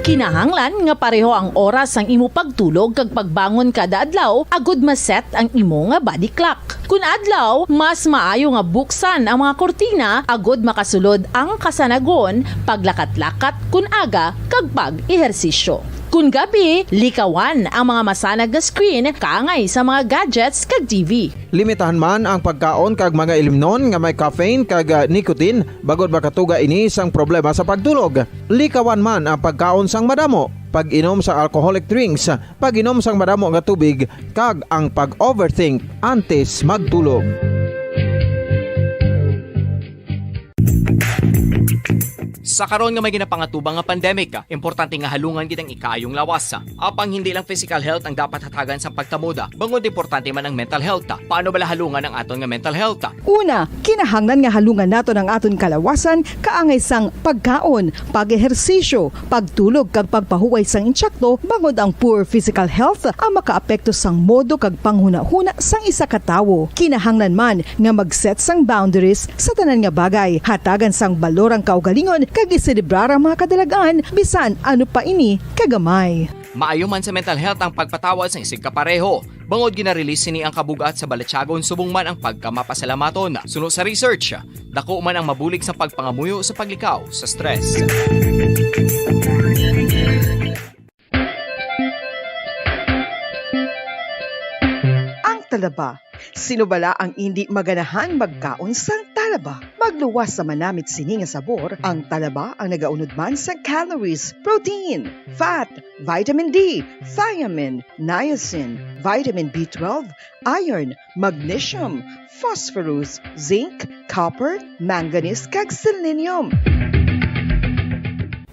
Kinahanglan nga pareho ang oras sang imo pagtulog kag pagbangon kada adlaw agud ma-set ang imo nga body clock. Kun adlaw, mas maayo nga buksan ang mga kurtina agud makasulod ang kasanagon, paglakat-lakat kun aga, kag pag-ehersisyo. Kun gabi, likawan ang mga masanag nga screen kaangay sa mga gadgets kag T V. Limitahan man ang pagkaon kag mga ilimnon nga may caffeine kag, ah, nicotine bangod makatuga ini sang problema sa pagtulog. Likawan man ang pagkaon sang madamo, pag-inom sa alcoholic drinks, pag-inom sang madamo nga tubig, kag ang pag-overthink antes magtulog. Sa karon nga may ginapangatubang nga pandemic, importante nga halungan gid ang ikaayong lawas. Apang hindi lang physical health ang dapat hatagan sang pagtamod, bangod importante man ang mental health. Paano bala halungan ang aton nga mental health? Una, kinahanglan nga halungan naton ang aton kalawasan kaangay sang pagkaon, pag-ehersisyo, pagtulog kag pagpahuway sang intsakto, bangod ang poor physical health ang makaapekto sang modo kag panghunahuna sang isa ka tawo. Kinahanglan man nga mag-set sang boundaries sa tanan nga bagay, hatagan sang balor ang kaugalingon kag iselebrar ang mga kadalag-an, bisan ano pa ini kagamay. Maayo man sa mental health ang pagpatawad sang isigkapareho, bangod gina-release sini ang kabug-at sa balatyagon subong man ang pagkamapasalamaton. Suno sa research, dako man ang mabulig sa pagpangamuyo sa paglikaw sa stress. Ang talaba. Sino bala ang indi maganahan magkaon sang Talaba. Magluwas sa manamit sini nga sabor, ang talaba ang nagaunod man sa calories, protein, fat, vitamin D, thiamine, niacin, vitamin B twelve, iron, magnesium, phosphorus, zinc, copper, manganese, kag selenium.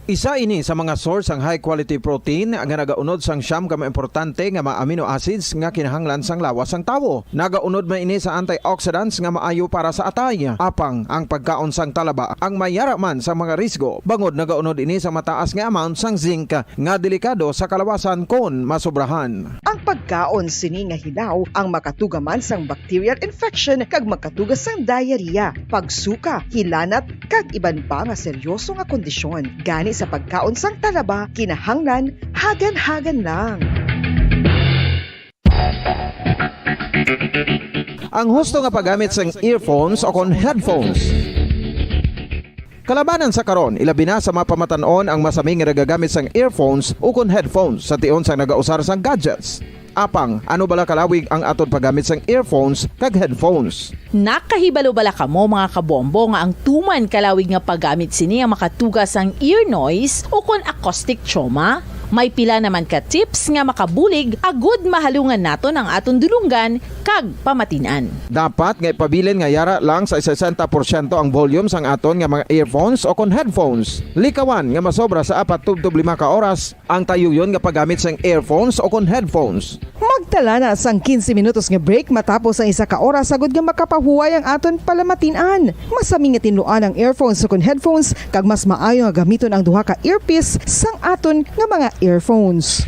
Isa ini sa mga source sang high quality protein nga nagaunod sang siyam ka mga importante nga mga amino acids nga kinahanglan sang lawas sang tawo. Nagaunod man ini sa antioxidants nga maayo para sa atay. Apang ang pagkaon sang talaba ang mayara man sa mga risgo, bangod nagaunod ini sa mataas nga amount sang zinc nga delikado sa kalawasan kon masobrahan. Ang pagkaon sini nga hilaw ang makatuga man sang bacterial infection kag makatuga sang diarrhea, pagsuka, hilanat, kag iban pa nga seryoso nga kondisyon. Gani sa pagkaon sang talaba, kinahanglan hagan-hagan lang. Ang husto nga paggamit sang earphones o kon headphones. Kalabanan sa karon, ilabi na sa mga pamatan-on ang masami nga nagagamit sang earphones ukon headphones sa tion sang nagausar sang gadgets. Apang, ano bala kalawig ang aton paggamit sang earphones kag headphones? Nakahibalo bala kamo, mga kabombo, nga ang tuman kalawig nga paggamit sini ang makatuga sang ear noise ukon acoustic trauma? May pila naman ka tips nga makabulig agud mahalungan naton ang aton dulonggan kag pamatin-an. Dapat nga ipabilin nga yara lang sa sesenta porsyento ang volume sang aton nga mga earphones o kon headphones. Likawan nga masobra sa apat tubtob lima ka oras ang tayuyon nga paggamit sang earphones o kon headphones. Magtala na sang quince minutos nga break matapos ang isa ka oras, agud nga makapahuway ang aton palamatin-an. Masami nga tinluan ang earphones o kon headphones, kag mas maayo nga gamiton ang duha ka earpiece sang aton nga mga earphones.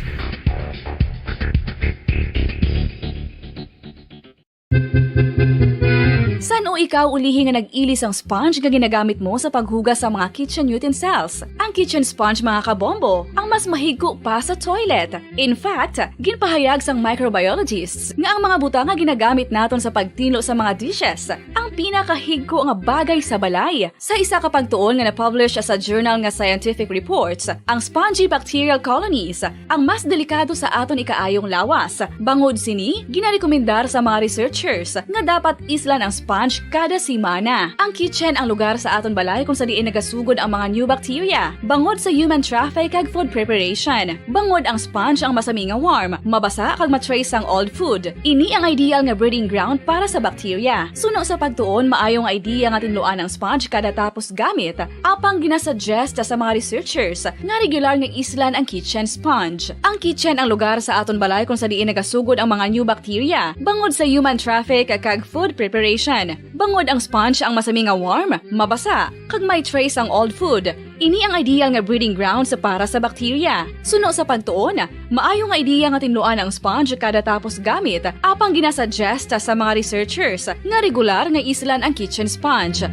San-o ikaw ulihi nga nag-ili sang sponge nga ginagamit mo sa paghugas sa mga kitchen utensils? Ang kitchen sponge, mga kabombo, ang mas mahigko pa sa toilet. In fact, ginpahayag sang microbiologists nga ang mga butang nga ginagamit naton sa pagtinlo sa mga dishes ang pinakahigko nga bagay sa balay. Sa isa ka pagtuon nga na-publish sa journal nga Scientific Reports, ang spongy bacterial colonies ang mas delikado sa aton ikaayong lawas. Bangod sini, ginarekomendar sa mga researchers nga dapat islan ang sponge kada semana. Ang kitchen ang lugar sa aton balay kung sa diin nagasugod ang mga new bacteria, bangod sa human traffic kag food preparation. Bangod ang sponge ang masami nga warm, mabasa kag ma-trace sang old food. Ini ang ideal nga breeding ground para sa bacteria. Suno sa pagtuon, maayo nga idea nga tinluan ang sponge kada tapos gamit, apang ginasuggest sa mga researchers nga regular nga islan ang kitchen sponge. Ang kitchen ang lugar sa aton balay kung sa diin nagasugod ang mga new bacteria, bangod sa human traffic kag food preparation. Bangod ang sponge ang masami nga warm, mabasa, kag may trace ang old food, ini ang ideal nga breeding grounds para sa bacteria. Suno sa pagtuon, maayo nga idea nga tinluan ang sponge kada tapos gamit, apang ginasuggest sa mga researchers nga regular nga islan ang kitchen sponge.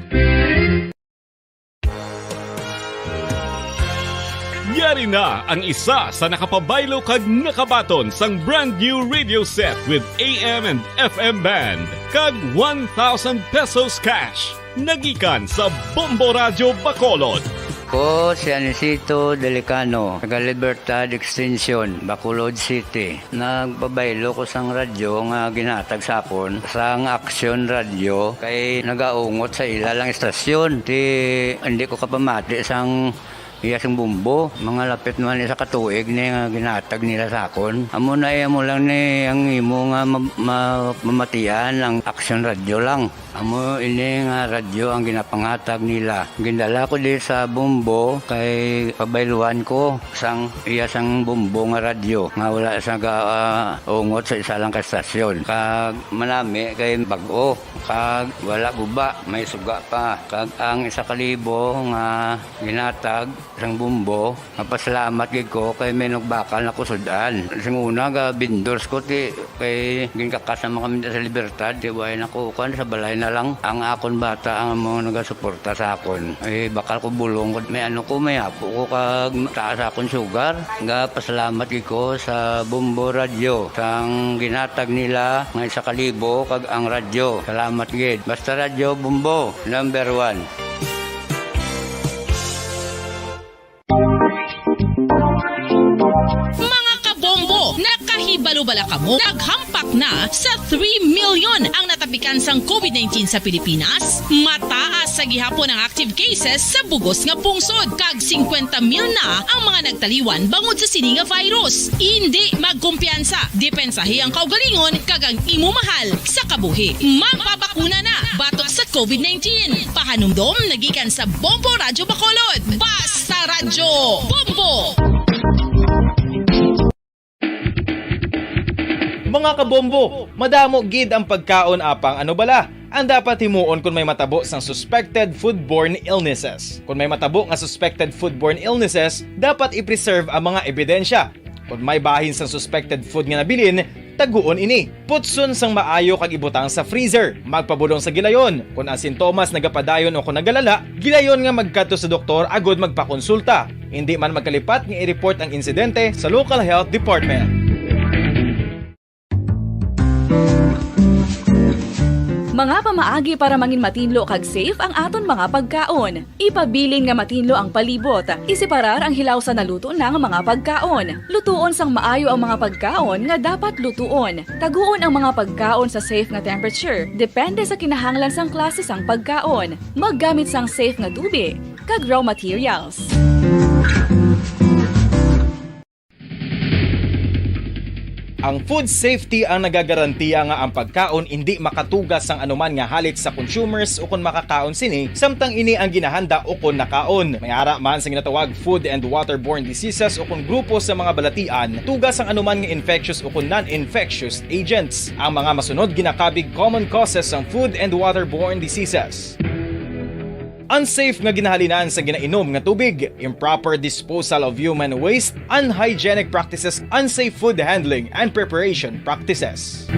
Yari na ang isa sa nakapabaylo kag nakabaton sang brand new radio set with A M and F M band kag one thousand pesos cash. Nagikan sa Bombo Radyo Bacolod. Ko si Anisito Delicano, taga Libertad Extension, Bacolod City. Nagpabaylo ko sang radyo nga ginhatag sa akon sang Action Radio kay nagaungot sa ila lang istasyon. Ti, hindi ko kapamati sang iya sing bombo. Mga lapit naman isa ka tuig ni nga ginhatag nila sa akon. Amo na, eh, amo lang ni ang imo nga ma-, ma-, mamatian ang Action Radio lang. Amo ini nga radyo ang ginapangatag nila. Gindala ko di sa Bombo kay pabayluan ko sang iya sang Bombo nga radyo nga wala sa ga-, ah, ungot sa isa lang ka estasyon. Kag manami kay bag-o, kag wala guba, may suga pa. Kag ang isa ka libo nga ginatag sang Bombo, mapasalamat gid ko kay may nagbakal na ko sud-an. Sing una, ga vendors ko, ti, kay ginkakas naman kami sa Libertad, ti, way na ko, kuan, sa balay na lang. Ang akon bata ang amo nagasuporta sa akon. Eh, bakal ko bulong ko, may ano ko, may apo ko, kag taas akon sugar. Ga pasalamat gid ko sa Bombo Radyo, sang ginatag nila nga isa ka libo, kag ang radyo. Salamat gid. Basta Radyo Bombo, number one. Mga kabombo, nakahibalo bala kamo? Naghampak Na sa three million ang natapikan sang COVID nineteen sa Pilipinas, mataas sa gihapon ang active cases sa bugos nga pungsod, kag singkwenta mil na ang mga nagtaliwan bangod sa sini nga virus. Indi magkumpiyansa, depensahi ang kaugalingon kag ang imo mahal sa kabuhi. Magpabakuna na batok sa COVID nineteen. Pahanumdom nagikan sa Bombo Radyo Bacolod. Basta Radyo Bombo! Mga kabombo, madamo gid ang pagkaon, apang ano bala ang dapat himuon kon may matabo sang suspected foodborne illnesses? Kon may matabo nga suspected foodborne illnesses, dapat i-preserve ang mga ebidensya. Kon may bahin sang suspected food nga nabilin, taguon ini. Putson sang maayo kag ibutang sa freezer. Magpabulong sa gilayon. Kon ang sintomas nagapadayon o kon nagalala, gilayon nga magkadto sa doktor agud magpakonsulta. Indi man magkalipat nga i-report ang insidente sa local health department. Mga pamaagi para mangin matinlo kag safe ang aton mga pagkaon. Ipabilin nga matinlo ang palibot. Iseparar ang hilaw sa naluto na nga mga pagkaon. Lutuon sang maayo ang mga pagkaon nga dapat lutuon. Taguon ang mga pagkaon sa safe nga temperature, depende sa kinahanglan sang klase sang pagkaon. Maggamit sang safe nga tubi kag raw materials. Ang food safety ang nagagarantiya nga ang pagkaon indi makatuga sang anuman nga halit sa consumers ukon makakaon sini, samtang ini ang ginahanda ukon nakaon. May ara man sa ginatawag food and waterborne diseases ukon grupo sa mga balatian, tuga sang anuman nga infectious ukon non-infectious agents. Ang mga masunod ginakabig common causes sang food and waterborne diseases. Unsafe nga ginahalinan sa ginainom nga tubig, improper disposal of human waste, unhygienic practices, unsafe food handling and preparation practices.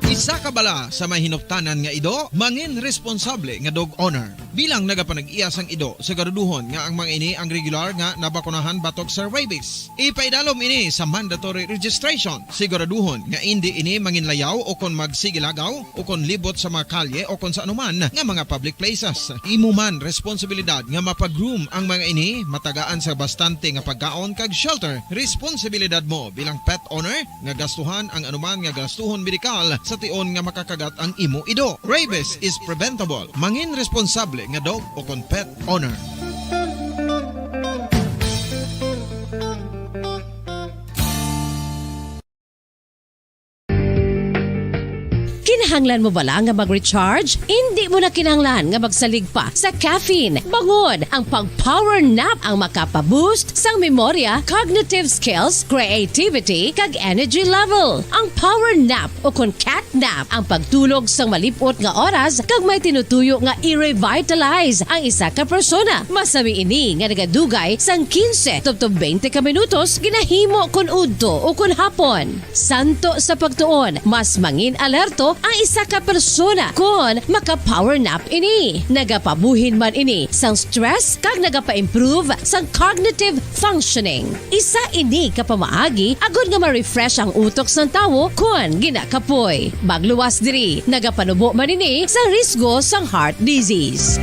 Isa ka bala sa may hinuptanan nga ido, mangin responsable nga dog owner. Bilang nagapanag-iya sang ido, siguraduhon nga ang mga ini ang regular nga nabakunahan batok sa rabies. Ipaidalom ini sa mandatory registration. Siguraduhon nga indi ini manginlayaw o kon magsigilagaw o kon libot sa mga kalye o kon sa anuman nga mga public places. Imo man responsibilidad nga mapag-groom ang mga ini, matagaan sa bastante nga pagkaon kag shelter. Responsibilidad mo bilang pet owner nga gastuhan ang anuman nga gastuhon medikal sa tion nga makakagat ang imo ido. Rabies is preventable. Mangin responsable nga dog o kon pet owner. Kinahanglan mo bala nga mag-recharge? Indi mo na kinahanglan nga magsalig pa sa caffeine. Bangod ang pag-power nap ang makapa-boost sang memorya, cognitive skills, creativity, kag energy level. Ang power nap o kon cat nap ang pagtulog sang malip-ot nga oras kag may tinutuyo nga i-revitalize ang isa ka persona. Masami ini nga nagadugay sang quince tubtob twenty ka minutos ginahimo kon udto o kon hapon. Santo sa pagtuon, mas mangin alerto ang isa ka persona kon maka-power nap ini. Nagapabuhin man ini sang stress kag nagapa-improve sang cognitive functioning. Isa ini ka pamaagi agud nga ma-refresh ang utok sang tawo kon ginakapoy. Magluwas diri, nagapanubo man ini sa risgo sang heart disease.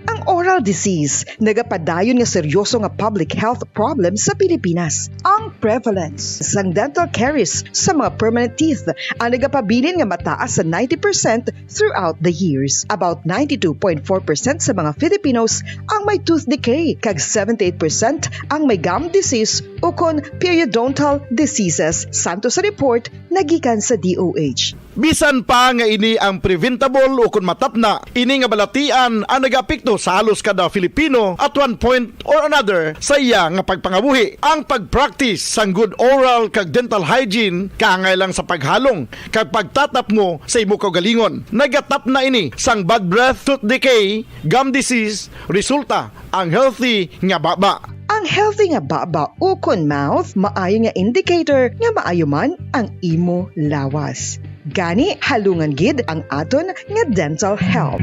Ang oral disease nagapadayon nga seryoso nga public health problem sa Pilipinas. Ang prevalence sang dental caries sa mga permanent teeth ang nagapabilin nga mataas sa ninety percent throughout the years. About ninety-two point four percent sa mga Filipinos ang may tooth decay, kag seventy-eight percent ang may gum disease ukon periodontal diseases, santo sa report nga gikan sa D O H. Bisan pa nga ini ang preventable ukon matapna, ini nga balatian ang nagaapekto sa halos kada Filipino at one point or another sa iya nga pagpangabuhi. Ang pag-practice sang good oral kag dental hygiene kaangay lang sa paghalong kag pagtatapngo sa imo kaugalingon. Nagatapna ini sang bad breath, tooth decay, gum disease, resulta ang healthy nga baba. Ang healthy nga baba ukon mouth maayo nga indicator nga maayo man ang imo lawas. Gani, halungan gid ang aton nga dental health.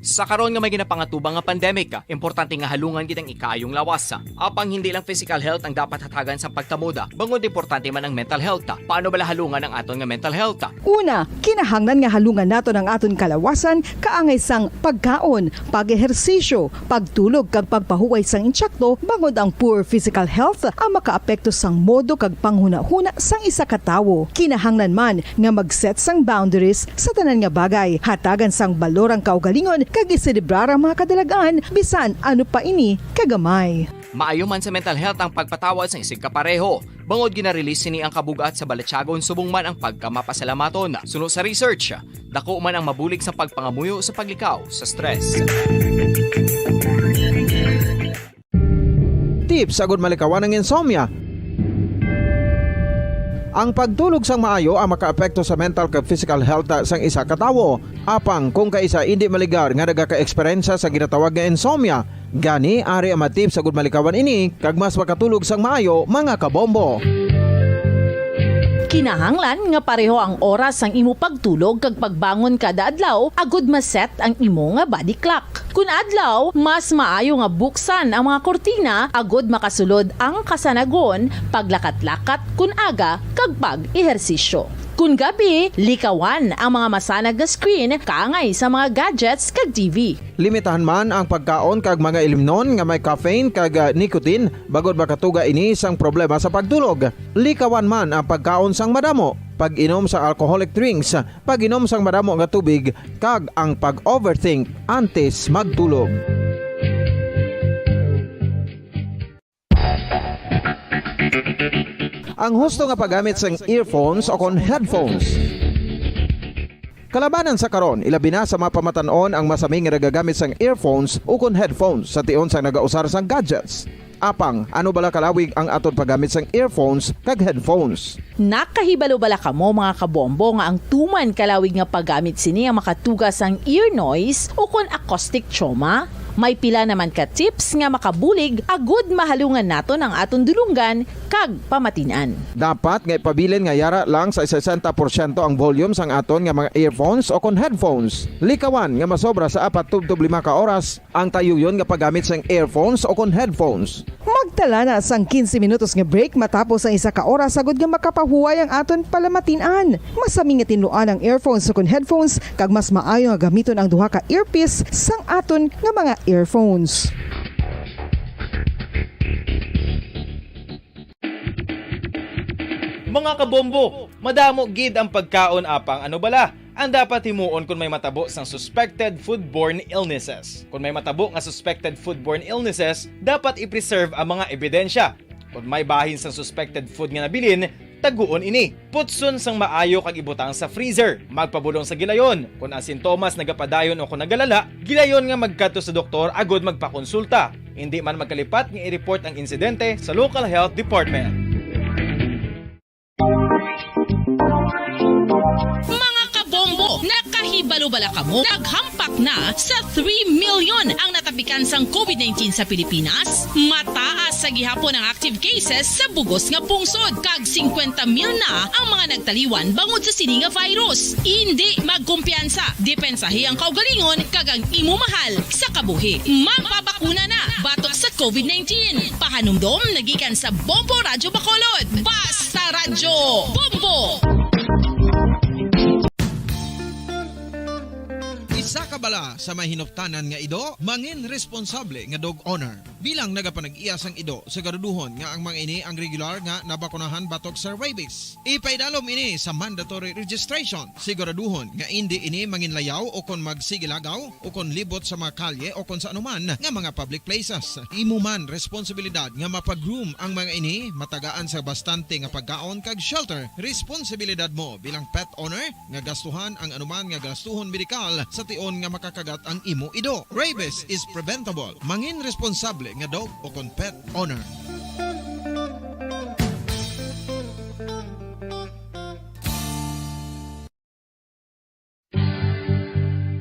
Sa karon nga may ginapangatubang nga pandemic, importante nga halungan gid ang ikaayong lawas. Apang hindi lang physical health ang dapat hatagan sa pagtamod, bangod importante man ang mental health. Paano bala halungan ang aton nga mental health? Una, kinahanglan nga halungan naton ang aton kalawasan kaangay sang pagkaon, pag-ehersisyo, pagtulog kag pagpahuway sang insakto, bangod ang poor physical health ang makaapekto sang modo kag panghunahuna sang isa ka tawo. Kinahanglan man nga mag-set sang boundaries sa tanan nga bagay, hatagan sang balor ang kaugalingon kag iselebrar ang mga kadalag-an, bisan ano pa ini kagamay. Maayo man sa mental health ang pagpatawad sang isigkapareho, bangod gina-release sini ang kabug-at sa balatyagon subong man ang pagkamapasalamaton. Suno sa research, dako man ang mabulig sa pagpangamuyo sa paglikaw sa stress. Tips agud malikawan ang insomnia. Ang pagtulog sang maayo ang makaapekto sa mental kag physical health sang isa ka tawo. Apang kung kaisa indi maligar nga nagaka-eksperyensya sa ginatawag nga insomnia, gani ari ang mga tips agud malikawan ini kag mas makatulog sang maayo, mga kabombo. Kinahanglan nga pareho ang oras sang imo pagtulog kag pagbangon kada adlaw agud ma-set ang imo nga body clock. Kun adlaw, mas maayo nga buksan ang mga kurtina agud makasulod ang kasanagon, paglakat-lakat kun aga, kag pag-ehersisyo. Kun gabi, likawan ang mga masanag nga screen kaangay sa mga gadgets kag T V. Limitahan man ang pagkaon kag mga ilimnon nga may caffeine kag, ah, nicotine, bangod makatuga ini sang problema sa pagtulog. Likawan man ang pagkaon sang madamo, pag-inom sa alcoholic drinks, pag-inom sang madamo nga tubig, kag ang pag-overthink antes magtulog. Ang husto nga paggamit sang earphones o kon headphones. Kalabanan sa karon, ilabi na sa mga pamatan-on ang masami nga nagagamit sang earphones o kon headphones sa tion sang nagausar sang gadgets. Apang, ano bala kalawig ang aton paggamit sang earphones kag headphones? Nakahibalo bala kamo, mga kabombo, nga ang tuman kalawig nga paggamit sini ang makatuga sang ear noise o kon acoustic trauma? May pila naman ka tips nga makabulig agud mahalungan naton ang aton dulonggan kag pamatin-an. Dapat nga ipabilin nga yara lang sa sesenta porsyento ang volume sang aton nga mga earphones o kon headphones. Likawan nga masobra sa apat tubtob lima ka oras ang tayuyon nga paggamit sang earphones o kon headphones. Magtala na sang quince minutos nga break matapos ang isa ka oras agud nga makapahuway ang aton palamatin-an. Masami nga tinluan ang earphones o kon headphones, kag mas maayo nga gamiton ang duha ka earpiece sang aton nga mga earphones. Mga kabombo, madamo gid ang pagkaon, apang ano bala ang dapat himuon kon may matabo sang suspected foodborne illnesses? Kon may matabo nga suspected foodborne illnesses, dapat i-preserve ang mga ebidensya. Kon may bahin sang suspected food nga nabilin, taguon ini. Putson sang maayo kag ibutang sa freezer. Magpabulong sa gilayon. Kon ang sintomas nagapadayon o kon nagalala, gilayon nga magkadto sa doktor agud magpakonsulta. Indi man magkalipat nga i-report ang insidente sa local health department. Mga kabombo, nakahibalo bala kamo? Naghampak na sa three million ang natapikan sang covid nineteen sa Pilipinas. Mataas sa gihapon ang active cases sa bugos nga pungsod, kag singkwenta mil na ang mga nagtaliwan bangod sa sini nga virus. Indi magkumpiyansa, depensahi ang kaugalingon kag ang imo mahal sa kabuhi. Magpabakuna na batok sa covid nineteen. Pahanumdom nagikan sa Bombo Radyo Bacolod. Basta Radyo Bombo! Isa ka bala sa may hinuptanan nga ido, mangin responsable nga dog owner. Bilang nagapanag-iya sang ido, siguraduhon nga ang mga ini ang regular nga nabakunahan batok sa rabies. Ipaidalom ini sa mandatory registration. Siguraduhon nga indi ini manginlayaw o kon magsigilagaw o kon libot sa mga kalye o kon sa anuman nga mga public places. Imo man responsibilidad nga mapag-groom ang mga ini, matagaan sa bastante nga pagkaon kag shelter. Responsibilidad mo bilang pet owner nga gastuhan ang anuman nga gastuhon medikal sa tion nga makakagat ang imo ido. Rabies is preventable. Mangin responsable nga dog o kon pet owner.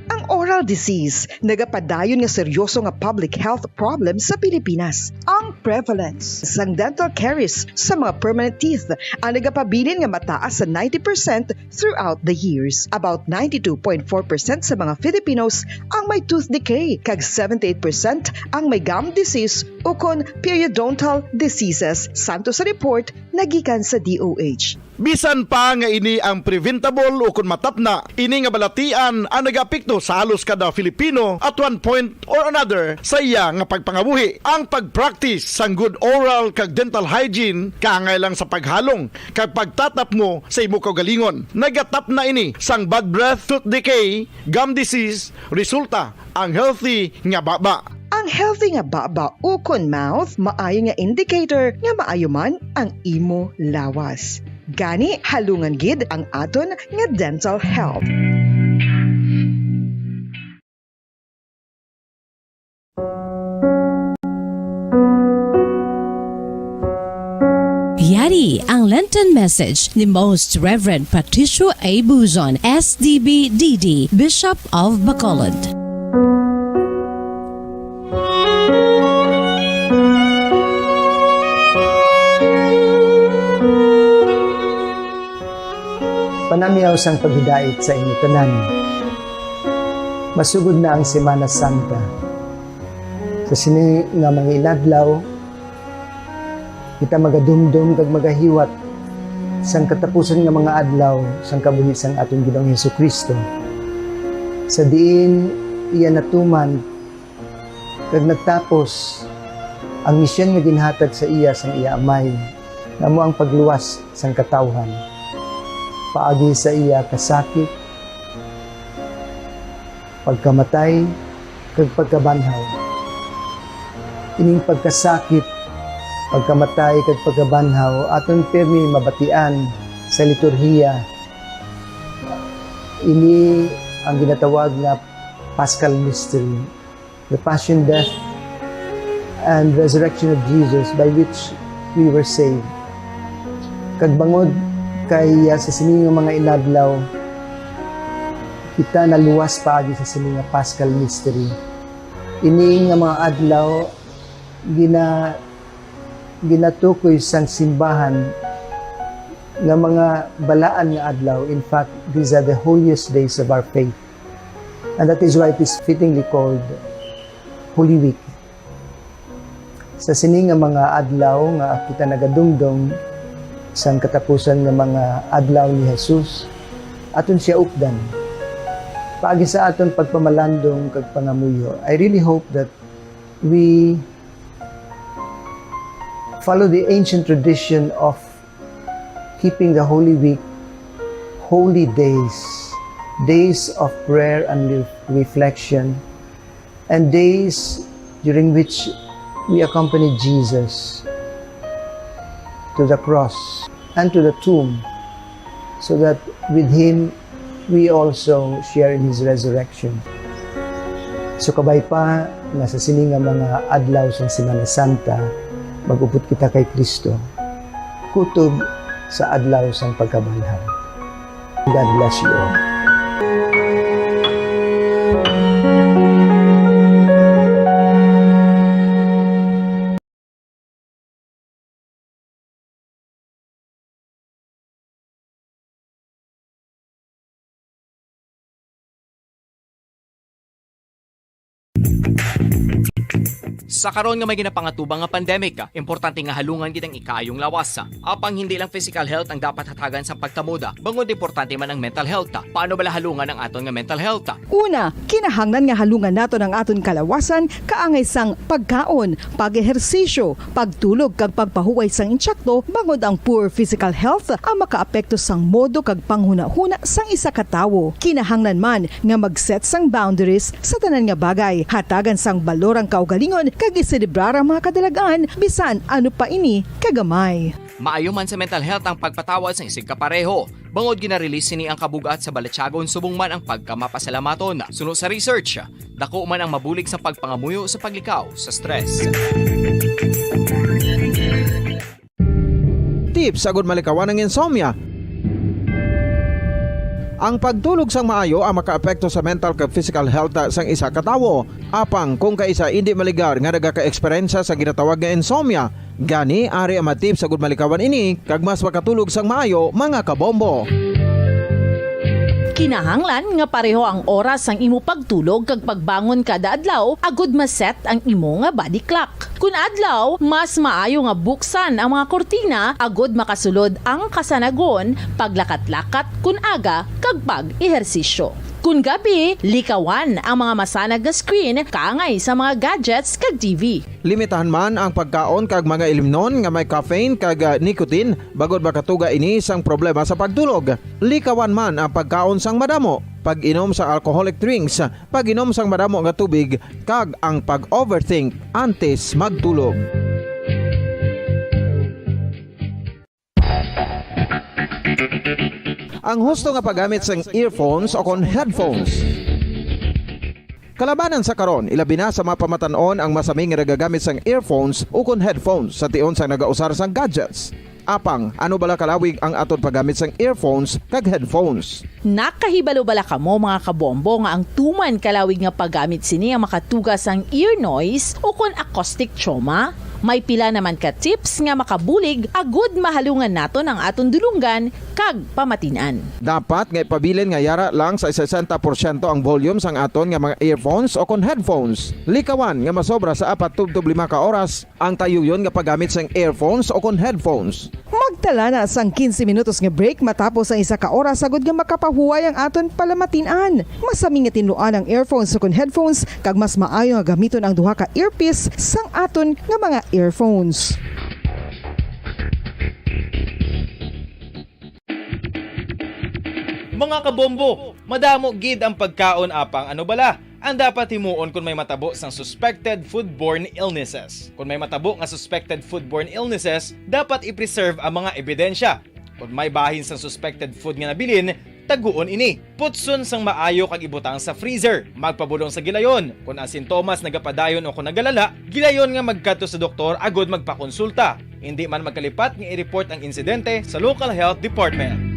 Ang oral disease, nagapadayon nga seryoso nga public health problem sa Pilipinas. Ang prevalence sang dental caries sa mga permanent teeth ang nagapabilin nga mataas sa ninety percent throughout the years. About ninety-two point four percent sa mga Filipinos ang may tooth decay, kag seventy-eight percent ang may gum disease ukon periodontal diseases, santo sa report nga gikan sa D O H. Bisan pa nga ini ang preventable ukon matapna, ini nga balatian ang nagaapekto sa halos kada Filipino at one point or another sa iya nga pagpangabuhi. Ang pag-practice sang good oral kag dental hygiene kaangay lang sa paghalong kag pagtatapmo sa imo kaugalingon. Nagatapna ini sang bad breath, tooth decay, gum disease, resulta ang healthy nga baba. Ang healthy nga baba ukon mouth maayo nga indicator nga maayo man ang imo lawas. Gani, halungan gid ang aton nga dental health. Yari ang Lenten message ni Most Reverend Patricio A. Buzon, S D B D D, Bishop of Bacolod. Panamyaw sang paghidait sa inyo tanan. Masugod na ang Semana Santa. Sa sini nga mga inadlaw, kita magadumdom kag magahiwat sang katapusan nga mga adlaw sang kabuhi sang aton Ginoong Jesu-Cristo, sa diin iya natuman kag nagtapos ang misyon nga ginhatag sa iya sang iya Amay, nga amo ang pagluwas sang katawhan paagi sa iya kasakit, pagkamatay, kag pagkabanhaw. Ining pagkasakit, pagkamatay, kag pagkabanhaw aton pirmi mabatian sa liturhiya. Ini ang ginatawag nga Paschal Mystery, the Passion, Death, and Resurrection of Jesus, by which we were saved. Kag bangod kay, ah, sa sini nga mga inadlaw, kita naluwas paagi sa sini nga Paschal Mystery. Ini nga mga adlaw, gina-, ginatukoy sang simbahan nga mga balaan nga adlaw. In fact, these are the holiest days of our faith. And that is why it is fittingly called Holy Week. Sa sini nga mga adlaw nga kita nagadumdom sang katapusan nga mga adlaw ni Jesus, aton siya updan. Paagi sa aton pagpamalandong kag pangamuyo, I really hope that we follow the ancient tradition of keeping the Holy Week holy days, days of prayer and re-, reflection, and days during which we accompany Jesus to the cross and to the tomb, so that with him we also share in his resurrection. So, kabay pa nga sa sini nga mga adlaw sang Semana Santa, mag-upod kita kay Cristo, kutob sa adlaw sang pagkabanhaw. God bless you all. Sa karon nga may ginapangatubang nga pandemic, importante nga halungan gid ang ikaayong lawas. Apang hindi lang physical health ang dapat hatagan sa pagtamod, bangod importante man ang mental health. Paano bala halungan ang aton nga mental health? Una, kinahanglan nga halungan naton ang aton kalawasan kaangay sang pagkaon, pag-ehersisyo, pagtulog kag pagpahuway sang insakto, bangod ang poor physical health ang makaapekto sang modo kag panghunahuna sang isa ka tawo. Kinahanglan man nga mag-set sang boundaries sa tanan nga bagay, hatagan sang balor ang kaugalingon kag iselebrar ang mga kadalag-an, bisan ano pa ini kagamay. Maayo man sa mental health ang pagpatawad sang isigka pareho. Bangod gina-release sini ang kabug-at sa balatyagon subong man ang pagkamapasalamaton. Suno sa research, dako man ang mabulig sa pagpangamuyo sa paglikaw sa stress. Tips agud malikawan ang insomnia. Ang pagtulog sang maayo ang makaapekto sa mental kag physical health sang isa ka tawo. Apang kung kaisa indi maligar nga nagakaeksperyensya sa ginatawag nga insomnia, gani ari ang mga tips agud malikawan ini kag mas makatulog sang maayo, mga kabombo. Kinahanglan nga pareho ang oras sang imo pagtulog kag pagbangon kada adlaw agud ma-set ang imo nga body clock. Kun adlaw, mas maayo nga buksan ang mga kurtina agud makasulod ang kasanagon, paglakat-lakat kun aga, kag pag-ehersisyo. Kun gabi, likawan ang mga masanag nga screen kaangay sa mga gadgets kag T V. Limitahan man ang pagkaon kag mga ilimnon nga may caffeine kag, ah, nicotine, bangod makatuga ini sang problema sa pagtulog. Likawan man ang pagkaon sang madamo, pag-inom sa alcoholic drinks, pag-inom sang madamo nga tubig, kag ang pag-overthink antes magtulog. Ang husto nga paggamit sang earphones o kon headphones. Kalabanan sa karon, ilabi na sa mga pamatan-on ang masami nga nagagamit sang earphones o kon headphones sa tion sang nagausar sang gadgets. Apang, ano bala kalawig ang aton paggamit sang earphones kag headphones? Nakahibalo bala kamo, mga kabombo, nga ang tuman kalawig nga paggamit sini ang makatuga sang ear noise o kon acoustic trauma? May pila naman ka tips nga makabulig agud mahalungan naton ang aton dulonggan kag pamatin-an. Dapat nga ipabilin nga yara lang sa sesenta porsyento ang volume sang aton nga mga earphones o kon headphones. Likawan nga masobra sa apat tubtob lima ka oras ang tayuyon nga paggamit sang earphones o kon headphones. Magtala na sang quince minutos nga break matapos ang isa ka oras, agud nga makapahuway ang aton palamatin-an. Masami nga tinluan ang earphones o kon headphones, kag mas maayo nga gamiton ang duha ka earpiece sang aton nga mga earphones. Mga kabombo, madamo gid ang pagkaon, apang ano bala ang dapat himuon kon may matabo sang suspected foodborne illnesses? Kon may matabo nga suspected foodborne illnesses, dapat i-preserve ang mga ebidensya. Kon may bahin sang suspected food nga nabilin, taguon ini. Putson sang maayo kag ibutang sa freezer. Magpabulong sa gilayon. Kon ang sintomas nagapadayon o kon nagalala, gilayon nga magkadto sa doktor agud magpakonsulta. Indi man magkalipat nga i-report ang insidente sa local health department.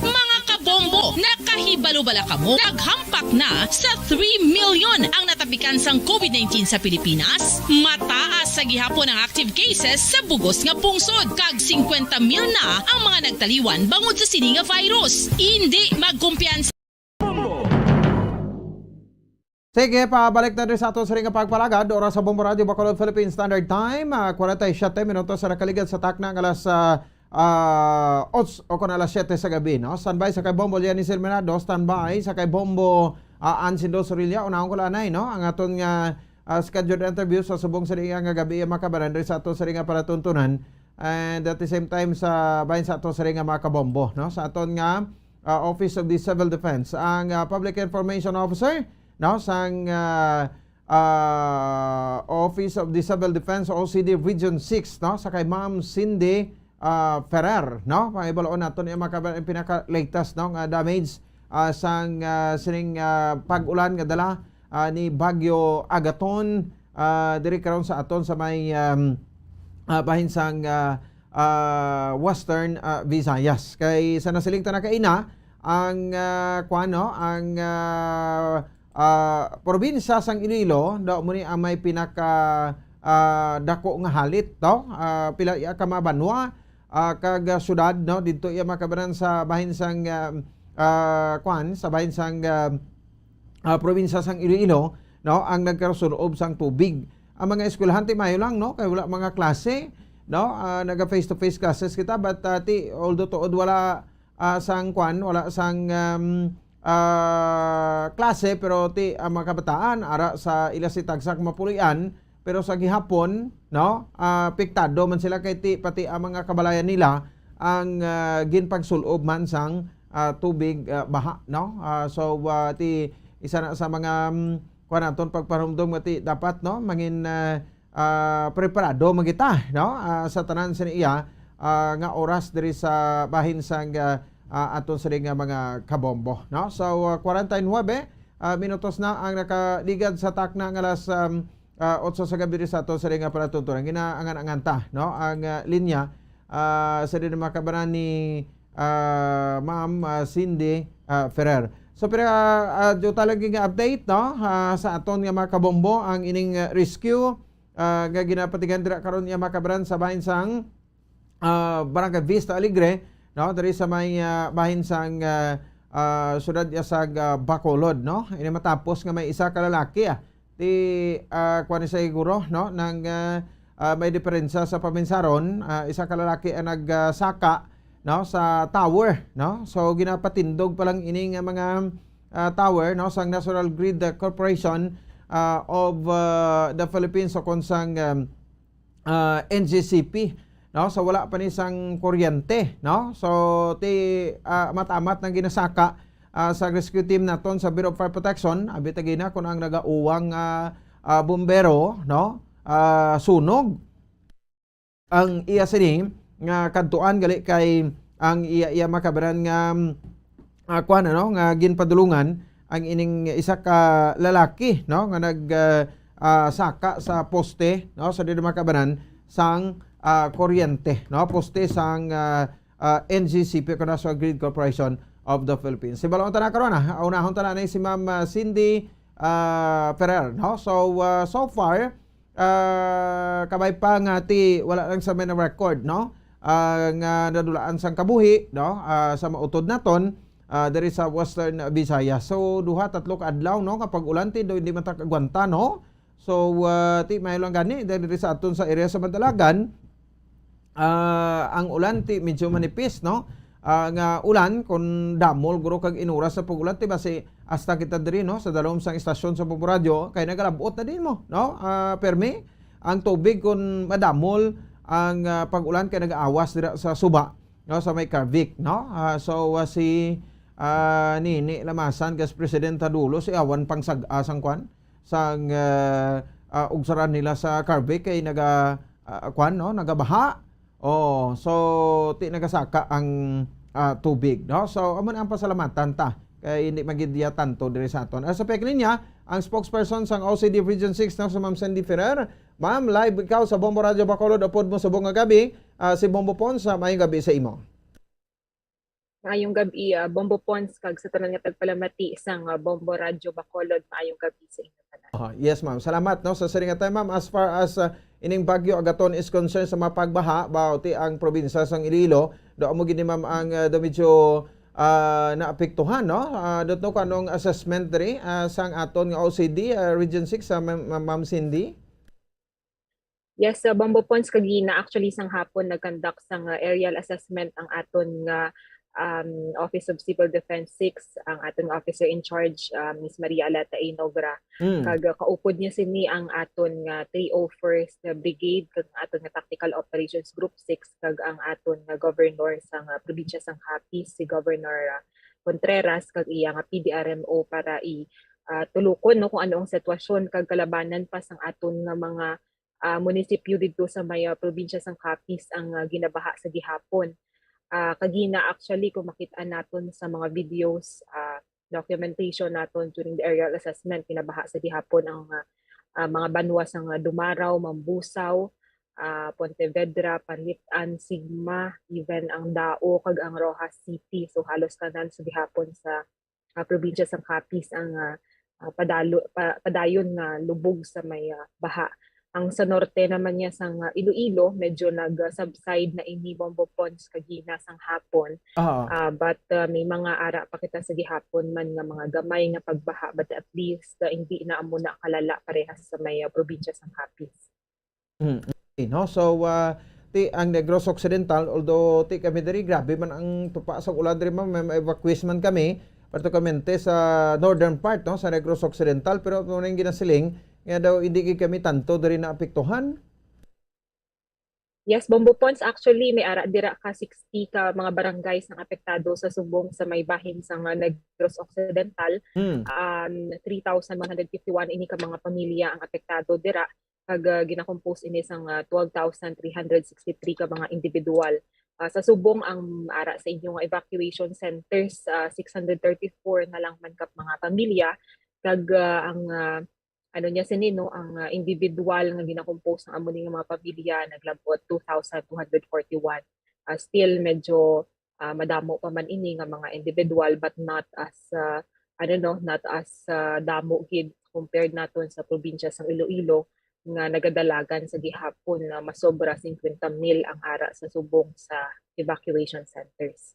Mga kabombo, nakahibalo bala kamo? Naghampak na sa three million ang natapikan sang COVID nineteen sa Pilipinas. Mataas sa gihapon ang active cases sa bugos nga pungsod, kag singkwenta mil na ang mga nagtaliwan bangod sa sini nga virus. Indi magkumpiyansa. Sige, pabalik na diri sa ato sa ring nga pagpalagad. Oras sa Bombo Radio Bacolod, Philippine Standard Time, ah, kwarenta y siyete minutos sa nakaligad sa takna nga alas, ah, ah, ots o kon alas siyete sa gabi, no? Standby sa kay Bombo Lianis Ilmenado, standby sa kay Bombo, ah, Ansindo Sorilla. Unahon ko lang, no? Ang aton nga, ah, scheduled interview sa subong sa ring nga gabi, mga kababayan, diri sa ato sa ring nga palatuntunan. And at the same time, sa bahin sa ato sa ring nga mga kabombo, no? Sa aton nga ah, Office of the Civil Defense, ang, ah, Public Information Officer, no, sang, ah, ah, Office of the Civil Defense, O C D Region six, no, sa kay Ma'am Cindy, ah, Ferrer, no? Pangibaloon naton ang mga kaba-, ang pinaka-latest, no, nga damage, ah, sang, ah, sining, ah, pag-ulan nga dala, ah, ni Bagyo Agaton, ah, diri karon sa aton sa may, um, ah, bahin sang, ah, ah, Western, ah, Visayas. Kay sa nasiling ta na kaina, ang, ah, kuwan, no, ang, ah, ah, probinsya sang Iloilo, daw mo ni ang may pinaka, ah, dako nga halit, to? Ah, pila iya ka mga banwa, ah, kag, ah, syudad, no? Didto iya makabanan sa bahin sang, ah, ah, kuwan, sa bahin sang, ah, ah, probinsya sang Iloilo, no, ang nagkaroon-ob sang tubig. Ang mga eskwelahan, ti maayo lang, no, kay wala mga klase, no, ah, naga face-to-face classes kita, but, ah, ti, although tuod wala, ah, sang kwan, wala sang, um, ah, klase, pero ti, ang mga kabataan, ara sa ila si tagsak mapulian, pero sa gihapon, no, ah, apektado man sila kay ti, pati ang mga kabalayan nila, ang, ah, ginpagsul-ob man sang, ah, tubig, ah, baha, no? Ah, so, ah, ti isa na sa mga, mm, kuwan naton pagparumdom nga ti dapat, no, mangin, ah, ah, preparado man kita, no? Ah, sa tanan sa iya, ah, nga oras diri sa bahin sang, ah, ah, aton sini nga mga kabombo, no? So, ah, kwarenta y nuebe, ah, minutos na ang nakaligad sa takna nga alas, um, ah, otso sa gabi diri sa aton sini nga palatuntunan. Ginaangan-angan ta, no? Ang, ah, linya ah, sa din mga kabanan ni, ah, Ma'am, ah, Cindy, ah, Ferrer. So, pero, ah, ah, dito talaga nga update, no? Ah, sa aton nga mga kabombo, ang ining, ah, rescue, ah, nga ginapatigan dira karon nga mga kabanan sa bahin sang, ah, Barangay Vista Alegre, no? Diri sa may, ah, bahin sang, ah, ah, siyudad ya sa, ah, Bacolod, no? Ini matapos nga may isa ka lalaki, ah, ti, ah, kuwan ni siguro, no? Nang, ah, ah, may diferensya sa paminsaron, ah, isa ka lalaki ang nagsaka, no, sa tower, no? So, ginapatindog pa lang ini nga mga, ah, tower, no, sang National Grid, ah, Corporation, ah, of, ah, the Philippines, o kon sang, um, ah, N G C P, no? So, wala pa ni sang kuryente, no? So, ti, ah, amat-amat nang ginasaka, ah, sa rescue team naton sa Bureau of Fire Protection, abi ta gina kun ang nagauwang, ah, ah, bumbero, no? Ah, sunog ang iya sini nga kadtuan gali kay ang iya, iya makabaran nga, ah, kuwan, ano, nga ginpadulungan ang ining isa ka lalaki, no, nga nag, ah, ah, saka sa poste, no, sa dili makabanan sang, ah, kuryente, no, poste sang, ah, ah, N G C P, o National Grid Corporation of the Philippines. Hibaloon ta na karon, ah, unahon ta na ni si Ma'am, ah, Cindy, ah, Ferrer, no? So, ah, so far, ah, kabay pa nga ti wala lang sa may record, no? Ah, nga nadulaan sang kabuhi, no? Ah, sa mautod naton, ah, diri sa Western Visayas. So, duha, tatlo ka adlaw, no, nga pag-ulan ti do hindi man ta kagwanta, no? So, ah, ti maayo lang gani diri sa aton sa area sa Madalagan, ah, ang ulan ti medyo manipis, no? Ah, nga ulan, kung damol guro kag inuras sa pag-ulan, ti basi hasta kita diri, no, sa dalom sang istasyon sa Bombo Radyo, kay nagalabot na din mo, no? Ah, permi ang tubig kung madamol ang, ah, pag-ulan kay nag-aawas dira sa suba, no, sa may Carvic, no? Ah, so, ah, si, ah, Nini Lamasan, gas President Tadulo, si awan pang sag-, ah, sang kwan, sang, ah, ah, ugsaran nila sa Carvic kay naga, ah, kwan, no, nagabaha. Oh, so, ti nagasaka ang, ah, tubig, no? So, amo na ang pasalamatan ta kay hindi magidya tanto diri sa aton. Ah, sa peklinya, ang spokesperson sang O C D Region six, no, sa Ma'am Cindy Ferrer. Ma'am, live ikaw sa Bombo Radyo Bacolod. Upod mo subong nga gabi, ah, si Bombo Pons, ah, maayong gabi sa imo. Maayong gabi, ah, Bombo Pons, kag sa tanan nga tagpalamati sang, ah, Bombo Radyo Bacolod, maayong gabi sa inyo tanan. Ah, yes, ma'am. Salamat, no, sa siring nga time, ma'am. As far as, ah, ining Bagyo Agaton is concerned sa mga pagbaha, ba, ti ang probinsya sang Iloilo, do amo gid ni, ma'am, ang, ah, do medyo, ah, naapektuhan, no? Ah, dot no, kung anong assessment diri, ah, sang aton nga O C D, ah, Region six, ah, ma'am, ma'am Cindy? Yes, sa Bombo Pons kagina, actually, sang hapon nag-conduct sang, uh, aerial assessment ang aton nga, um, Office of Civil Defense six, ang aton nga officer in charge, uh, Miss Maria Aleta A. Nogra. Mm. Kag, uh, kaupod niya sini ang aton nga three oh first Brigade, kag ang aton nga Tactical Operations Group six, kag ang aton nga governor sang, uh, probinsya sang Capiz, si Governor, uh, Contreras, kag iya nga P D R M O para i, uh, tulukon, no, kung ano ang sitwasyon kag kalabanan pa sang aton nga mga ah, munisipyo didto sa may, ah, probinsya sang Capiz ang, ah, ginabaha sa gihapon. Ah, kagina, actually, kung makit-an naton sa mga videos, ah, documentation naton during the aerial assessment, ginabaha sa gihapon ang, ah, ah, mga banwa sang, ah, Dumaraw, Mambusao, ah, Pontevedra, Panlitan, Sigma, even ang Dao kag ang Roxas City. So, halos tanan sa gihapon sa ah, probinsya sang Capiz ang, ah, ah, padalo-, pa-, padayon nga lubog sa may, ah, baha. Ang sa norte naman niya sang, ah, Iloilo, medyo nag-subside na ini, Bombo Pons, kagina sang hapon. Oo. Ah, but, ah, may mga ara pa kita sa gihapon man nga mga gamay nga pagbaha, but at least, ah, hindi na amo na kalala parehas sa may, ah, probinsya sang Capiz. Mm, okay, no? So, ah, ti ang Negros Occidental, although ti kami diri, grabe man ang tupa sa ulan diri, ma'am, may ma-evacuate man kami, particularmente sa northern part, no, sa Negros Occidental, pero ano yung ginasiling, nga daw hindi gid kami tanto diri naapektuhan. Yes, Bombo Pons, actually, may ara dira ka sixty ka mga barangays ang apektado sa subong sa may bahin sa nga Negros Occidental. Hmm. Um, three thousand one hundred fifty-one ini ka mga pamilya ang apektado dira. Kag, ah, gina-compose ini sang, ah, twelve thousand three hundred sixty-three ka mga individual. Ah, sa subong ang ara sa inyo nga evacuation centers, ah, six hundred thirty-four na lang man ka mga pamilya, kag, ah, ang, ah, ano niya sini, no, ang, ah, individual nga gina-compose sang amo ni nga mga pamilya naglab-ot two thousand two hundred forty-one. ah, still medyo, ah, madamo pa man ini nga mga individual, but not as, ah, ano, no, not as, ah, damo gid compared naton sa probinsya sang Iloilo nga nagadalagan sa gihapon nga masobra singkwenta mil ang ara sa subong sa evacuation centers.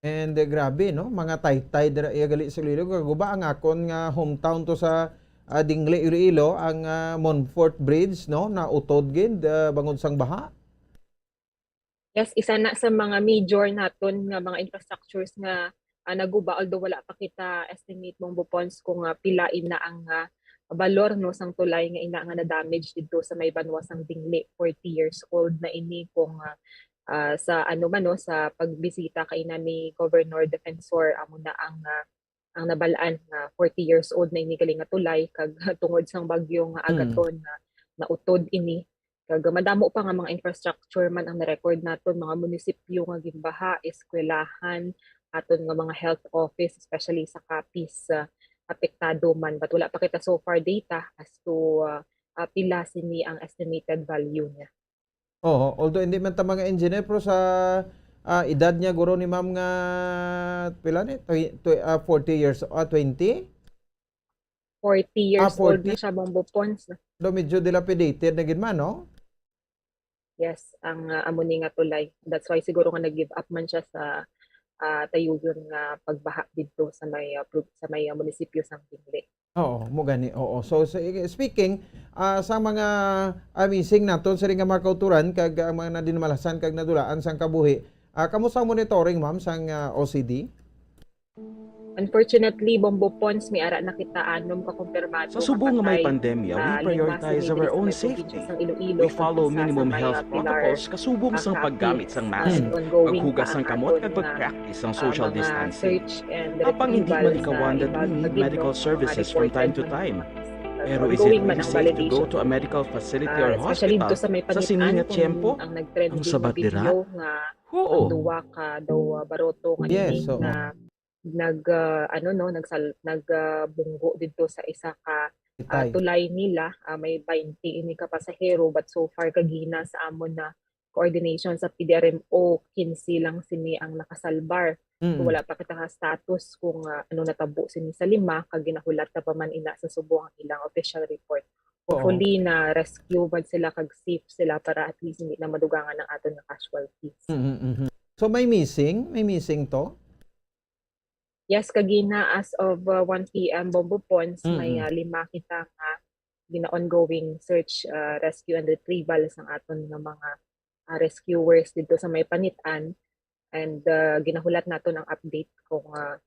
And, eh, grabe, no? Mga taytay dira iya gali sa Iloilo. Kaguba ang akon nga hometown to sa, ah, Dingle, Iloilo, ang, ah, Monfort Bridge, no? Nautod gid, ah, bangod sang baha. Yes, isa na sa mga major naton nga mga infrastructures nga, ah, naguba, although wala pa kita estimate, Bombo Pons, kung, ah, pila ina ang, ah, balor, no, sang tulay nga ina nga na-damage didto sa may banwa sang Dingle. Forty years old na ini kung, ah, ah, sa ano man, no, sa pagbisita kaina ni Governor Defensor, amo na ang, ah, ang nabal-an nga forty years old na ini gali nga tulay, kag tungod sang bagyo nga Mm. Agaton nga nautod ini. Kag madamo pa nga mga infrastructure man ang na-record naton, mga munisipyo nga ginbaha, eskwelahan, aton nga mga health office, especially sa Capiz, ah, apektado man. But wala pa kita so far data as to, ah, ah, pila sini ang estimated value niya. Oo, although hindi man ta mga engineer, pero sa, ah, edad niya, guro, ni ma'am nga, pila ni? Twe-, twe-, ah, forty years, ah, twenty? Forty Ah, years old forty. na siya, Bombo Pons. Although medyo dilapidated na gid man, no? Yes, ang, ah, amo ni nga tulay. That's why siguro nga nag-give up man siya sa, ah, tayuyon nga pagbaha didto sa may, ah, pro-, sa may, ah, munisipyo sang Dingle. Oo, mo gani. Oo. So, sa, speaking, ah, sa mga, ah, missing naton, sa nga mga kauturan, kag ang mga nadinmalasan kag nadulaan sang kabuhi, ah, kamusta ang monitoring, ma'am, sang, ah, O C D? Unfortunately, Bombo Pons, may ara na kita anom ka kumpirmado Sa subong nga may patay pandemya, sa we lima prioritize sini our diri sa own may probinsya safety. sang Iloilo, We kag follow isa sa minimum may, health ah, Pilar, protocols kasubong ah, sang Capiz, paggamit sang ah, mask, ongoing paghugas pa sang ang kamot, aton kag nga, pag-practice sang ah, social mga distancing. search and Apang hindi retrieval sa malikawan that we iba need gid, no, medical mga services from reported time to nga time. mga cases. Pero Kag is it ongoing man really ang safe to go validation, to a medical facility ah, or especially hospital dito sa may sa sini Panitan, nga tiyempo? kung ang nag-trending Ang nga sabat dira? video nga ang Oo. duwa ka daw, ah, baroto nga Yes, ini oo. nga nag, ah, ano, no, nagsal-, nag, ah, bunggo didto sa isa ka, ah, Itay. tulay nila, ah, may baynte ini ka pasahero, but so far kagina sa amon na coordination sa P D R M O, quince lang sini ang nakasalbar. So, Mm. wala pa kita ka status kung, ah, ano natabo sini sa lima, kag ginahulat na pa man ina sa subong ang ilang official report. Oo. Hopefully, na-rescue man sila kag safe sila para at least hindi na madugangan ang aton nga casualties. Mhm, mhm. So, may missing? May missing to? Yes, kagina as of, uh, one P M, Bombo Pons, may, Mm-mm. uh, lima kita nga gina-ongoing search, uh, rescue and retrieval sang aton nga mga, uh, rescuers dito sa may Panitan. And, uh, ginahulat naton ang update kung, uh,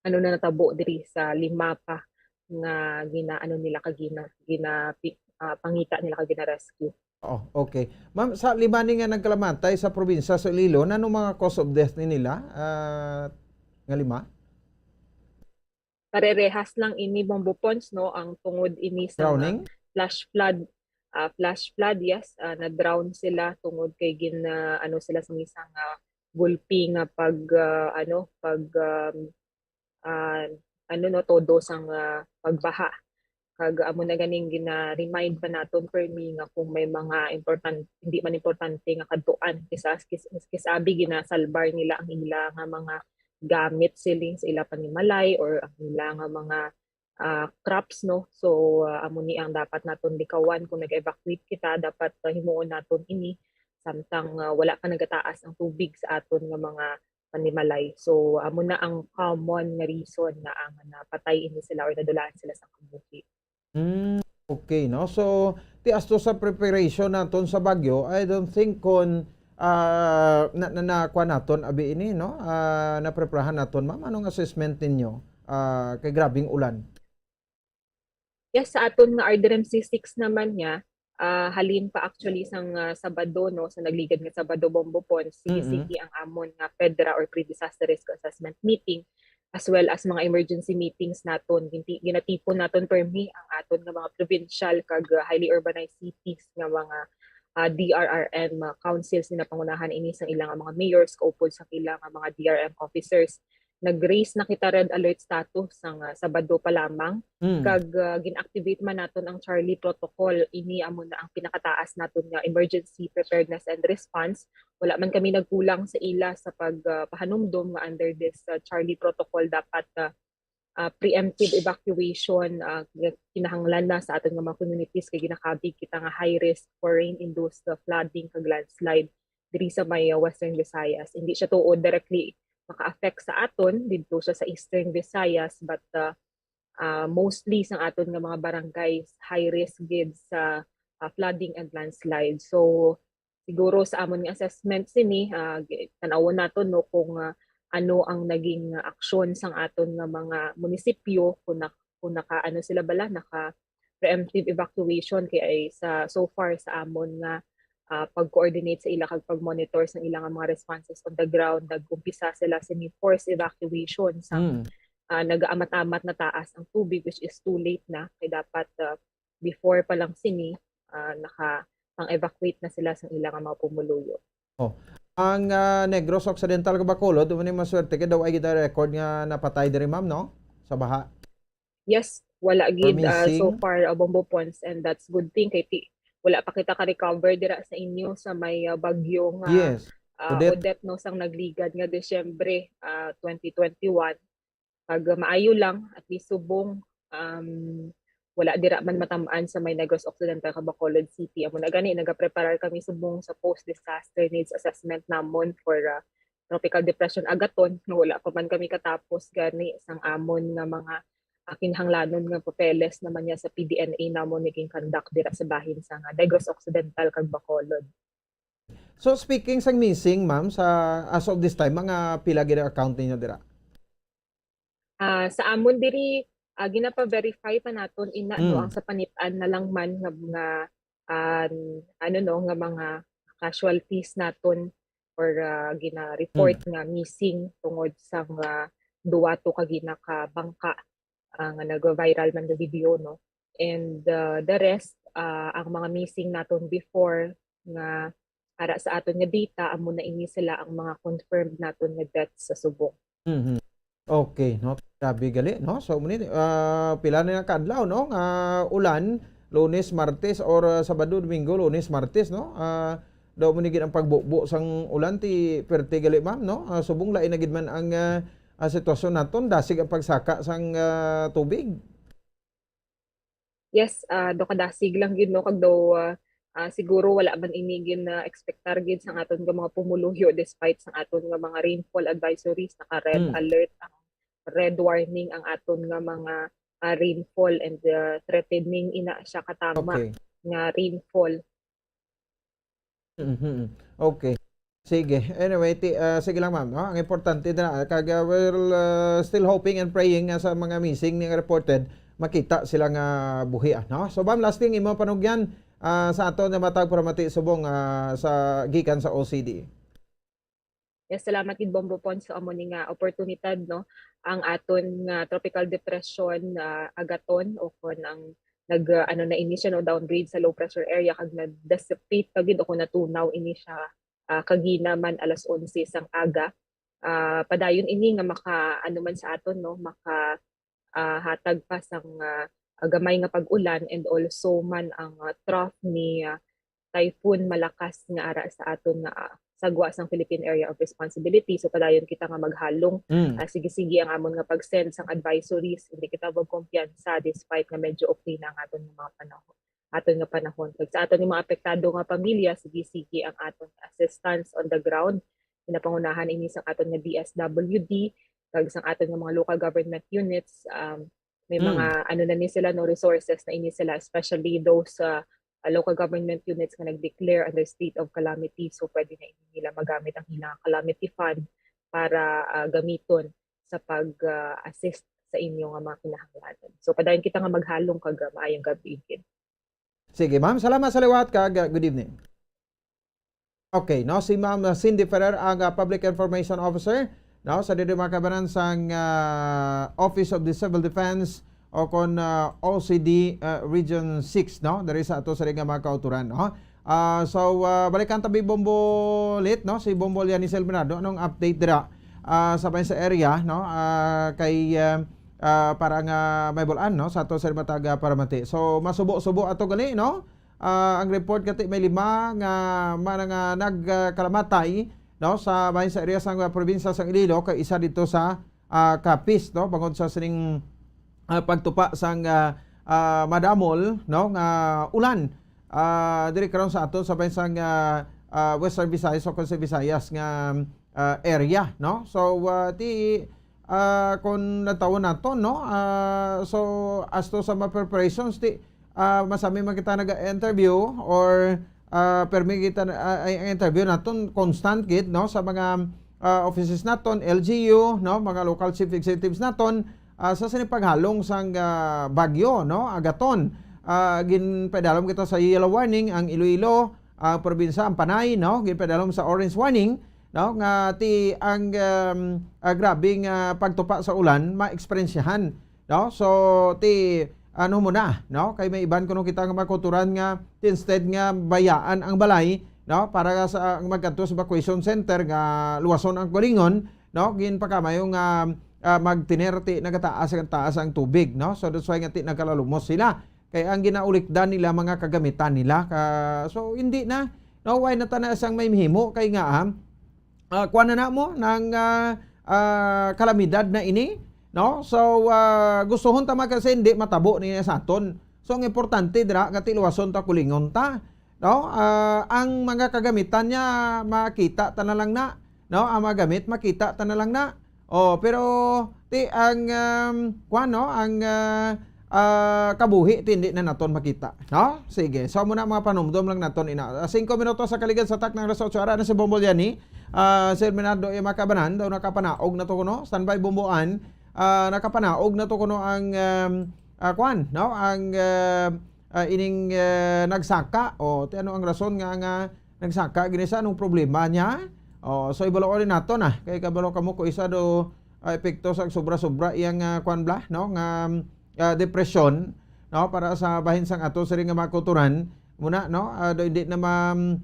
ano na natabo diri sa lima pa nga gina-, ano nila kagina, gina-, uh, pangita nila kagina rescue. Oh, okay. Ma'am, sa lima ni nga nagkalamatay sa probinsya sa Iloilo, nano mga cause of death ni nila, ah, nga lima? Parerehas lang ini, Bombo Pons, no, ang tungod ini sa mga Drowning? flash flood. Ah, flash flood, yes, ah, na-drown sila tungod kay gin-, ah, ano sila sa isang, ah, gulpi nga pag, ah, ano, pag, um, ah, ano, no, todo sang, ah, pagbaha. Kag amo na ganing gina-remind pa naton, permi, nga kung may mga important, hindi man importante nga kadtuan, kisa-, kis-, kisabi ginasalbar nila ang ila nga mga gamit, siling sa ila panimalay or ang ila nga mga, ah, crops, no? So, ah, amo ni ang dapat naton likawan kung nag-evacuate kita, dapat, ah, himuon naton ini samtang, ah, wala pa nagataas ang tubig sa aton nga mga panimalay. So, amo na ang common nga reason nga ang napatay ini sila or nadulaan sila sa kabuhi. Mm, okay, no? So, ti asto sa preparation naton sa bagyo, I don't think kon, ah, na, na, na, kuwan naton, abi ini, no? Ah, napreparahan naton, ma'am. Anong assessment ninyo, ah, kay grabing ulan? Yes, sa aton nga R D R M C six naman niya, ah, halin pa actually sang, ah, Sabado, no, sa nagligad nga Sabado, Bombo Pons, sige-sige ang amon nga PEDRA or Pre-Disaster Risk Assessment Meeting, as well as mga emergency meetings naton. Ginti-, ginatipon naton permi ang aton nga mga provincial kag, ah, highly urbanized cities nga mga, ah, D R R M, ah, councils ni napangunahan ini sang ilang mga mayors, kaupod sa ilang mga D R M officers. nag-raise na kita red alert status sang, ah, Sabado pa lamang, Mm. kag, ah, gin-activate man naton ang Charlie Protocol. Ini amo na ang pinakataas naton nga emergency preparedness and response. Wala man kami nagkulang sa ila sa pag, ah, pahanumdom nga under this, ah, Charlie Protocol dapat, ah, ah, preemptive evacuation, ah, kinahanglan na sa aton nga mga communities kay ginakabig kita nga high risk for rain-induced, ah, flooding kag landslide diri sa may, ah, Western Visayas. Hindi siya tuod directly maka-affect sa aton, didto siya sa Eastern Visayas, but, ah, ah, mostly sang aton nga mga barangay high risk gid sa, ah, flooding and landslide. So, siguro sa amon nga assessment sini, ah, gi-, tan-awon naton, no, kung, ah, ano ang naging, ah, aksyon sang aton nga mga munisipyo, kung nak-, kung naka-, ano sila bala, naka preemptive evacuation, kay ay sa, so far sa amon nga, ah, pag-coordinate sa ila kag pag-monitor sa ila nga mga responses on the ground, nag-umpisa sila sini forced evacuation sa, Mm. ah, nag-aamat-amat na taas ang tubig, which is too late na, kay dapat, ah, before pa lang sini, ah, naka-, pang-evacuate na sila sa ila nga mga pumuluyo. Oh. Ang, ah, Negros Occidental kag Bacolod, amo ni maswerte kay daw ay gid record nga napatay diri, ma'am, no? Sa baha. Yes, wala Or gid, ah, so missing. far, ah, Bombo Pons, and that's good thing kay ti-, wala pa kita ka-recover dira sa inyo sa may, ah, bagyo nga, Yes. ah, Odette. Odette, no, sang nagligad nga Disyembre, ah, twenty twenty-one. Pag maayo lang, at least subong, um, wala dira man matam-an sa may Negros Occidental kag Bacolod City. Amo na gani, nagapreparar kami subong sa post-disaster needs assessment namon for, uh, Tropical Depression Agaton, nga wala pa man kami katapos gani sang amon nga mga, uh, kinahanglanon nga papeles naman niya sa P D N A namon nga gin-conduct dira sa bahin sa nga Negros Occidental kag Bacolod. So, speaking sang missing, ma'am, sa, as of this time, mga pila gid ang account ninyo dira? Ah, sa amon diri, ah, ginapa-verify pa naton ina, no, Mm. ang sa panit-an na lang man nga, nga, ah, ano, no, nga mga casualties naton or, ah, gina-report Mm. nga missing tungod sa nga duwa to ka ginakabangka, ah, nga nag-viral man nga video, no. And, ah, the rest, ah, ang mga missing naton before nga ara sa aton nga data, amo na ini sila ang mga confirmed naton nga deaths sa subong. Mhm. Okay, no? Grabe gali, no? So, muni, ah, pila na nga ka adlaw, no? Nga ulan, Lunes, Martes, or, ah, Sabado, Domingo, Lunes, Martes, no? Ah, daw muni gid ang pagbubo sang ulan, ti perte gali, ma'am, no? Ah, subong lain na gid man ang, ah, ah, sitwasyon naton, dasig ang pagsaka sang, ah, tubig. Yes, ah, daw kadasig lang gid, no, kag daw, ah, ah, siguro wala man ini gin, ah, ekspektar gid sang aton nga mga pumuluyo despite sang aton nga mga rainfall advisories, naka-red Hmm. alert, ang red warning ang aton nga mga, ah, rainfall and, ah, threatening ina siya katama Okay. nga rainfall. Mhm. Okay. Sige. Anyway, ti-, ah, sige lang, ma'am, no? Ang importante na, kag, ah, we're, ah, still hoping and praying nga sa mga missing nga reported, makita sila nga buhi, ah, no? So, ma'am, last thing, imo panugyan, ah, sa aton nga matag paramati subong, ah, sa gikan sa O C D. Yes, salamat gid, Bombo Pons, sa amo ni nga oportunidad, no? Ang aton nga tropical depression, ah, Agaton, o kon ang nag, ah, ano na ini siya, no, downgrade sa low pressure area, kag na-dissipate pa gid o kon natunaw ini siya, ah, kagina man alas onse sang aga. Ah, padayon ini nga maka, ano man sa aton, no, maka, ah, hatag pa sang, ah, gamay nga pag-ulan, and also man ang, ah, trough ni, ah, Typhoon Malakas nga ara sa aton nga, ah, sagwa sang Philippine Area of Responsibility. So, padayon kita nga maghalong, Mm. ah, sige-sige ang amon nga pag-send sang advisories. Hindi kita magkumpiyansa despite nga medyo okay na ang aton nga mga panahon, aton nga panahon. Kag sa aton nga mga apektado nga pamilya, sige-sige ang aton assistance on the ground. Pinapangunahan ini sang aton nga D S W D, kag sang aton nga mga local government units, um, may Mm. mga, ano na ni sila, no, resources na ini sila, especially those, uh, uh, local government units nga nag-declare under state of calamity. So, pwede na ini nila magamit ang ilang calamity fund para, uh, gamiton sa pag, uh, assist sa inyo nga mga kinahanglanon. So, padayon kita nga maghalong kag, uh, maayong gabi gid. Sige, ma'am. Salamat sa liwat kag, uh, good evening. Okay, no, si Ma'am, uh, Cindy Ferrer, ang, uh, Public Information Officer, no, sa diri mga kabanan sang, uh, Office of the Civil Defense o kon, uh, O C D, uh, Region six, no, diri sa ato sa nga mga kauturan, no. Ah, so, uh, balikan ta bi Bombo Lit, no, si Bombo Lianisel Bernardo, anong update dira? ah, sa may sa area, no? Ah, kay, ah, ah, para nga may bulan, no, sa ato sa matag, ah, paramati. So, masubo-subo ato gali, no? Ah, ang report kati may lima nga mana nga nagkalamatay, no, sa bahin sa area sang, ah, probinsya sang Iloilo, kay isa dito sa, ah, Capiz, no, bangod sa sining, ah, pagtupa sang, ah, ah, madamol, no, nga ulan, ah, diri karon sa aton sa bahin sang, ah, ah, Western Visayas o kung sa Visayas nga, ah, area, no? So, ah, ti, ah, kung natawon naton, no? Ah, so, as to sa mga preparations, ti, ah, masami man kita naga-interview or, ah, permi kita na, ah, ay, ang interview naton constant gid, no? Sa mga, ah, offices naton, L G U, no? Mga local chief executives naton, ah, sa sini paghalong sang, ah, bagyo, no? Agaton. Ah, ginpadalom kita sa yellow warning ang Iloilo, ang probinsya, ang Panay, no? Ginpadalom sa orange warning, no? Nga ti ang, um, ah, grabing, ah, pagtupa sa ulan, maeksperiensyahan, no? So, ti, ano mo na, no? Kay may iban kuno kita nga mga kulturan nga, ti instead nga bayaan ang balay, no? Para sa, ang magkadto sa evacuation center nga luwason ang kulingon, no? Ginpakamayo nga, ah, magtinir ti nagataas, nagataas ang tubig, no? So, that's why nga ti nagkalalumos sila. Kay ang ginaulikdan nila, mga kagamitan nila. Ka-, so, hindi na. No, why na ta na sang may mahimo? Kay nga, ah, ah, kuwan na na mo ng, ah, ah, kalamidad na ini, no? So, ah, gustuhon ta man kasi hindi matabo ni sa aton. So, ang importante dira nga tiluwason ta, kulingon ta, no? Ah, ang mga kagamitan niya makita ta na lang na, no? Ang mga gamit makita ta na lang na. Oh, pero ti ang, um, kuwan, no? Ang, ah, ah, kabuhi ti hindi na naton makita, no? Sige. So, muna mga panumdom lang naton ina. Ah, singko minutos sa kaligad sa tak ng alas otso, ara na si Bombo Liani. Ah, Sir Bernardo, eh, makabanan daw nakapanaog na to kuno. Standby, Bomboan. Ah, nakapanaog na to kuno ang, um, ah, kuwan, no? Ang, ah, ah, ining, ah, nagsaka. O, ti ano ang rason nga, nga nagsaka gini sa anong problema niya? O, so ibalo ko rin nato na. Kay kabalo kamo ko isa do, ah, epekto sa sobra-sobra iyang, ah, kwan bla, no? Nga, ah, depresyon, no? Para sa bahin sang ato siring nga mga kulturan, muna, no? Ah, do hindi na ma-,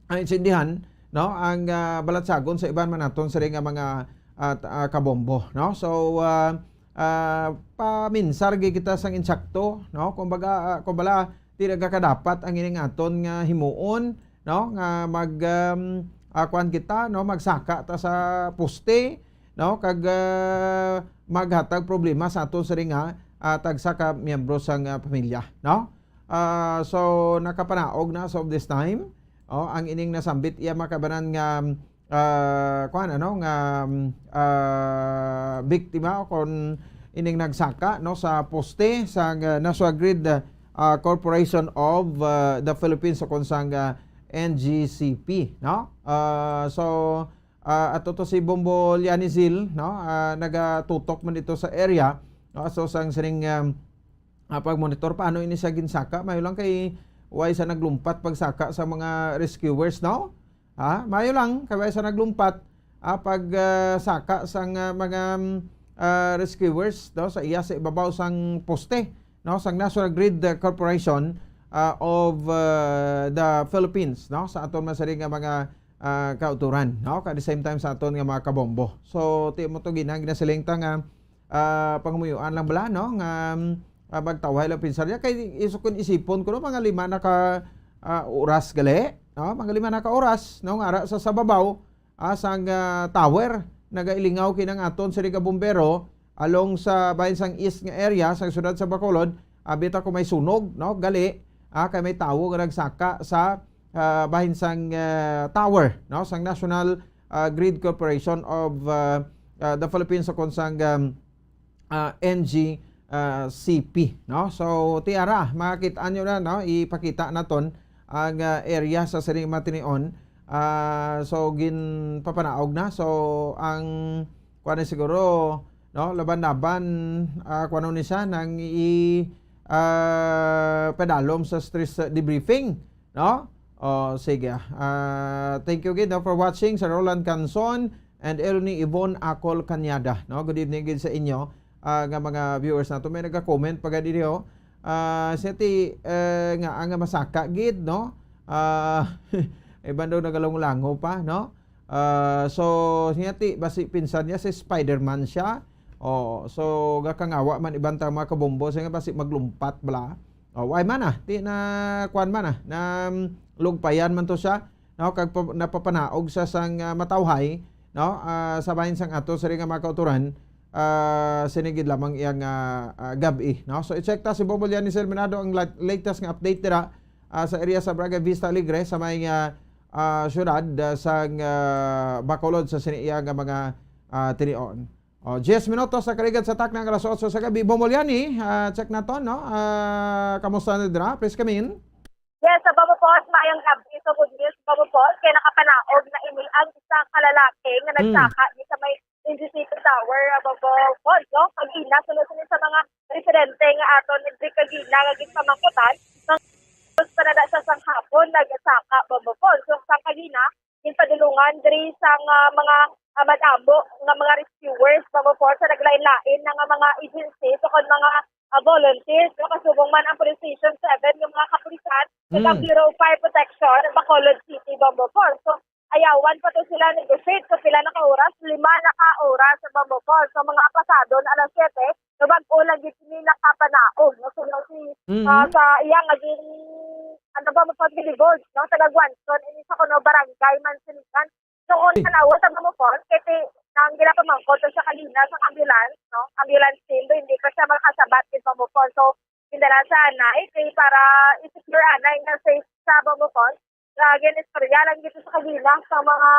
ah, intindihan, no? Ang, ah, balatsagon sa iban man naton siring nga mga, ah, t-, ah, kabombo, no? So, ah, ah, paminsar gyud kita sang insakto, no? Kumbaga, ah, kumbaga, di nagakadapat ang ining aton nga himuon, no? Nga mag, um, ah, kuwan kita, no? Magsaka ta sa poste, no? Kag, ah, maghatag problema sa aton siring nga, ah, tagsa ka miyembro sang, ah, pamilya, no? Ah, so, nakapanaog na as of this time. Oh, ang ining nasambit iya makabanan nga, ah, kuwan, ano, nga, um, ah, biktima o kon ining nagsaka, no, sa poste sa, ah, National Grid, ah, Corporation of, ah, the Philippines o kon sang, ah, N G C P, no? Ah, so, ah, ato to si Bombo Lianizil, no? Ah, nagatutok man dito sa area, no? So, sang sining, um, ah, pagmonitor, paano ini siya ginsaka? Mayo lang kay way sa naglumpat pagsaka sa mga rescuers, no? Ha? Mayo lang kay way sa naglumpat, ah, pag, ah, saka sang, ah, mga, mm, ah, rescuers, no, sa iya sa ibabaw sang poste, no, sang National Grid, ah, Corporation, ah, of, ah, the Philippines, no, sa aton masari nga mga, ah, kauturan, no, at the same time sa aton nga mga kabombo. So, ti mo to ginang ginasiling ta nga, ah, pangumuyuan lang bala, no, nga, mm, ah, magtawhay lang pinsar niya. Kay iso kun isipon ko, no, mga lima na ka, ah, oras gali, no, mga lima na ka oras, no, nga ara sa, sa babaw, ah, sang, ah, tower, nagailingaw kinang aton sa Liga Bombero, along sa bahin sang east nga area, sa siyudad sa Bacolod, abi ta kung may sunog, no, gali, ah, kay may tawo nga nagsaka sa, ah, bahin sang, ah, tower, no, sang National, ah, Grid Corporation of, ah, ah, the Philippines, o kon sang, um, ah, N G, ah, C P, no? So, ti ara, makita nyo na, no? Ipakita naton ang, ah, area sa sining matinion. Ah, so, ginpapanaog na. So, ang, kuwan na siguro, no? Laban-laban, ah, kuwan ni siya, nang i-, ah, padalom sa stress debriefing, no? Oh, sige. Ah, thank you gid, no, for watching sa Roland Canson and Elni Yvonne Acol Cañada, no? Good evening gid sa inyo, ah, nga mga viewers nato. May nagka-comment pa gani diri, oh. Ah, siya ti, eh, nga, nga masaka gid, no? Ah, iban daw nagalango-lango pa, no? Ah, so, siya ti, basi pinsan niya si Spider-Man siya. Oh, so, gakangawa man iban ta mga kabombo, siya nga basi maglumpat bala. Oh, why man ah, ti na, kuwan man ah, na, mm, lugpayan man to siya, no? Kag pa-, napapanaog sa sang, ah, matawhay, no? Ah, sa bahin sang ato, sa nga mga kauturan, ah, sinigid lamang iyang, ah, ah, gab-i, no? So, i-check ta si Bombo Liani Serminado ang la-, latest nga update dira, ah, sa area sa Barangay Vista Alegre, sa may, ah, ah, syudad, ah, sang, ah, Bacolod sa sini iya nga mga, ah, tinion. Oh, diyes minutos na kaligad sa takna nga alas otso sa gabi. Bombo Liani, ah, check naton, no? Ah, kamusta na dira? Please come in. Yes, sa Bombo Falls, maayong gabi. So, good news, Bombo Falls, kay nakapanaog na ini ang isa ka lalaki nga Hmm. nagsaka di sa may N G C P Tower, ah, Bombo Falls, no? Kagina, sunod-sunod sa mga residente nga aton diri kagina nga ginpamangkutan, nang gusto na sa sang hapon, nagsaka, Bombo Falls. So, sang kagina, ginpadulungan diri sang, ah, mga, ah, madamo nga mga rescuers, Bombo Falls, sa naglain-lain na nga mga agency, o kon mga, ah, volunteers, no? Kasubong man ang Police Station seven nga mga kapulisan, kag ang Mm. Bureau of Fire Protection, Bacolod City, Bombo Falls. So, ayawan pa to sila negotiate. So, pila na ka oras? Lima na ka oras sa Bombo Falls. So, mga pasado na alas siyete, so, bag-o lang gid sini nakapanaog, no? So, si, Mm. ah, sa iya nga gin-, ano ba, magpag-divulge, no? Taga Guanzon, ini sa kuno barangay Mansiligan. So, kung Mm. tanawa sa Bombo Falls, kay ti-, ang ginapamangkot to siya kagina sa ambulance, no? Ambulance team, do, hindi pa siya makasabat gid, Bombo Falls. So, gindala sa anay, kay para i-secure anay nga safe sa Bombo Falls. Nga gin-istorya lang gid sa kagina sa mga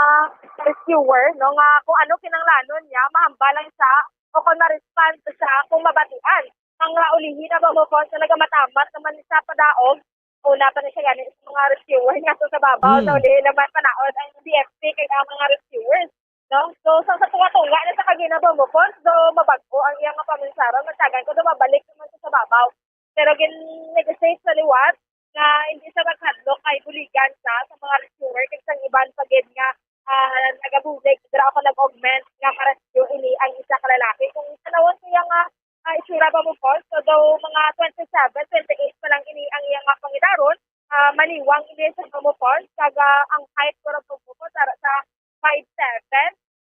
rescuer, no, nga kung ano kinahanglanon niya, mahambal lang siya o kung ma-respond siya kung mabatian. Ang, ah, ulihi na, Bombo Falls, nga nagamamat-amat naman siya padaog, una pa na siya gani sa mga rescuer nga sa babaw, Hmm. na ulihi naman panaog ang D F P kag ang mga rescuers, no? So, sa, sa tunga-tunga na sa kagina, Bombo Falls, do mabag-o ang iyang mga paminsaro, nagtagan ko, do mabalik naman siya sa babaw. Pero gin-negotiate sa liwat nga hindi siya maghadlok kay buligan siya sa mga rescuer kag sang iban pa gid nga, ah, nagabulig. Dira ako nag-augment nga ma-rescue ini ang isa ka lalaki. Kung tanawon ko iya nga, ah, itsura, Bombo Falls, so daw mga twenty-seven, twenty-eight pa lang ini ang iya nga pangidaron, ah, maliwang ini sa Bombo Falls, kag, ah, ang height ko ra, Bombo Falls, ara sa five seven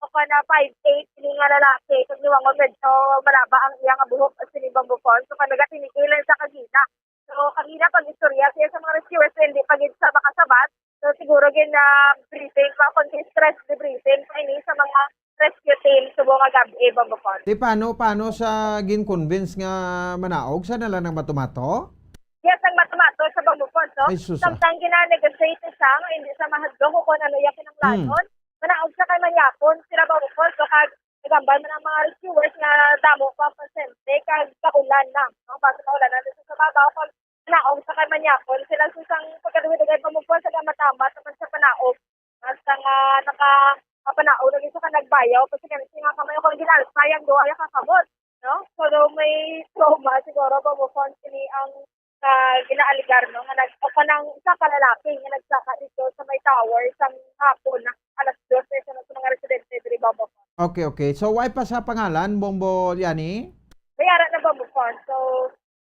o kana five eight ini nga lalaki, kag liwangon medyo malaba ang iya nga buhok, as in, Bombo Falls. So, kanaga tinigilan sa kagina. So, kagina pag-istorya siya sa mga rescuers, hindi pa gid sa makasabat. So, siguro gid na briefing pa, kung stress debriefing pa ini sa mga rescue team subong nga gab-i, Bombo Falls. Di, paano, paano sa gin-convince nga manaog? Sa na lang nagmato-mato? Yes, nagmato-mato sa Bombo Falls, no? Ay, sus, ah. Samtang gina-negotiate siya nga hindi siya mahadlok kung ano iya kinahanglanon. Hmm. Manaog siya kay manyakon sila, Bombo Falls, so kag nagambal man ang mga rescuers nga damo pa ang pasyente kag kaulan na, no? Basta kaulan na sa babaw, kag manaog siya kay manyakon sila. So, sang pagkadugay-dugay, Bombo Falls, sa gamat-amat naman sa panaog. Hasta nga naka-, kapanaog lagi sa kanagbayaw, kasi kami nga kamay akong ginalpay ang duha ya kakamot, no? So, daw may trauma siguro, Bombo Falls, kini ang, ah, ginaaligar, no? Nga nag-, o kanang isa ka lalaki nga nagsaka dito sa may tower sang hapon, alas dos, sa mga residente diri, Bombo Falls. Okay, okay. So, why pa sa pangalan, Bombo Liani? May ara na, Bombo Falls. So,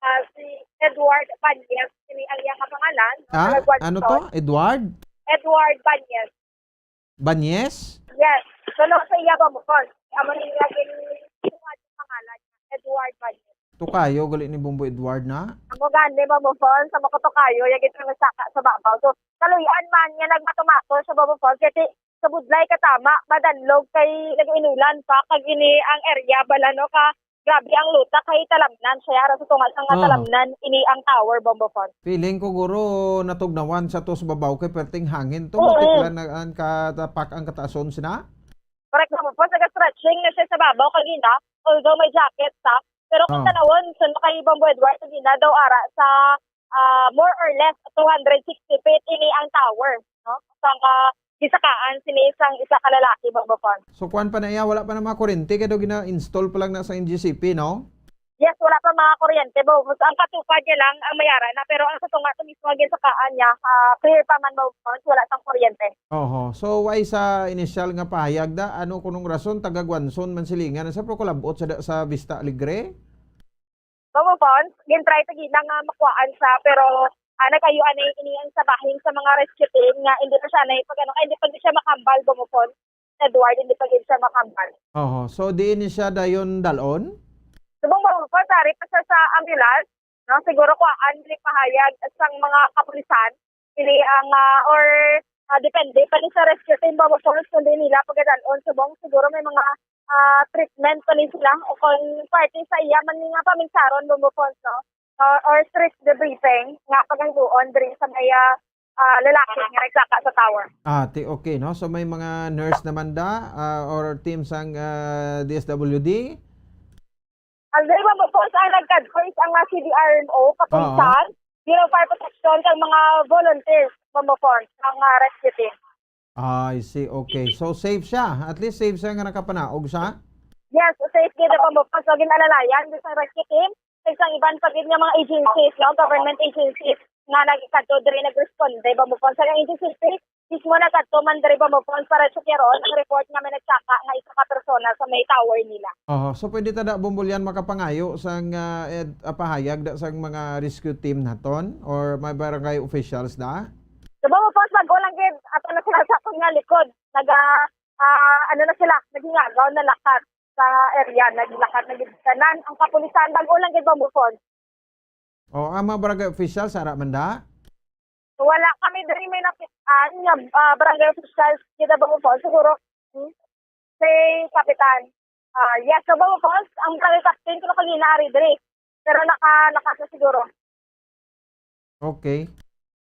ah, si Edward Banez, kini ang iya nga pangalan, no? Ah, taga Guanzon. Ano to? Edward? Edward Banez. Banez? Yes. So, no, sa iya, Bombo Falls. Amo ni iya gin-, ang pangalan. Edward Banez. Tukayo gali ni Bombo Edward na? Amo gani, Bombo Falls. Sa mga tukayo, iya gid nga saka sa babaw. So, kaluy-an man nga nagmato-mato sa Bombo Falls. Kay ti-, sa budlay ka tama, madanlog kay nag-inulan pa, kag ini ang area bala, no, ka grabe ang luta kay talamnan siya, ara sa tunga sang nga Ah. talamnan ini ang tower, Bombo Falls. Feeling ko, guro, natugnawan sa tos babaw kay perting hangin to, Oo. Matiklan na ang katapak ang kataason sina? Correct, Bombo Falls, naga-stretching na siya sa babaw kagina, although may jacket sa, pero kung Ah. tanawon, sa kay Bombo Edward, kagina daw ara sa, ah, more or less two hundred sixty feet ini ang tower, no? Sa nga gisakaan sini sang isa ka lalaki, Bombo Falls. So, kuwan pa na iya, wala pa na mga kuryente, kaya daw gina-install pa lang na sa N G C P, no? Yes, wala pa mga kuryente, Bombo Falls. Ang katupad niya lang ang may ara na, pero ang sa tunga to mismo ang gisakaan niya, ah, clear pa man, Bombo Falls, wala sang kuryente. Oho. So, why sa initial nga pahayag da, ano kunong rason, taga Guanzon man silingan, sa pero kulabot sa, sa Vista Alegre? Bombo Falls, gin-try ta gina nga makuhaan siya, pero ah, nag-ayo anay ini ang sa bahin sa mga rescue team nga hindi pa siya na pag ano, hindi pa gid siya makambal, Bombo Fons. Edward, hindi pa gid siya makambal. Oho. So, diin ni siya dayon dalon? Subong, Bombo Fons, ari pa siya sa ambulance, no? Siguro kuhaan ni pahayag sang mga kapulisan, ili ang, ah, or, ah, depende pa ni sa rescue team, Bombo Fons, kung di nila pagadalon. Subong, siguro may mga, ah, treatment pa ni sila o kung parte sa iya man nga paminsaron, Bombo Fons, no? Or, or stress debriefing nga pagahimoon diri sa may, ah, ah, lalaki nga nagsaka sa tower. Ah, ti-, okay, no? So, may mga nurse naman da, ah, or team sang, ah, D S W D? Ang diri, Bombo Fons, ang nagkadto is ang, ah, C D R M O, kapulisan, Bureau of Fire Protection, kag mga volunteers, Bombo Fons, ang, ah, rescue team. Ah, I see. Okay. So, safe siya. At least safe siya nga nakapanaog siya. Yes, safe gid, Bombo Fons. So, ginalalayan gid sa rescue team. Kag sang iban pa gid nga mga agencies, no? Government agencies nga nagkadto diri nagresponde, Bombo Fons. Sa agency mismo nagkadto man diri, Bombo Fons, para check-on ang report nga may nagsaka nga isa ka persona sa may tower nila. Oho. So, pwede ta da, Bombo Lian, makapangayo sang, ah, ed-, ah, pahayag da sang mga rescue team naton or may barangay officials da? So, Bombo Fons, bag-o lang gid ato na sila sa akon nga likod. Naga, ah, ano na sila, naghingagaw na lakat sa area, naglakat na gid tanan ang kapulisan. Bag-o lang gid, Bombo Fons. O, ang mga barangay officials, ara man da? Wala kami diri may nakit-an nga, ah, barangay officials kita, Bombo Fons. Siguro, hmm, si Kapitan. Ah, yes, so, Bombo Fons, ang barangay captain ko nakagina ari diri. Pero naka-, naka sa siguro. Okay.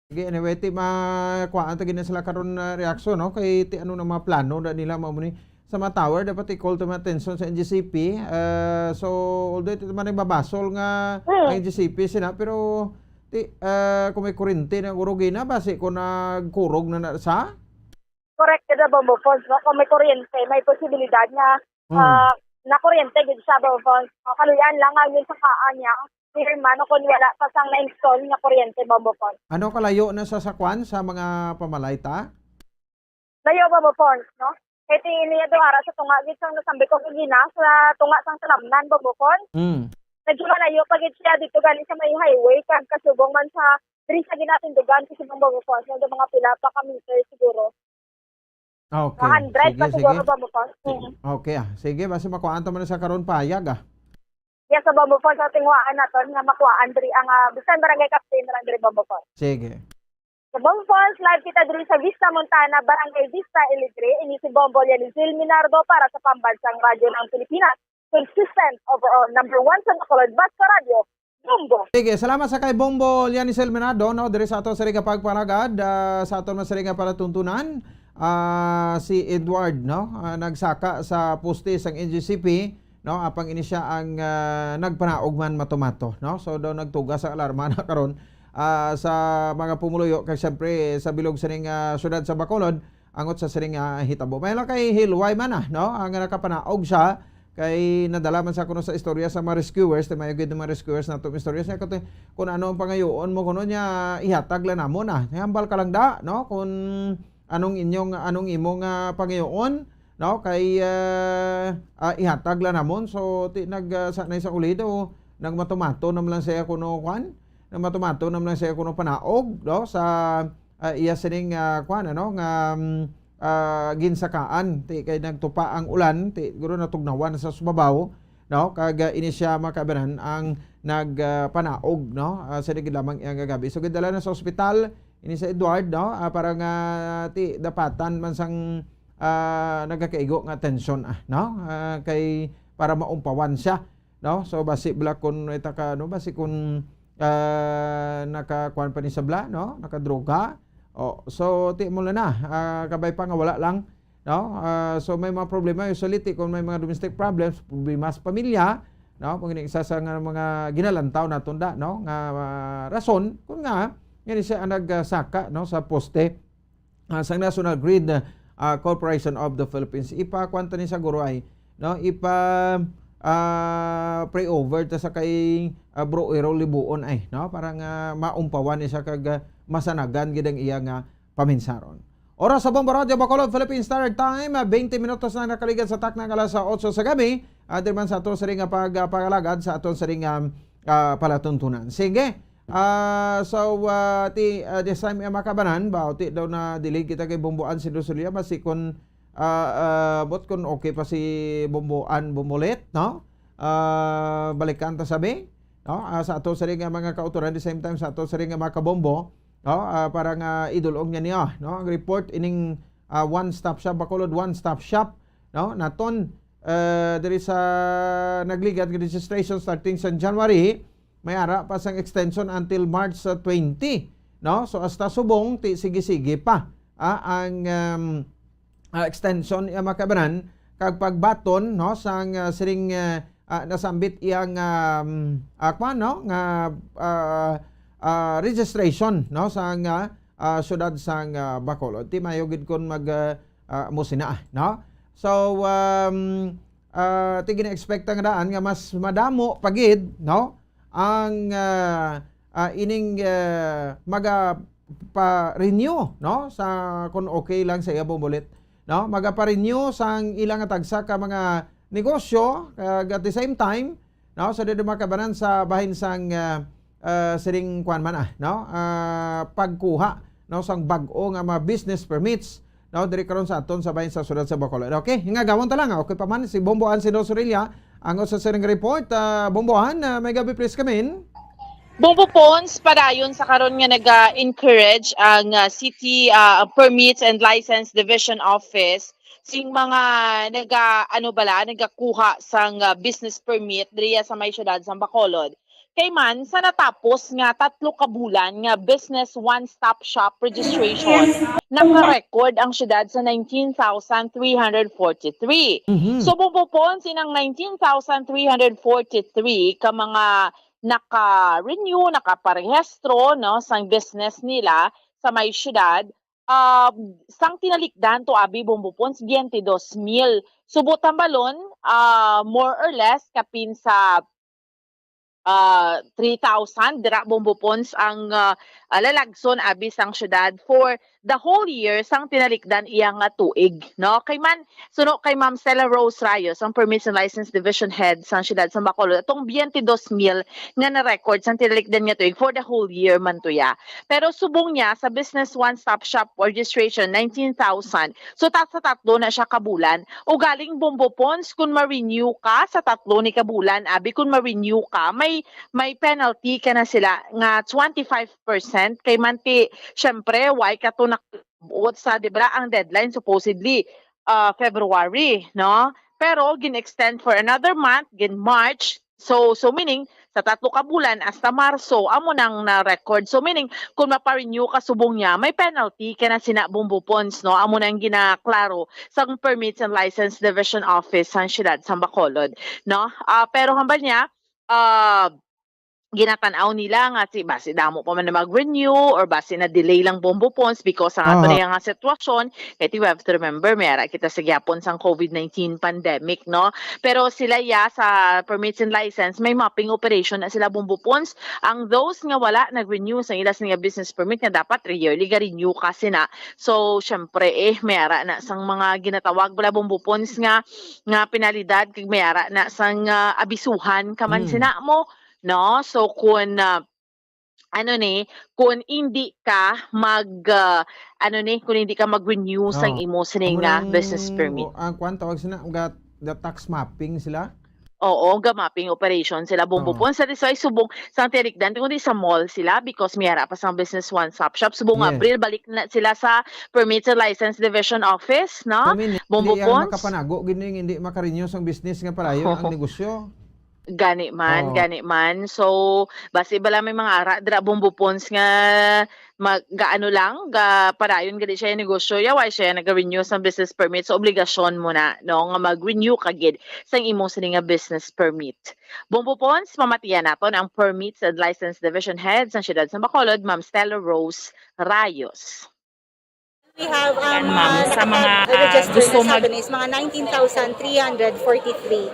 Sige, anyway, ti makuhaan ta gid na sila karon na reaksyon, no? Kay ti ano na mga plano na nila, mao ni sa mga tower, dapat i-call to mga attention sa N G C P. Ah, so, although ito man ay babasol nga Hmm. ang N G C P sina, pero ti, ah, kung may kurente na, guro gina, basi kung nagkurog na, na sa? Correct ka na, Bombo Fons, no? Kung may kuryente, may posibilidad nga, Hmm. ah, na kuryente gid siya, Bombo Fons. Ah, kaluyan lang ang yun sa kaan niya, firma, no, kung wala pa sang na-install nga kuryente, Bombo Fons. Ano kalayo na sa sakwan sa mga pamalayta? Layo, Bombo Fons, no? Kay ti niya doha ra sa tunga gid sang nasambi ko kagina, sa tunga sang talamnan, Bombo Fons. Hmm. Medyo malayo pa gid siya dito gani sa may highway, kag kasubong man sa, diri sa ginatindugan, kasubong, Bombo Fons, medyo mga pila pa ka meter siguro. Okay. Mga hundred Sige, pa siguro, sige. Bombo Fons. Si-, Mm. okay, ah. Sige, basi makuhaan ta man sa karon payag, ah. Yes, sa Bombo Fons, sa tinguhaan naton nga makuhaan diri ang, ah, bisan barangay captain na lang diri, Bombo Fons. Sige. Sa Bombo Fons, live kita diri sa Vista Montana, Barangay Vista Alegre. Ini si Bombo Lianizil Minardo para sa Pambansang Radyo ng Pilipinas. Consistent overall number one sa Bacolod, basta radyo, Bombo. Sige, salamat sa kay Bombo Lianizil Minardo, no, diri sa ato sa ring pagpalagad, ah, sa aton man sa ring palatuntunan, ah, si Edward, no, ah, nagsaka sa poste sang N G C P, no, apang ini siya ang, ah, nagpanaog man matumato, no. So, daw nagtuga sa alarma na karon, ah, sa mga pumuluyo, kag siyempre sa bilog sining, ah, syudad sa Bacolod, angot sa sining, ah, hitabo. May lang kay Hilway man, ah, no, ang nakapanaog siya, kay nadala man sa kuno sa istorya sa mga rescuers, ti may gid mga rescuers nato istorya sa kuno, kung ano ang pangayoon mo kuno niya, ihatag lang namon, ah. Hambal ka lang da, no, kung anong inyong, anong imong, ah, pangayoon, no, kay, ah, ah, ihatag lang namon. So, ti nag, ah, sa, na sa ulido, nagmatumato naman lang siya kuno, kwan, nagmatumato naman lang siya kuno panaog, no, sa, ah, iya sining, ah, kwan, ano, nga, mm, ah, ginsakaan, ti kay nagtupa ang ulan, ti guro natugnawan sa subabaw, no, kag, ah, ini siya, mga kaibanan, ang nag, ah, panaog, no, ah, sa gid lamang iyang gagabi. So, gidala na sa ospital ini sa Edward, no, ah, para nga ti dapatan man sang, ah, nagakaigo nga atensyon, ah, no, ah, kay para maumpawan siya, no. So, basi bala kun ita ka, no, basi kun, ah, nakakuan pa ni sa bala, no, nakadroga. O, so, ti mo na na, ah, kabay pa nga wala lang, no? Ah, so, may mga problema, usually, ti, kung may mga domestic problems, problema sa pamilya, no? Kung ini isa sa nga mga ginalantaw naton da, no? Nga, ah, rason, kung nga, nga ni siya ang nagsaka, no, sa poste, ah, sa National Grid, ah, Corporation of the Philippines. Ipa, kwan ta ni sa guro ay, no? Ipa, ah, pray over ta sa kay, ah, Bro Errol Libuon ay, no? Para nga maumpawan ni siya kag, ah, masanagan gid ang iya nga paminsaron. Oras sa Bombo Radyo Bacolod, Philippine Standard Time, ah, twenty minutos na nakaligad sa takna nga alas otso sa gabi. Ah, diri man sa aton siring nga pag-, ah, pag-alagad sa aton siring nga, ah, palatuntunan. Sige, Ah, so, ah, ti, ah, this time, eh, makabanan ba? O ti daw na delay kita kay Bomboan si Rosalia, basi kun, ah, ah, but kun okay pa si Bomboan, Bombolet, no? Ah, balikan ta sabi, no? Ah, sa ato sa ring nga mga kautoran, the same time, sa ato sa ring nga mga kabombo, no? Ah, para nga idulong niya niya, no? Ang report ining, ah, One Stop Shop, Bacolod One Stop Shop, no? Naton, ah, diri sa nagligad nga registration starting sa January, may ara pa sang extension until March, ah, twenty, no? So, hasta subong, ti, sige-sige pa, ah, ang, um, ah, extension, ah, makabanan, kag pagbaton, no, sang, ah, siring, ah, ah, nasambit iyang, um, ah, kwan, no, nga, ah, ah, registration, no, sang, ah, ah, syudad sang, ah, Bacolod. Ti mayo gid kun mag, ah, ah, mo sina, no? So, um, ah, ti gina-expect nga daan nga mas madamo pa gid, no? Ang, ah, ah, ining, ah, maga pa-renew, no? Sa, kung okay lang sa iya, Bombolet, no? Maga pa-renew sang ilang nga tagsa ka mga negosyo, kag at the same time, no? Sa dito makabanan sa bahin sang, ah, ah, siring kwan man, ah, no? Ah, pagkuha, no? Sang bag-o nga mga business permits, no? Diri karon sa aton sa bahin sa syudad sa Bacolod. Okay, nga gawon ta lang, ah. Okay pa man, si Bomboan, si Sorilla, ang usa siring report. Ah, Bomboan, ah, may gabi, please, kamin. Bombo Pons, padayon sa karon nga naga-encourage ang, ah, City, ah, Permits and License Division Office sing mga naga, ano bala, nagakuha sang, ah, business permit diriya sa may siyudad sang Bacolod. Kay man, sa natapos nga tatlo ka bulan nga business one-stop shop registration, naka-record ang siyudad sa nineteen thousand three hundred forty-three. Mhm. So, Bombo Pons, inang nineteen thousand three hundred forty-three ka mga naka-renew, nakaparehistro, no, sang business nila sa may siyudad, ah, sang tinalikdan to abi, Bombo Pons, twenty-two mil. Subot tambalon, ah, more or less, kapin sa, ah, three thousand dira, Bombo Pons, ang, ah, ah, lalagson abi sang siyudad for the whole year sang tinalikdan iya nga tuig, no? Kay man, suno kay Ma'am Stella Rose Rayos, ang Permits and License Division Head sang siyudad sa Bacolod, atong twenty-two mil nga na-record sang tinalikdan nga tuig for the whole year man to ya. Pero subong niya sa Business One Stop Shop registration, nineteen thousand. So, ta-, sa tatlo na siya ka bulan. Ugaling, Bombo Pons, kung ma-renew ka sa tatlo ni ka bulan, abi, kung ma-renew ka, may, may penalty ka na sila nga twenty-five percent. Kay man ti, syempre, why ka to nak-, buot sa, di ba, ang deadline supposedly, ah, February, no? Pero gin-extend for another month, gin March. So, so meaning, sa tatlo ka bulan hasta Marso, amo nang na-record. So, meaning, kung mapa-renew ka subong niya, may penalty ka na sina, Bombo Pons, no? Amo nang ginaklaro sang Permits and License Division Office sang siyudad sang Bacolod, no? Ah, pero hambal niya, ah, ginatan-aw nila nga si, basi damo pa man na mag-renew or basi na-delay lang, Bombo Pons, because ang ato Aha. na nga sitwasyon, kay ti, we have to remember, may ara kita sa gihapon sang COVID nineteen pandemic, no? Pero sila ya sa Permits and License, may mapping operation na sila, Bombo Pons. Ang those nga wala nag-renew sa ila sa nga business permit nga dapat yearly ga-renew ka sina. So, syempre, eh, may ara na sang mga ginatawag bala, Bombo Pons, nga, nga penalidad, kag may ara na sang, ah, abisuhan ka man Mm. sina mo, no? So, kung, ah, ano ni, kung hindi ka mag, ah, ano ni, kung hindi ka mag-renew sang Oo. imo sini Amo nga nang, business permit. O, ang kwan tawag sina, ga, ga tax mapping sila? Oo, ga mapping operation sila, Bombo Oo. Pons. Sa, sa subong, sa tinalikdan, kundi sa mall sila, because may ara pa sang Business One Stop Shop. Subong Yes. April, balik na sila sa Permits and License Division Office, no? Kami ni, Bombo hindi yan Pons? makapanago, gini, hindi maka-renew sang business nga palayon ang Oo. negosyo. Gani man, Oo. gani man. So, basi bala may mga ara dira, Bombo Pons, nga mag-, gaano lang, ga-, padayon gani siya yung negosyo, ya, why siya naga-renew sang business permit? So, obligasyon mo na, no, nga mag-renew ka gid sang imo sini nga business permit. Bombo Pons, pamatian naton ang Permits and License Division Head sang siyudad sa Bacolod, Ma'am Stella Rose Rayos. We have, um, Yan, ma'am. uh, Sa mga, nakapag-register gusto na sa mag- atin is mga nineteen thousand three hundred forty-three.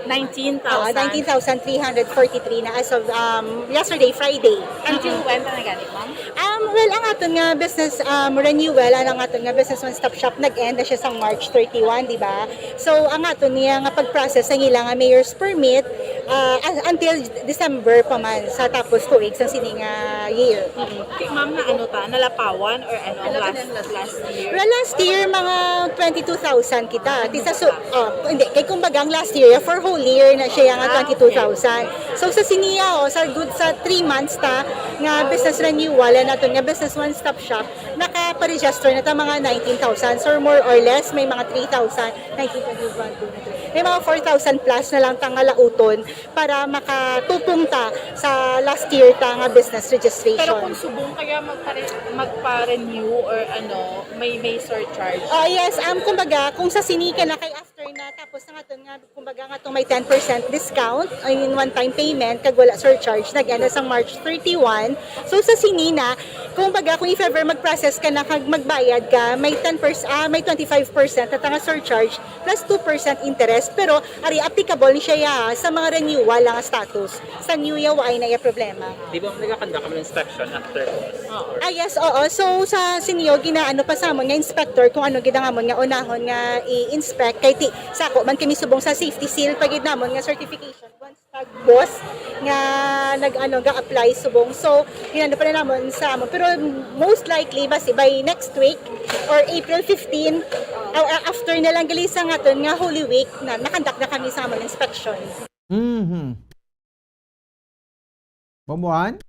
Nineteen thousand? Oo, nineteen thousand three hundred forty-three na as of, um, yesterday, Friday. Until Oo. when pa na gani, ma'am? Um, well, ang aton nga business, um, renewal, ang aton nga business one-stop shop, nag-end na siya sa March thirty-one, di ba? So, ang aton niya nga pag-process sa ila nga mayor's permit, Ah, un- until December pa man sa tapos tuig sang sini nga year. Mm. Si ma'am na ano ta, nalapawan or ano, last, last year? Well, last year, mga twenty-two thousand kita. Ti sa su- oh, hindi, kay kumbaga ang last year, for whole year na siya nga Ah, twenty-two thousand. So sa siniya, oh, sa good sa three months ta nga business renewal, and nato nga business one-stop shop, nakaparegister na ta mga nineteen thousand. So more or less, may mga three thousand, nineteen, twenty, twenty-one, twenty-three. May mga four thousand plus na lang ta nga lauton para makatupong ta sa last year ta nga business Pero registration. Kung subong kaya magpare, magpa-renew or ano, may may surcharge? Ah, yes, um, kumbaga, kung sa sini ka na kay after na, tapos na nga nga, kumbaga nga itong may ten percent discount in one-time payment, kag wala surcharge, nag-end na sa March thirty-one. So sa sini na, kumbaga, kung if ever mag-process ka na, kag magbayad ka, may ten percent, ah, may twenty-five percent na nga surcharge, plus two percent interest, pero ari applicable ni siya ya, sa mga renewal lang nga status. Sa new ya, waay na iya problema. Di ba nagakanda kami ng inspection after this? Ah, yes, oo. So, sa sinyo, ginaano pa sa amon nga inspector kung ano gid ang amon nga unahon nga i-inspect. Kay ti, sa ako man kami subong sa safety seal pa gid namon nga certification. Once nag-boss nga nag-ano, ga-apply subong. So, ginano pa na namon sa amon. Pero most likely, basi by next week or April fifteen, or, uh, after na lang gali sa nga aton nga Holy Week, na nakandak na kami sa amon inspection. Mhm. Bombohan?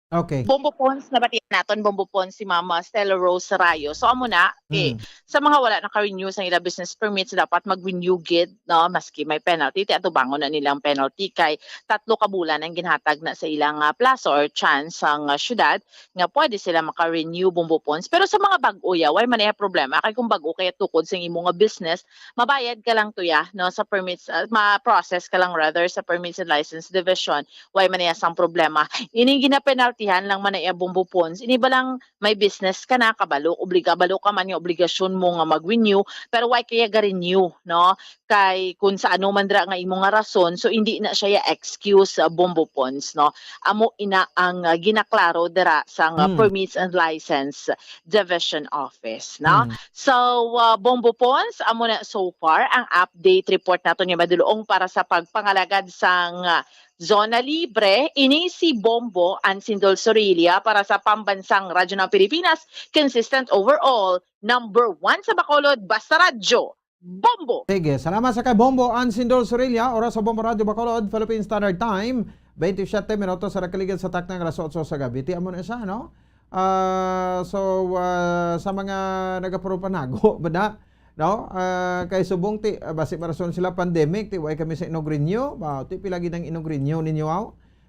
Okay. Bombo Pons, nabatian naton, Bombo Pons, si Mama Stella Rose Rayo. So, amo na, okay. Mm. Sa mga wala naka-renew sa ila business permits, dapat mag-renew gid, no? Maski may penalty, ti atubangon na nilang penalty kay tatlo ka bulan ang ginhatag na sa ilang ah, plazo or chance ang ah, syudad nga pwede sila maka-renew, Bombo Pons. Pero sa mga bag-o ya, way man iya problema kay kung bag-o kaya tukod sa imo nga business, mabayad ka lang to ya, no, sa permits, ah, ma-process ka lang rather sa Permits and License Division. Way man iya sang problema. Ining ginapenaltihan lang man iya, Bombo Pons. Ini ba lang may business ka na, kabalo, obliga, balo ka man nga obligasyon mo nga mag-renew, pero way kaya ga-renew, no? Kay kung sa ano man dira nga imo nga rason, so hindi na siya ya excuse, ah, Bombo Pons, no? Amo ina ang ah, ginaklaro dira sa nga Mm. Permits and License Division Office, no? Mm. So, uh, Bombo Pons, amo na so far ang update report nato ni Madulong para sa pagpangalagad sang uh, Zona Libre. Ini si Bombo Ansindol Sorilla para sa Pambansang Radyo ng Pilipinas, consistent overall, number one sa Bacolod, basta radyo. Bombo! Sige, salamat sa kay Bombo Ansindol Sorilla, oras sa Bombo Radyo Bacolod, Philippine Standard Time, twenty-seven minutos sa nakaligid sa taknang alas otso sa gabi. Ti amo na siya, no? Ah, so, ah, sa mga nagapurupanago, ba na? No? Ah, kay subong ti, ah, basi marason sila pandemic, ti way kami sa inogrinyo, ba, ti pila gid ang inogrinyo ninyo, aw?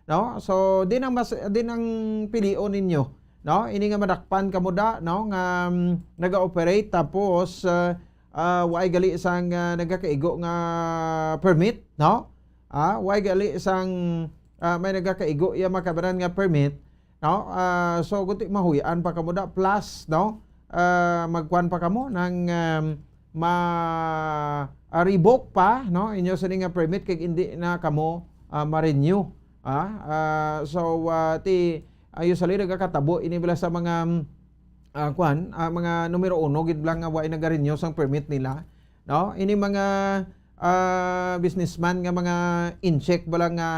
No? So, din ang mas, din ang pilion ninyo, no? Ini nga madakpan kamo da, no? Nga, mm, naga-operate tapos, ah, ah, way gali sang, ah, nagakaigo nga permit, no? Ah, way gali sang, ah, may nagakaigo ya makabaran nga permit, no? Ah, so, guti mahuy-an pa kamo da, plus, no? Ah, magkuan pa kamo ng, um, ma, ah, revoke pa, no? Inyo sini nga permit kag hindi na kamo, ah, ma-renew. Ah, ah, so, ah, ti, ah, usually nagakatabo ini bala sa mga, mm, ah, kuan, ah, mga numero uno gid bala nga way nagarenew sang permit nila, no? Ini mga, ah, businessman nga mga incheck bala nga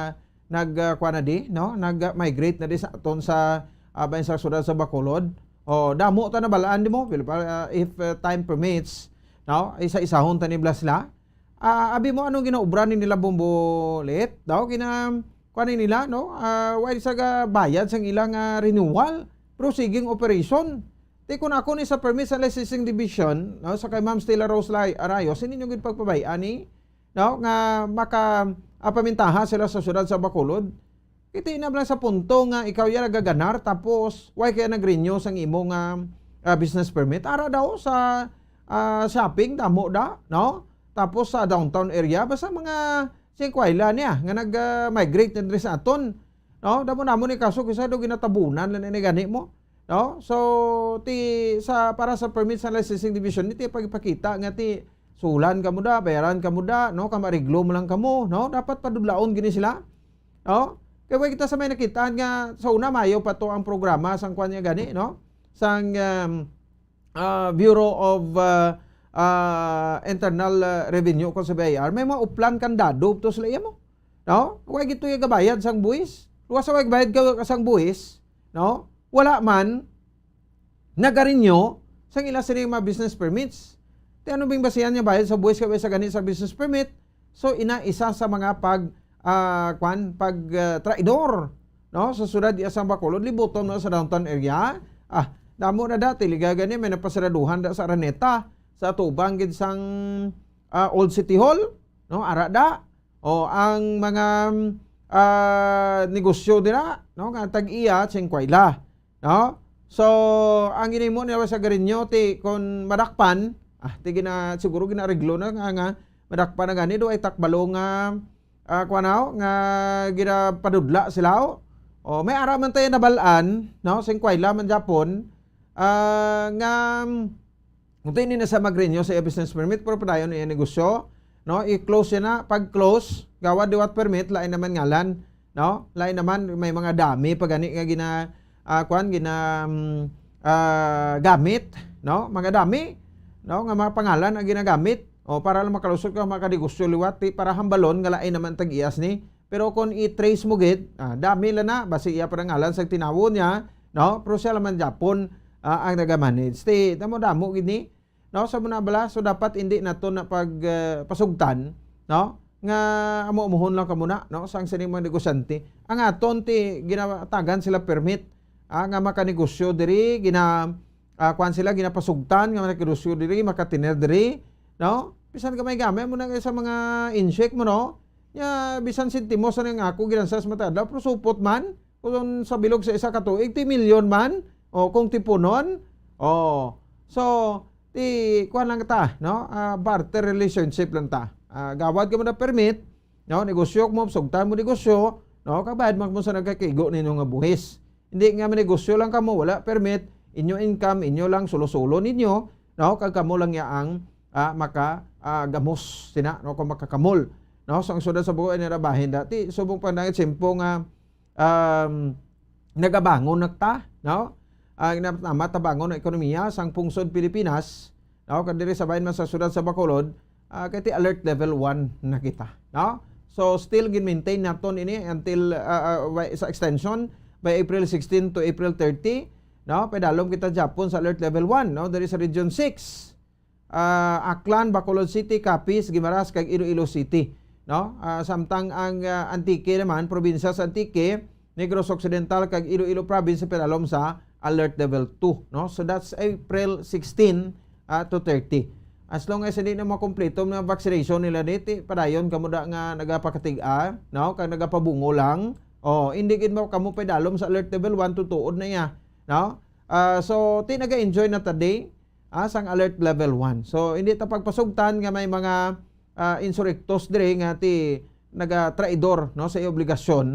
nag, ah, kuan na di, no? Nag-migrate na di sa aton sa, ah, bayan sa syudad sa Bacolod. Oh, damo ta nabalaan di mo, Pil-, pa, ah, if, ah, time permits, no? Isa-isahon ta ni bala sila. Ah, abi mo anong ginaobra ni nila Bombo Liit? Daw gina, kuan ni nila, no? Ah, way sa ga bayad sang ilang, ah, renewal. Pero siging operation. Ti kun ako ni sa Permits and Licensing Division, no, sa kay Ma'am Stella Rose Lai Arayo, sini ninyo gid pagpabay-an ni, no, nga maka, ah, pamintaha sila sa syudad sa Bacolod. Kiti na lang sa punto nga ikaw ya nagaganar tapos way kaya nag-renew sang imo nga, ah, business permit. Ara daw sa, ah, shopping, damo da, no? Tapos sa downtown area, basta mga singkwayla niya nga nag, ah, migrate na diri sa aton. No? Damo namon ni kaso kisa do ginatabunan lang ni gani mo. No? So, ti, sa, para sa Permits and Licensing Division, ti pagpakita nga ti sulan kamo da, bayaran kamo da, no? Kamareglo mo lang kamo, no? Dapat padudlaon gini sila. No? Kay way kita sa may nakitaan nga sa una mayo pa to ang programa sang kwan niya gani, no? Sang, um, ah, Bureau of, ah, ah, internal, ah, revenue ko sa B I R, may mga uplan kandado to sila iya mo. No? Wa gito yung gabayad sang buwis. Luwas sa wa bayad ka sang buwis, no? Wala man nagarinyo sang ila sini mga business permits. Ti ano bing basihan niya bayad sa buwis kay sa gani sa business permit? So, ina isa sa mga pag, ah, kwan, pag, ah, traidor, no? Sa siyudad iya sang Bacolod, libuton na sa downtown area. Ah, damo na dati, liga gani, may napasiraduhan da sa Araneta, sa tubang gid sang, ah, Old City Hall, no? Ara da. O, ang mga, ah, negosyo dira, no? Nga tag-iya, singkwela, no? So, ang ginimo nila sa garinyo, ti, kung madakpan, ah, ti gina-, siguro ginareglo na nga, nga madakpan na gani, do ay takbalo nga, ah, kuwan na, nga ginapadudla sila, o. O, may ara man tayo nabalaan, no? Singkwela man Japon, ah, nga, kung tayo na sa magrinyo sa iya business permit, pero padayon iya negosyo, no? I-close siya na. Pag close, gawad liwat permit, lain naman ngalan, no? Lain naman, may mga dami pa gani nga gina-, ah, kwan, gina-, mm, ah, gamit, no? Mga dami, no? Nga mga pangalan ang ginagamit, o, para lang makalusot ka, makanegosyo liwat, ti, para hambalon nga lain naman tag-iyas ni. Pero kung i-trace mo gid, ah, dami lang na, basi iya pa ngalan sa tinawo niya, no? Pero siya lang man Japon, ah, ang nagamanage. Ti, damo-damo gid ni, no? Sa muna bala, so dapat hindi nato na pag, ah, pasugtan, no? Nga amo-amuhon lang kamo na, no? Sang sining mga negosyante. Ang aton ti ginatagan sila permit, ah, nga makanegosyo diri, gina, ah, kuwan sila, ginapasugtan nga makanegosyo diri, makatiner diri, no? Bisan gamay-gamay mo na sa mga incheck mo, no? Ya, bisan sentimo sa nang ako ginansas matadlaw, pero supot man, kung sa bilog sa isa ka tuig, ti milyon man, o kung tipunon, o. So, ti, kuwan lang ta, no? Ah, barter relationship lang ta. Ah, gawad ka mo na permit, no? Negosyo mo, sugtan mo negosyo, no? Kabayad man mo sa nagkakigo ninyo nga buhis. Hindi nga manegosyo lang kamo, wala permit, inyo income, inyo lang sulo-sulo ninyo, no? Kag kamo lang ya ang, ah, maka, ah, gamos sina, no? Kung makakamol, no? So, ang sudad sa bugo ay narabahin dati, subong pa na simpo nga, um, nagabangon na ta, no? Ang na-, namatabangon ang ekonomiya sang pungsod Pilipinas, no? Kag diri sa bahin man sa sudad sa Bacolod, ah, kay ti alert level one na kita, no? So, still gin-maintain naton ini until, ah, ah, wa-, sa extension by April sixteen to April thirty, no? Pedalom kita Japon sa alert level one, no? Diri sa Region six, ah, Aklan, Bacolod City, Capiz, Guimaras, kag Iloilo City, no? Ah, samtang ang, ah, Antique naman, probinsya sa Antique, Negros Occidental, kag Iloilo Province, pedalom sa alert level two, no? So, that's April sixteen, ah, to thirty. As long as hindi na makumpleto ang mga vaccination nila, di, ti, padayon kamo da nga nagapakatig-a, no? Kag nagapabungo lang. Oh, hindi gid mo kamo pedalom sa alert level one, tutuod na iya, no? Ah, so, ti, naga-enjoy na ta di, ah, sang alert level one. So, hindi ta pagpasugtan nga may mga, ah, insurrectos diri nga ti nagatraidor, no, sa iyang obligasyon,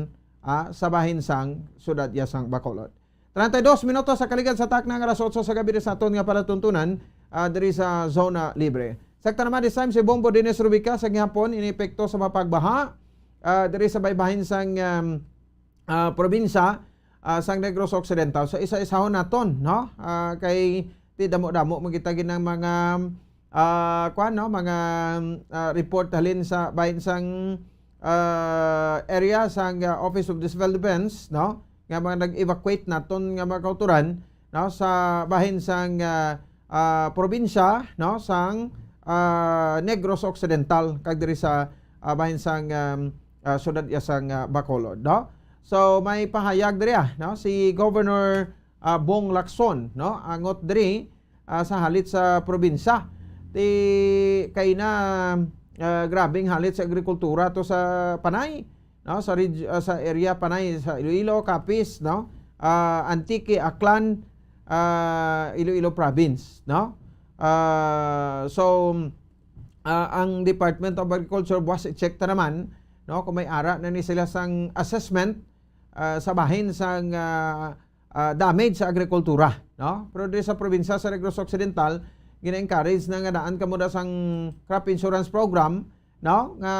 ah, sa bahin sang siyudad ya sang Bacolod. Treinta y dos minutos sa kaligad sa takna nga alas otso sa gabi sa aton nga palatuntunan, ah, diri sa Zona Libre. Sakta naman, this time, si Bombo Dennis Rubica sa gihapon, inepekto sa mapagbaha, ah, diri sa baybahin sang, um, ah, probinsya, ah, sang Negros Occidental. So, isa-isahon naton, no? Ah, kay ti damo-damo man kita ginang mga, ah, kuwan, no? Mga, ah, report halin sa bahin sang, ah, area sang, ah, Office of Civil Defense, no? Nga mga nag-evacuate naton nga mga kauturan, no? Sa bahin sang, ah, ah, probinsya, no? Sang, ah, Negros Occidental, kag diri sa, ah, bahin sang, um, ah, siyudad ya sang, ah, Bacolod, no? So, may pahayag diri, ah, no? Si Governor, ah, Bong Lacson, no? Angot diri, ah, sa halit sa probinsya. Ti kay na, ah, grabing halit sa agrikultura to sa Panay, no? Sa reg-, ah, sa area Panay, sa Iloilo, Capiz, no? Ah, Antique, Aklan, ah, Iloilo Province, no? Ah, so, ah, ang Department of Agriculture, buwas i-check ta naman, no, kung may ara na ni sila sang assessment, ah, sa bahin sang, ah, ah, damage sa agrikultura, no? Pero diri sa probinsya sa Negros Occidental, gina-encourage na nga daan kamo da sang crop insurance program, no? Nga,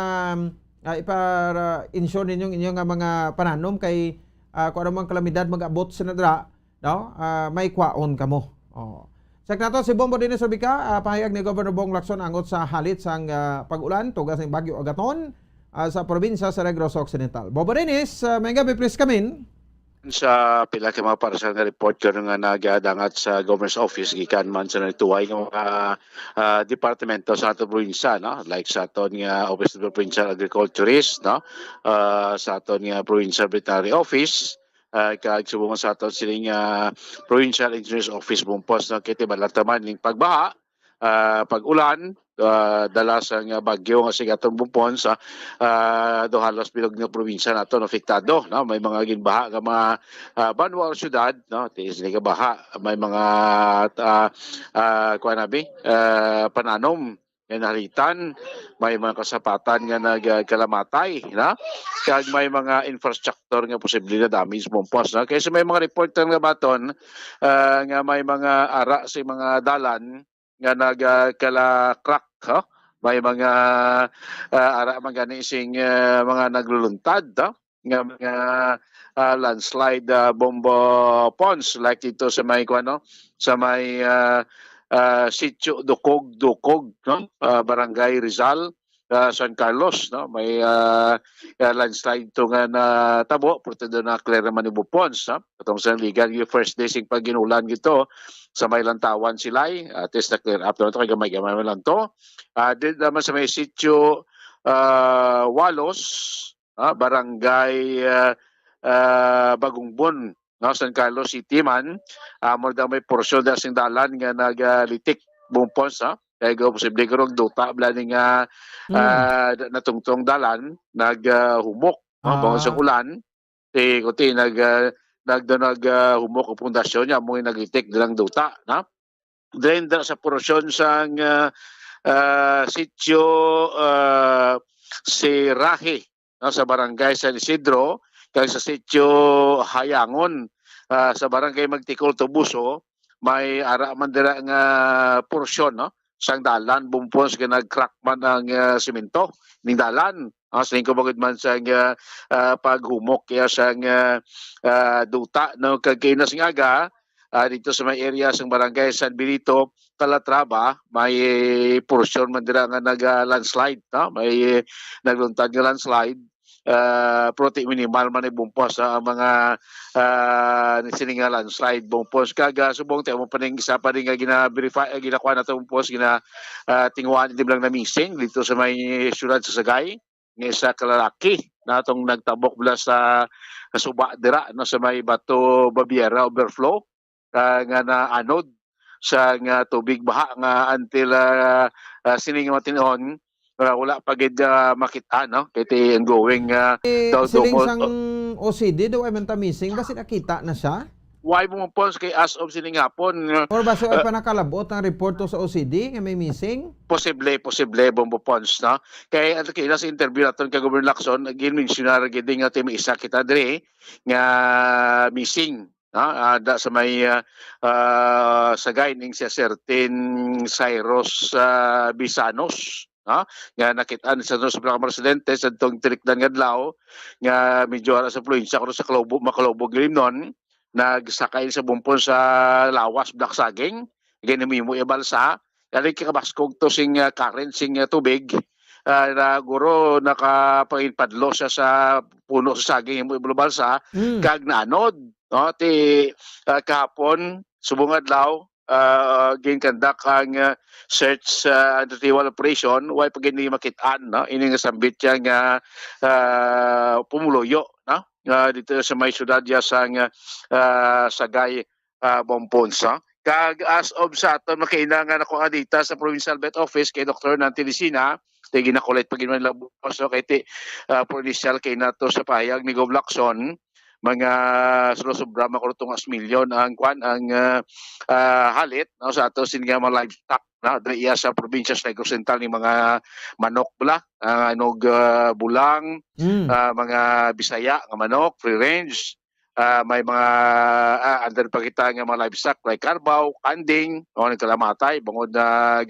ah, ipara-insure ninyo ang inyo nga mga pananom kay, ah, kung ano mang kalamidad mag-abot sa nadra, no? Ah, may kwaon kamo. Oh. Check nato si Bombo Dennis Rubica, ah, pahayag ni Governor Bong Lacson angot sa halit sang, ah, pag-ulan, tugas ning Bagyo Agaton, ah, sa probinsya sa Negros Occidental. Bombo Dennis, ah, may gabi, please come in. Sa pila ka mga parasal nga report karon nga nagadangat sa Governor's Office gikan man sa nagtuway nga mga, ah, departamento sa aton probinsya, no? Like sa aton nga Office of the Provincial Agriculturist, no? Ah, sa aton nga Provincial Veterinary Office, ah, kag subong sa aton sining, ah, Provincial Engineers Office, Bumpos, no? Kay tibalat naman ning pagbaha, ah, pag-ulan, ah, dala sang bagyo nga sigaton, Bumpons, ah, ah, do halos bilog nga probinsya naton apektado, no? May mga ginbaha nga mga, ah, banwa o syudad, no? Ti sini nga baha, may mga, ah, ah, kuwan nabi, ah, pananom nga nahalitan, may mga kasapatan nga nagkalamatay, na? Kag may mga infrastructure nga posible na damage, Bumpos, no? Kay sa may mga report nga baton, ah, nga may mga ara sa mga dalan nga nagkala-crack, ha? May mga, ah, ara man gani sing, ah, mga nagluluntad, ha? Nga mga, ah, landslide, ah, Bombo Pons, like dito sa may, kuwan, no? Sa may, ah, ah, Sitio Dukog, Dukog, no? Ah, Barangay Rizal, ah, San Carlos, no? May, ah, ah, landslide ito nga natabo, pero ito na clear naman ni Bupons, no? Katong sa ligan, yung first day sing pag-inulan gito, sa may Lantawan, Silay, at least na-clear up naman ito, kay gamay-gamay man lang to. Ah, din naman sa may Sitio, ah, Walos, ah, Barangay, ah, ah, Bagungbon, no, San Carlos City man, ah, mo daw may porsyon da sing dalan nga nagalitik, Bumpons, ha? Kay go, posible ko rog duta, bala ni nga, Hmm. ah, na-, natungtong dalan, nag, ah, humok, no, Ah. bangod sa ulan, ti, kuti nag, ah, nag, nag, ah, humok ang pundasyon niya, mo yung nagitik nilang duta, no? Then, da, sa porsyon sang, ah, ah, sitio, ah, Sirahe, no, sa barangay San Isidro, kag sa sitio Hayangon, ah, sa barangay Magtikol, Tobuso, may ara man dira nga porsyon, no, sang dalan, Bumpons, nga nag-crack man ang, ah, semento ning dalan. Ah, sa lingkod bangod man sang, ah, ah, paghumok kaya sang, ah, ah, duta, no, kag kainas nga aga, ah, dito sa may area sang barangay San Benito, Calatrava, may porsyon man dira nga nag, ah, landslide, no? May, eh, nagluntad nga landslide. Ah, pero ti minimal man ni Bumpos, ah, ang mga, ah, ni sini nga landslide, Bumpos. Kag, ah, subong ti amo pa ning isa pa rin nga gina-verify, ah, ginakuha nato, Bumpos, gina, ah, tinguhaan, hindi lang na missing dito sa may siyudad sa Sagay. Nga isa ka lalaki natong nagtabok bala sa suba dira, no, sa may Bato Babiera overflow, ah, nga naanod sa nga tubig baha nga until, ah, ah, sining matin-on, ah, wala pa gid, ah, makit-an, no? Kay ti ongoing, ah, Eh, daw siling dungog, sang oh. O C D daw ay man ta missing, basi nakita na siya? Why mo pons kay as of sining hapon, uh, Or basi ay uh, pa nakalabot ang report to sa O C D nga may missing? Posible, posible, Bombo Pons, no? Kay ato kila sa interview naton kay Governor Lacson, again, mensionar gid nga ti may isa kita diri nga missing, no? Ah, da sa may, ah, ah, Sagay ning si Acertin Cyrus, ah, Bisanos, no? Nga nakit-an sa, sa mga residente sa tong tinikdan nga adlaw nga medyo ara sa probinsya, kung sa Caloobo, Macaloobo, Gilimnon, nagsakay sa bumpon sa lawas, black saging, ginhimo iya balsa, dali kay kabaskog to sing, ah, current sing, ah, tubig, ah, na guro nakapanginpadlo siya sa puno sa saging, himo iya balsa, Mm. kag naanod, no? Ti, ah, kahapon, subong adlaw, ah, ginkandak ang, ah, search, ah, and retrieval operation, way pa gid ni makit-an, no? Ini nga sambit siya nga, ah, pumuluyo, no? Ah, dito sa may syudad ya sang, ah, Sagay, ah, Bombons, no? Kag as of sa aton makaina nga nakuha data sa Provincial Vet Office kay Doktor Nanti Lucina, kay ginakulit pa gid man nila, so kay ti, ah, for initial kay nato sa pahayag ni Gov Lacson, mga sulo-sobra man kuno tungas milyon ang kwan, ang, ah, ah, halit, no, sa ato sin nga mga livestock, no, diri iya sa probinsya sa Negros Oriental ni mga manok bala, ah, anog, ah, bulang, Mm. ah, mga Bisaya nga manok, free range, ah, may mga, ah, under pa kita nga mga livestock like carabao, kanding, no, nagkalamatay bangod nag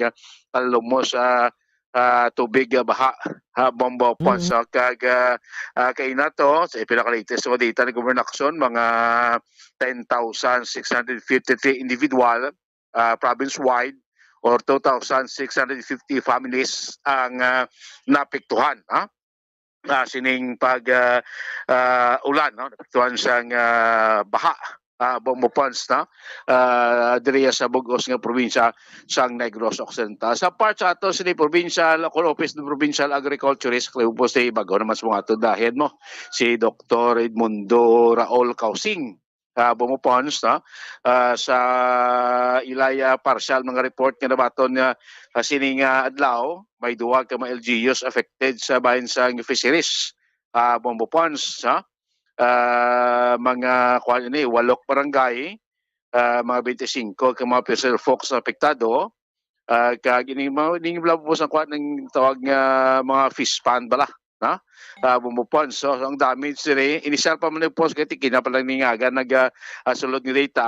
talumos sa, ah, tubig, ah, baha, ha, Bombo Pons, Mm. no? Kag, ah, ah, kay na to, sa pinaka-latest nga data ni Governor Lacson, mga ten thousand six hundred fifty-three individual ah, province-wide or two thousand six hundred fifty families ang, ah, naapektuhan, ha? Ah, sining pag, ah, ah, ulan, no? Naapektuhan sang, ah, baha, ah, Bombo Ponce, no? Ah, diri sa bug-os nga probinsya sang Negros Occidental. Sa part sa ato sini provincial, o office ng provincial agriculturist, kalibo po si bago naman sa mga ato dahin mo, si Doktor Edmundo Raul Causing, ah, Bombo Ponce, no? Ah, sa ilay, ah, partial mga report nga nabaton nga, ah, sining, ah, adlaw, may duwa ka mga L G Us affected sa bahin sang fisheries, ah, Bombo Ponce, no? Ah, mga, kuwan ini, walok barangay, ah, mga twenty-five ka mga fisher folks ang apektado, ah, kag ini, mga, ini, wala po sa, kuwan, ang tawag nga mga fish pond bala, no? Ah, Bombo Ponce. So, ang damage diri, initial pa man yung post, kaya tikina pa lang ni nga, aga nag, ah, ah, sulod nga data,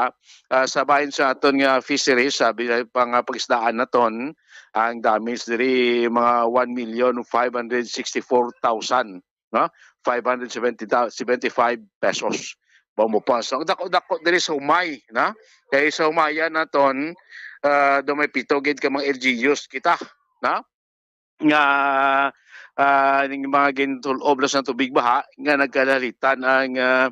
ah, sa bahin sa aton nga fisheries, sabi sa pang, ah, pag-isdaan naton, ang damage diri mga one million five hundred sixty-four thousand, no? Five hundred seventy, seventy-five pesos. Bombo Ponce. So, ang dako-dako diri sa humay, no? Kay sa humayan naton, ah, do may pito gid ka mga L G Us kita, no? Nga, ah, ning mga gintulob lang sa tubig baha nga nagkalalitan ang, ah,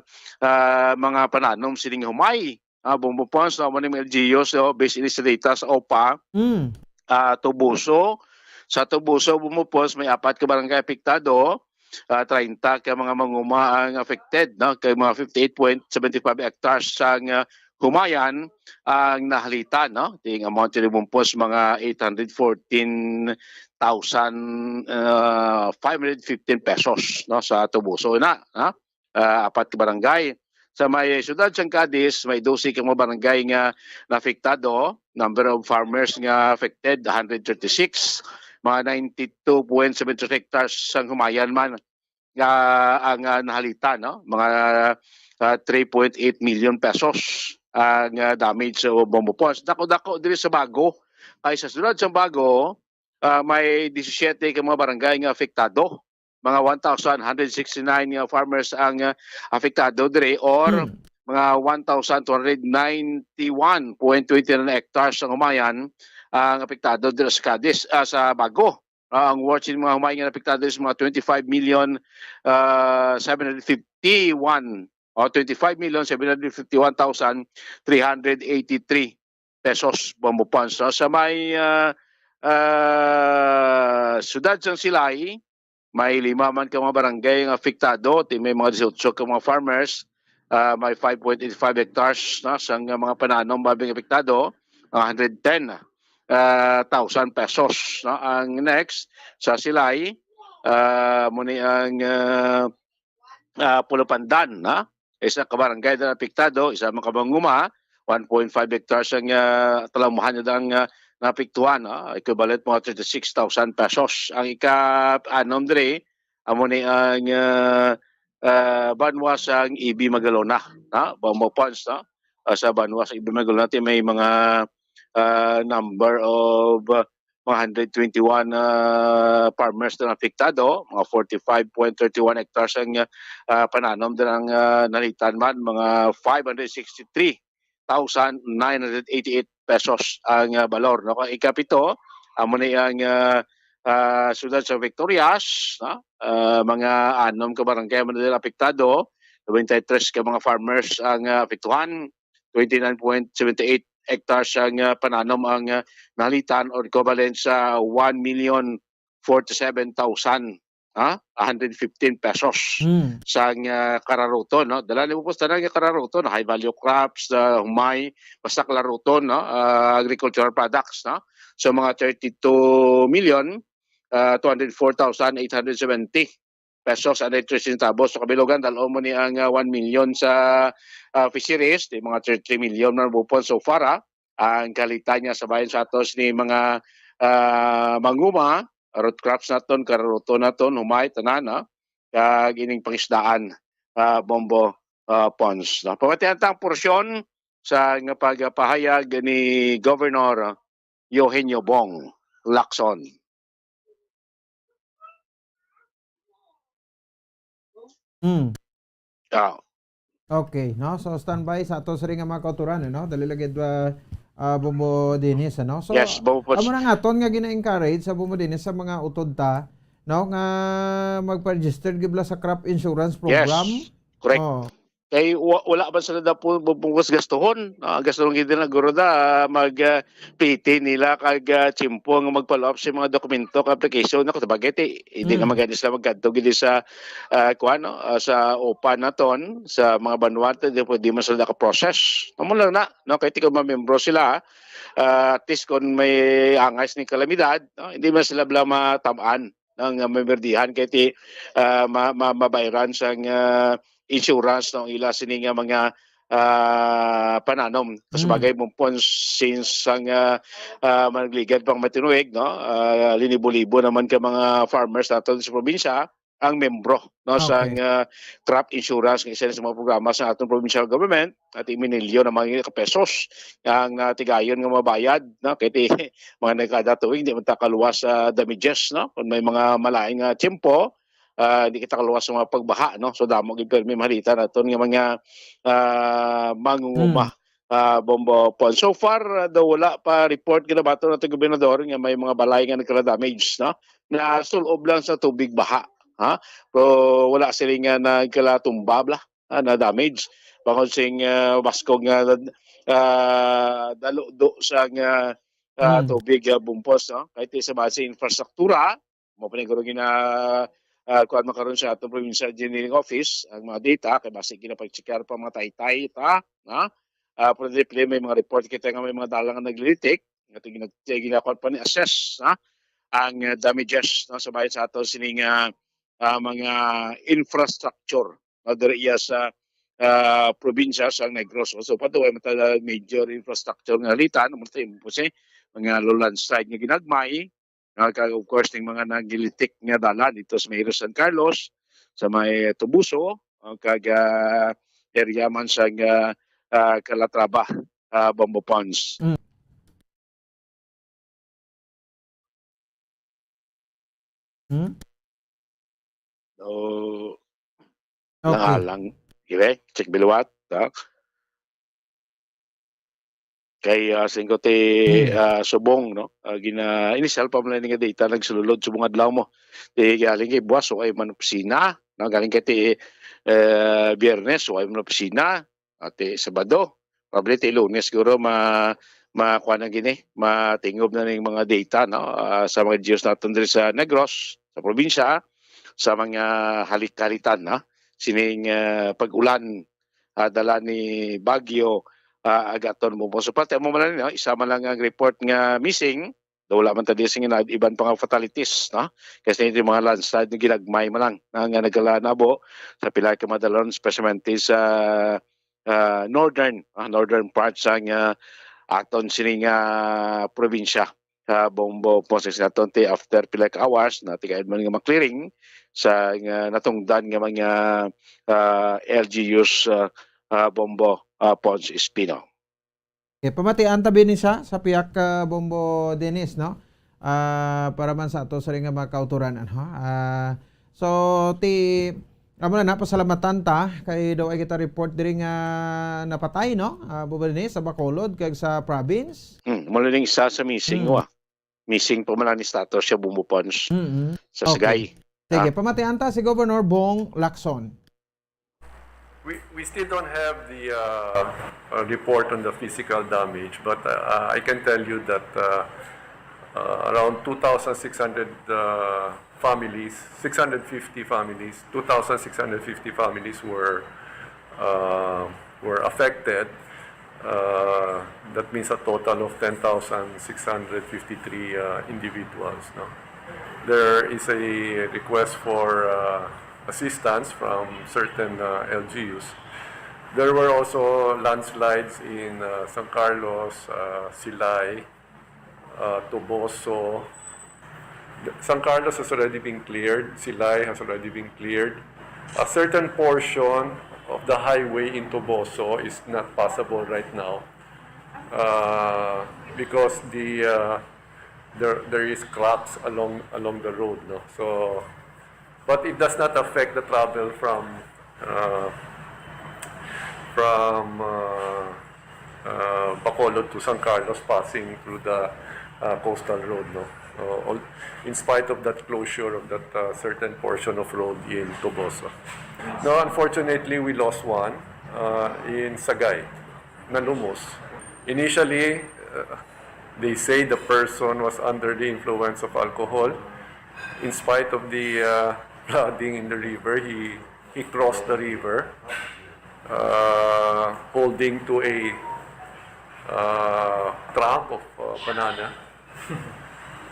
ah, mga pananom sining humay. Ah, Bombo Ponce, no, mo ning L G Us, so, based ini sa data sa OPA, Mm. ah, Toboso. Sa Toboso, Bombo Ponce, may apat ka barangay apektado. Ah, treinta ka mga manguma ang affected, no? Kay mga fifty-eight point seven five hectares sang, ah, humayan ang nahalitan, no? Ting amount ni Bombo Ponce, mga eight hundred fourteen thousand, ah, five hundred fifteen pesos, no, sa Toboso na, ha? Ah, apat ka barangay. Sa may siyudad sang Cadiz, may dose ka mga barangay nga naapektado. Number of farmers nga affected, hundred thirty-six. Mga ninety-two point seven two hectares sang humayan man nga ang, ah, nahalitan, no? Mga, ah, three point eight million pesos ang, ah, damage sa Bombo Ponce. Dako-dako diri sa Bago. Kay sa siyudad sang Bago, ah, may disisiete ka mga barangay nga apektado. Mga one thousand one hundred sixty-nine nga farmers ang, ah, apektado diri, or Hmm. mga one thousand two hundred ninety-one point twenty-nine hectares ang humayan ang apektado diri sa Cadiz, ah, sa Bago. Ah, ang worth sa mga humayan nga apektado is mga twenty-five million, ah, seven hundred fifty-one, o twenty-five million seven hundred fifty-one thousand three hundred eighty-three pesos, Bombo Ponce, no? Sa may, ah, ah, siyudad sang Silay, may lima man ka mga barangay nga apektado, ti may mga dieciocho ka mga farmers, ah, may five point eight five hectares, no, sang mga pananom babing apektado, mga hundred ten, ah, thousand pesos, no? Ang next, sa Silay, ah, mo ni ang, ah, ah, Pulupandan, ha? Isa ka barangay na apektado, isa man ka manguma, one point five hectares ang, ah, talamuhan niya ang, ah, naapektuhan, ah, equivalent mga thirty-six thousand pesos. Ang ika-anom diri, amo ni ang, ah, ah, banwa sang Ibi Magalona, ha? Bombo Ponce, no? Ah, sa banwa sa Ibi Magalona, ti may mga, ah, number of, ah, mga hundred twenty-one, ah, farmers na apektado, mga forty-five point thirty-one hectares ang, ah, pananom din ang, ah, nalitan man, mga five hundred sixty-three thousand nine hundred eighty-eight pesos ang, ah, balor, no? Ang ikapito, amo ni ang, ah, ah, siyudad sa Victorias, no? Ah, mga anom ka barangay man din apektado, twenty-three ka mga farmers ang, ah, apektuhan, twenty-nine point seven eight hectares ang, ah, pananom ang, ah, nalitan, or equivalent sa one million forty-seven thousand, ha? Hundred fifteen pesos Mm. sang, ah, kararuton, no? Dala ni po tanan nga kararuton, high value crops, ah, humay, basta kararuton, no? Ah, agricultural products, no? So, mga thirty-two million, ah, two hundred four thousand eight hundred seventy pesos and thirty centavos. So, kabilugan, dal-o mo ni ang, ah, one million sa, ah, fisheries, di mga thirty-three million man bupon so far, ah. Ang kalitan niya sa bayan sa atos ni mga, ah, manguma, root crops naton, kararuton naton, humay, tanan, ah. Kag ining pangisdaan, ah, Bombo, ah, Ponce, no? Pamatian ta ang porsyon sa nga pagpahayag ni Governor Eugenio Bong Lacson. Mm. Ah. Okay, no? So, standby sa ato sa ring nga mga kauturan, no? Dali lagi, ah, ah, Bombo Dennis, ano? So, Yes, Bombo Pods. Amo na nga, ton nga gina-encourage sa Bombo Dennis sa mga utod ta, no, nga magpa-register gid bala sa crop insurance Yes, program. Correct. Oh. Kay wa-, wala man sila na pu-, bu-, bungkos gastuhon. Ah, gastuhon gid na guro da, ah, mag, ah, piti nila kag, ah, tiyempo nga magpa-fill up sa mga dokumento kag application. Ako, sabagay, ti, hindi Mm. naman gani sila magkadto gid sa, ah, kuwan, no? Ah, sa OPA naton, sa mga banwa, ti, di, di man sila naka-process. Amo lang na, no? Kay ti kung mamembro sila, ah, at least kung may angay sini kalamidad, no? Hindi man sila bala matab-an nga mamerdihan kay ti, ah, ma-, ma-, mabayran sang, ah, insurance, no, ila sini nga mga, ah, pananom. Mm. Kasubagay, Bombo Pods, since sang, ah, ah, managligad pang matinuig, no, ah, linibo-libo naman ka mga farmers naton sa probinsya ang membro, no, Okay. sang, ah, crop insurance nga isa sa mga programa sa aton provincial government, at minilyon na mga ka pesos ang natigayon nga mabayad, no, kay ti, mga nagkada tuig, di man ta kaluwas sa damages, no? Kung may mga malain nga tiyempo, ah, di kita kaluwas sa mga pagbaha, no? So, damo gid permi mahalitan naton nga mga, ah, mangunguma, Hmm. ah, Bombo Pods. So far, ah, daw wala pa report ginabaton nato gobernador nga may mga balay nga nagkala-damage, no? Na sulob lang sa tubig baha, ha? Pero wala sila nga nagkalatumba bala, ah, na damage. Bangod sing, ah, baskog nga, ah, daludo sa nga, ah, Hmm. tubig, ah, Bombo Pods, no? Kahit sa base infrastruktura, mo pa ni guro gina, ah, kuwan man karon sa atong provincial engineering office, ang mga data, kay basi ginapag-checkar pa mga taytay ta, ha? Ah, pero di pwede may mga report kita nga may mga dalan nga naglilitik, nga ito ginag-, ginakuan pa ni assess, ha? Ang, ah, damages, no, sa bahin sa aton sining, ah, ah, mga infrastructure, no, diri iya sa, ah, probinsya sa Negros. So, patuloy man ta major infrastructure nga nalitan, mo tayo po si mga landslide nga ginagmay, ah, kag of course, ning mga nagilitik nga dalan dito sa may San Carlos, sa may Toboso, ah, kag, ah, area man sa, ah, ah, Calatrava, ah, Bombo Pods. Mm. Hmm? So, Okay. Nangalang, dire, check biluwat, ha? Kay, ah, singko ti, Hmm. ah, subong, no? Ah, gina-, initial pa man lang nga data nagsulod subong adlaw mo. Ti galing kay buwas, wa man opisina, no? Galing kay ti, eh, Biyernes, wa man opisina. Ati Sabado, probably ti Lunes siguro ma-, makuha na gini, matingob na ning mga data, no? Ah, sa mga L G Us naton diri sa Negros, sa probinsya, sa mga halik-halitan, no? Sining, ah, pag-ulan, ah, dala ni Bagyo, ah, Agaton mo. So, parte mo man lang, no? Isa man lang ang report nga missing, daw wala man ta di sing ina-, iban pa nga fatalities, no? Kasi yung mga landslide nga ginagmay man lang na, nga nagkalanabo sa pila ka mga dalan, especially sa, ah, northern, ah, northern part sa nga aton sini nga probinsya sa Bombo Pods. Naton ti after pila ka hours, natigayon man nga ma-clearing sa nga natungdan nga mga, ah, L G Us, ah, ah, Bombo, ah, Pods Espino. Okay, pamatian ta bini sa, sa pihak ka Bombo Dennis, no? Ah, para man sa ato sa ring nga mga kautoran, ano, ha? Ah, so, ti, amo na, napasalamatan ta, kay daw ay kita report diri nga napatay, no? Ah, Bombo Dennis, sa Bacolod, kag sa province. Hmm, mula ning isa sa missing, Hmm. wa? Missing pa man ang status siya, Bombo Pods, Mm-mm. sa Okay. Sagay. Sige, Ah. pamatian ta si Governor Bong Lacson. We, we still don't have the, uh, uh, report on the physical damage, but, uh, I can tell you that, uh, uh, around two thousand six hundred, uh, families, six hundred fifty families, two thousand six hundred fifty families were, uh, were affected. Uh, that means a total of ten thousand six hundred fifty-three, uh, individuals, no? There is a request for, uh, assistance from certain, uh, L G Us. There were also landslides in, uh, San Carlos, uh, Silay, uh, Toboso. San Carlos has already been cleared. Silay has already been cleared. A certain portion of the highway in Toboso is not passable right now, uh, because the, uh, there, there is cracks along, along the road, no? So, but it does not affect the travel from, uh, from, uh, uh, Bacolod Bacolod to San Carlos passing through the uh, coastal road, no? Uh, all, in spite of that closure of that uh, certain portion of road in Toboso. No, unfortunately, we lost one uh, in Sagay, nalumos. Initially, uh, they say the person was under the influence of alcohol. In spite of the uh, flooding in the river, he, he crossed the river uh, holding to a uh, trunk of uh, banana.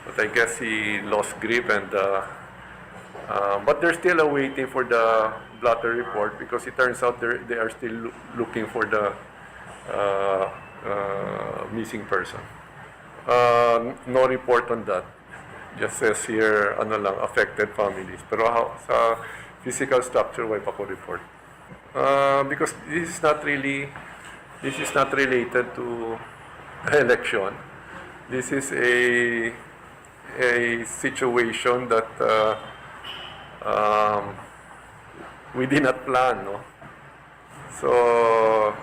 But I guess he lost grip and uh, uh, but they're still awaiting for the blotter report because it turns out they they are still loo- looking for the uh, uh, missing person. Uh, no report on that. Just says here, ano lang, affected families. Pero how, sa physical structure, wala pa ko report. Uh, because this is not really, this is not related to the election. This is a a situation that uh, um, we did not plan, no? So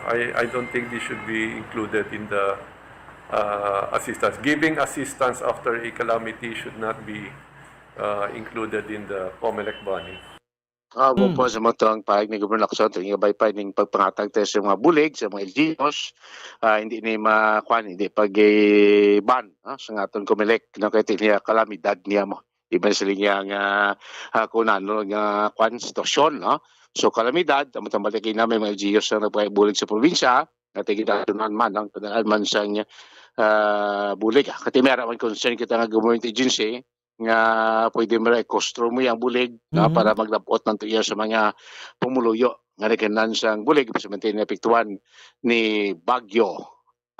I, I don't think this should be included in the uh, assistance. Giving assistance after a calamity should not be uh, included in the COMELEC bonding. Ah, mm. Po sa mga tuwang pahayag ni Governor Lacson, tingin bay pa ning pagpangatag tayo sa mga bulig, sa mga L G Us, ah, hindi ni ma-, kwan, hindi pag-ban, no? Sa nga atong COMELEC, no? Kaya niya kalamidad niya mo. Di ba sila niya nga, ah, kung ano nga kwan, sitwasyon, no? So, kalamidad, ang matambalik na may mga L G Us na nagpabulig sa probinsya, nga tigidatunan man, ang kadaan man sa niya, ah, bulig. Kati may araman concern kita nga government agency, nga pwede mo i-costro mo ang bulig na Mhm. para maglabot ng tuya sa mga pumuluyo nga nagkanan sang bulig sa naapektuhan ni Bagyo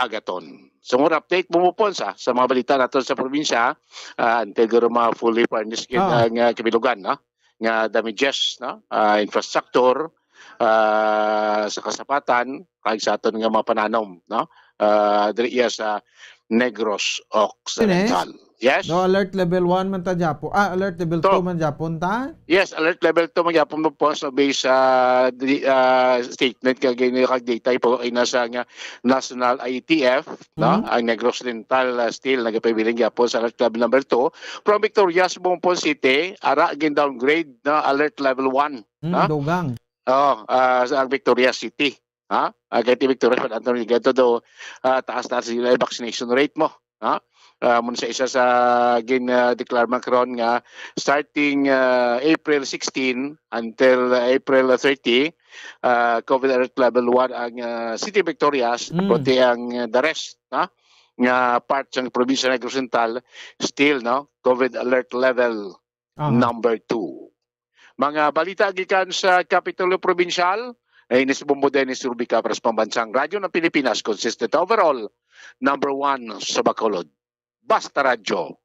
Agaton. So, more update mo po sa, sa mga balita nato sa probinsya, ah, until guro ma fully furnished gid Ah. ang ah, kabilugan, no? Nga damages, no? Ah, infrastructure, ah, sa kasapatan, kag sa aton nga mga pananom, no? Ah, diri iya sa Negros Occidental. Yes? No, alert level one man ta gyapo. Ah, alert level two man gyapon ta? Yes, alert level two man gyapon mo po sa base sa di- ah, statement kag gini kag data po ay nasa nga National I T F, no? Mm. Ang Negros Occidental ah, still nagapabiling gyapon sa alert level number two. From Victorias, Bombon City, ara gin downgrade na alert level one. Mm, Ha? Dugang. Oh, ah, sa ang Victorias City. Ha? Ah, kay ti Victorias pag anto ni ganito do ah, taas-taas sila yung vaccination rate mo. Ha? Ah, mun sa isa sa gin ah, declare Macron nga starting ah, April sixteen until ah, April thirty, ah, COVID alert level one ang ah, City of Victorias, Mm. pati ang ah, the rest, ha? Nga part sa probinsya ng Negros Oriental, still, no? COVID alert level Aha. number two. Mga balita gikan sa Kapitulo Probinsyal, eh, ini si Bombo Dennis Rubica para sa Pambansang Radyo ng Pilipinas, consistent overall, number one sa Bacolod. Basta Radyo,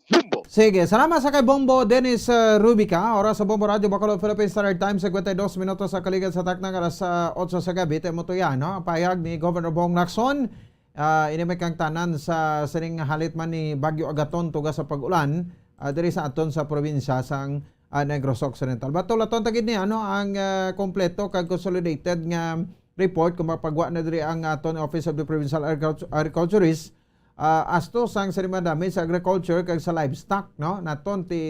Bombo! Sige, salamat sa kay Bombo Dennis uh, Rubica. Oras sa Bombo Radyo Bacolod Philippine Standard Time, fifty-two minutos sa kaligad sa taknang alas uh, otso sa gabi. Tayo mo to yan, no? Ang pahayag ni Governor Bong Lacson. Ah, ini may kangtanan sa sining halit man ni Bagyo Agaton tuga sa pag-ulan ah, diri sa aton sa probinsya sang ah, Negros Occidental. Batulaton ta gid ni ano ang ah, kompleto kag consolidated nga report kung mapagwa na diri ang aton Office of the Provincial Agricultu- Agriculturist ah, asto sang sini mga damage sa agriculture kag sa livestock, no? Naton ti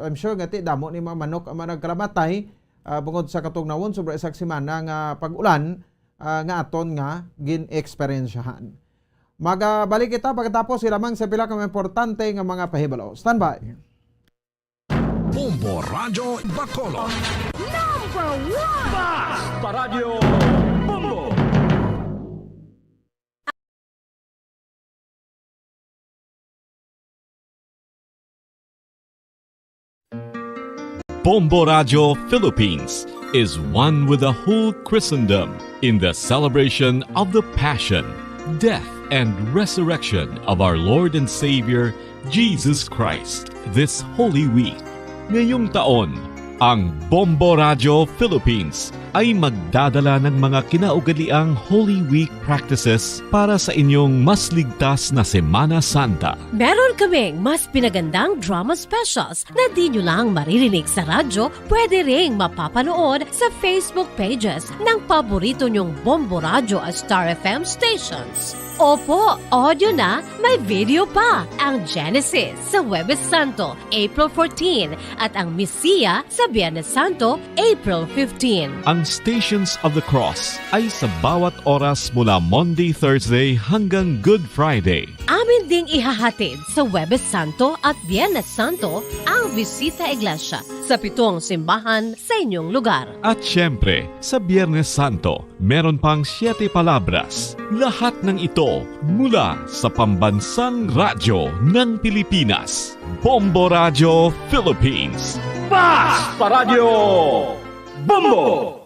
I'm sure nga ti damo ni mga manok ang mga nagkalamatay ah, bungod sa katugnawon sobra isang semana nga pag-ulan ah, nga aton nga gin-eksperyensyahan. Magabalik kita pagkatapos ilamang sa pila ka mga importante nga mga pahibalo. Standby. Bombo Radyo Bacolod. Number one! Basta Radyo Bombo! Bombo Radyo Philippines is one with the whole Christendom in the celebration of the passion, death, and resurrection of our Lord and Savior, Jesus Christ, this Holy Week. Ngayong taon, Ang Bombo Radio Philippines ay magdadala ng mga kinaugaliang Holy Week practices para sa inyong mas ligtas na Semana Santa. Meron kaming mas pinagandang drama specials na di nyo lang maririnig sa radyo, pwede ring mapapanood sa Facebook pages ng paborito nyong Bombo Radio at Star F M stations. Opo, audio na, may video pa. Ang Genesis sa Huwebes Santo, April fourteen, at ang Misiya sa Biyernes Santo, April fifteen. Ang Stations of the Cross ay sa bawat oras mula Monday, Thursday hanggang Good Friday. Amin ding ihahatid sa Huwebes Santo at Biyernes Santo ang Bisita Iglesia sa pitong simbahan sa inyong lugar. At siyempre, sa Biyernes Santo, meron pang Siete Palabras. Lahat ng ito mula sa pambansang radyo ng Pilipinas, Bombo Radio Philippines. Basta Radyo Bombo!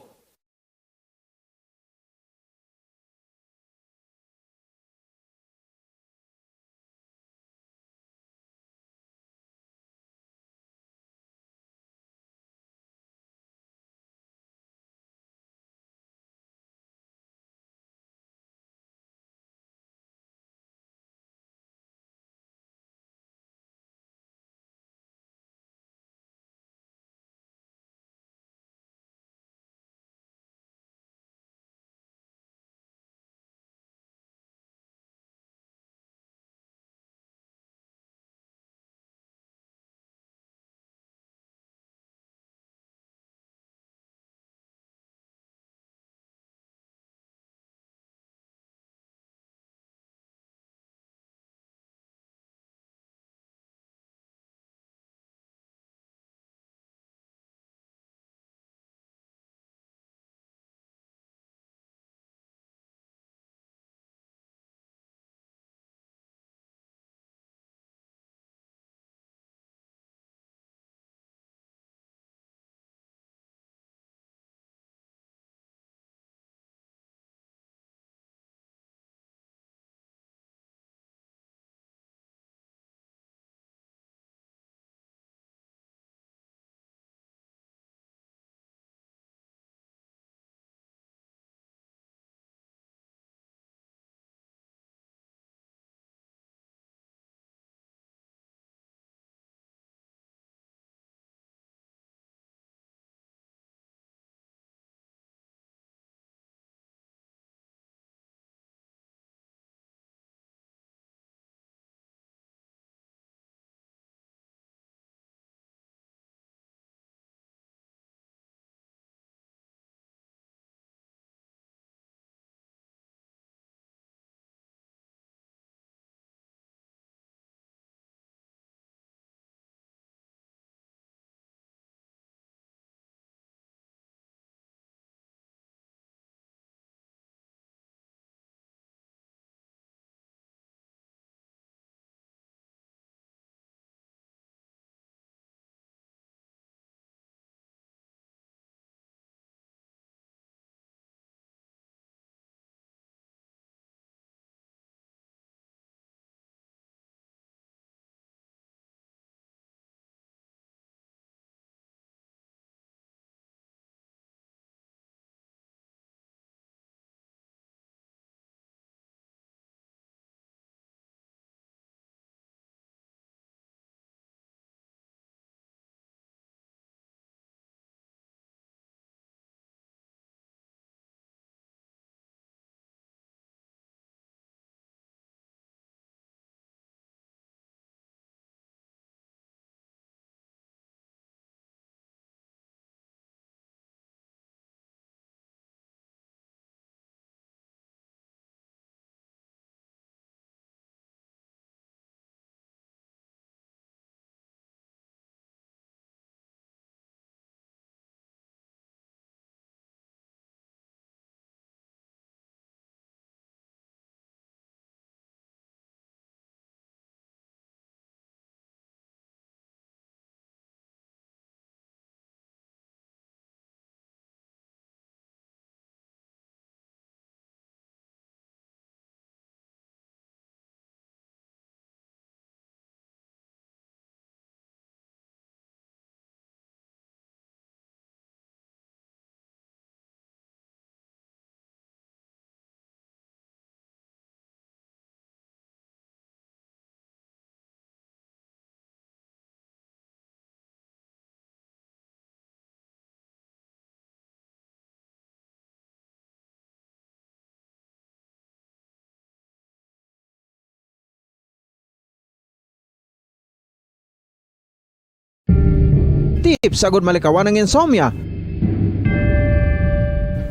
tips agud malikawan ang insomnia.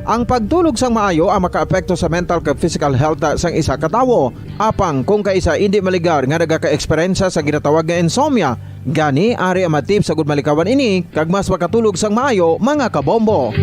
Ang pagtulog sang maayo ang makaapekto sa mental kag physical health sang isa ka tawo. Apang kung kaisa indi maligar nga nagaka-eksperyensya sa ginatawag nga insomnia, gani ari ang mga tips agud malikawan ini kag mas makatulog sang maayo, mga kabombo.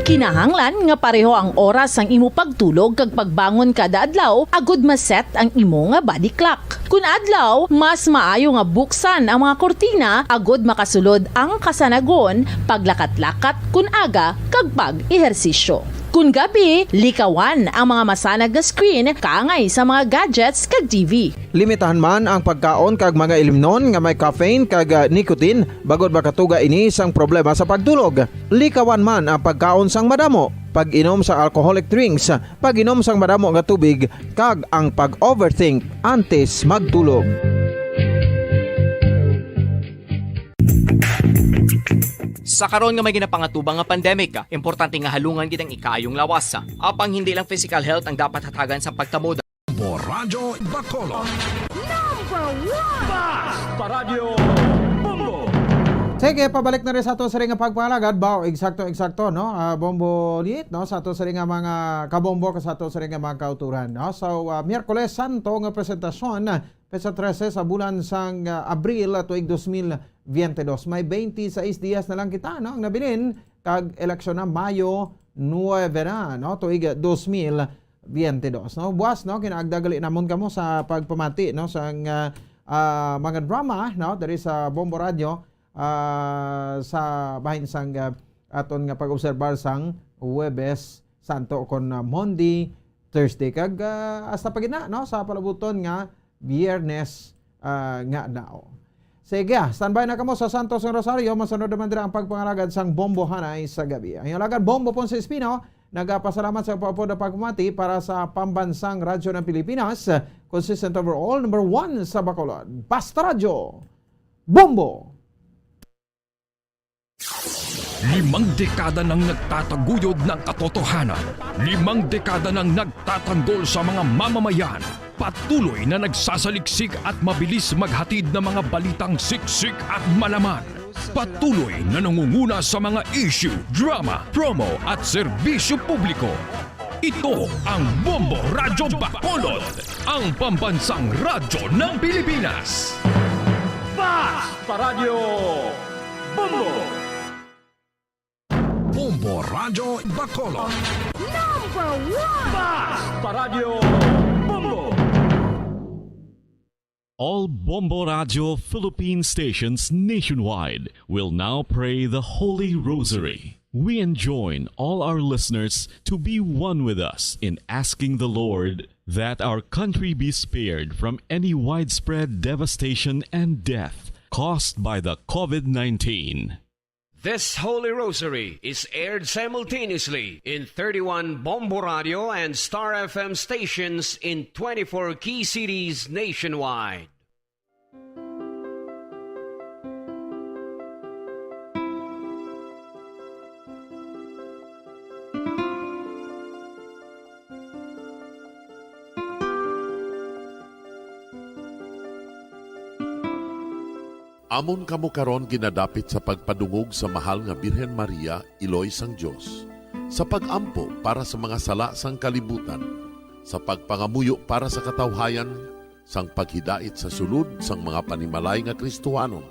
Kinahanglan nga pareho ang oras sang imo pagtulog kag pagbangon kada adlaw agud ma-set ang imo nga body clock. Kun adlaw, mas maayo nga buksan ang mga kurtina agud makasulod ang kasanagon, paglakat-lakat kun aga, kag pag-ehersisyo. Kun gabi, likawan ang mga masanag nga screen kaangay sa mga gadgets kag T V. Limitahan man ang pagkaon kag mga ilimnon nga may caffeine kag, ah, nicotine, bangod makatuga ini sang problema sa pagtulog. Likawan man ang pagkaon sang madamo, pag-inom sa alcoholic drinks, pag-inom sang madamo nga tubig, kag ang pag-overthink antes magtulog. Sa karon nga may ginapangatubang nga pandemic, importante nga halungan gid ang ikaayong lawas. Apang hindi lang physical health ang dapat hatagan sa pagtamod. Bombo Radyo Bacolod. Number one! Bas Paradyo Bombo! Sige, pabalik na rin sa ato sa ring nga pagpangalagad. Bao, eksakto, eksakto, no? Ah, Bombo Liit, no? Sa ato sa ring nga mga kabombo, sa ato sa ring nga mga kauturan, no? So, ah, Miyerkules Santo nga presentasyon, ah, petsa trese sa bulan sang, ah, Abril, ah, tuig dos mil veinte dos. May twenty-six dias na lang kita, no? Ang nabilin, kag eleksyon na Mayo nuebe na, no? Tuig, ah, dos mil veinte dos, no? Buas, no? Kinaagda gali namon kamo sa pagpamati, no? Sang, ah, ah, mga drama, no? Diri sa Bombo Radio, ah, sa bahin sang, ah, aton nga pag-obserbar sang Huwebes Santo kon, ah, Monday, Thursday, kag, ah, hasta pa gid na, no? Sa palabuton nga Biyernes, ah, nga adlaw. Sige, ah, standby na kamo sa Santos nga Rosario. Masunod naman dira ang pagpangalagad sang Bombo Hanay sa gabi. Ang inyong alagad, Bombo Ponce Espino, nagapasalamat sa pagpapod na pagpamati para sa Pambansang Radyo ng Pilipinas, consistent overall, number one sa Bacolod. Basta Radyo, Bombo! Limang dekada nang nagtataguyod ng katotohanan. Limang dekada nang nagtatanggol sa mga mamamayan. Patuloy na nagsasaliksik at mabilis maghatid ng mga balitang siksik at malaman. Patuloy na nangunguna sa mga issue, drama, promo at serbisyo publiko. Ito ang Bombo Radyo Bacolod, ang pambansang radyo ng Pilipinas. Bas Paradyo Bombo! Bombo Radyo Bacolod. Number one! Bas Paradyo Bombo! All Bombo Radyo Philippine stations nationwide will now pray the Holy Rosary. We enjoin all our listeners to be one with us in asking the Lord that our country be spared from any widespread devastation and death caused by the COVID nineteen. This Holy Rosary is aired simultaneously in thirty-one Bombo Radio and Star F M stations in twenty-four key cities nationwide. Amon kamo karon ginadapit sa pagpadungog sa Mahal nga Birhen Maria, Iloy sang Dios, sa pag-ampo para sa mga sala sang kalibutan, sa pagpangamuyo para sa katawhayan, sang paghidait sa sulod sang mga panimalay nga Kristohanon,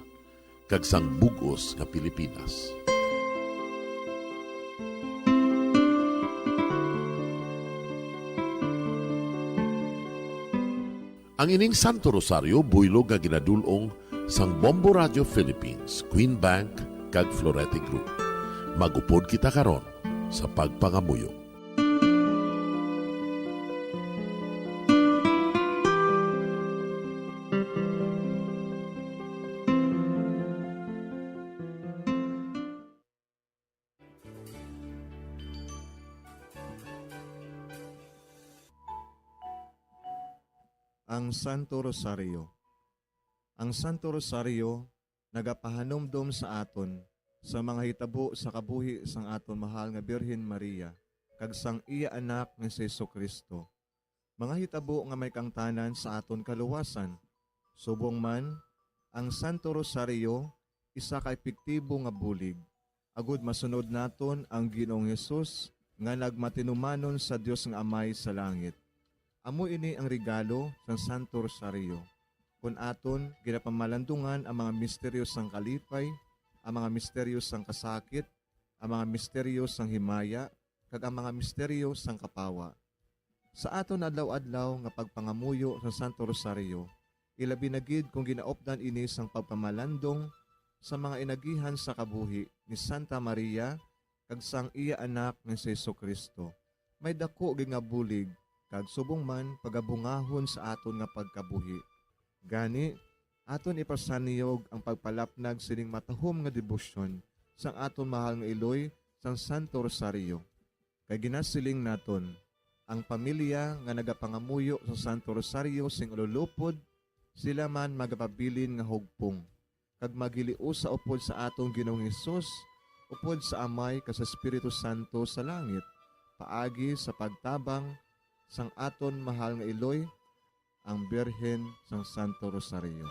kag sang bug-os nga Pilipinas. Ang ining Santo Rosario buylog nga ginadul-ong sang Bombo Radio Philippines, Queen Bank, kag Florete Group. Mag-upod kita karon sa pagpangamuyo. Ang Santo Rosario. Ang Santo Rosario nagapahanumdom sa aton sa mga hitabo sa kabuhi sang aton mahal nga Birhen Maria kag sang iya Anak nga si Jesu-Cristo, mga hitabo nga may kaangtanan sa aton kaluwasan. Subong man, ang Santo Rosario isa ka epektibo nga bulig, agud masunod naton ang Ginoong Hesus nga nagmatinumanon sa Dios nga Amay sa langit. Amo ini ang regalo sang Santo Rosario. Kon aton ginapamalandungan ang mga misteryo sang kalipay, ang mga misteryo sang kasakit, ang mga misteryo sang himaya, kag ang mga misteryo sang kapawa. Sa aton adlaw-adlaw nga pagpangamuyo sa Santo Rosario, ilabi na gid kon ginaupdan ini sang pagpamalandong sa mga inagihan sa kabuhi ni Santa Maria kag sang iya Anak nga si Jesu-Cristo, may daku gid nga bulig kag subong man pagabungahon sa aton nga pagkabuhi. Gani, aton ipasanyog ang pagpalapnag sining matahom nga debosyon sang aton mahal nga iloy sang Santo Rosario. Kay ginasiling naton, ang pamilya nga nagapangamuyo sa Santo Rosario sing ululupod, sila man magapabilin nga hugpong, kag maghiliusa upod sa aton Ginoong Hesus, upod sa Amay kag sa Espiritu Santo sa langit, paagi sa pagtabang sang aton mahal nga iloy, ang Birhen sang Santo Rosario.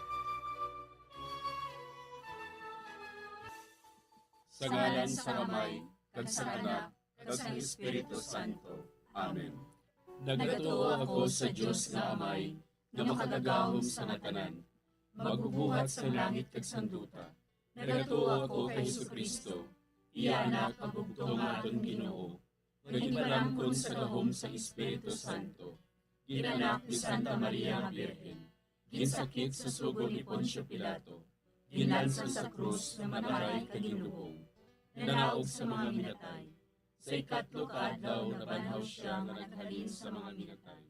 Sa ngalan sang Amay, kag sang Anak, kag sang Espiritu Santo. Amen. Nagatuo ako sa Dios nga Amay, nga makagagahom sa nga tanan, magbubuhat sang langit kag sang duta. Nagatuo ako kay Jesu-Cristo, iya Anak, ang bugtong nga aton Ginoo, nga ginpalangkon sa gahom sang Espiritu Santo. Ginanak ni Santa Maria nga Birhen. Ginsakit sa sugo ni Poncio Pilato. Ginlansang sa krus nga mataray kag ginlubong. Nanaog sa mga minatay. Sa ikatlo ka adlaw nabanhaw sia nga naghalin sa mga minatay.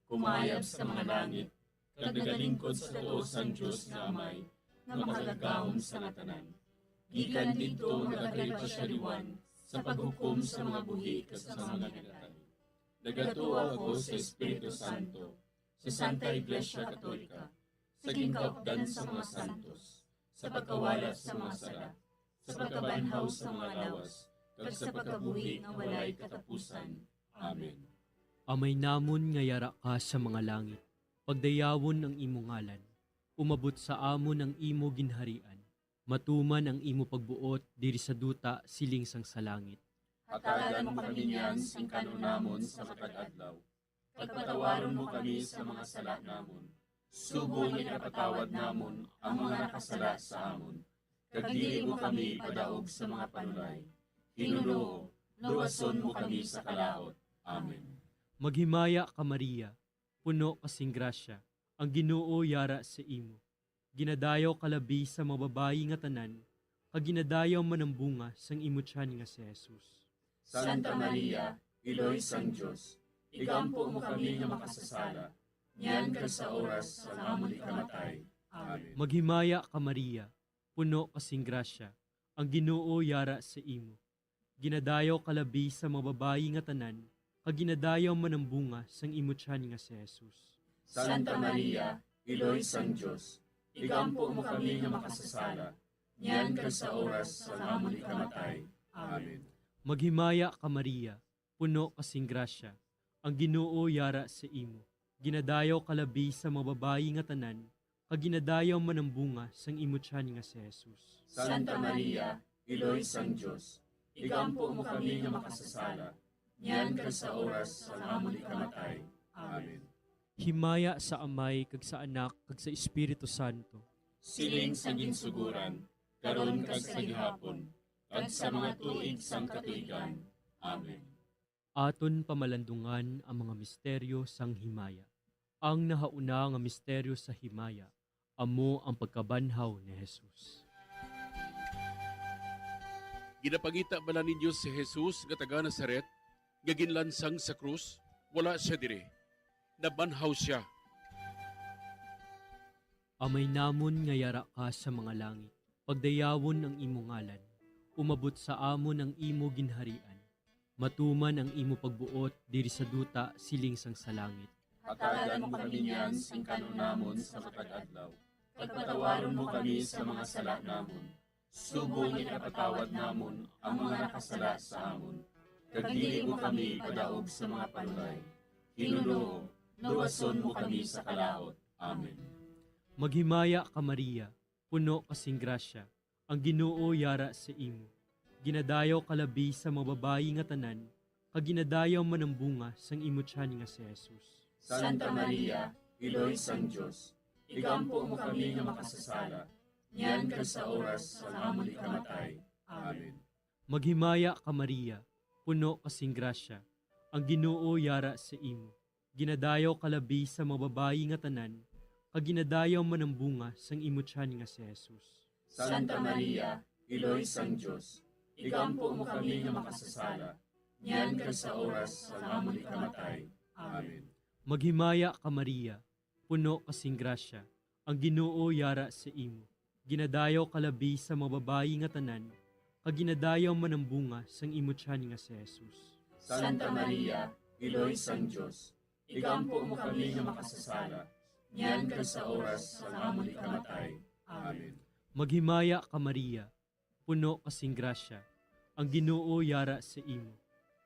Kumayab sa mga langit, kag nagalingkod sa tuo sang Dios nga Amay, nga makagagahom sa nga tanan. Gikan didto nagakari pa sia liwan sa paghukom sa mga buhi kag sa mga minatay. Nagatuo ako sa Espiritu Santo, sa Santa Iglesia Katolika, sa ginkaupdan sa mga santos, sa pagkawala sa mga sala, sa pagkabanhaw sa mga lawas, kag sa pagkabuhi nga walay katapusan. Amen. Amay namon nga yara ka sa mga langit, pagdayawon ang imo ngalan. Umabot sa amon ang imo ginharian. Matuman ang imo pagbuot diri sa duta siling sang sa langit. Hatagan mo kami niyan sing kan-on namon sa matag adlaw. Kag patawaron mo kami sa mga sala namon, subong nga ginapatawad namon ang mga nakasala sa amon. Kag dili mo kami ipadaog sa mga panulay. Hinunoo, luwason mo kami sa kalaut. Amen. Maghimaya ka, Maria, puno ka sing grasya, ang Ginoo yara sa imo. Ginadayaw ka labi sa mga babayi nga tanan, kag ginadayaw man ang bunga sang imo tiyan nga si Jesus. Santa Maria, Iloy sang Dios, igampo mo kami nga makasasala, niyan kag sa oras sang amon ikamatay. Amen. Maghimaya ka, Maria, puno ka sing grasya, ang Ginoo yara sa imo. Ginadayaw ka labi sa mga babayi nga tanan, kag ginadayaw man ang bunga sang imo tiyan nga si Jesus. Santa Maria, Iloy sang Dios, igampo mo kami nga makasasala, niyan kag sa oras sang amon ikamatay. Amen. Maghimaya ka, Maria, puno ka sing grasya, ang Ginoo yara sa imo. Ginadayaw ka labi sa mga babayi nga tanan, kag ginadayaw man ang bunga sang imo tiyan nga si Jesus. Santa Maria, Iloy sang Dios, igampo mo kami nga makasasala, niyan kag sa oras sang amon ikamatay. Amen. Himaya sa Amay, kag sa Anak, kag sa Espiritu Santo. Siling sa ginsugoran, karon kag sa gihapon, kag sa mga tuig sang katuigan. Amen. Aton pamalandungan ang mga misteryo sang himaya. Ang nahauna nga misteryo sa himaya, amo ang pagkabanhaw ni Jesus. Ginapangita bala ninyo si Jesus nga taga Nazaret nga ginlansang sa krus? Wala sia diri. Nabanhaw sia. Amay namon nga yara ka sa mga langit, pagdayawon ang imo ngalan. Umabot sa amon ang imo ginharian. Matuman ang imo pagbuot diri sa duta siling sang sa langit. Hatagan mo kami niyan sing kan-on namon sa matag adlaw. Kag patawaron mo kami sa mga sala namon, subong nga ginapatawad namon ang mga nakasala sa amon. Kag dili mo kami ipadaog sa mga panulay. Ginoo, luwason mo kami sa kalaut. Amen. Maghimaya ka, Maria, puno ka sing grasya, Ang Ginoo yara sa imo. Ginadayaw ka labi sa mga babayi nga tanan, kag ginadayaw man ang bunga sang imo tiyan nga si Jesus. Santa Maria, Iloy sang Dios, igampo mo kami nga makasasala, niyan kag sa oras sang amon ikamatay. Amen. Maghimaya ka, Maria, puno ka sing grasya, ang Ginoo yara sa imo. Ginadayaw ka labi sa mga babayi nga tanan, kag ginadayaw man ang bunga sang imo tiyan nga si Jesus. Santa Maria, Iloy sang Dios, igampo mo kami nga makasasala, niyan kag sa oras sang amon ikamatay. Amen. Maghimaya ka, Maria, puno ka sing grasya, ang Ginoo yara sa imo. Ginadayaw ka labi sa mga babayi nga tanan, kag ginadayaw man ang bunga sang imo tiyan nga si Jesus. Santa Maria, Iloy sang Dios, igampo mo kami nga makasasala, niyan kag sa oras sang amon ikamatay. Amen. Maghimaya ka, Maria, puno ka sing grasya, ang Ginoo yara sa imo.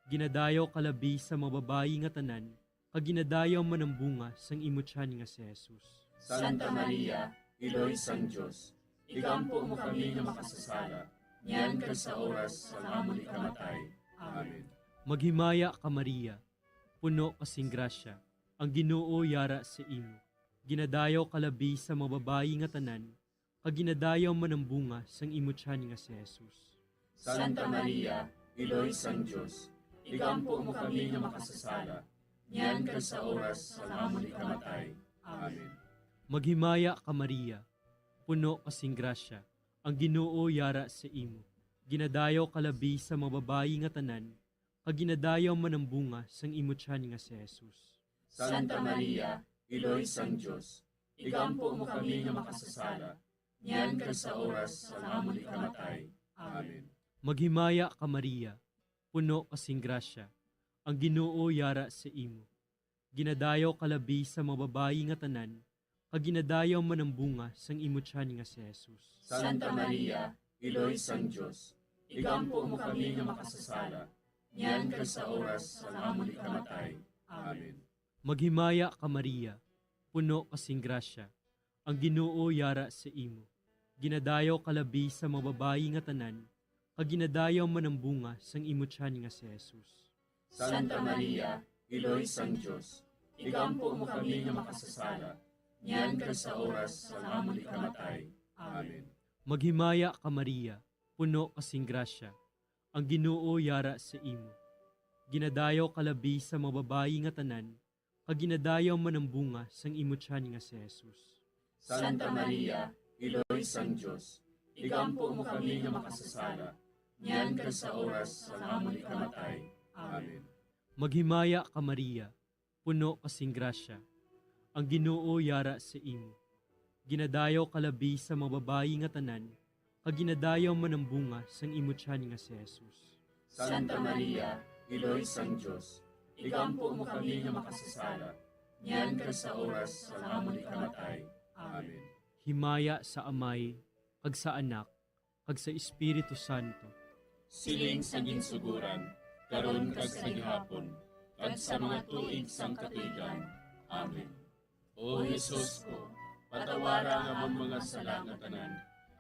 Ginadayaw ka labi sa mga babayi nga tanan, kag ginadayaw man ang bunga sang imo tiyan nga si Jesus. Santa Maria, Iloy sang Dios, igampo mo kami nga makasasala, niyan kag sa oras sang amon ikamatay. Amen. Maghimaya ka, Maria, puno ka sing grasya, ang Ginoo yara sa imo. Ginadayaw ka labi sa mga babayi nga tanan, kag ginadayaw man ang bunga sang imo tiyan nga si Jesus. Santa Maria, Iloy sang Dios, igampo mo kami nga makasasala, niyan kag sa oras sang amon ikamatay. Amen. Maghimaya ka, Maria, puno ka sing grasya, ang Ginoo yara sa imo. Ginadayaw ka labi sa mga babayi nga tanan, kag ginadayaw man ang bunga sang imo tiyan nga si Jesus. Santa Maria, Iloy sang Dios, igampo mo kami nga makasasala, niyan kag sa oras sang amon ikamatay. Amen. Maghimaya ka, Maria, puno ka sing grasya, ang Ginoo yara sa imo. Ginadayaw ka labi sa mga babayi nga tanan, kag ginadayaw man ang bunga sang imo tiyan nga si Jesus. Santa Maria, Iloy sang Dios, igampo mo kami nga makasasala, niyan kag sa oras sang amon ikamatay. Amen. Maghimaya ka, Maria, puno ka sing grasya, ang Ginoo yara sa imo. Ginadayaw ka labi sa mga babayi nga tanan, kag ginadayaw man ang bunga sang imo tiyan nga si Jesus. Santa Maria, Iloy sang Dios, igampo mo kami nga makasasala, niyan kag sa oras sang amon ikamatay. Amen. Maghimaya ka, Maria, puno ka sing grasya, ang Ginoo yara sa imo. Ginadayaw ka labi sa mga babayi nga tanan, kag ginadayaw man ang bunga sang imo tiyan nga si Jesus. Santa Maria, Iloy sang Dios, igampo mo kami nga makasasala, niyan kag sa oras sang amon ikamatay. Amen. Maghimaya ka, Maria, puno ka sing grasya, ang Ginoo yara sa imo. Ginadayaw ka labi sa mga babayi nga tanan, kag ginadayaw man ang bunga sang imo tiyan nga si Jesus. Santa Maria, Iloy sang Dios, igampo mo kami nga makasasala, niyan kag sa oras sang amon ikamatay. Amen. Himaya sa Amay, kag sa Anak, kag sa Espiritu Santo. Siling sa ginsuguran, karon kag sa gihapon, kag sa mga tuig sang katuigan. Amen. O Jesus ko, patawara ang amon mga sala nga tanan,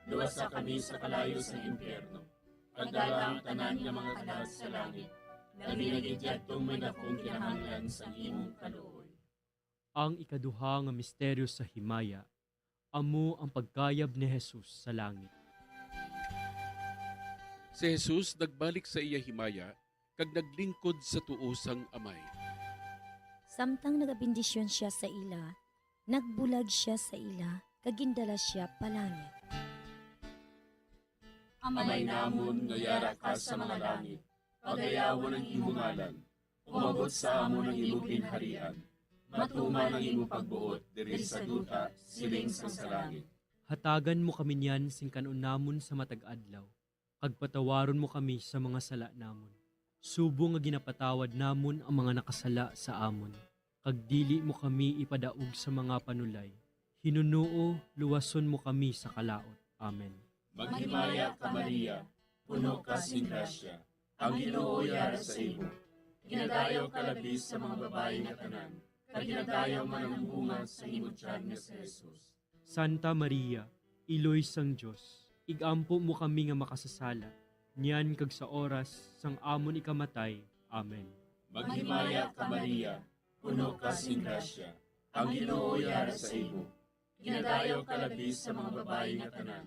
luwasa kami sa kalayo sa impyerno, pagdala ang tanan nga mga kalag sa langit, labi na gid yadtong may dakong kinahanglan sang imong kaluoy. Ang ikaduha nga misteryo sa himaya, amo ang pagkayab ni Jesus sa langit. Si Jesus nagbalik sa iya himaya kag naglingkod sa tuo sang Amay. Samtang nagabendisyon sia sa ila, nagbulag sia sa ila kag gindala sia palangit. Amay namon nga yara ka sa mga langit, pagayawon ang imo ngalan. Umabot sa amon ang imo ginharian. Matuman ang imo pagbuot diri sa duta, siling sang sa langit. Hatagan mo kami niyan sing kan-on namon sa matag adlaw, kag patawaron mo kami sa mga sala namon, subong nga ginapatawad namon ang mga nakasala sa amon, kag dili mo kami ipadaog sa mga panulay. Hinunoo, luwason mo kami sa kalaut. Amen. Maghimaya ka, Maria, puno ka sing grasya, ang Ginoo yara sa imo. Ginadayaw ka labi sa mga babayi nga tanan, kag ginadayaw man ang bunga sa imo tiyan nga si Jesus. Santa Maria, Iloy sang Dios, igampo mo kami nga makasasala, niyan kag sa oras sang amon ikamatay. Amen. Maghimaya ka, Maria, puno ka sing grasya, ang Ginoo yara sa imo. Ginadayaw ka labi sa mga babayi nga tanan,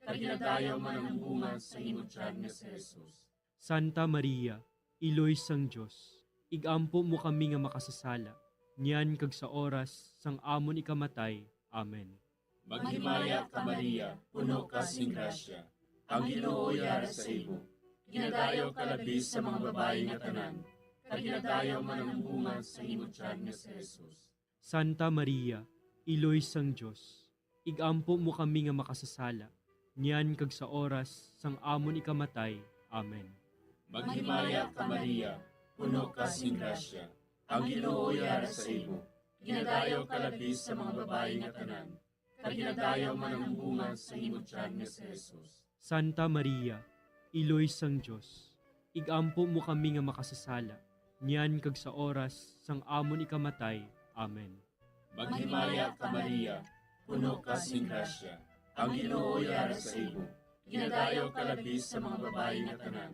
kag ginadayaw man ang bunga sa imo tiyan nga si Jesus. Santa Maria, Iloy sang Dios, igampo mo kami nga makasasala, niyan kag sa oras sang amon ikamatay. Amen. Maghimaya ka, Maria, puno ka sing grasya, ang Ginoo yara sa imo. Ginadayaw ka labi sa mga babayi nga tanan, kag ginadayaw man ang bunga sa imo tiyan nga si Jesus. Santa Maria, Iloy sang Dios, igampo mo kami nga makasasala, niyan kag sa oras sang amon ikamatay. Amen. Maghimaya ka, Maria, puno ka sing grasya, ang Ginoo yara sa imo. Ginadayaw ka labi sa mga babayi nga tanan, kag ginadayaw man ang bunga sa imo tiyan nga si Jesus. Santa Maria, Iloy sang Dios, igampo mo kami nga makasasala, niyan kag sa oras sang amon ikamatay. Amen. Maghimaya ka, Maria, puno ka sing grasya, ang Ginoo yara sa imo. Ginadayaw ka labi sa mga babayi nga tanan,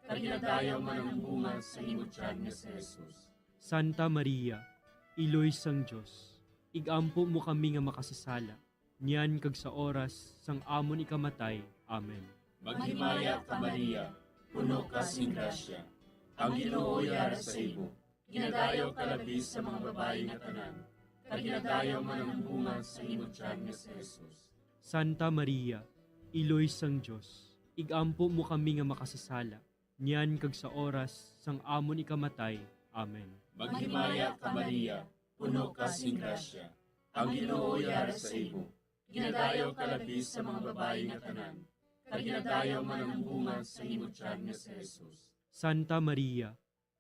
kag ginadayaw man ang bunga sa imo tiyan nga si Jesus. Santa Maria, Iloy sang Dios, igampo mo kami nga makasasala, niyan kag sa oras sang amon ikamatay. Amen. Maghimaya ka, Maria, puno ka sing grasya, ang Ginoo yara sa imo. Ginadayaw ka labi sa mga babayi nga tanan, kag ginadayaw man ang bunga sa imo tiyan nga si Jesus. Santa Maria, Iloy sang Dios, igampo mo kami nga makasasala, niyan kag sa oras sang amon ikamatay. Amen. Maghimaya ka, Maria, puno ka sing grasya, ang Ginoo yara sa imo. Ginadayaw ka labi sa mga babayi nga tanan, kag ginadayaw man ang bunga sa imo tiyan nga si Jesus. Santa Maria,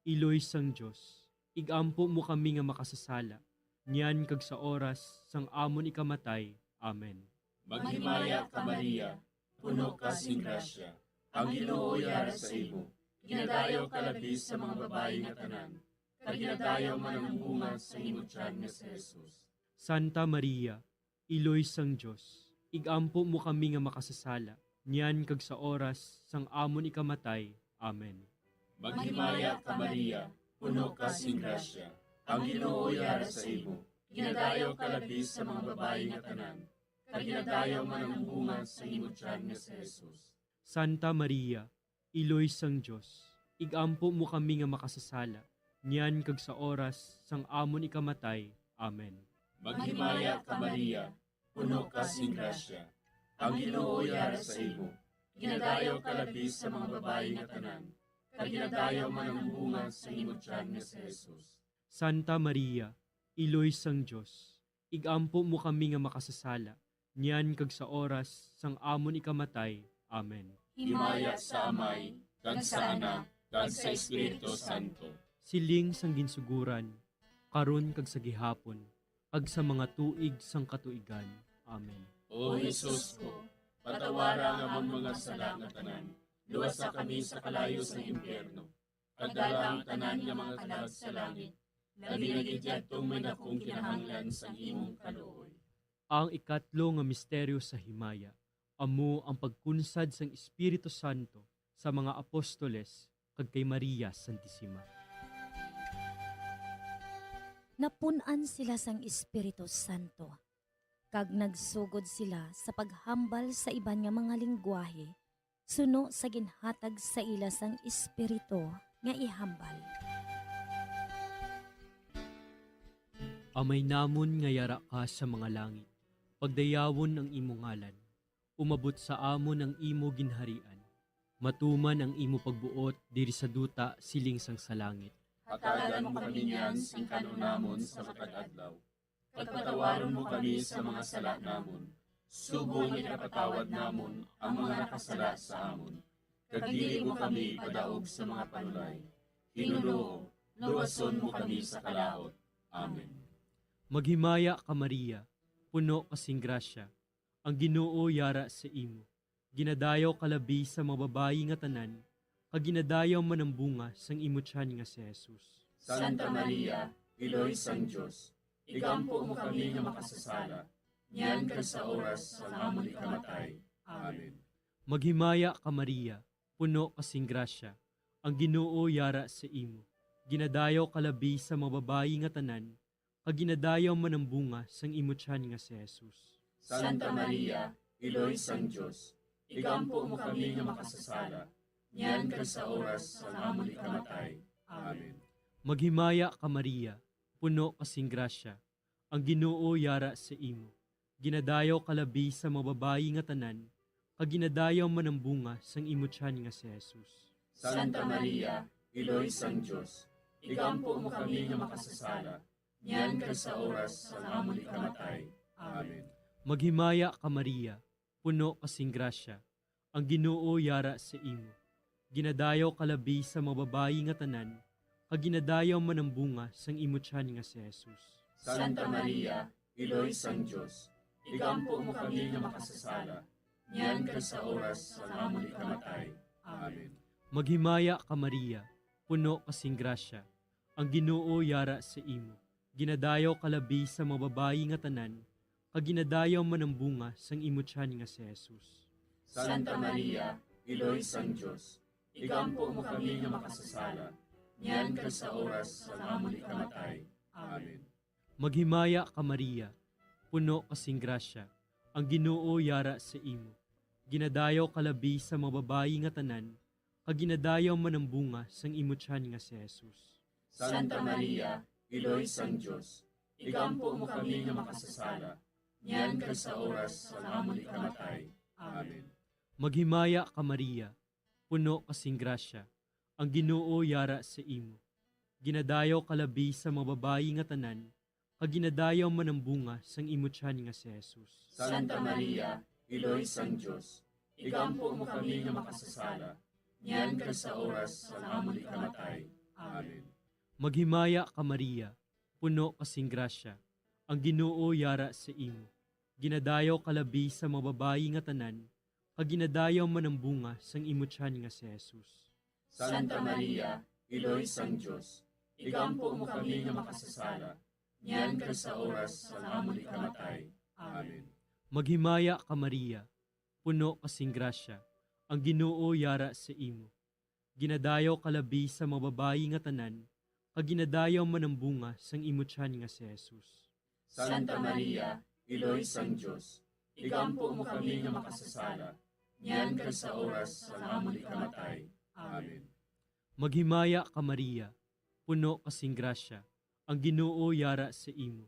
Iloy sang Dios, igampo mo kami nga makasasala, niyan kag sa oras sang amon ikamatay. Amen. Maghimaya ka, Maria, puno ka sing grasya, ang Ginoo yara sa imo. Ginadayaw ka labi sa mga babayi nga tanan, kag ginadayaw man ang bunga sa imo tiyan nga si Jesus. Santa Maria, Iloy sang Dios, igampo mo kami nga makasasala, niyan kag sa oras sang amon ikamatay. Amen. Maghimaya ka, Maria, puno ka sing grasya, ang Ginoo yara sa imo. Ginadayaw ka labi sa mga babayi nga tanan, kag ginadayaw man ang bunga sa imo tiyan nga si Jesus. Santa Maria, Iloy sang Dios, igampo mo kami nga makasasala, niyan kag sa oras sang amon ikamatay. Amen. Maghimaya ka, Maria, puno ka sing grasya, ang Ginoo yara sa imo. Ginadayaw ka labi sa mga babayi nga tanan, kag ginadayaw man ang bunga sa imo tiyan nga si Jesus. Santa Maria, Iloy sang Dios, igampo mo kami nga makasasala, niyan kag sa oras sang amon ikamatay. Amen. Himaya sa Amay, kag sa Anak, kag sa Espiritu Santo. Siling sang ginsuguran, karon kag sa gihapon, kag sa mga tuig sang katuigan. Amen. O Jesus ko, patawara ang amon mga sala nga tanan, luwasa kami sa kalayo sang impyerno, kag dala ang tanan nga mga kalag sa langit, labi na gid yadtong may dakong kinahanglan sang imong kaluoy. Ang ikatlo nga misteryo sa himaya amo ang pagkunsad sang Espiritu Santo sa mga apostoles kag kay Maria Santisima. Napun-an sila sang Espiritu Santo, kag nagsugod sila sa paghambal sa iban nga mga linggwahe suno sa ginhatag sa ila sang Espiritu nga ihambal. Amay namon nga yara ka sa mga langit, pagdayawon ang imo ngalan. Umabot sa amon ang imo ginharian. Matuman ang imo pagbuot diri sa duta siling sang sa langit. Hatagan mo kami niyan sing kan-on namon sa matag adlaw. Kag patawaron mo kami sa mga sala namon, subong nga ginapatawad namon ang mga nakasala sa amon. Kag dili mo kami ipadaog sa mga panulay. Ginoo, luwason mo kami sa kalaut. Amen. Maghimaya ka, Maria, puno ka sing grasya, ang Ginoo yara sa imo. Ginadayaw ka labi sa mga babayi nga tanan, kag ginadayaw man ang bunga sang imo tiyan nga si Jesus. Santa Maria, Iloy sang Dios, igampo mo kami nga makasasala, niyan kag sa oras sang amon ikamatay. Amen. Maghimaya ka, Maria, puno ka sing grasya, ang Ginoo yara sa imo. Ginadayaw ka labi sa mga babayi nga tanan, kag ginadayaw man ang bunga sang imo tiyan nga si Jesus. Santa Maria, Iloy sang Dios, igampo mo kami nga makasasala, niyan kag sa oras sang amon ikamatay. Amen. Maghimaya ka, Maria, puno ka sing grasya, ang Ginoo yara sa imo. Ginadayaw ka labi sa mga babayi nga tanan, kag ginadayaw man ang bunga sang imo tiyan nga si Jesus. Santa Maria, Iloy sang Dios, igampo mo kami nga makasasala, niyan kag sa oras sang amon ikamatay. Amen. Maghimaya ka, Maria, puno ka sing grasya, ang Ginoo yara sa imo. Ginadayaw ka labi sa mga babayi nga tanan, kag ginadayaw man ang bunga sang imo tiyan nga si Jesus. Santa Maria, Iloy sang Dios, igampo mo kami nga makasasala, niyan kag sa oras sang amon ikamatay. Amen. Maghimaya ka, Maria, puno ka sing grasya, ang Ginoo yara sa imo. Ginadayaw ka labi sa mga babayi nga tanan, kag ginadayaw man ang bunga sang imo tiyan nga si Jesus. Santa Maria, Iloy sang Dios, igampo mo kami nga makasasala, niyan kag sa oras sang amon ikamatay. Amen. Maghimaya ka, Maria, puno ka sing grasya, ang Ginoo yara sa imo. Ginadayaw ka labi sa mga babayi nga tanan, kag ginadayaw man ang bunga sang imo tiyan nga si Jesus. Santa Maria, Iloy sang Dios, igampo mo kami nga makasasala, niyan kag sa oras sang amon ikamatay. Amen. Maghimaya ka, Maria, puno ka sing grasya, ang Ginoo yara sa imo. Ginadayaw ka labi sa mga babayi nga tanan, kag ginadayaw man ang bunga sang imo tiyan nga si Jesus. Santa Maria, Iloy sang Dios, igampo mo kami nga makasasala, niyan kag sa oras sang amon ikamatay. Amen. Maghimaya ka, Maria, puno ka sing grasya, ang Ginoo yara sa imo. Ginadayaw ka labi sa mga babayi nga tanan, kag ginadayaw man ang bunga sang imo tiyan nga si Jesus. Santa Maria, Iloy sang Dios, igampo mo kami nga makasasala, niyan kag sa oras sang amon ikamatay. Amen. Maghimaya ka, Maria, puno ka sing grasya, ang Ginoo yara sa imo. Ginadayaw ka labi sa mga babayi nga tanan, kag ginadayaw man ang bunga sang imo tiyan nga si Jesus. Santa Maria, Iloy sang Dios, igampo mo kami nga makasasala, niyan kag sa oras sang amon ikamatay. Amen. Maghimaya ka, Maria, puno ka sing grasya, ang Ginoo yara sa imo.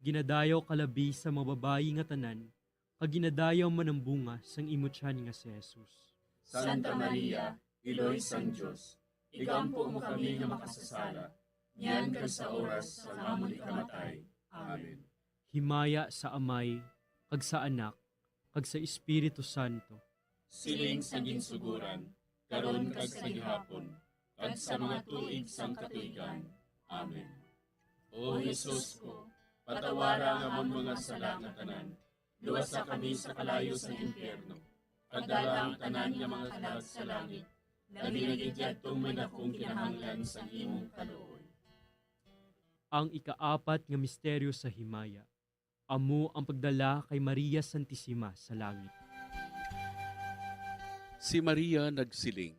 Ginadayaw ka labi sa mga babayi nga tanan, kag ginadayaw man ang bunga sang imo tiyan nga si Jesus. Santa Maria, Iloy sang Dios, igampo mo kami nga makasasala, niyan kag sa oras sang amon ikamatay. Amen. Himaya sa Amay, kag sa Anak, kag sa Espiritu Santo. Siling sa ginsuguran, karon kag sa gihapon, kag sa mga tuig sang katuigan. Amen. O Jesus ko, patawara ang amon mga sala nga tanan, luwasa kami sa kalayo sang impyerno, kag dala ang tanan nga mga kalag sa langit, labi na gid yadtong may dakong kinahanglan sang imong kaluoy. Ang ikaapat nga misteryo sa himaya, amo ang pagdala kay Maria Santisima sa langit. Si Maria nagsiling,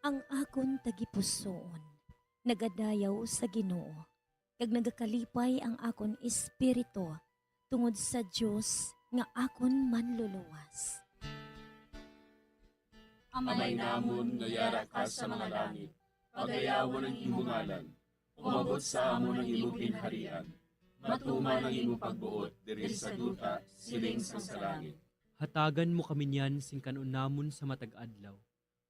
Ang akon tagipusoon nagadayaw sa Ginoo, kag nagakalipay ang akon espiritu tungod sa Dios nga akon Manluluwas. Amay namon nga yara ka sa mga langit, pagayawon ang imo ngalan. Umabot sa amon ang imo ginharian. Matuman ang imo pagbuot diri sa duta, siling sang sa langit. Hatagan mo kami niyan sing kan-on namon sa matag adlaw,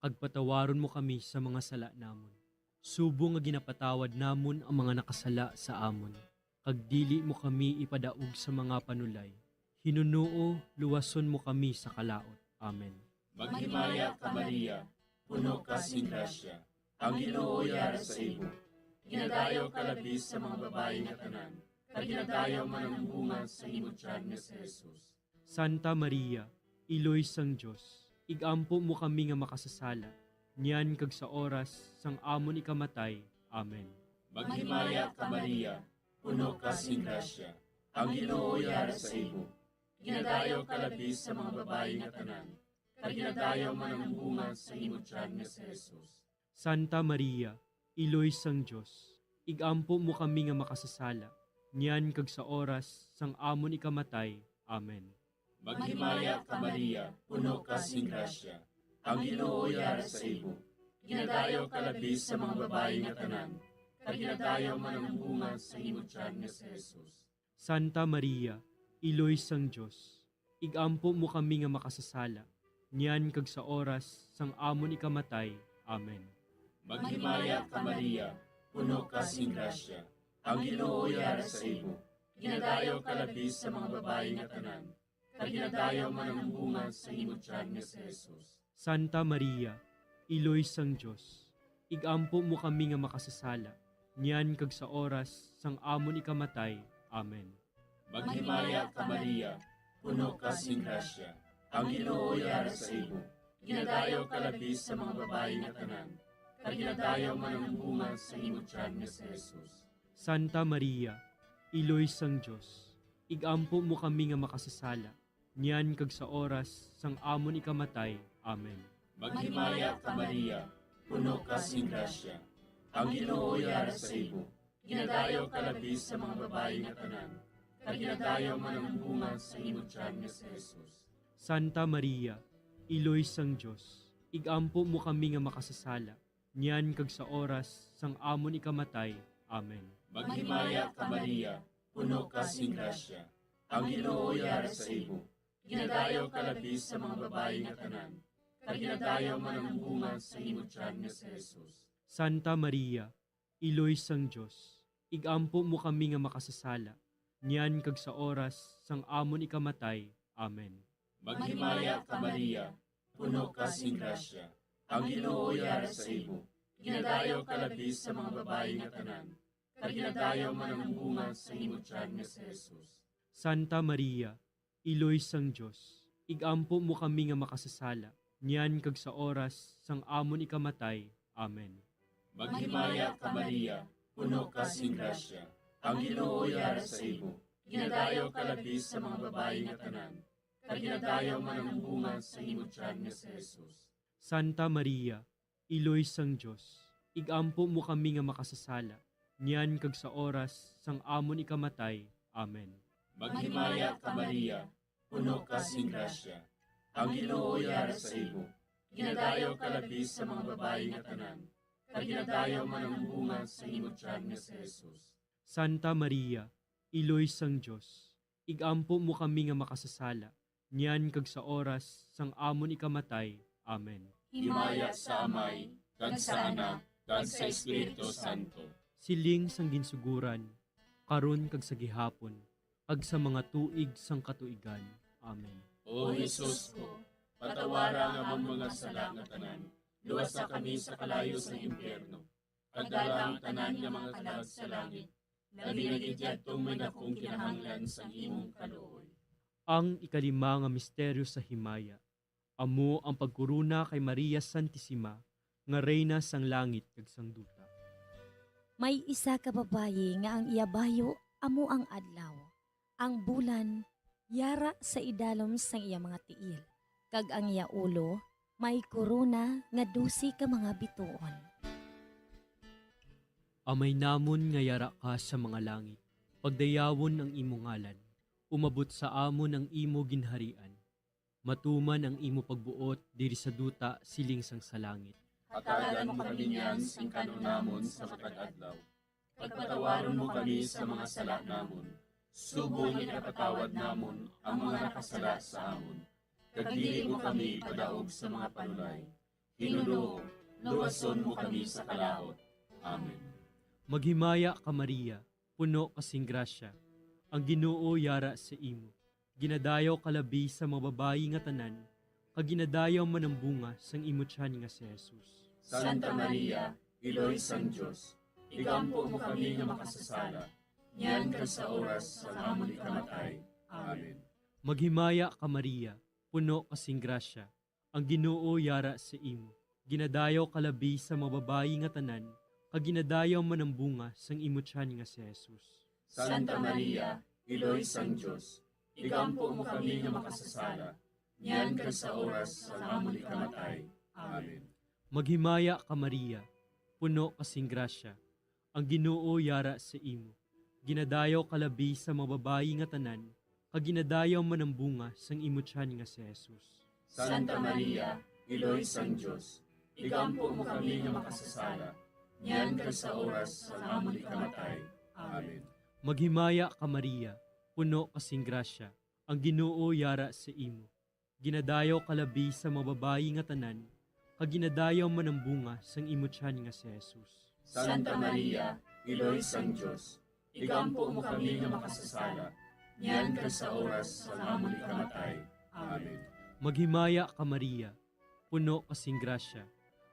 kag patawaron mo kami sa mga sala namon, subong nga ginapatawad namon ang mga nakasala sa amon, kag dili mo kami ipadaog sa mga panulay. Hinunoo, luwason mo kami sa kalaut. Amen. Maghimaya ka, Maria, puno ka sing grasya, ang Ginoo yara sa imo. Ginadayaw ka labi sa mga babayi nga tanan, kag ginadayaw man ang bunga sa imo tiyan nga si Jesus. Santa Maria, Iloy sang Dios, igampo mo kami nga makasasala, niyan kag sa oras sang amon ikamatay. Amen. Maghimaya ka, Maria, puno ka sing grasya, ang Ginoo yara sa imo. Ginadayaw ka labi sa mga babayi nga tanan, kag ginadayaw man ang bunga sa imo tiyan nga si Jesus. Santa Maria, Iloy sang Dios, ig-ampo mo kami nga makasasala, niyan kag sa oras sang amon ikamatay. Amen. Maghimaya ka, Maria, puno ka sing grasya. Ang Ginoo yara sa imo. Ginadayaw ka labi sa mga babayi nga tanan, kag ginadayaw man ang bunga sa imo tiyan nga si Jesus. Santa Maria, Iloy sang Dios, ig-ampo mo kami nga makasasala, niyan kag sa oras sang amon ikamatay. Amen. Maghimaya ka, Maria, puno ka sing grasya. Ang Ginoo yara sa imo. Ginadayaw ka labi sa mga babayi nga tanan, kag ginadayaw man ang bunga sa imo tiyan nga si Jesus. Santa Maria, Iloy sang Dios, ig-ampo mo kami nga makasasala, niyan kag sa oras sang amon ikamatay. Amen. Maghimaya ka, Maria, puno ka sing grasya. Ang Ginoo yara sa imo. Ginadayaw ka labi sa mga babayi nga tanan, kag ginadayaw man ang bunga sa imo tiyan nga si Jesus. Santa Maria, Iloy sang Dios, ig-ampo mo kami nga makasasala, niyan kag sa oras sang amon ikamatay. Amen. Maghimaya ka, Maria, puno ka sing grasya. Ang Ginoo yara sa imo. Ginadayaw ka labi sa mga babayi nga tanan, kag ginadayaw man ang bunga sa imo tiyan nga si Jesus. Santa Maria, Iloy sang Dios, ig-ampo mo kami nga makasasala, niyan kag sa oras sang amon ikamatay. Amen. Maghimaya ka, Maria, puno ka sing grasya. Ang Ginoo yara sa imo. Ginadayaw ka labi sa mga babayi nga tanan, kag ginadayaw man ang bunga sa imo tiyan nga si Jesus. Santa Maria, Iloy sang Dios, ig-ampo mo kami nga makasasala, niyan kag sa oras sang amon ikamatay. Amen. Maghimaya ka, Maria, puno ka sing grasya. Ang Ginoo yara sa imo. Ginadayaw ka labi sa mga babayi nga tanan, kag ginadayaw man ang bunga sa imo tiyan nga si Jesus. Santa Maria, Iloy sang Dios, ig-ampo mo kami nga makasasala, niyan kag sa oras sang amon ikamatay. Amen. Maghimaya ka, Maria, puno ka sing grasya. Ang Ginoo yara sa imo. Ginadayaw ka labi sa mga babayi nga tanan, kag ginadayaw man ang bunga sa imo tiyan nga si Jesus. Santa Maria, Iloy sang Dios, ig-ampo mo kami nga makasasala, niyan kag sa oras sang amon ikamatay. Amen. Maghimaya ka, Maria, puno ka sing grasya. Ang Ginoo yara sa imo. Ginadayaw ka labi sa mga babayi nga tanan, kag ginadayaw man ang bunga sa imo tiyan nga si Jesus. Santa Maria, Iloy sang Dios, ig-ampo mo kami nga makasasala, niyan kag sa oras sang amon ikamatay. Amen. Himaya sa Amay, kag sa Anak, kag sa Espiritu Santo. Siling sang ginsuguran, karon kag sa gihapon, kag sa mga tuig sang katuigan. Amen. O Jesus ko, patawara ang amon mga sala nga tanan, luwasa kami sa kalayo sang impyerno, kag dala ang tanan nga mga kalag sa langit, labi na gid yadtong may dakong kinahanglan sang imong kaluoy. Ang ikalima nga misteryo sa himaya, amo ang pagkorona kay Maria Santisima nga Reyna sang langit kag sang duta. May isa ka babayi nga ang iya bayo amo ang adlaw. Ang bulan yara sa idalom sang iya mga tiil, kag ang iya ulo may korona nga dose ka mga bituon. Amay namon nga yara ka sa mga langit, pagdayawon ang imo ngalan, umabot sa amon ang imo ginharian, matuman ang imo pagbuot diri sa duta siling sang sa langit. Hatagan mo kami niyan sing kan-on namon sa matag adlaw. Pagpatawaron mo kami sa mga sala namon, subong nga ginapatawad namon ang mga nakasala sa amon. Kag dili mo kami ipadaog sa mga panulay. Ginoo, luwason mo kami sa kalaut. Amen. Maghimaya ka, Maria, puno ka sing grasya. Ang Ginoo yara sa imo. Ginadayaw ka labi sa mga babayi nga tanan, kag ginadayaw man ang bunga sang imo tiyan nga si Jesus. Santa Maria, Iloy sang Dios, igampo mo kami nga makasasala, niyan kag sa oras sang amon ikamatay. Amen. Maghimaya ka, Maria, puno ka sing grasya. Ang Ginoo yara sa imo. Ginadayaw ka labi sa mga babayi nga tanan, kag ginadayaw man ang bunga sang imo tiyan nga si Jesus. Santa Maria, Iloy sang Dios, igampo mo kami nga makasasala, niyan kag sa oras sang amon ikamatay. Amen. Maghimaya ka, Maria, puno ka sing grasya, ang Ginoo yara sa imo. Ginadayaw ka labi sa mga babayi nga tanan, kag ginadayaw man ang bunga sang imo tiyan nga si Jesus. Santa Maria, Iloy sang Dios, igampo mo kami nga makasasala, niyan kag sa oras sang amon ikamatay. Amen. Maghimaya ka, Maria, puno ka sing grasya, ang Ginoo yara sa imo. Ginadayaw ka labi sa mga babayi nga tanan, kag ginadayaw man ang bunga sang imo tiyan nga si Jesus. Santa Maria, Iloy sang Dios, igampo mo kami nga makasasala, niyan kag sa oras sang amon ikamatay. Amen. Maghimaya ka, Maria, puno ka sing grasya,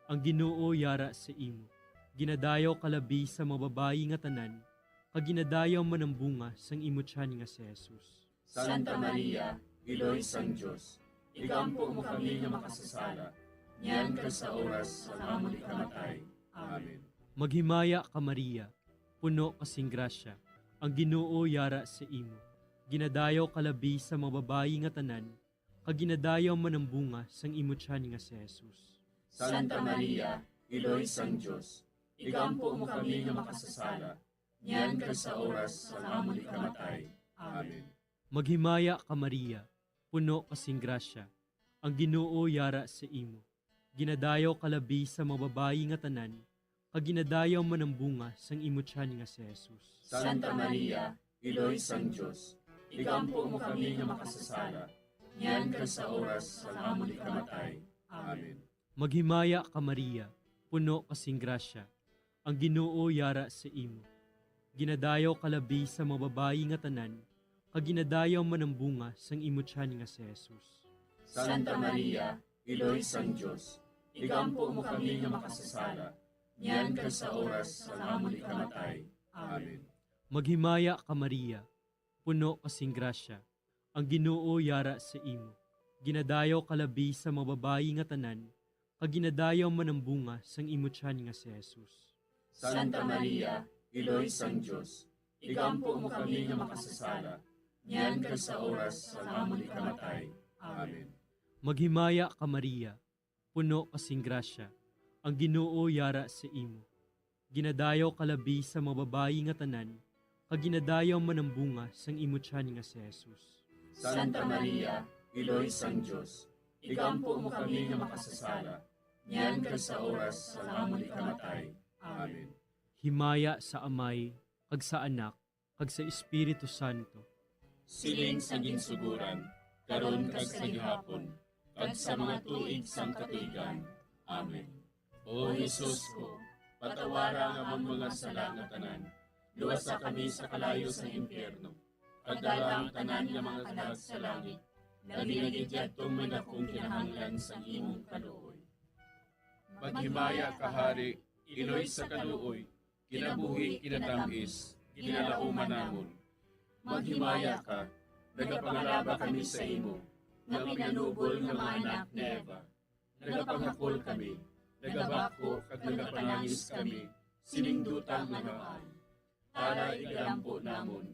ang Ginoo yara sa imo. Ginadayaw ka labi sa mga babayi nga tanan, kag ginadayaw man ang bunga sang imo tiyan nga si Jesus. Santa Maria, Iloy sang Dios, igampo mo kami nga makasasala, niyan kag sa oras sang amon ikamatay. Amen. Maghimaya ka, Maria, puno ka sing grasya, ang Ginoo yara sa imo. Ginadayaw ka labi sa mga babayi nga tanan, kag ginadayaw man ang bunga sang imo tiyan nga si Jesus. Santa Maria, Iloy sang Dios, igampo mo kami nga makasasala, niyan kag sa oras sang amon ikamatay. Amen. Maghimaya ka, Maria, puno ka sing grasya, ang Ginoo yara sa imo. Ginadayaw ka labi sa mga babayi nga tanan, kag ginadayaw man ang bunga sang imo tiyan nga si Jesus. Santa Maria, Iloy sang Dios, igampo mo kami nga makasasala, niyan kag sa oras sang amon ikamatay. Amen. Maghimaya ka, Maria, puno ka sing grasya, ang Ginoo yara sa imo. Ginadayaw ka labi sa mga babayi nga tanan, kag ginadayaw man ang bunga sang imo tiyan nga si Jesus. Santa Maria, Iloy sang Dios, igampo mo kami nga makasasala, niyan kag sa oras sang amon ikamatay. Amen. Maghimaya ka, Maria, puno ka sing grasya, ang Ginoo yara sa imo. Ginadayaw ka labi sa mga babayi nga tanan, kag ginadayaw man ang bunga sang imo tiyan nga si Jesus. Santa Maria, Iloy sang Dios, igampo mo kami nga makasasala, niyan kag sa oras sang amon ikamatay. Amen. Maghimaya ka, Maria, puno ka sing grasya, ang Ginoo yara sa imo. Ginadayaw ka labi sa mga babayi nga tanan, kag ginadayaw man ang bunga sang imo tiyan nga si Jesus. Santa Maria, Iloy sang Dios, igampo mo kami nga makasasala, niyan kag sa oras sang amon ikamatay. Amen. Himaya sa Amay, kag sa Anak, kag sa Espiritu Santo. Siling sa ginsugoran, karon kag sa gihapon, kag sa mga tuig sang katuigan. Amen. O Jesus ko, patawara ang amon mga sala nga tanan, luwasa kami sa kalayo sang impyerno, kag dala ang tanan nga mga kalag sa langit, labi na gid yadtong may dakong kinahanglan sang imong kaluoy. Maghimaya ka, Hari, Iloy sa kaluoy, kinabuhi, kinatamis, ginalauman namon. Maghimaya ka, nagapangalaba kami sa imo, nga pinanubol nga mga anak ni Eva. Nagapangakol kami, nagabakho kag nagapanangis kami sining duta nga naay. Tara, igalampo namon,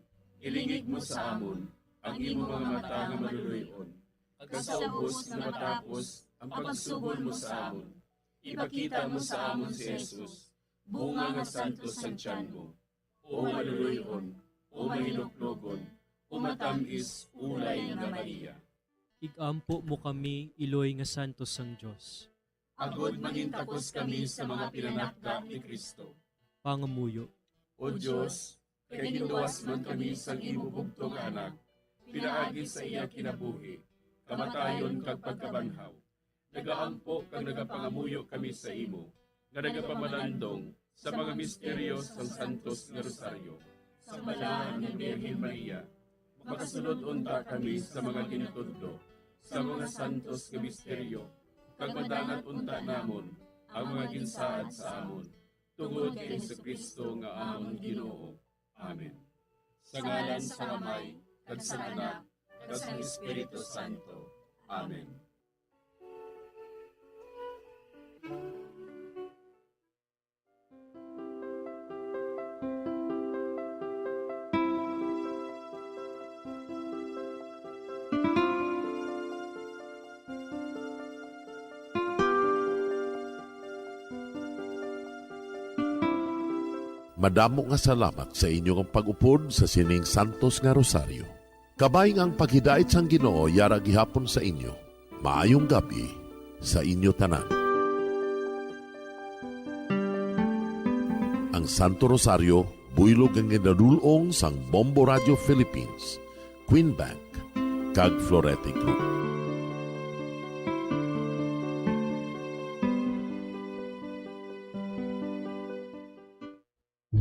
ilingig mo sa amon ang imo mga mata nga maluloy-on, kag sa ubos nga matapos ang pagsubol mo sa amon, ipakita mo sa amon si Jesus, bunga nga santos sang tiyan mo, o maluloy-on, o mahinuklogon, o matamis, ulay nga Maria. Igampo mo kami, Iloy nga santos sang Dios. Agod mangintakos kami sa mga pinanakda ni Cristo. Pangamuyo. O Dios, kay ginluwas man kami sang imo bugtong nga Anak, pinaagi sa iya kinabuhi, kamatayon kag pagkabanhaw, nagaampo kag nagapangamuyo kami sa imo, nga nagapamalandong sa mga misteryo sang Santos nga Rosaryo. Sa Balaan nga Birhen Maria, makasulod unta kami sa mga ginatudlo sa mga santos nga misteryo, kag madangat unta namon ang mga ginsaad sa amon, tungod kay Jesu-Cristo nga amon Ginoo. Amen. Sa ngalan sang Amay, kag sang Anak, kag sang Espiritu Santo. Amen. Madamo nga salamat sa inyo nga pag-upod sa sining santos nga rosaryo. Kabay nga ang paghidait sang Ginoo yara gihapon sa inyo. Maayong gab-i sa inyo tanan. Ang Santo Rosario, buylog nga ginadul-ong sang Bombo Radio Philippines, Queen Bank, kag Florete Group.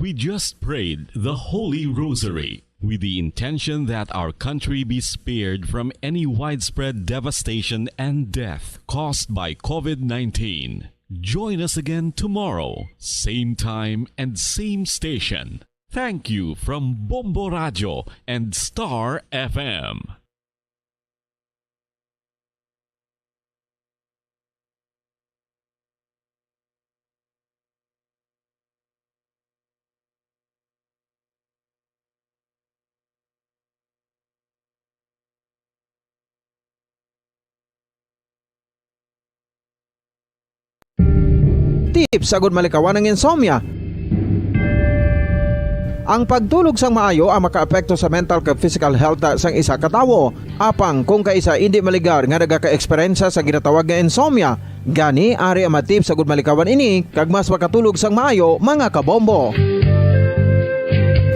We just prayed the Holy Rosary with the intention that our country be spared from any widespread devastation and death caused by covid nineteen. Join us again tomorrow, same time and same station. Thank you from Bombo Radio and Star F M. Tips agud malikawan ang insomnia. Ang pagtulog sang maayo ang makaapekto sa mental kag physical health sang isa ka tawo. Apang kung kaisa indi maligar nga nagaka-eksperyensya sa ginatawag nga insomnia, gani ari ang mga tips agud malikawan ini kag mas makatulog sang maayo, mga kabombo.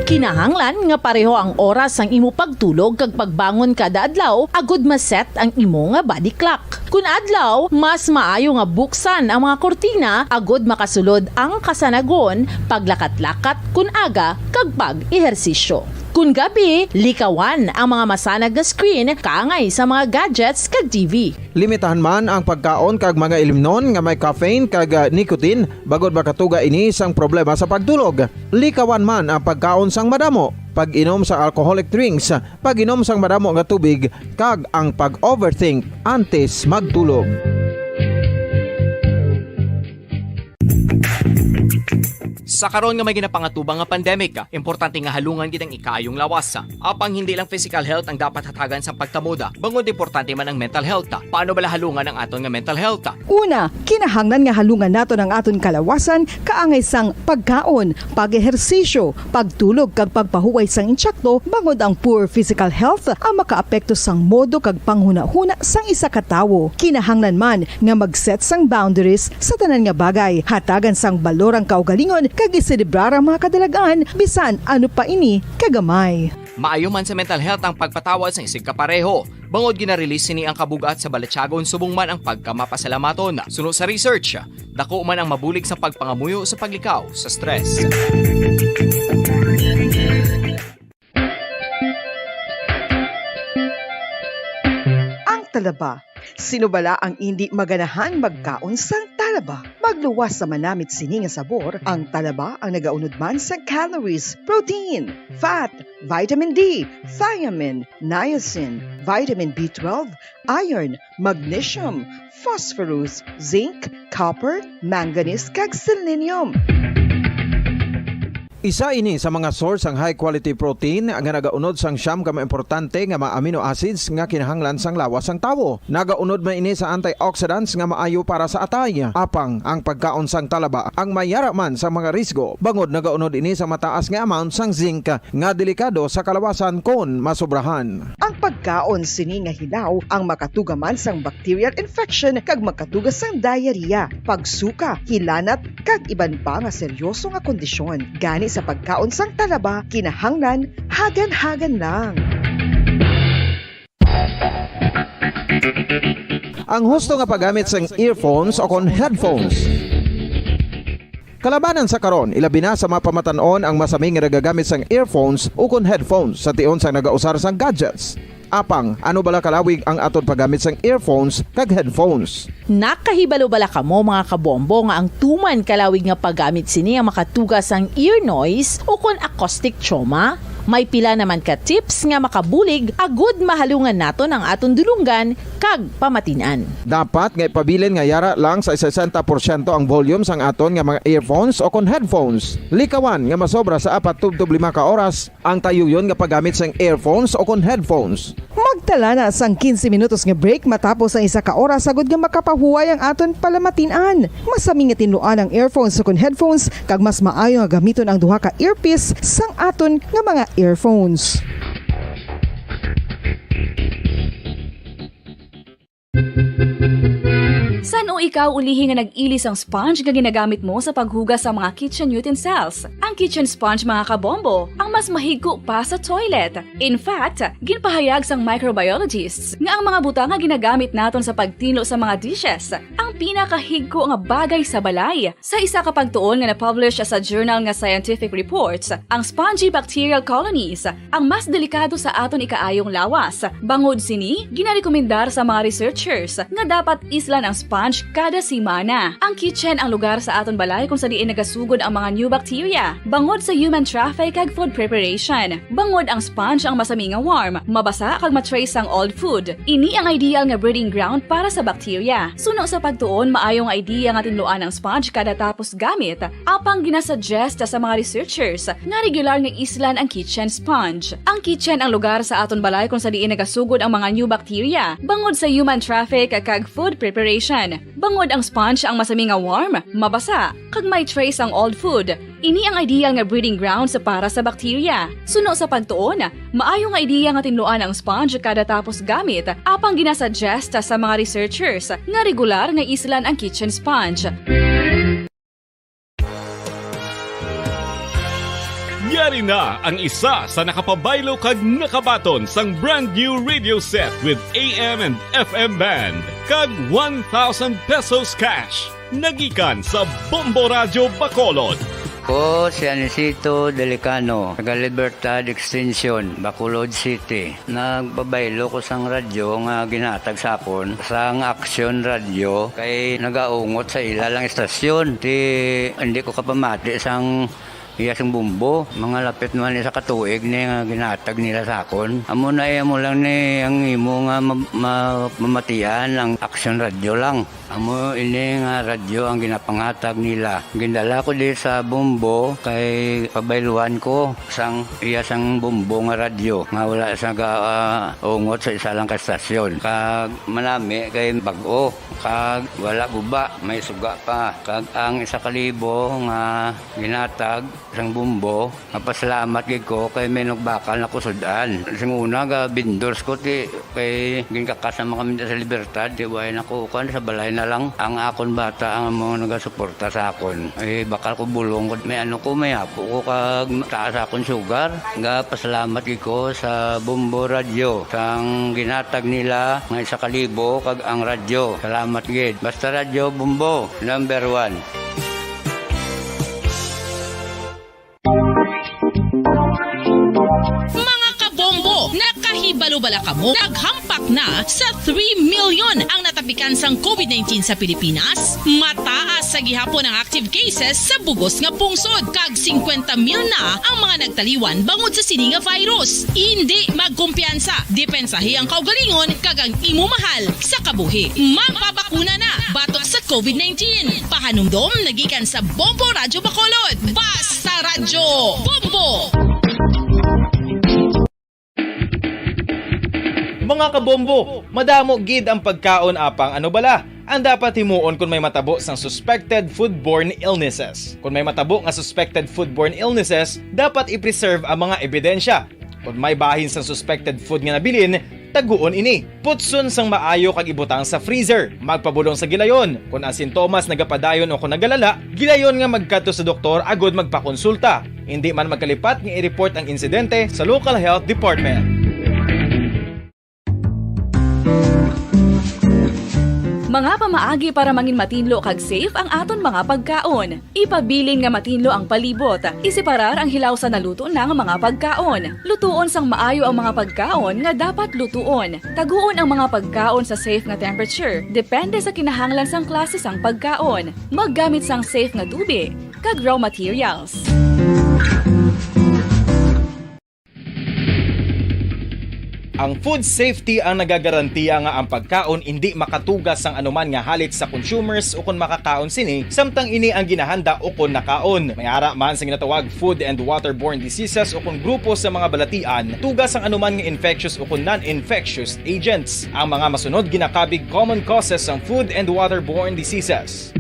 Kinahanglan nga pareho ang oras sang imo pagtulog kag pagbangon kada adlaw agud ma-set ang imo nga body clock. Kun adlaw, mas maayo nga buksan ang mga kurtina agud makasulod ang kasanagon, paglakat-lakat kun aga, kag pag-ehersisyo. Kun gabi, likawan ang mga masanag nga screen kaangay sa mga gadgets kag T V. Limitahan man ang pagkaon kag mga ilimnon nga may caffeine kag, ah, nicotine, bangod makatuga ini sang problema sa pagtulog. Likawan man ang pagkaon sang madamo, pag-inom sang alcoholic drinks, pag-inom sang madamo nga tubig, kag ang pag-overthink antes magtulog. Sa karon nga may ginapangatubang nga pandemic, importante nga halungan gid ang ikaayong lawas. Apang hindi lang physical health ang dapat hatagan sang pagtamod, bangod importante man ang mental health. Paano bala halungan ang aton nga mental health? Una, kinahanglan nga halungan naton ang aton kalawasan kaangay sang pagkaon, pag-ehersisyo, pagtulog kag pagpahuway sang intsakto, bangod ang poor physical health ang makaapekto sang modo kag panghunahuna sang isa ka tawo. Kinahanglan man nga mag-set sang boundaries sa tanan nga bagay, hatagan sang balor ang kaugalingon kag iselebrar ang mga kadalag-an bisan ano pa ini kagamay. Maayo man sa mental health ang pagpatawad sang isigkapareho. Bangod gina-release sini ang kabug-at sa balatyagon subong man ang pagkamapasalamaton. Suno sa research, dako man ang mabulig sa pagpangamuyo sa paglikaw sa stress. Ang talaba. Sino bala ang indi maganahan magkaon sang talaba? Magluwas sa manamit sini nga sabor, ang talaba ang nagaunod man sa calories, protein, fat, vitamin D, thiamine, niacin, vitamin B twelve, iron, magnesium, phosphorus, zinc, copper, manganese, kag selenium. Isa ini sa mga source sang high quality protein nga nagaunod sang siyam ka mga importante nga mga amino acids nga kinahanglan sang lawas sang tawo. Nagaunod man ini sa antioxidants nga maayo para sa atay. Apang ang pagkaon sang talaba ang mayara man sa mga risgo, bangod nagaunod ini sa mataas nga amount sang zinc nga delikado sa kalawasan kon masobrahan. Ang pagkaon sini nga hilaw ang makatuga man sang bacterial infection kag makatuga sang diarrhea, pagsuka, hilanat, kag iban pa nga seryoso nga kondisyon. Gani sa pagkaon sang talaba, kinahanglan hagan-hagan lang. Ang husto nga paggamit sang earphones o kon headphones. Kalabanan sa karon, ilabi na sa mga pamatan-on ang masami nga nagagamit sang earphones ukon headphones sa tion sang nagausar sang gadgets. Apang, ano bala kalawig ang aton paggamit sang earphones kag headphones? Nakahibalo bala kamo, mga kabombo, nga ang tuman kalawig nga paggamit sini ang makatuga sang ear noise ukon acoustic trauma? May pila naman ka tips nga makabulig agud mahalungan naton ang aton dulonggan kag pamatin-an. Dapat nga ipabilin nga yara lang sa sesenta porsyento ang volume sang aton nga mga earphones o kon headphones. Likawan nga masobra sa apat tubtob lima ka oras ang tayuyon nga paggamit sang earphones o kon headphones. Magtala na sang quince minutos nga break matapos ang isa ka oras, agud nga makapahuway ang aton palamatin-an. Masami nga tinluan ang earphones o kon headphones, kag mas maayo nga gamiton ang duha ka earpiece sang aton nga mga earphones. San-o ikaw ulihi nga nag-ili sang sponge nga ginagamit mo sa paghugas sa mga kitchen utensils? Ang kitchen sponge, mga kabombo, ang mas mahigko pa sa toilet. In fact, ginpahayag sang microbiologists nga ang mga butang nga ginagamit naton sa pagtinlo sa mga dishes ang pinakahigko nga bagay sa balay. Sa isa ka pagtuon nga na-publish sa journal nga Scientific Reports, ang spongy bacterial colonies ang mas delikado sa aton ikaayong lawas. Bangod sini, ginarekomendar sa mga researchers nga dapat islan ang sponge kada semana. Ang kitchen ang lugar sa aton balay kung sa diin nagasugod ang mga new bacteria, bangod sa human traffic kag food preparation. Bangod ang sponge ang masami nga warm, mabasa kag ma-trace sang old food. Ini ang ideal nga breeding ground para sa bacteria. Suno sa pagtuon, maayo nga idea nga tinluan ang sponge kada tapos gamit, apang ginasuggest sa mga researchers nga regular nga islan ang kitchen sponge. Ang kitchen ang lugar sa aton balay kung sa diin nagasugod ang mga new bacteria, bangod sa human traffic kag food preparation. Bangod ang sponge ang masami nga warm, mabasa, kag may trace ang old food. Ini ang ideal nga breeding grounds para sa bacteria. Suno sa pagtuon, maayo nga idea nga tinluan ang sponge kada tapos gamit, apang ginasuggest sa mga researchers nga regular nga islan ang kitchen sponge. Yari na ang isa sa nakapabaylo kag nakabaton sang brand new radio set with A M and F M band kag one thousand pesos cash. Nagikan sa Bombo Radyo Bacolod. Ko si Anisito Delicano, taga Libertad Extension, Bacolod City. Nagpabaylo ko sang radyo nga ginhatag sa akon sang Action Radio kay nagaungot sa ila lang istasyon. Ti, hindi ko kapamati sang iya sing bombo. Mga lapit naman isa ka tuig ni nga ginhatag nila sa akon. Amo na, eh, amo lang ni ang imo nga ma-, ma-, mamatian ang Action Radio lang. Amo ini nga radyo ang ginapangatag nila. Gindala ko di sa bombo kay pabayluan ko sang iya sang bombo nga radyo nga wala sa ga-, ah, ungot sa isa lang ka stasyon. Kag manami kay bag-o, kag wala guba, may suga pa. Kag ang isa ka libo nga ginatag sang bombo, mapasalamat gid ko kay may nagbakal na ko sud-an. Sing una, ga vendors ko, ti, kay ginkakas naman kami sa Libertad, ti, way na ko, kuwan, sa balay na lang. Ang akon bata ang mga nagasuporta sa akon. Eh, bakal ko bulong ko, may ano ko, may apo ko, kag taas akon sugar. Ga pasalamat gid ko sa Bombo Radio, sang ginatag nila nga isa ka libo, kag ang radyo. Salamat gid. Basta Radyo Bombo, number one. Mga kabombo, nakahibalo bala kamo? Naghampak na sa three million ang natapikan sang covid nineteen sa Pilipinas. Mataas sa gihapon ang active cases sa bugos nga pungsod, kag singkwenta mil na ang mga nagtaliwan bangod sa sini nga virus. Indi magkumpiyansa, depensahi ang kaugalingon kag ang imo mahal sa kabuhi. Magpabakuna na batok sa covid nineteen. Pahanumdom nagikan sa Bombo Radyo Bacolod. Basta Radyo Bombo! Mga kabombo, madamo gid ang pagkaon, apang ano bala ang dapat himuon kon may matabo sang suspected foodborne illnesses? Kon may matabo nga suspected foodborne illnesses, dapat i-preserve ang mga ebidensya. Kon may bahin sang suspected food nga nabilin, taguon ini. Putson sang maayo kag ibutang sa freezer. Magpabulong sa gilayon. Kon ang sintomas nagapadayon o kon nagalala, gilayon nga magkadto sa doktor agud magpakonsulta. Indi man magkalipat nga i-report ang insidente sa local health department. Mga pamaagi para mangin matinlo kag safe ang aton mga pagkaon. Ipabilin nga matinlo ang palibot. Iseparar ang hilaw sa naluto na nga mga pagkaon. Lutuon sang maayo ang mga pagkaon nga dapat lutuon. Taguon ang mga pagkaon sa safe nga temperature, depende sa kinahanglan sang klase sang pagkaon. Maggamit sang safe nga tubi kag raw materials. Ang food safety ang nagagarantiya nga ang pagkaon indi makatuga sang anuman nga halit sa consumers ukon makakaon sini, samtang ini ang ginahanda ukon nakaon. May ara man sa ginatawag food and waterborne diseases ukon grupo sa mga balatian, tuga sang anuman nga infectious ukon non-infectious agents. Ang mga masunod ginakabig common causes sang food and waterborne diseases.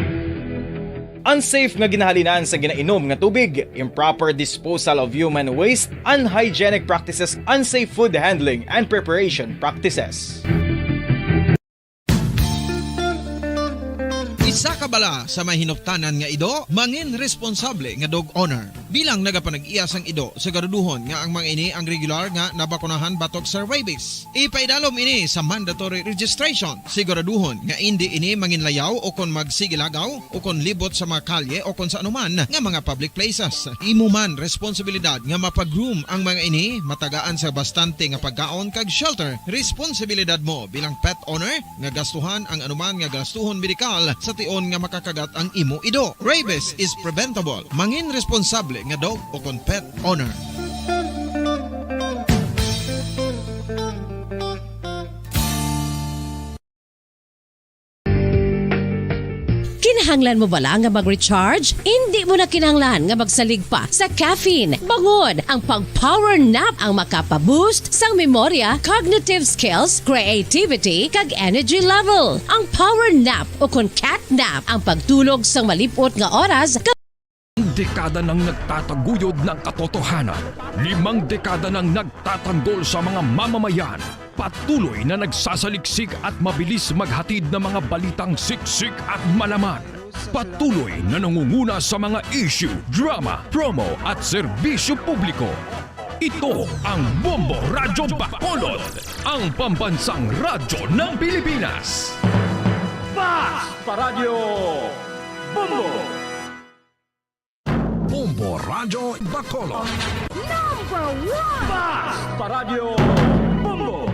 Unsafe nga ginahalinan sa ginainom nga tubig, improper disposal of human waste, unhygienic practices, unsafe food handling, and preparation practices. Isa ka bala sa may hinuptanan nga ido, mangin responsable nga dog owner. Bilang nagapanag-iya sang ido, siguraduhon nga ang mga ini ang regular nga nabakunahan batok sa rabies. Ipaidalom ini sa mandatory registration. Siguraduhon nga indi ini manginlayaw o kon magsigilagaw o kon libot sa mga kalye o kon sa anuman nga mga public places. Imo man responsibilidad nga mapag-groom ang mga ini, matagaan sa bastante nga pagkaon kag shelter. Responsibilidad mo bilang pet owner nga gastuhan ang anuman nga gastuhon medikal sa tion nga makakagat ang imo ido. Rabies is preventable. Mangin responsable nga dog o kon pet owner. Kinahanglan mo bala nga mag-recharge? Indi mo na kinahanglan nga magsalig pa sa caffeine, bangod ang pag-power nap ang makapa-boost sang memorya, cognitive skills, creativity, kag energy level. Ang power nap, o kon cat nap, ang pagtulog sang malip-ot nga oras. Ang dekada nang nagtataguyod ng katotohanan, limang dekada nang nagtatanggol sa mga mamamayan, patuloy na nagsasaliksik at mabilis maghatid ng mga balitang siksik at malaman. Patuloy na nangunguna sa mga issue, drama, promo at serbisyo publiko. Ito ang Bombo Radyo Bacolod, ang pambansang radyo ng Pilipinas. Basta Radyo Bombo! Bombo Radyo Bacolod. Number one! Basta Radyo Bombo!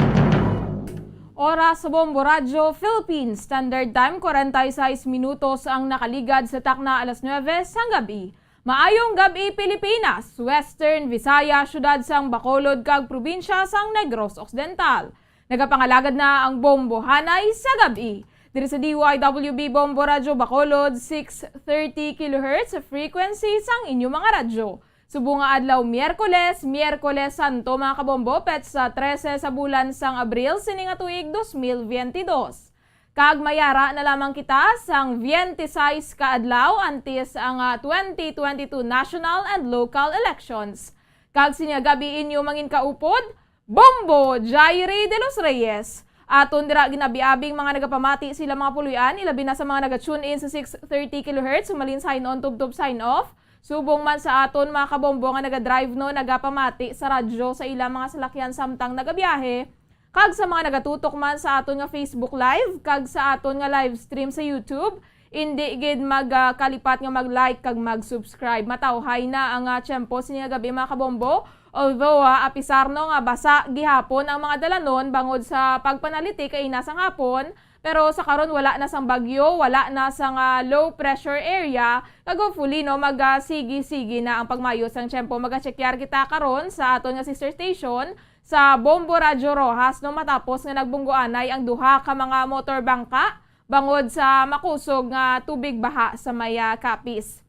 Oras sa Bombo Radyo Philippines Standard Time, kwarenta y seis minutos ang nakaligad sa takna alas nuebe sang gab-i. Maayong gab-i, Pilipinas, Western Visayas, siyudad sang Bacolod, kag probinsya sang Negros Occidental. Nagapangalagad na ang Bombo Hanay sa gab-i. Diri sa D Y W B Bombo Radyo Bacolod, six thirty kilohertz frequency sang inyo mga radyo. Subong nga adlaw Miyerkules, Miyerkules Santo, mga kabombo, petsa trese sa bulan sang Abril sini nga tuig dos mil biyente dos. Kag mayara na lamang kita sang biyente sais ka adlaw antes ang, ah, twenty twenty-two national and local elections. Kag sini nga gab-i inyo mangin kaupod, Bombo Jairi de los Reyes. Aton dira ginabiabing mga nagapamati sila mga puloy-an, ilabi na sa mga naga-tune in sa six thirty kilohertz, humalin sign on, tubtob sign off. Subong man sa aton mga kabombo nga naga-drive, no, nagapamati sa radyo sa ilang mga salakyan samtang nagabiyahe, kag sa mga nagatutok man sa aton nga Facebook Live kag sa aton nga live stream sa YouTube, indi gid magkalipat nga mag-like kag mag-subscribe. Matawhay na ang, ah, tiyempo sini nga gab-i, mga kabombo. Although, ah, apisar, no, nga basa gihapon ang mga dalanon bangod sa pagpanaliti kaina sang hapon, pero sa karon wala na sang bagyo, wala na sang, ah, low pressure area, kag hopefully, no, mag, ah, sige-sige na ang pagmayo sang tiyempo. Maga-check-yar kita karon sa aton nga sister station, sa Bombo Radyo Roxas, no, matapos nga nagbunggoanay ang duha ka mga motor bangka bangod sa makusog nga tubig baha sa may, ah, Capiz.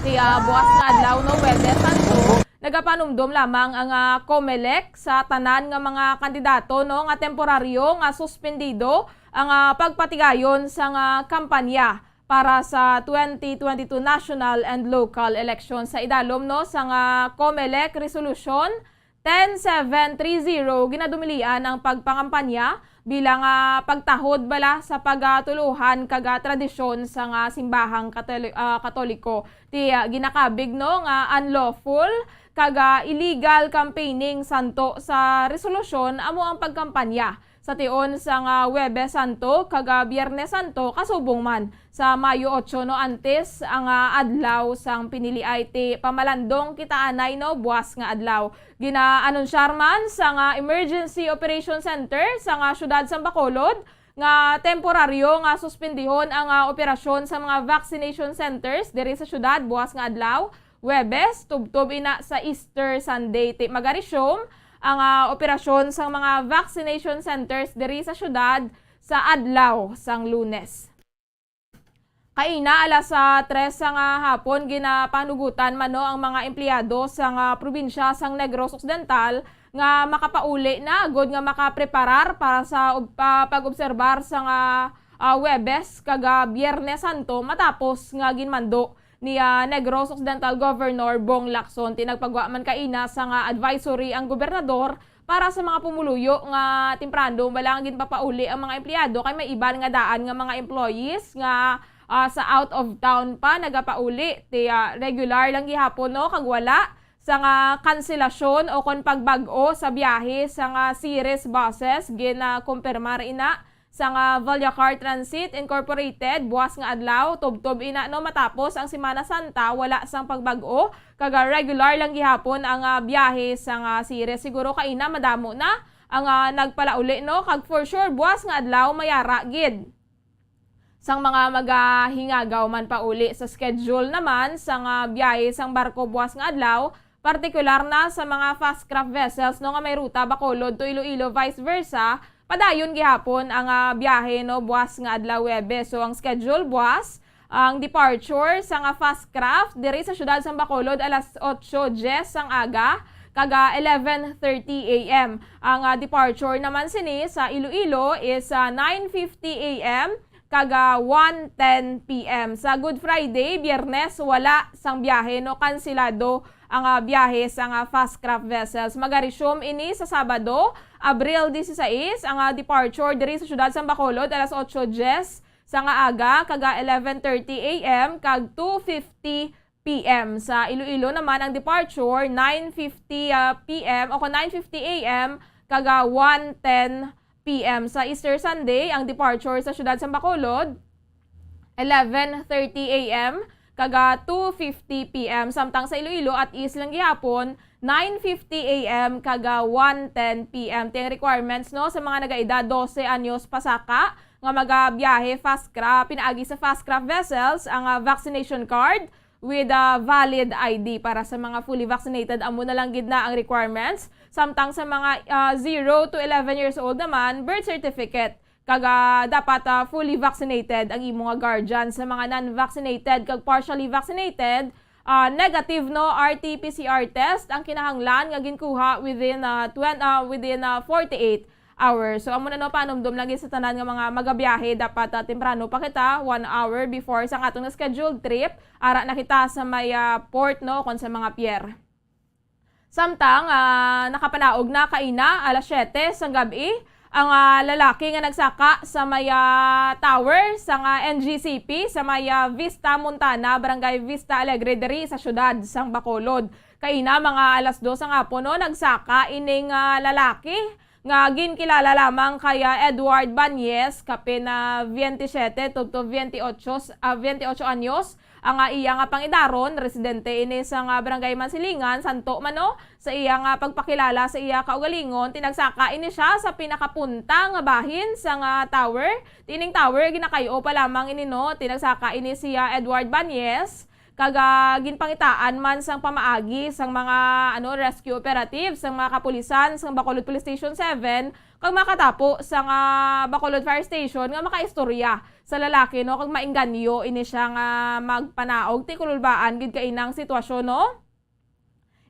Kaya buwas nga adlaw, no, Huwebes Santo, nagapanumdom lamang ang, ah, Comelec sa tanan nga mga kandidato, no, nga temporaryo nga suspendido ang, ah, pagpatigayon sang, ah, kampanya para sa twenty twenty-two national and local election. Sa idalom, no, sang, ah, Comelec Resolution ten seven three zero, ginadumilian ang pagpangampanya bilang, ah, pagtahod bala sa pagatulohan kag, ah, tradisyon sang, ah, simbahang Katoli-, ah, Katoliko. Ti, ah, ginakabig, no, nga unlawful kag, ah, illegal campaigning santo sa resolusyon amo ang pagkampanya sa tion sang, ah, Huwebes Santo kag, ah, Biyernes Santo, kasubong man sa Mayo otso, no, antes ang, ah, adlaw sang piniliay. Ti pamalandong kita anay, no, buwas nga adlaw. Gina-anunsyar man sang, ah, Emergency Operation Center sang, ah, siyudad sang Bacolod nga temporaryo nga suspendihon ang, ah, operasyon sa mga vaccination centers diri sa siyudad buwas nga adlaw, Huwebes, tubtob ina sa Easter Sunday. Ti magaresume ang, ah, operasyon sang mga vaccination centers diri sa syudad sa adlaw sang Lunes. Kaina alas, ah, tres sang, ah, hapon, ginapanugutan man, no, ang mga empleyado sang, ah, probinsya sang Negros Occidental nga makapauli na agud nga makapreparar para sa ob-, pa-, pag-obserbar sang, ah, ah, Huwebes kag, ah, Biyernes Santo matapos nga ginmando ni, ah, Negros Occidental Governor Bong Lacson. Ti nagpagwa man kaina sang, ah, advisory ang gobernador para sa mga pumuluyo nga temprano ba lang ginpapauli ang mga empleyado, kay may iban nga daan nga mga employees nga, ah, sa out of town pa nagapauli. Ti, ah, regular lang gihapon, no, kag wala sang, ah, kanselasyon o kon pagbag-o sa biyahe sang, ah, Ceres buses. Ginakumpirmar ina sang, ah, Vallecar Transit Incorporated buwas nga adlaw, tubtob ina, no, matapos ang Semana Santa, wala sang pagbag-o, kag, ah, regular lang gihapon ang, ah, biyahe sang, ah, Ceres. Siguro kaina madamo na ang, ah, nagpalauli, no, kag for sure buwas nga adlaw mayara gid sang mga magahingagaw man pauli. Sa schedule naman sang, ah, biyahe sang barko buwas nga adlaw, partikular na sa mga fast craft vessels, no, nga may ruta Bacolod to Iloilo, vice versa, padayon gihapon ang, ah, biyahe, no, buwas nga adlaw Huwebes. So, ang schedule buwas, ang departure sang, ah, fast craft diri sa siyudad sang Bacolod alas otso diyes sang aga, kag, ah, eleven thirty A M. Ang, ah, departure naman sini sa Iloilo is, ah, nine fifty A M kag, ah, one ten P M. Sa Good Friday, Biyernes, wala sang biyahe, no, kanselado ang, ah, biyahe sang, ah, fast craft vessels. Magaresume ini sa Sabado, Abril dieciséis, ang, ah, departure diri sa siyudad sang Bacolod alas otso diyes sang aga, kag, ah, eleven thirty A M kag two fifty P M. Sa Iloilo naman ang departure, nine fifty, ah, P M o kon nine fifty A M kag, ah, one ten P M. Sa Easter Sunday, ang departure sa siyudad sang Bacolod, eleven thirty A M kag, ah, two fifty P M. Samtang sa Iloilo, at ease lang gihapon, nine fifty A M kag, ah, one ten P M. Ti ang requirements, no, sa mga nagaedad dose anyos pasaka nga magabiyahe fast cra-, pinaagi sa fast craft vessels, ang, ah, vaccination card with, ah, valid I D. Para sa mga fully vaccinated, amo na lang gid na ang requirements. Samtang sa mga, ah, zero to eleven years old naman, birth certificate. Kag, ah, dapat, ah, fully vaccinated ang imo nga guardian. Sa mga non-vaccinated kag partially vaccinated, ah, negative, no, R T P C R test ang kinahanglan nga ginkuha within, ah, twen-, ah, within, ah, forty-eight hours. So, amo na, no, panumdom lang gid sa tanan nga mga magabiyahe, dapat, ah, temprano pa kita, one hour before sa atong na-scheduled trip. Ara na kita sa may, ah, port, no, kon sa mga pier. Samtang, ah, nakapanaog na kaina, alas siyete sang gab-i, ang, ah, lalaki nga nagsaka sa may, ah, tower sang, ah, N G C P sa may, ah, Vista Montana, Barangay Vista Alegre, diri sa siyudad sang Bacolod. Kaina, mga alas dos sang hapon, no, nagsaka ining, ah, lalaki nga ginkilala lamang kay, ah, Edward Banyes, kapin na veintisiete tubtob veintiocho, ah, veintiocho anyos, ang, ah, iya nga pangidaron. Residente ini sa nga Barangay Mansilingan, santo man, no, sa iya nga pagpakilala sa iya kaugalingon. Ti nagsaka ini siya sa pinakapunta nga bahin sa nga tower. Ti ining tower, ginakay-o pa lamang ini, no. Ti nagsaka ini si, ah, Edward Banyes. Kag, ah, ginpangitaan man sang pamaagi sang mga, ano, rescue operatives sang mga kapulisan sang Bacolod Police Station seven, kag makatapo sang, ah, Bacolod Fire Station nga makaistorya sa lalaki, no, kag mainganyo ini siya nga magpanaog. Ti kululbaan gid kaina ang sitwasyon, no?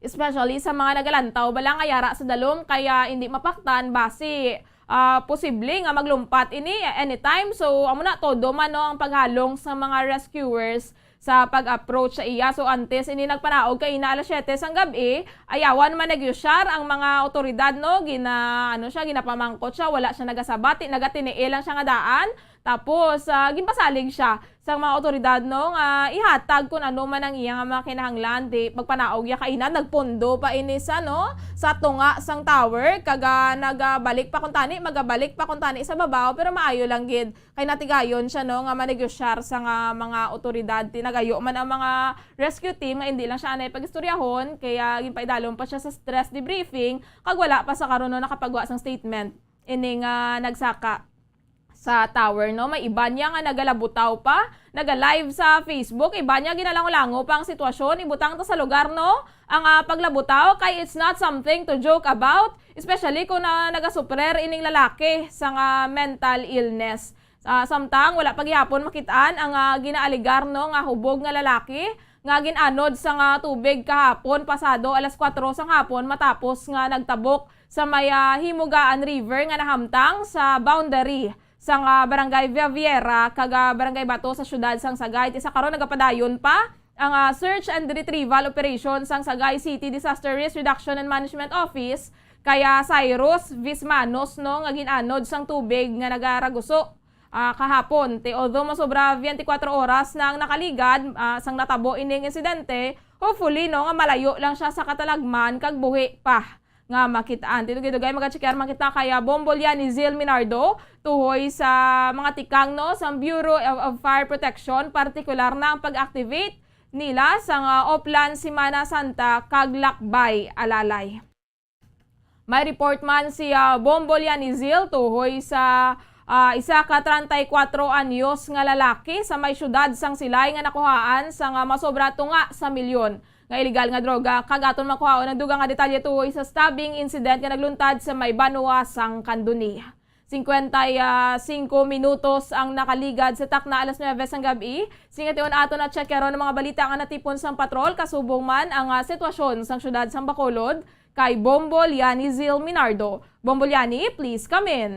Especially sa mga nagalantaw bala nga yara sa dalom, kaya indi mapaktan basi, ah, posible nga maglumpat ini anytime. So, amo na, todo man, no, ang paghalong sa mga rescuers sa pag-approach sa iya. So, antes ini nagpanaog kaina alas siyete sang gab-i, ayawan man nagyusyar ang mga awtoridad, no, gina-, ano siya, ginapamangkot siya, wala siya nagasabat, ti nagatiniil lang siya nga daan. Tapos, ah, ginpasalig siya sa mga awtoridad, no, nga ihatag kun ano man ang iya nga mga kinahanglan. Ti pagpanaog ya kaina, nagpundo pa ini sa, no, sa tunga sang tower, kag, ah, nagabalik pa kuntani, magabalik pa kuntani sa babaw, pero maayo lang gid kay natigayon siya, no, nga manegosyar sa nga mga awtoridad. Ti nagayo man ang mga rescue team nga indi lang siya anay pag-istoryahon, kaya ginpaidalom pa siya sa stress debriefing, kag wala pa sa karon, no, nakapagwa sang statement ini nga nagsaka. sa tower, no? May iba niya nga nagalabutaw pa, naga-live sa Facebook, iba niya ginalango-lango pa ang sitwasyon. Ibutang ta sa lugar, no? Ang, ah, paglabutaw kay it's not something to joke about, especially kung na nagasuprer ining lalaki sa nga mental illness. Ah, samtang wala pa gihapon makitaan ang, ah, ginaaligar, no, nga hubog nga lalaki nga gin-anod sa nga tubig kahapon pasado alas kuwatro sang hapon matapos nga nagtabok sa may, ah, Himugaan River nga nahamtang sa boundary sang, ah, Barangay Villaviera kag, ah, Barangay Bato sa siyudad sang Sagay. Ti sa karon nagapadayon pa ang, ah, search and retrieval operation sang Sagay City Disaster Risk Reduction and Management Office kay, ah, Cyrus Vismanos, no, nga gin-anod sang tubig nga nagaraguso, ah, kahapon. Ti although masobra twenty-four oras na ang nakaligad, ah, sang natabo ining insidente, hopefully, no, nga malayo lang siya sa katalagman kag buhi pa nga makitaan. Ti dugay-dugay maga-check-an man kita kay, ah, Bombo Lianizil Minardo tuhoy sa mga tikang, no, sa Bureau of, of Fire Protection, partikular na ang pag-activate nila sa nga Oplan Semana Santa kag Lakbay Alalay. May report man si, ah, Bombo Lianizil tuhoy sa, ah, isa ka treinta y cuatro anyos nga lalaki sa may siyudad sang Silay nga nakuhaan sa nga masobra tunga sa milyon nga iligal nga droga. Kag aton makuhaon ang dugang nga detalye tuhoy sa stabbing incident nga nagluntad sa may banwa sang Candoni. Cincuenta y cinco minutos ang nakaligad sa takna alas nuebe sang gab-i. Singati-on aton na-check karon ang mga balita nga natipon sang patrol, kasubong man ang, ah, sitwasyon sang siyudad sang Bacolod kay Bombo Liani Zil Minardo. Bombo Liani, please come in.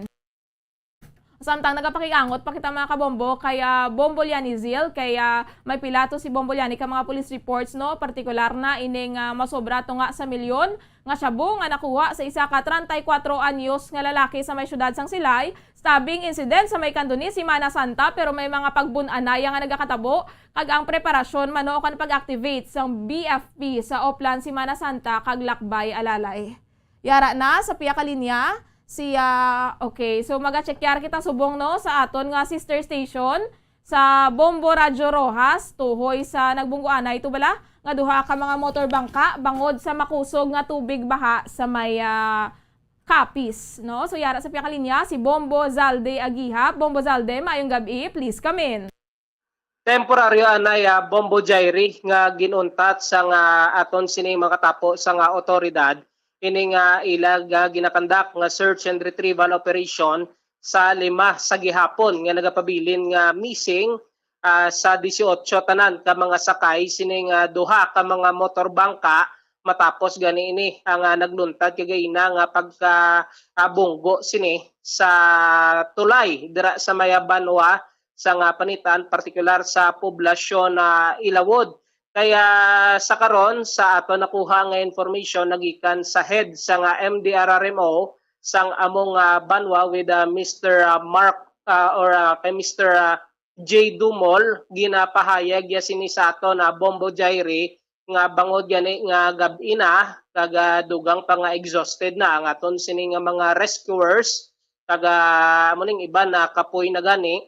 Samtang nagapakiangot pa kita, mga kabombo, kay, ah, Bombo Liani Zil, kay, ah, may pilato si Bombo Liani ka mga police reports, no, partikular na ining, ah, masobra tunga sa milyon nga shabu nga nakuha sa isa ka treinta y cuatro anyos nga lalaki sa may siyudad sang Silay, stabbing incident sa may Candoni Semana Santa, pero may mga pagbun-anaya nga nagakatabo kag ang preparasyon mano kan pag-activate sang B F P sa Oplan Semana Santa kag Lakbay Alalay. Yara na sa pihak ka linya si, ah, okay, so maga-check yara kita subong, no, sa aton nga sister station sa Bombo Radyo Roxas, tuhoy sa nagbunggoanay ito bala nga duha ka mga motor bangka bangod sa makusog nga tubig baha sa may, ah, Capiz, no? So, yara sa pihak ka linya si Bombo Zalde Agiha. Bombo Zalde, maayong gab-i. Please come in. Temporaryo anay, ah, Bombo Jairi nga ginuntat sa nga aton sining makatapo sa nga otoridad ini nga ila nga ginakandak nga search and retrieval operation sa lima sa gihapon nga nagapabilin nga missing, ah, sa dieciocho tanan ka mga sakay sini nga duha ka mga motor bangka matapos gani ini ang, ah, nagluntad kagaina nga pagka, ah, bunggo sini sa tulay dira sa may banwa sa nga panitan, partikular sa poblasyon na Ilawod. Kaya sa karon, sa ato nakuha nga information nagikan sa head sa nga M D R R M O sang among, ah, banwa with, ah, Mister, ah, Mark, ah, or, ah, kay Mister, ah, J Dumol, ginapahayag ya sini sa ato na Bombo Jairi nga bangod gani nga gab-i na, kag, ah, dugang pa nga exhausted na ang aton sini nga mga rescuers, kag, ah, amo ning iban na kapoy na gani,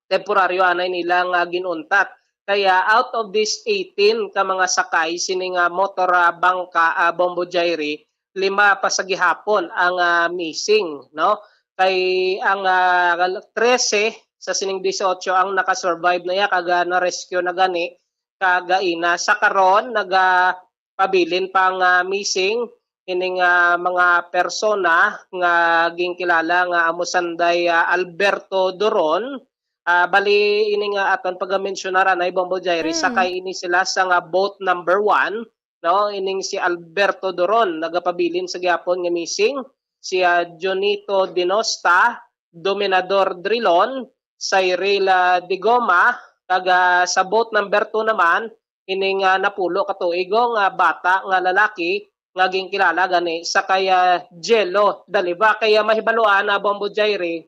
temporaryo anay nila nga gin-untat. Kaya out of this eighteen ka mga sakay sini nga motor, ah, bangka, ah, Bombo Jairi, lima pa sa gihapon ang, ah, missing, no? Kay ang, ah, trese sa sining dieciocho ang naka-survive na ya kag, ah, na-rescue na gani. Kagaina sa karon naga pabilin pa nga missing ining, ah, mga persona nga ginkilala nga amo sanday, ah, Alberto Doron. Ah, bali ini nga aton pagamensyonara na Bombo Jairi, mm, sakay ini sila sa nga boat number one, no? Ining si Alberto Doron nagapabilin sa gihapon nga missing, si, ah, Jonito Dinosta, Dominador Drilon, Cyril, ah, Digoma, kag, ah, sa boat number two naman, ining, ah, napulo ka tuig nga bata nga lalaki nga ginkilala gani sa kay, ah, Jello Daliva. Kaya mahibaluan na Bombo Jairi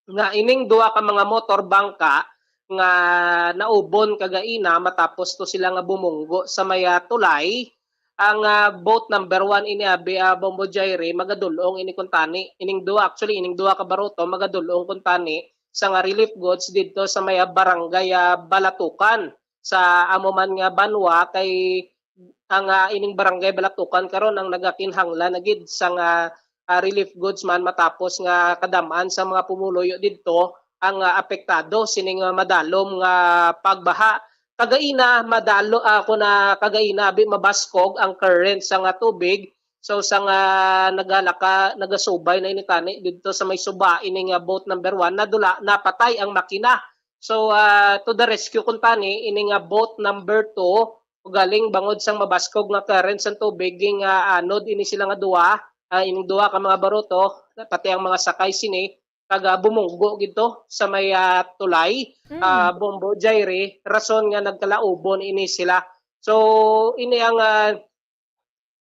nga ining duha ka mga motor bangka nga naubon kagaina matapos to sila nga bumunggo sa may, ah, tulay. Ang, ah, boat number one ini abi, ah, Bombo Jairi, magadul-ong ini kuntani. Ining duha, actually, ining duha ka baruto magadul-ong kuntani sa nga relief goods didto sa may, ah, barangay, ah, Balatukan sa amo man nga banwa kay ang, ah, ining barangay Balatukan karon ang nagakinhanglan na gid sa nga, ah, relief goods man matapos nga kadam-an sa mga pumuluyo didto ang, ah, apektado sining, ah, madalom nga pagbaha. Kagaina, madalo, ah, ako na kagaina, abi, mabaskog ang current sa nga tubig. So, sa nga nagalaka, nagasubay na ini tani didto sa may suba, ini nga boat number one, nadula, napatay ang makina. So, ah, to the rescue kuntani, ini nga boat number two, ugaling bangod sang mabaskog nga current sang tubig, ging, ah, anod ini sila nga duwa, ah, ining duwa ka mga baruto, pati ang mga sakay sini, kag, ah, bumunggo gid to sa may, ah, tulay, Mm. ah, Bombo Jairi, rason nga nagkalaubon ini sila. So, ini ang, ah,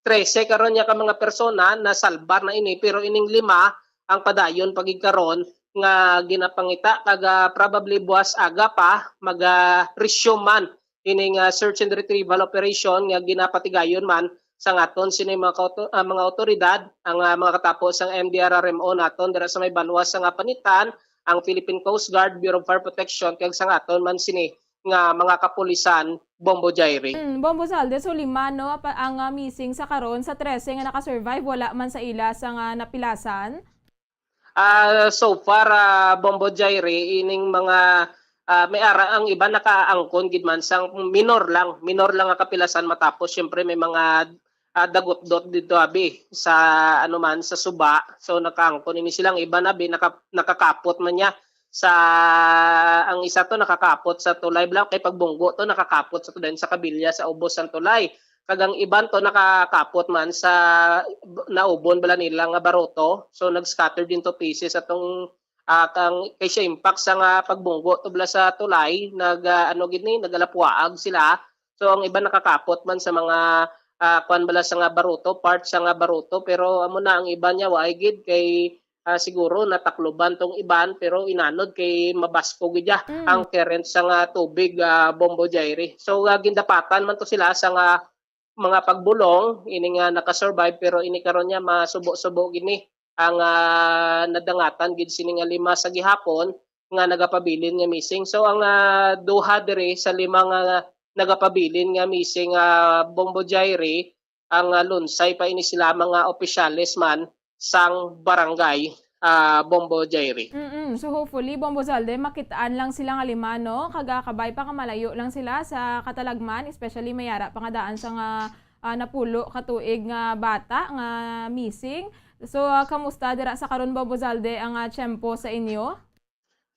trese karon niya ka mga persona nasalbar na ini, pero ining lima ang padayon pa gid karon nga ginapangita, kag, ah, probably buwas aga pa mag, ah, resume man ining, ah, search and retrieval operation nga ginapatigayon man sang aton sini mga kauto-, ah, mga awtoridad, ang, ah, mga katapo sang M D R R M O naton dira sa may banwa sa nga Panitan, ang Philippine Coast Guard, Bureau of Fire Protection, kag sang aton man sini nga mga kapulisan, Bombo Jairi. Mm, Bombo Zalde, so lima, no, pa, ang, ah, missing sa karon, sa trese nga nakasurvive, wala man sa ila sa nga napilasan? Ah, so far, ah, Bombo Jairi, ining mga, ah, may ara, ang iban nakaangkon gid man sang minor lang, minor lang nga kapilasan matapos siyempre may mga, ah, dagutdot dito abi sa ano man, sa suba. So nakaangkon ini silang iban abi naka-, nakakapot man niya sa, ang isa to nakakapot sa tulay bala kay pagbunggo to nakakapot sa tulay sa kabilya sa ubos sang tulay. Kag ang iban to nakakapot man sa naubon bala nila nga baruto. So nag-scattered into pieces atong, ah, kang kay siya impact sa nga pagbunggo to bala sa tulay, nag, ah, ano gid ni, nagalapwaag sila. So ang iban nakakapot man sa mga, ah, kuan bala sa nga baruto, part sa nga baruto, pero amo na ang iban niya waay gid kay, ah, siguro natakloban tong iban, pero inanod kay mabasko gid ya Mm. ang current sa nga tubig, ah, Bombo Jairi. So, ah, gindapatan man to sila sa nga mga pagbulong, ini nga nakasurvive, pero ini karon niya masubo-subo gid ni ang, ah, nadangatan gid sini nga lima sa gihapon nga nagapabilin nga missing. So, ang, ah, duha diri sa lima nga nagapabilin nga missing, ah, Bombo Jairi, ang, ah, lunsay pa ini sila mga opisyales man sang barangay, ah, Bombo Jairi. Mm-mm. So hopefully, Bombo Zalde, makitaan lang sila nga lima, no? Kag, ah, kabay pa nga malayo lang sila sa katalagman, especially may ara pa nga daan sa nga, ah, napulo ka tuig nga bata nga missing. So, ah, kamusta dira sa karon, Bombo Zalde, ang, ah, tiyempo sa inyo?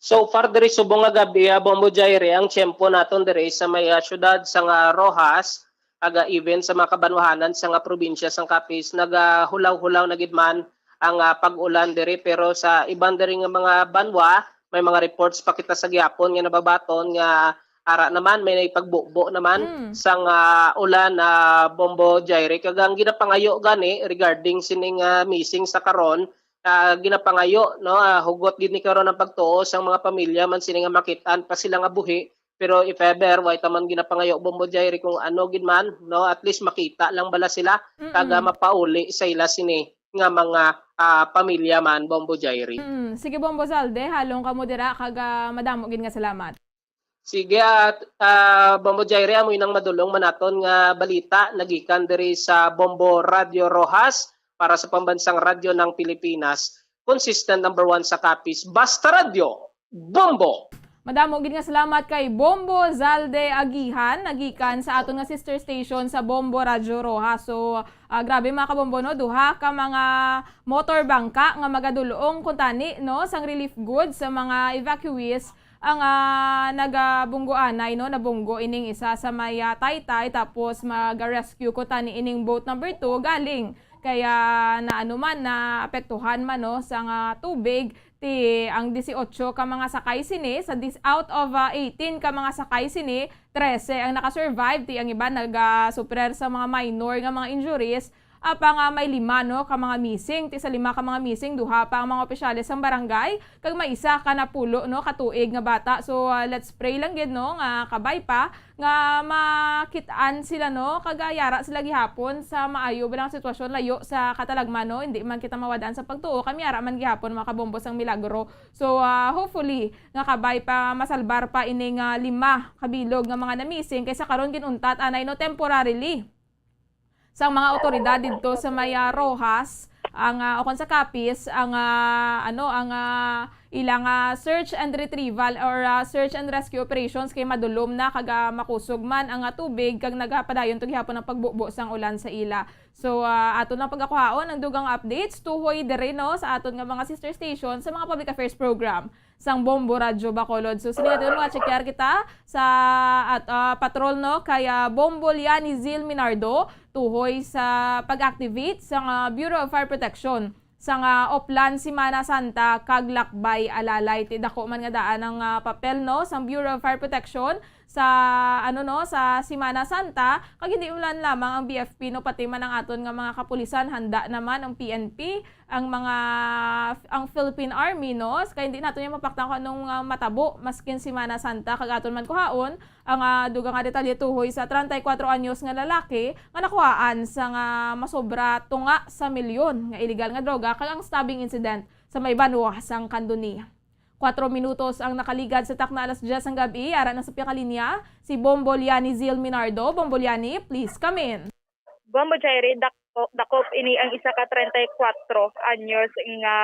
So far diri subong nga gabi, ah, Bombo Jairi, ang tiyempo naton diri sa may, ah, siyudad sa nga Roxas, aga even sa mga kabanwahanan sa nga probinsya sang Capiz, nagahulaw-hulaw na gid man ang, ah, pag-ulan diri, pero sa iban diri nga mga banwa, may mga reports pa kita sa gihapon nga nababaton nga ara naman may pagbubo naman Mm. sang, ah, ulan, ah, Bombo Jairi. Kag ang ginapangayo gani regarding sining, ah, missing sa karon, ah, ginapangayo, no, ah, hugot gid ni karon ang pagtuo sang mga pamilya man sini nga makit-an pa sila nga buhi. Pero if ever, way ta man ginapangayo, Bombo Jairi, kung ano gid man, no, at least makita lang bala sila, Mm-mm. kag, ah, mapauli sa ila sini nga mga, ah, pamilya man, Bombo Jairi. Mm. Sige, Bombo Zalde, halong kamo dira, kag, ah, madamo gid nga salamat. Sige, at, ah, Bombo Jairi, amo inang madulong man naton nga balita nagikan diri sa Bombo Radio Roxas para sa Pambansang Radyo ng Pilipinas. Consistent number one sa Capiz. Basta Radyo, Bombo! Madamo gid nga salamat kay Bombo Zalde Agihan, nagikan sa aton nga sister station sa Bombo Radyo Roxas. So, ah, grabe, mga kabombo, no? Duha ka mga motor bangka nga magadulong kuntani, no, sang relief goods sa mga evacuees ang, ah, nagabunggoanay, no? Nabunggo ining isa sa may, ah, Taytay, tapos mag-rescue kuntani ining boat number two galing kay na ano man, naapektuhan man, no, sa nga tubig. Ti ang dieciocho ka mga sakay sini, sa dis-, out of, ah, eighteen ka mga sakay sini, trese ang nakasurvive, ti ang iban nagasuffer sa mga minor nga mga injuries. Apang, ah, may lima, no, ka mga missing. Ti sa lima ka mga missing, duha pa ang mga opisyales sang barangay, kag may isa ka napulo, no, ka tuig nga bata. So, ah, let's pray lang gid, no, nga kabay pa nga makit-an sila, no, kag, ah, yara sila gihapon sa maayo ba lang sitwasyon, layo sa katalagman, no. Hindi man kita mawad-an sa pagtuo, kay may ara man gihapon, mga kabombo, sang milagro. So, ah, hopefully nga kabay pa, masalbar pa ining, ah, lima ka bilog nga mga na-missing, kay sa karon gin-untat anay, no, temporarily sang mga awtoridad didto sa may, ah, Roxas, ang, ah, o kon sa Capiz, ang, ah, ano, ang, ah, ila nga search and retrieval or, ah, search and rescue operations kay madulom na kag, ah, makusog man ang, ah, tubig kag nagapadayon to gihapon ang pagbubo sang ulan sa ila. So, ah, aton lang pagakuhaon ang dugang updates tuhoy diri, no, sa aton nga mga sister station sa mga public affairs program sang Bombo Radyo Bacolod. So, sini natin mga checkar kita sa at, ah, patrol, no, kay, ah, Bombo Liani Zil Minardo tuhoy sa pag-activate sa, ah, Bureau of Fire Protection sa nga Oplan Semana Santa kag Lakbay Alalay. Ti dako man nga daan ang, ah, papel, no, sang Bureau of Fire Protection sa, ano, no, sa Semana Santa, kag hindi man lamang ang B F P, no, pati man ang aton nga mga kapulisan, handa naman ang P N P, ang mga, ang Philippine Army, no, kay hindi nato niya mapaktan kung anong, ah, matabo maskin Semana Santa, kag aton man kuhaon ang, ah, dugang nga detalye tuhoy sa treinta y cuatro anyos nga lalaki nga nakuhaan sa nga masobra tunga sa milyon nga iligal nga droga kag ang stabbing incident sa may banwa sang Candoni. Kuwatro minutos ang nakaligad sa takna alas dyes sang gab-i. Ara na sa piyakalinya si Bombo Liani Zil Minardo. Bombo Liani, please come in. Bombo Jairi, dako-, dakop ini ang isa ka treinta y cuatro anyos nga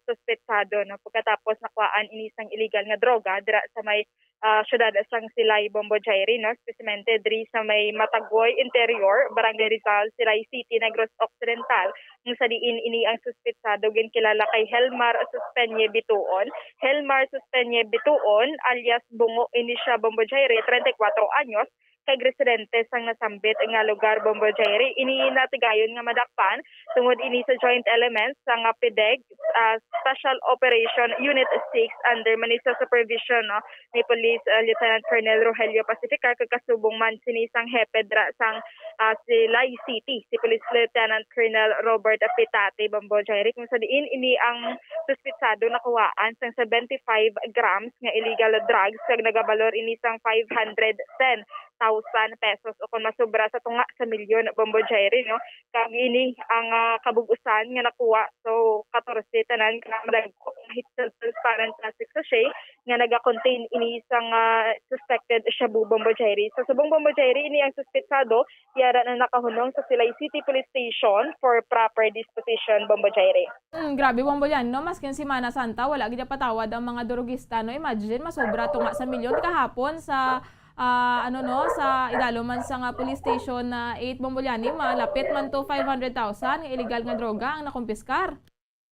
suspetsado, no, pagkatapos nakuhaan ini sang iligal nga droga dira sa may, ah, siyudad sang Silay, Bombo Jairi, no, espesiyalmente diri sa may Matagoy Interior, Barangay Rizal, Silay City, Negros Occidental, kung sa diin ini ang suspetsado ginkilala kay Helmar Suspeñe Bituon. Helmar Suspeñe Bituon, alias Bungo, ini siya, Bombo Jairi, treinta y cuatro anyos, kag residente sang nasambit nga lugar, Bombo Jairi. Ini natigayon nga madakpan tungod ini sa joint elements sang, ah, PDEG, ah, Special Operation Unit six under man ni sa supervision, no, ni Police, ah, Lieutenant Colonel Rogelio Pacifica, kag kasubong man sini sang hepe dira sang, ah, Silay City, si Police Lieutenant Colonel Robert Pitate, Bombo Jairi, kung sa diin ini ang suspitsado nakuhaan sang seventy-five grams nga illegal drugs kag nagabalor ini sang five hundred ten thousand pesos o kon masobra sa tunga sa milyon, Bombo Jairi, no? Kag ini ang, ah, kabug-usan nga nakuha. So, katorse tanan ka madagko nga heated transparent plastic sachet nga naga-contain ini sang, ah, suspected shabu, Bombo Jairi. Sa subong, Bombo Jairi, ini ang suspetsado yara na nakahunong sa Silay City Police Station for proper disposition, Bombo Jairi. Hmm, grabe, Bombo Liani, no? Maskin Semana Santa, wala gid patawad ang mga durugista, no? Imagine, masobra tunga sa milyon. Kahapon sa, ah, ano, no, sa idalom man sa nga police station na eight, Bombo Liani, malapit man to five hundred thousand nga illegal nga droga ang nakumpiskar.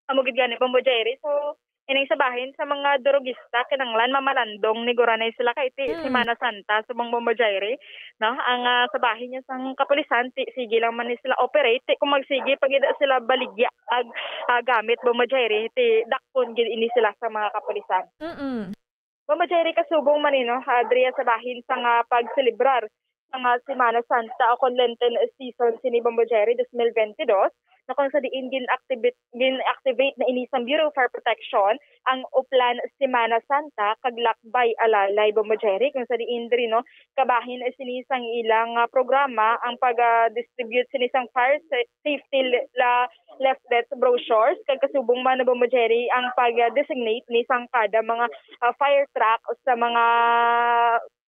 Amo gid gani, Bombo Jairi. So, ining sa bahin sa mga durugista, kinanglan mamalandong ni guranay sila kay ti Mm. Semana Santa, subong, Bombo Jairi, no? Ang, ah, sa bahin niya sang kapulisan, ti, sige lang man ni sila operate, ti, kung magsige pa gid sila baligya ag, ah, gamit, Bombo Jairi, ti, dakpon gid ini sila sa mga kapulisan. Mm-mm. Bombo Jairi, kasubong man ni, no, ah, diri sa bahin sa nga pagselebrar sa nga Semana Santa o kon Lenten season sini, Bombo Jairi, dos mil bentidós, na kung sa diin gin-activate, gin-activate na ini sang Bureau of Fire Protection ang Oplan Semana Santa kag Lakbay Alalay, Bombo Jairi, kung sa diin diri, no, kabahin sini sang ilang, ah, programa ang pag, ah, distribute sini sang fire sa-, safety le-, la-, leaflets, brochures, kag kasubong man, Bombo Jairi, ang pag-designate ni sang kada mga, ah, fire truck sa mga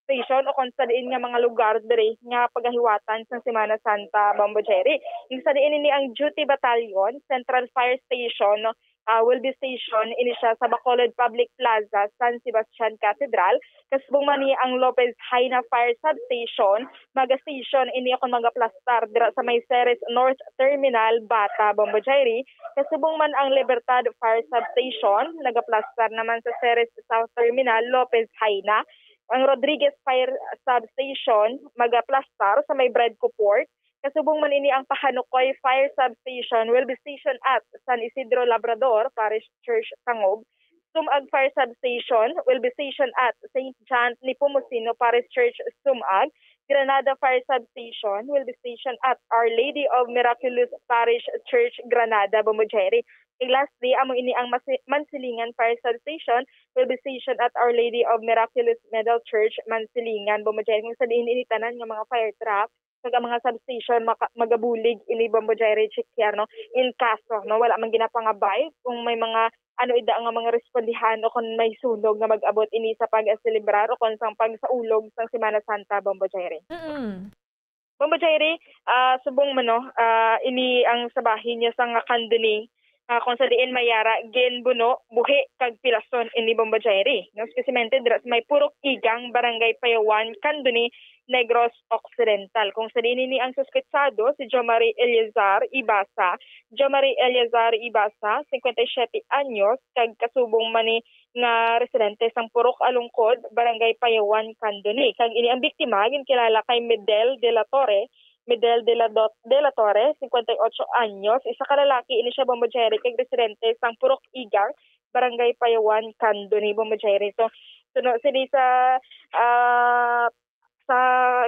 station o kon sa diin nga mga lugar diri nga pagahiwatan sang Semana Santa, Bombo Jairi. Kung sa diin ini ang Duty Battalion, Central Fire Station, ah, will be station ini siya sa Bacolod Public Plaza, San Sebastian Cathedral. Kasubong man ni ang Lopez Jaena Fire Substation, maga-station ini o kon magaplastar dira sa may Ceres North Terminal, Bata, Bombo Jairi. Kasubong man ang Libertad Fire Substation, nagaplastar naman sa Ceres South Terminal, Lopez Jaena. Ang Rodriguez Fire Substation, magaplastar sa may Bredco Port. Kasubong man ini ang Pahanukoy Fire Substation will be stationed at San Isidro Labrador Parish Church, Tangub. Sumag Fire Substation will be stationed at Saint John Nepomuceno Parish Church, Sumag. Granada Fire Substation will be stationed at Our Lady of Miraculous Parish Church, Granada, Bombo Jairi. Kag lastly, amo ini ang Masi-, Mansilingan Fire Substation will be stationed at Our Lady of Miraculous Middle Church, Mansilingan, Bombo Jairi. Kung sa diin ini tanan nga mga fire truck, kag ang mga substation maka-, magabulig ini, Bombo Jairi, check here, no? In kaso, no, wala man ginapangabay kung may mga ano ida nga mga respondihan o kung may sunog nga mag-abot ini sa pag-selebrar o kung sang pagsaulog sang Semana Santa, Bombo Jairi. Mm-mm. Bombo Jairi, ah, subong man, no, ah, ini ang sa bahin niya sa nga Candoni, ah, kung sa diin may ara ginbuno, buhi kag pilason ini, Bombo Jerry, no? Espesialmente dira sa may Purok Igang, Barangay Payawan, Candoni, Negros Occidental. Kung sa diin ini ang suspetsado, si Jomari Eleazar Ibasa. Jomari Eleazar Ibasa, cincuenta y siete anyos, kag kasubong man ni nga residente sang Purok Alungkod, Barangay Payawan, Candoni. Kag ini ang biktima, ginkilala kay Medel de la Torre, Medel de la Dot-, de la Torre, cincuenta y ocho anyos, isa ka lalaki ini siya, Bombo Jerry, kag residente sang Purok Igang, Barangay Payawan, Candoni, Bombo Jerry. So, suno sini sa, ah, sa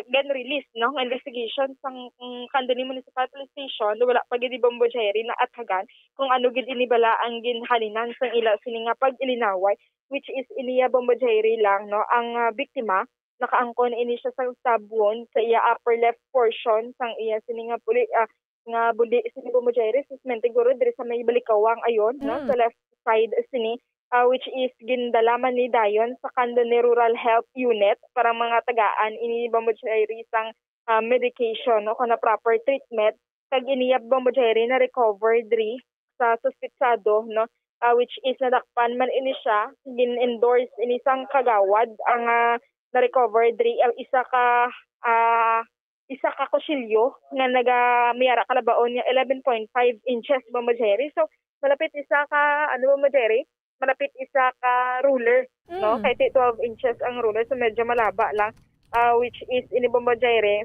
gin-release, no, nga investigation sang, mm, Candoni Municipal Police Station, wala pa gid, Bombo Jerry, naathagan kung ano gid ini bala ang ginhalinan sang ila sini nga pag-ilinaway, which is iniya, Bombo Jerry, lang, no, ang, ah, biktima, nakaangkon ini siya sang stab wound sa iya upper left portion sang iya sini nga puli-, ah, nga bundi sini, Bombo Jerry, sa semento, guro diri sa may balikawang ayon, no, Mm. sa left side sini, ah, which is gindala man ni dayon sa Candoni Rural Health Unit para mga tagaan ini, Bombo Jerry, sang, ah, medication, no, kung na proper treatment. Kag iniya, Bombo Jerry, na-recover diri sa suspetsado, no, ah, which is nadakpan man ini siya, gin-endorse ini sang kagawad ang, ah, na-recover diri ang isa ka, ah, isa ka kutsilyo nga naga-, may ara kalabaon nga eleven point five inches, Bombo Jerry. So, malapit isa ka, ano, Bombo Jerry? Malapit isa ka ruler, no? Mm. Kay ti twelve inches ang ruler, so medyo malaba lang. Ah, which is ini, Bombo Jerry,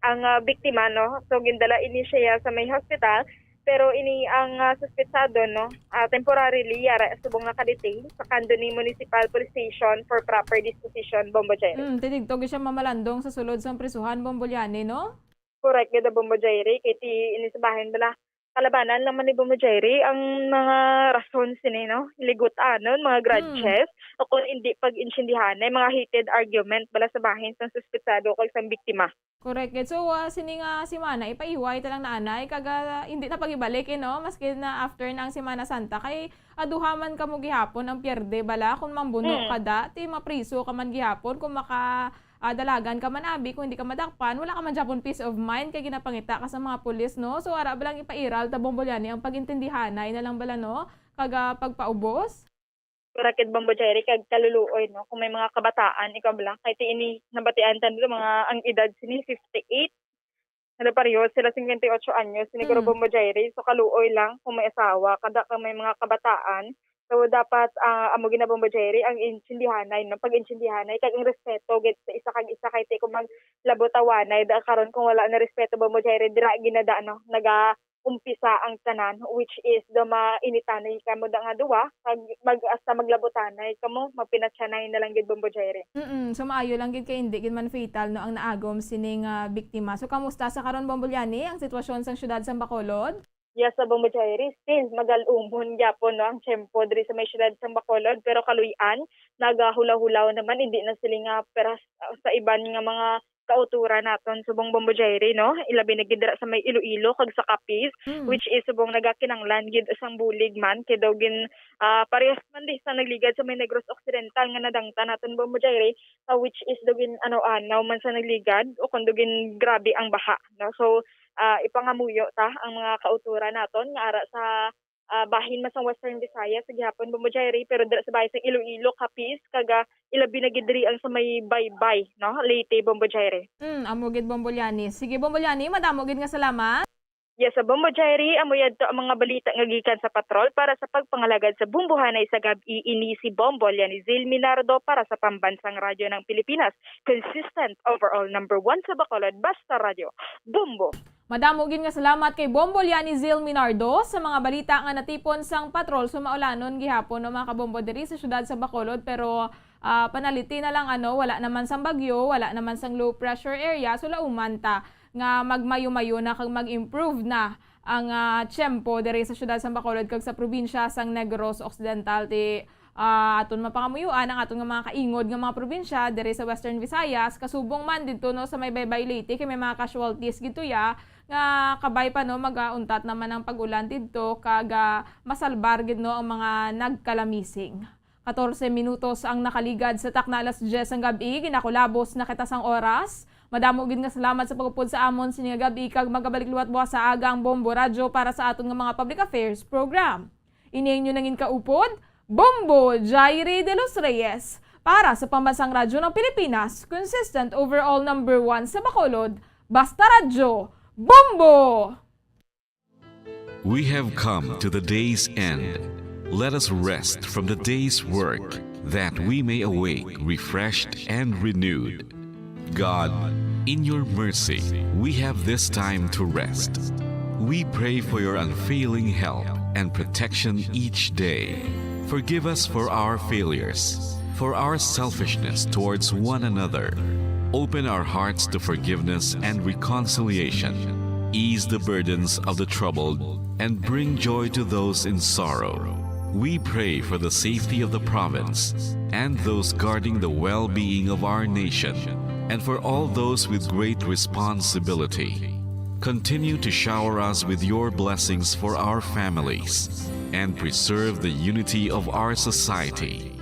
ang, ah, biktima, no? So, gindala ini siya sa may hospital, pero ini ang, ah, suspetsado, no? Ah, temporarily, yara subong naka-detain sa Candoni Municipal Police Station for proper disposition, Bombo Jerry. Mm, tinig to, siya mamalandong sa sulod sang prisuhan, Bombo Liani, no? Correct gid, Bombo Jerry. Kay ti ini sa bahin bala, kalabanan lang man ni, Bombo Jerry, ang mga rason sini, no? Ligut-anon, mga Hmm. grudges, o kung hindi pag-intindihanay, mga heated argument bala sa bahin sang suspetsado kag sang biktima. Correct gid. So, ah, sini nga semana, ipaiway ta lang na anay, kag, ah, hindi na pag-ibalik, eh, no? Maski na after na ang Semana Santa, kay, ah, duha man kamo gihapon ang pierde bala, kung mambuno Hmm. ka da, ti mapriso ka man gihapon, kung maka, ah, dalagan ka man abi, kung hindi ka madakpan, wala ka man gyapon peace of mind kay ginapangita ka sa mga pulis, no? So, ara ba lang ipairal ta, Bombo Liani, ang pag-intindihanay na lang bala, no? Kag, ah, pagpaubos? Correct gid, Bombo Jerry, kag kaluluoy, no? Kung may mga kabataan, ikaw bala, kay ti ini nabatian ta nito, mga ang edad sini fifty-eight, ano, pareho sila, cincuenta y ocho anyos, siguro, Hmm. Bombo Jerry. So, kaluoy lang kung may asawa, kada kang may mga kabataan. So, dapat, ah, amo gid na, Bombo Jerry, ang intindihanay, no? Pag-intindihanay, kag ang respeto gid sa isa kag isa, kay ti kung maglabutawanay, da karon kung wala na respeto, Bombo Jerry, dira gid na da, ano, nagaumpisa ang tanan, which is do mainitanay kamo da nga duwa, kag mag-, hasta maglabutanay kamo, magpinatyanay na lang gid, Bombo Jerry. Mm-mm. So, maayo lang gid kay hindi gid man fatal, no, ang naagom sining, ah, biktima. So, kamusta sa karon, Bombo Liani, ang sitwasyon sang siyudad sang Bacolod? Yes, sa, Bombo Jerry, still magal-umon gyapon, no, ang tiyempo diri sa may siyudad sang Bacolod, pero kaluy-an, nagahulaw-hulaw naman, hindi na sila nga peras, ah, sa iban nga mga kauturan naton subong, Bombo Jerry, no? Ilabi na gid dira sa may Iloilo kag sa Capiz, Mm. which is subong nagakinanglan gid sang bulig man, kay daw gin, ah, parehas man di sa nagligad sa may Negros Occidental nga nadangtan naton, Bombo Jerry, ah, which is daw gin ano-anaw man sa nagligad, o kon daw gin grabe ang baha, no? So, ah, ipangamuyo ta ang mga kauturan naton nga ara sa, ah, bahin man sang Western Visayas sa gihapon, Bombo Jerry, pero dira sa bahin sang Iloilo, Capiz, kag, ah, ilabi na gid diri ang sa may Baybay, no? Leyte, Bombo Jerry. Mm, amo gid, Bombo Liani. Sige, Bombo Liani, madamo gid nga salamat. Yes, sa, Bombo Jerry, amo yadto ang mga balita nga gikan sa patrol. Para sa pagpangalagad sa Bombohanay sa gab-i, ini si Bombo Liani Zil Minardo para sa Pambansang Radyo ng Pilipinas. Consistent, overall number one sa Bacolod, basta radyo. Bombo! Madamo gid nga salamat kay Bombo Liani Zil Minardo sa mga balita nga natipon sang patrol. So, maulanon gihapon, no, mga kabombo, diri sa siyudad sa Bacolod, pero, ah, panaliti na lang, ano, wala naman sang bagyo, wala naman sang low pressure area, so lauman ta nga magmayo-mayo na kag mag-improve na ang, ah, tiyempo diri sa siyudad sang Bacolod kag sa probinsya sang Negros Occidental. Ti, ah, aton mapangamuyuan ang aton nga mga kaingod nga mga probinsya diri sa Western Visayas, kasubong man didto, no, sa may Baybay, Leyte, kay may mga casualties gid tuya nga kabay pa, no, magauntat naman ang pag-ulan didto kag, ah, masalbar gid, no, ang mga nagkalamising. Katorse minutos ang nakaligad sa takna alas dyes sang gab-i, ginakulabos na kita sang oras. Madamo gid nga salamat sa pag-upod sa amon sini nga gab-i, kag magabalik liwat buwas sa aga ang Bombo Radyo para sa aton nga mga public affairs program. Ini inyo nangin kaupod, Bombo Jairi de los Reyes, para sa Pambansang Radyo ng Pilipinas, consistent overall number one sa Bacolod, Basta Radyo, Bombo! We have come to the day's end. Let us rest from the day's work, that we may awake refreshed and renewed. God, in your mercy, we have this time to rest. We pray for your unfailing help and protection each day. Forgive us for our failures, for our selfishness towards one another. Open our hearts to forgiveness and reconciliation. Ease the burdens of the troubled and bring joy to those in sorrow. We pray for the safety of the province and those guarding the well-being of our nation, and for all those with great responsibility. Continue to shower us with your blessings for our families and preserve the unity of our society.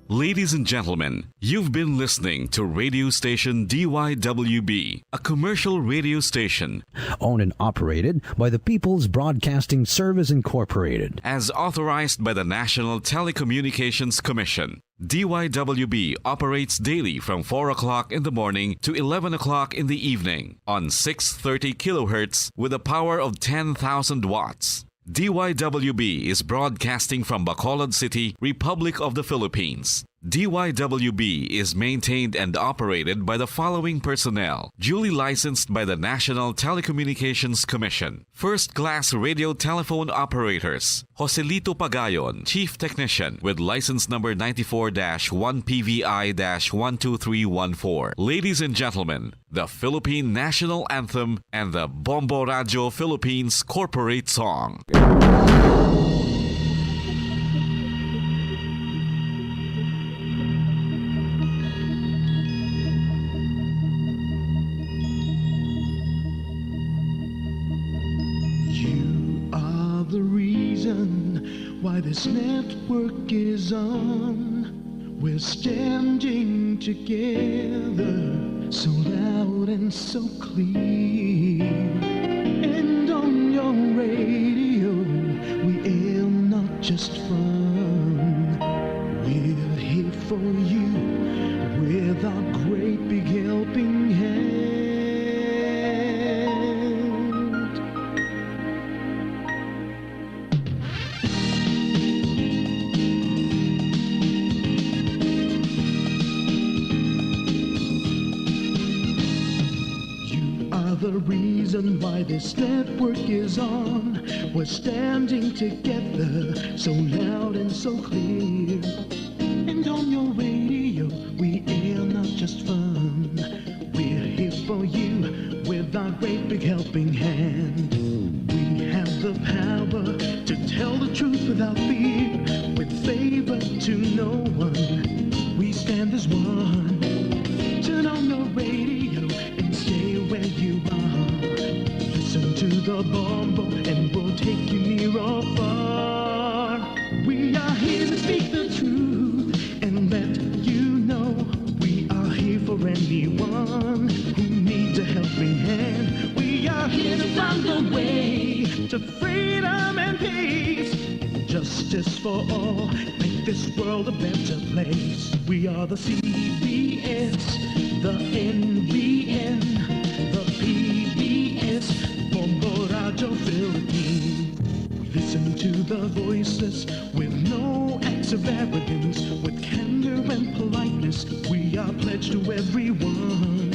Ladies and gentlemen, you've been listening to radio station D Y W B, a commercial radio station owned and operated by the People's Broadcasting Service Incorporated. As authorized by the National Telecommunications Commission. D Y W B operates daily from four o'clock in the morning to eleven o'clock in the evening on six thirty kilohertz with a power of ten thousand watts. D Y W B is broadcasting from Bacolod City, Republic of the Philippines. D Y W B is maintained and operated by the following personnel, duly licensed by the National Telecommunications Commission. First-class radio telephone operators, Joselito Pagayon, Chief Technician, with license number ninety-four dash one P V I dash one two three one four. Ladies and gentlemen, the Philippine National Anthem and the Bombo Radyo Philippines Corporate Song. You are the reason why this network is on. We're standing together, so loud and so clear. And on your radio, we aim not just fun. We're here for you with our great big helping hand. You are the reason why this network is on. We're standing together, so loud and so clear. And on your radio, we air not just fun. We're here for you with our great big helping hand. We have the power to tell the truth without fear, with favor to no one. We stand as one. Turn on your radio and stay where you are. Listen to the Bombo and we'll take you near or far. We are here to speak the truth and let you know we are here for anyone who needs a helping hand. We are here to find the way to freedom and peace and justice for all. Make this world a better place. We are the C B S, the N B N, the P B S, Bombo Radyo Philippines. We listen to the voiceless with no acts of arrogance, with candor and politeness. We are pledged to everyone.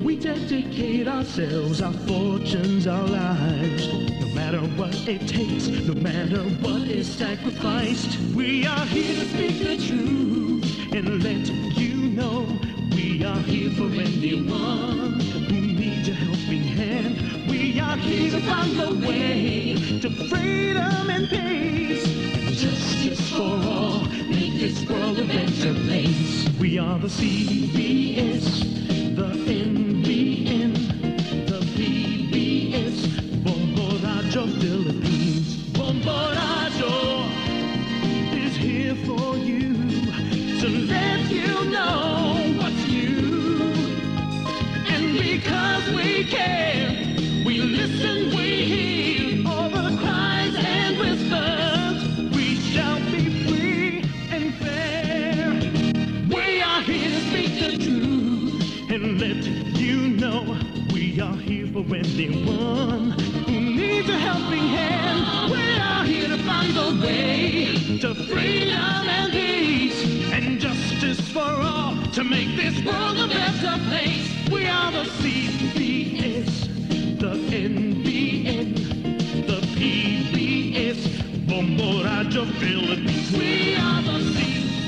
We dedicate ourselves, our fortunes, our lives. No matter what it takes, no matter what is sacrificed, we are here to speak the truth and let you know we are here for anyone who needs a helping hand. We are here to find the way to freedom and peace and justice for all. Make this world a better place. We are the C B S, the N B N, the P B S, Bombo Radyo Philippines. Bombo Radyo is here for you to let you know what's new. Way to freedom and peace and justice for all to make this world a better place. We are the C B S, the N B N, the P B S, Bombo Radyo Philippines. We are the C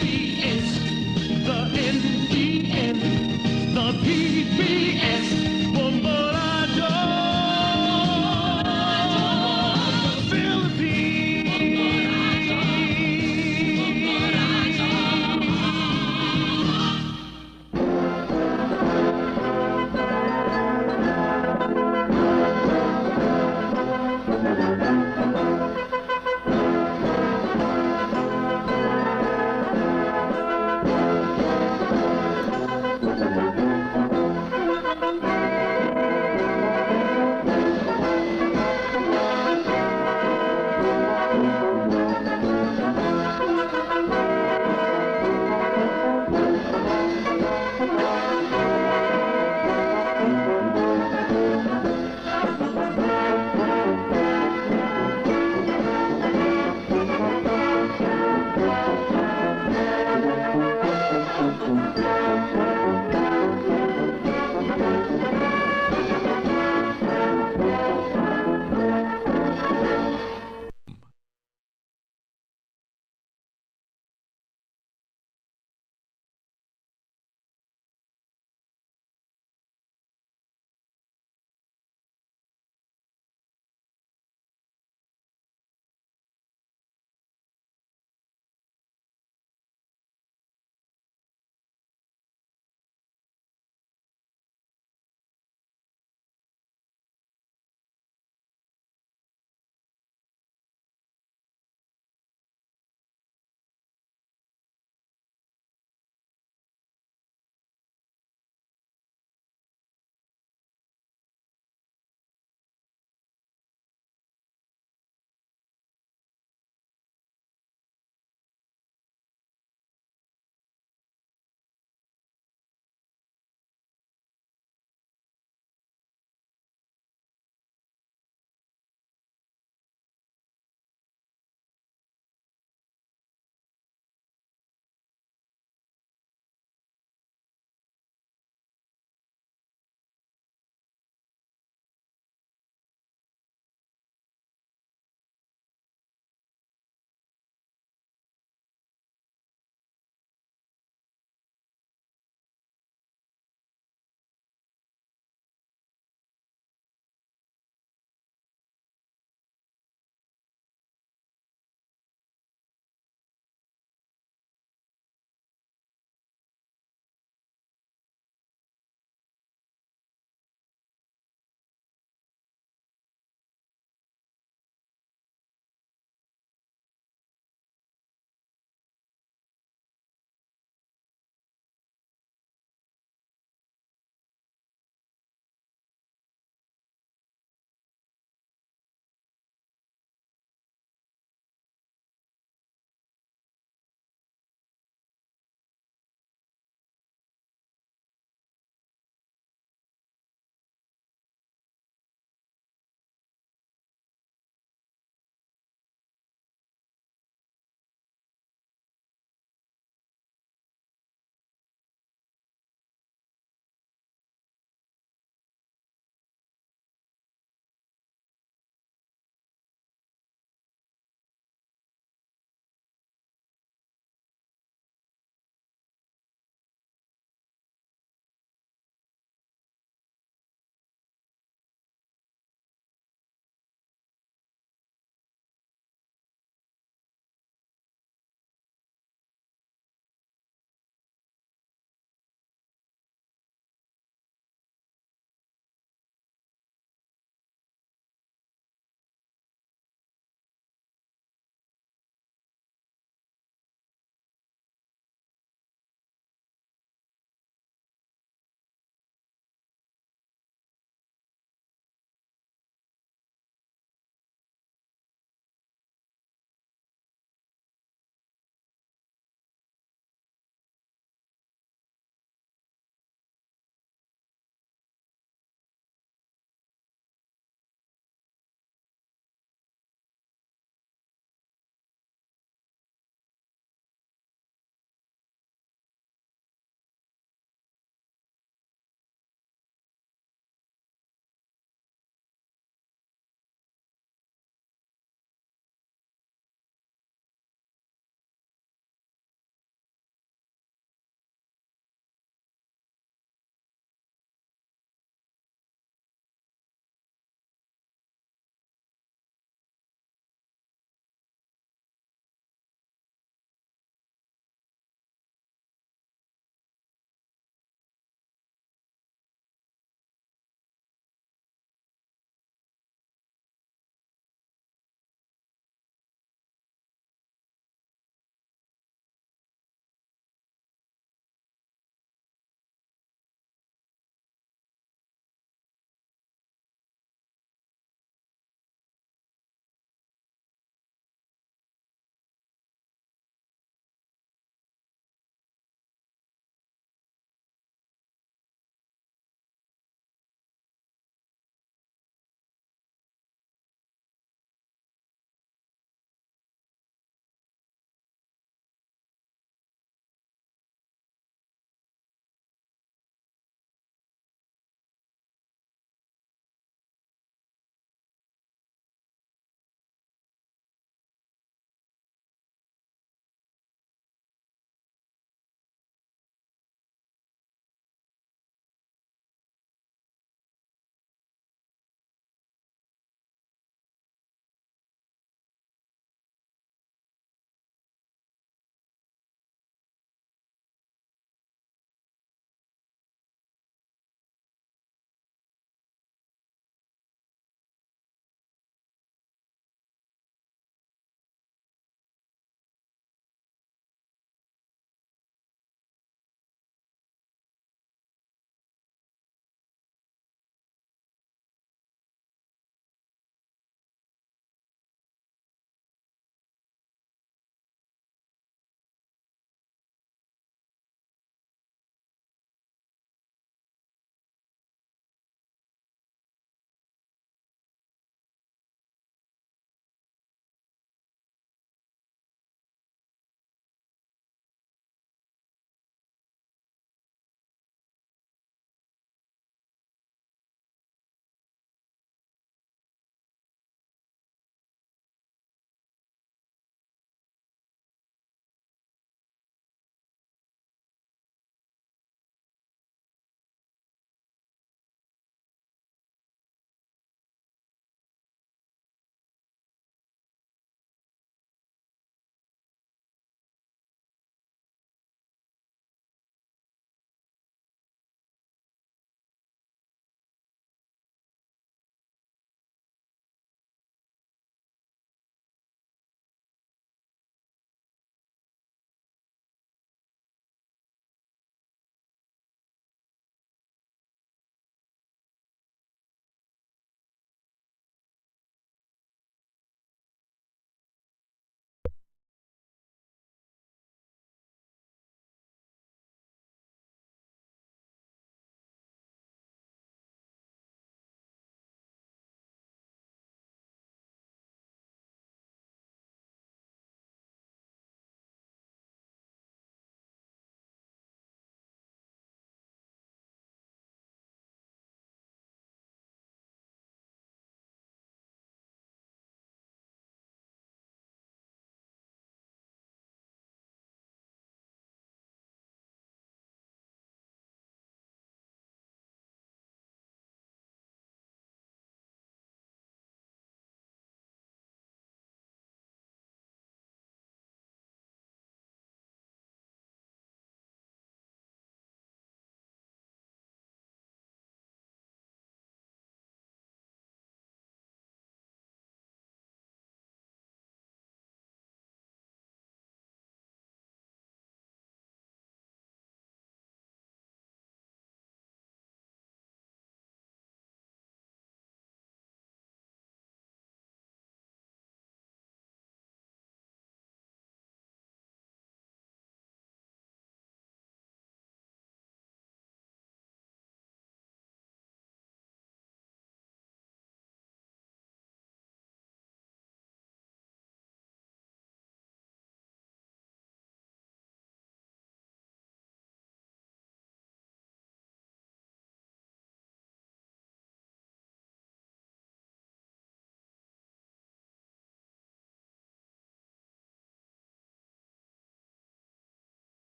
B S, the N B N, the P B S, Bombo Radyo Philippines.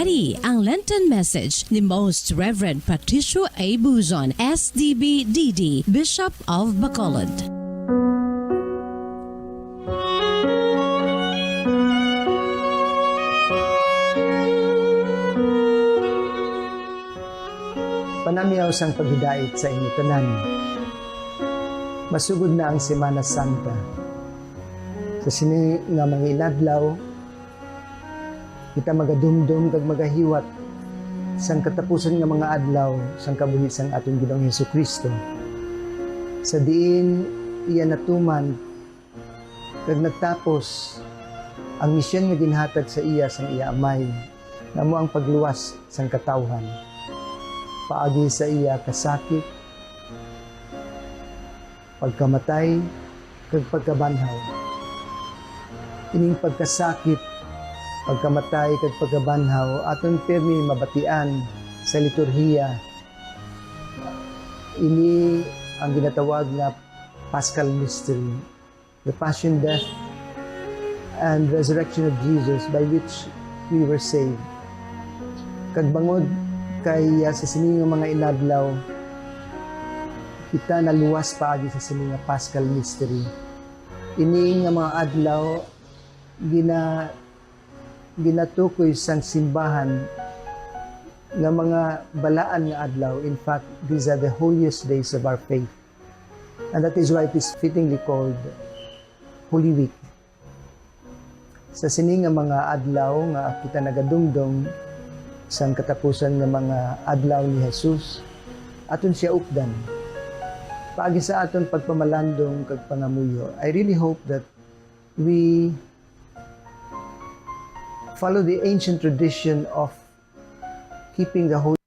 Ari ang Lenten message ni Most Reverend Patricio A. Buzon, S D B D D, Bishop of Bacolod. Panamyaw sang paghidait sa inyo tanan. Masugod na ang Semana Santa. Sa sini nga mga inadlaw, kita magadumdom kag magahiwat sang katapusan nga mga adlaw sang kabuhi sang aton Ginoong Jesu-Cristo, sa diin iya natuman kag natapos ang misyon nga ginhatag sa iya sang iya Amay, nga amo ang pagluwas sang katawhan, paagi sa iya kasakit, pagkamatay, kag pagkabanhaw. Ining pagkasakit, pagkamatay, kag pagkabanhaw aton pirmi mabatian sa liturhiya. Ini ang ginatawag nga Paschal Mystery, the Passion, Death, and Resurrection of Jesus, by which we were saved. Kag bangod kay, ah, sa sini nga mga inadlaw, kita naluwas paagi sa sini nga Paschal Mystery. Ini nga mga adlaw, gina-, ginatukoy sang simbahan nga mga balaan nga adlaw. In fact, these are the holiest days of our faith. And that is why it is fittingly called Holy Week. Sa sini nga mga adlaw nga kita nagadumdom sang katapusan nga mga adlaw ni Jesus, aton siya updan paagi sa aton pagpamalandong kag pangamuyo. I really hope that we follow the ancient tradition of keeping the Holy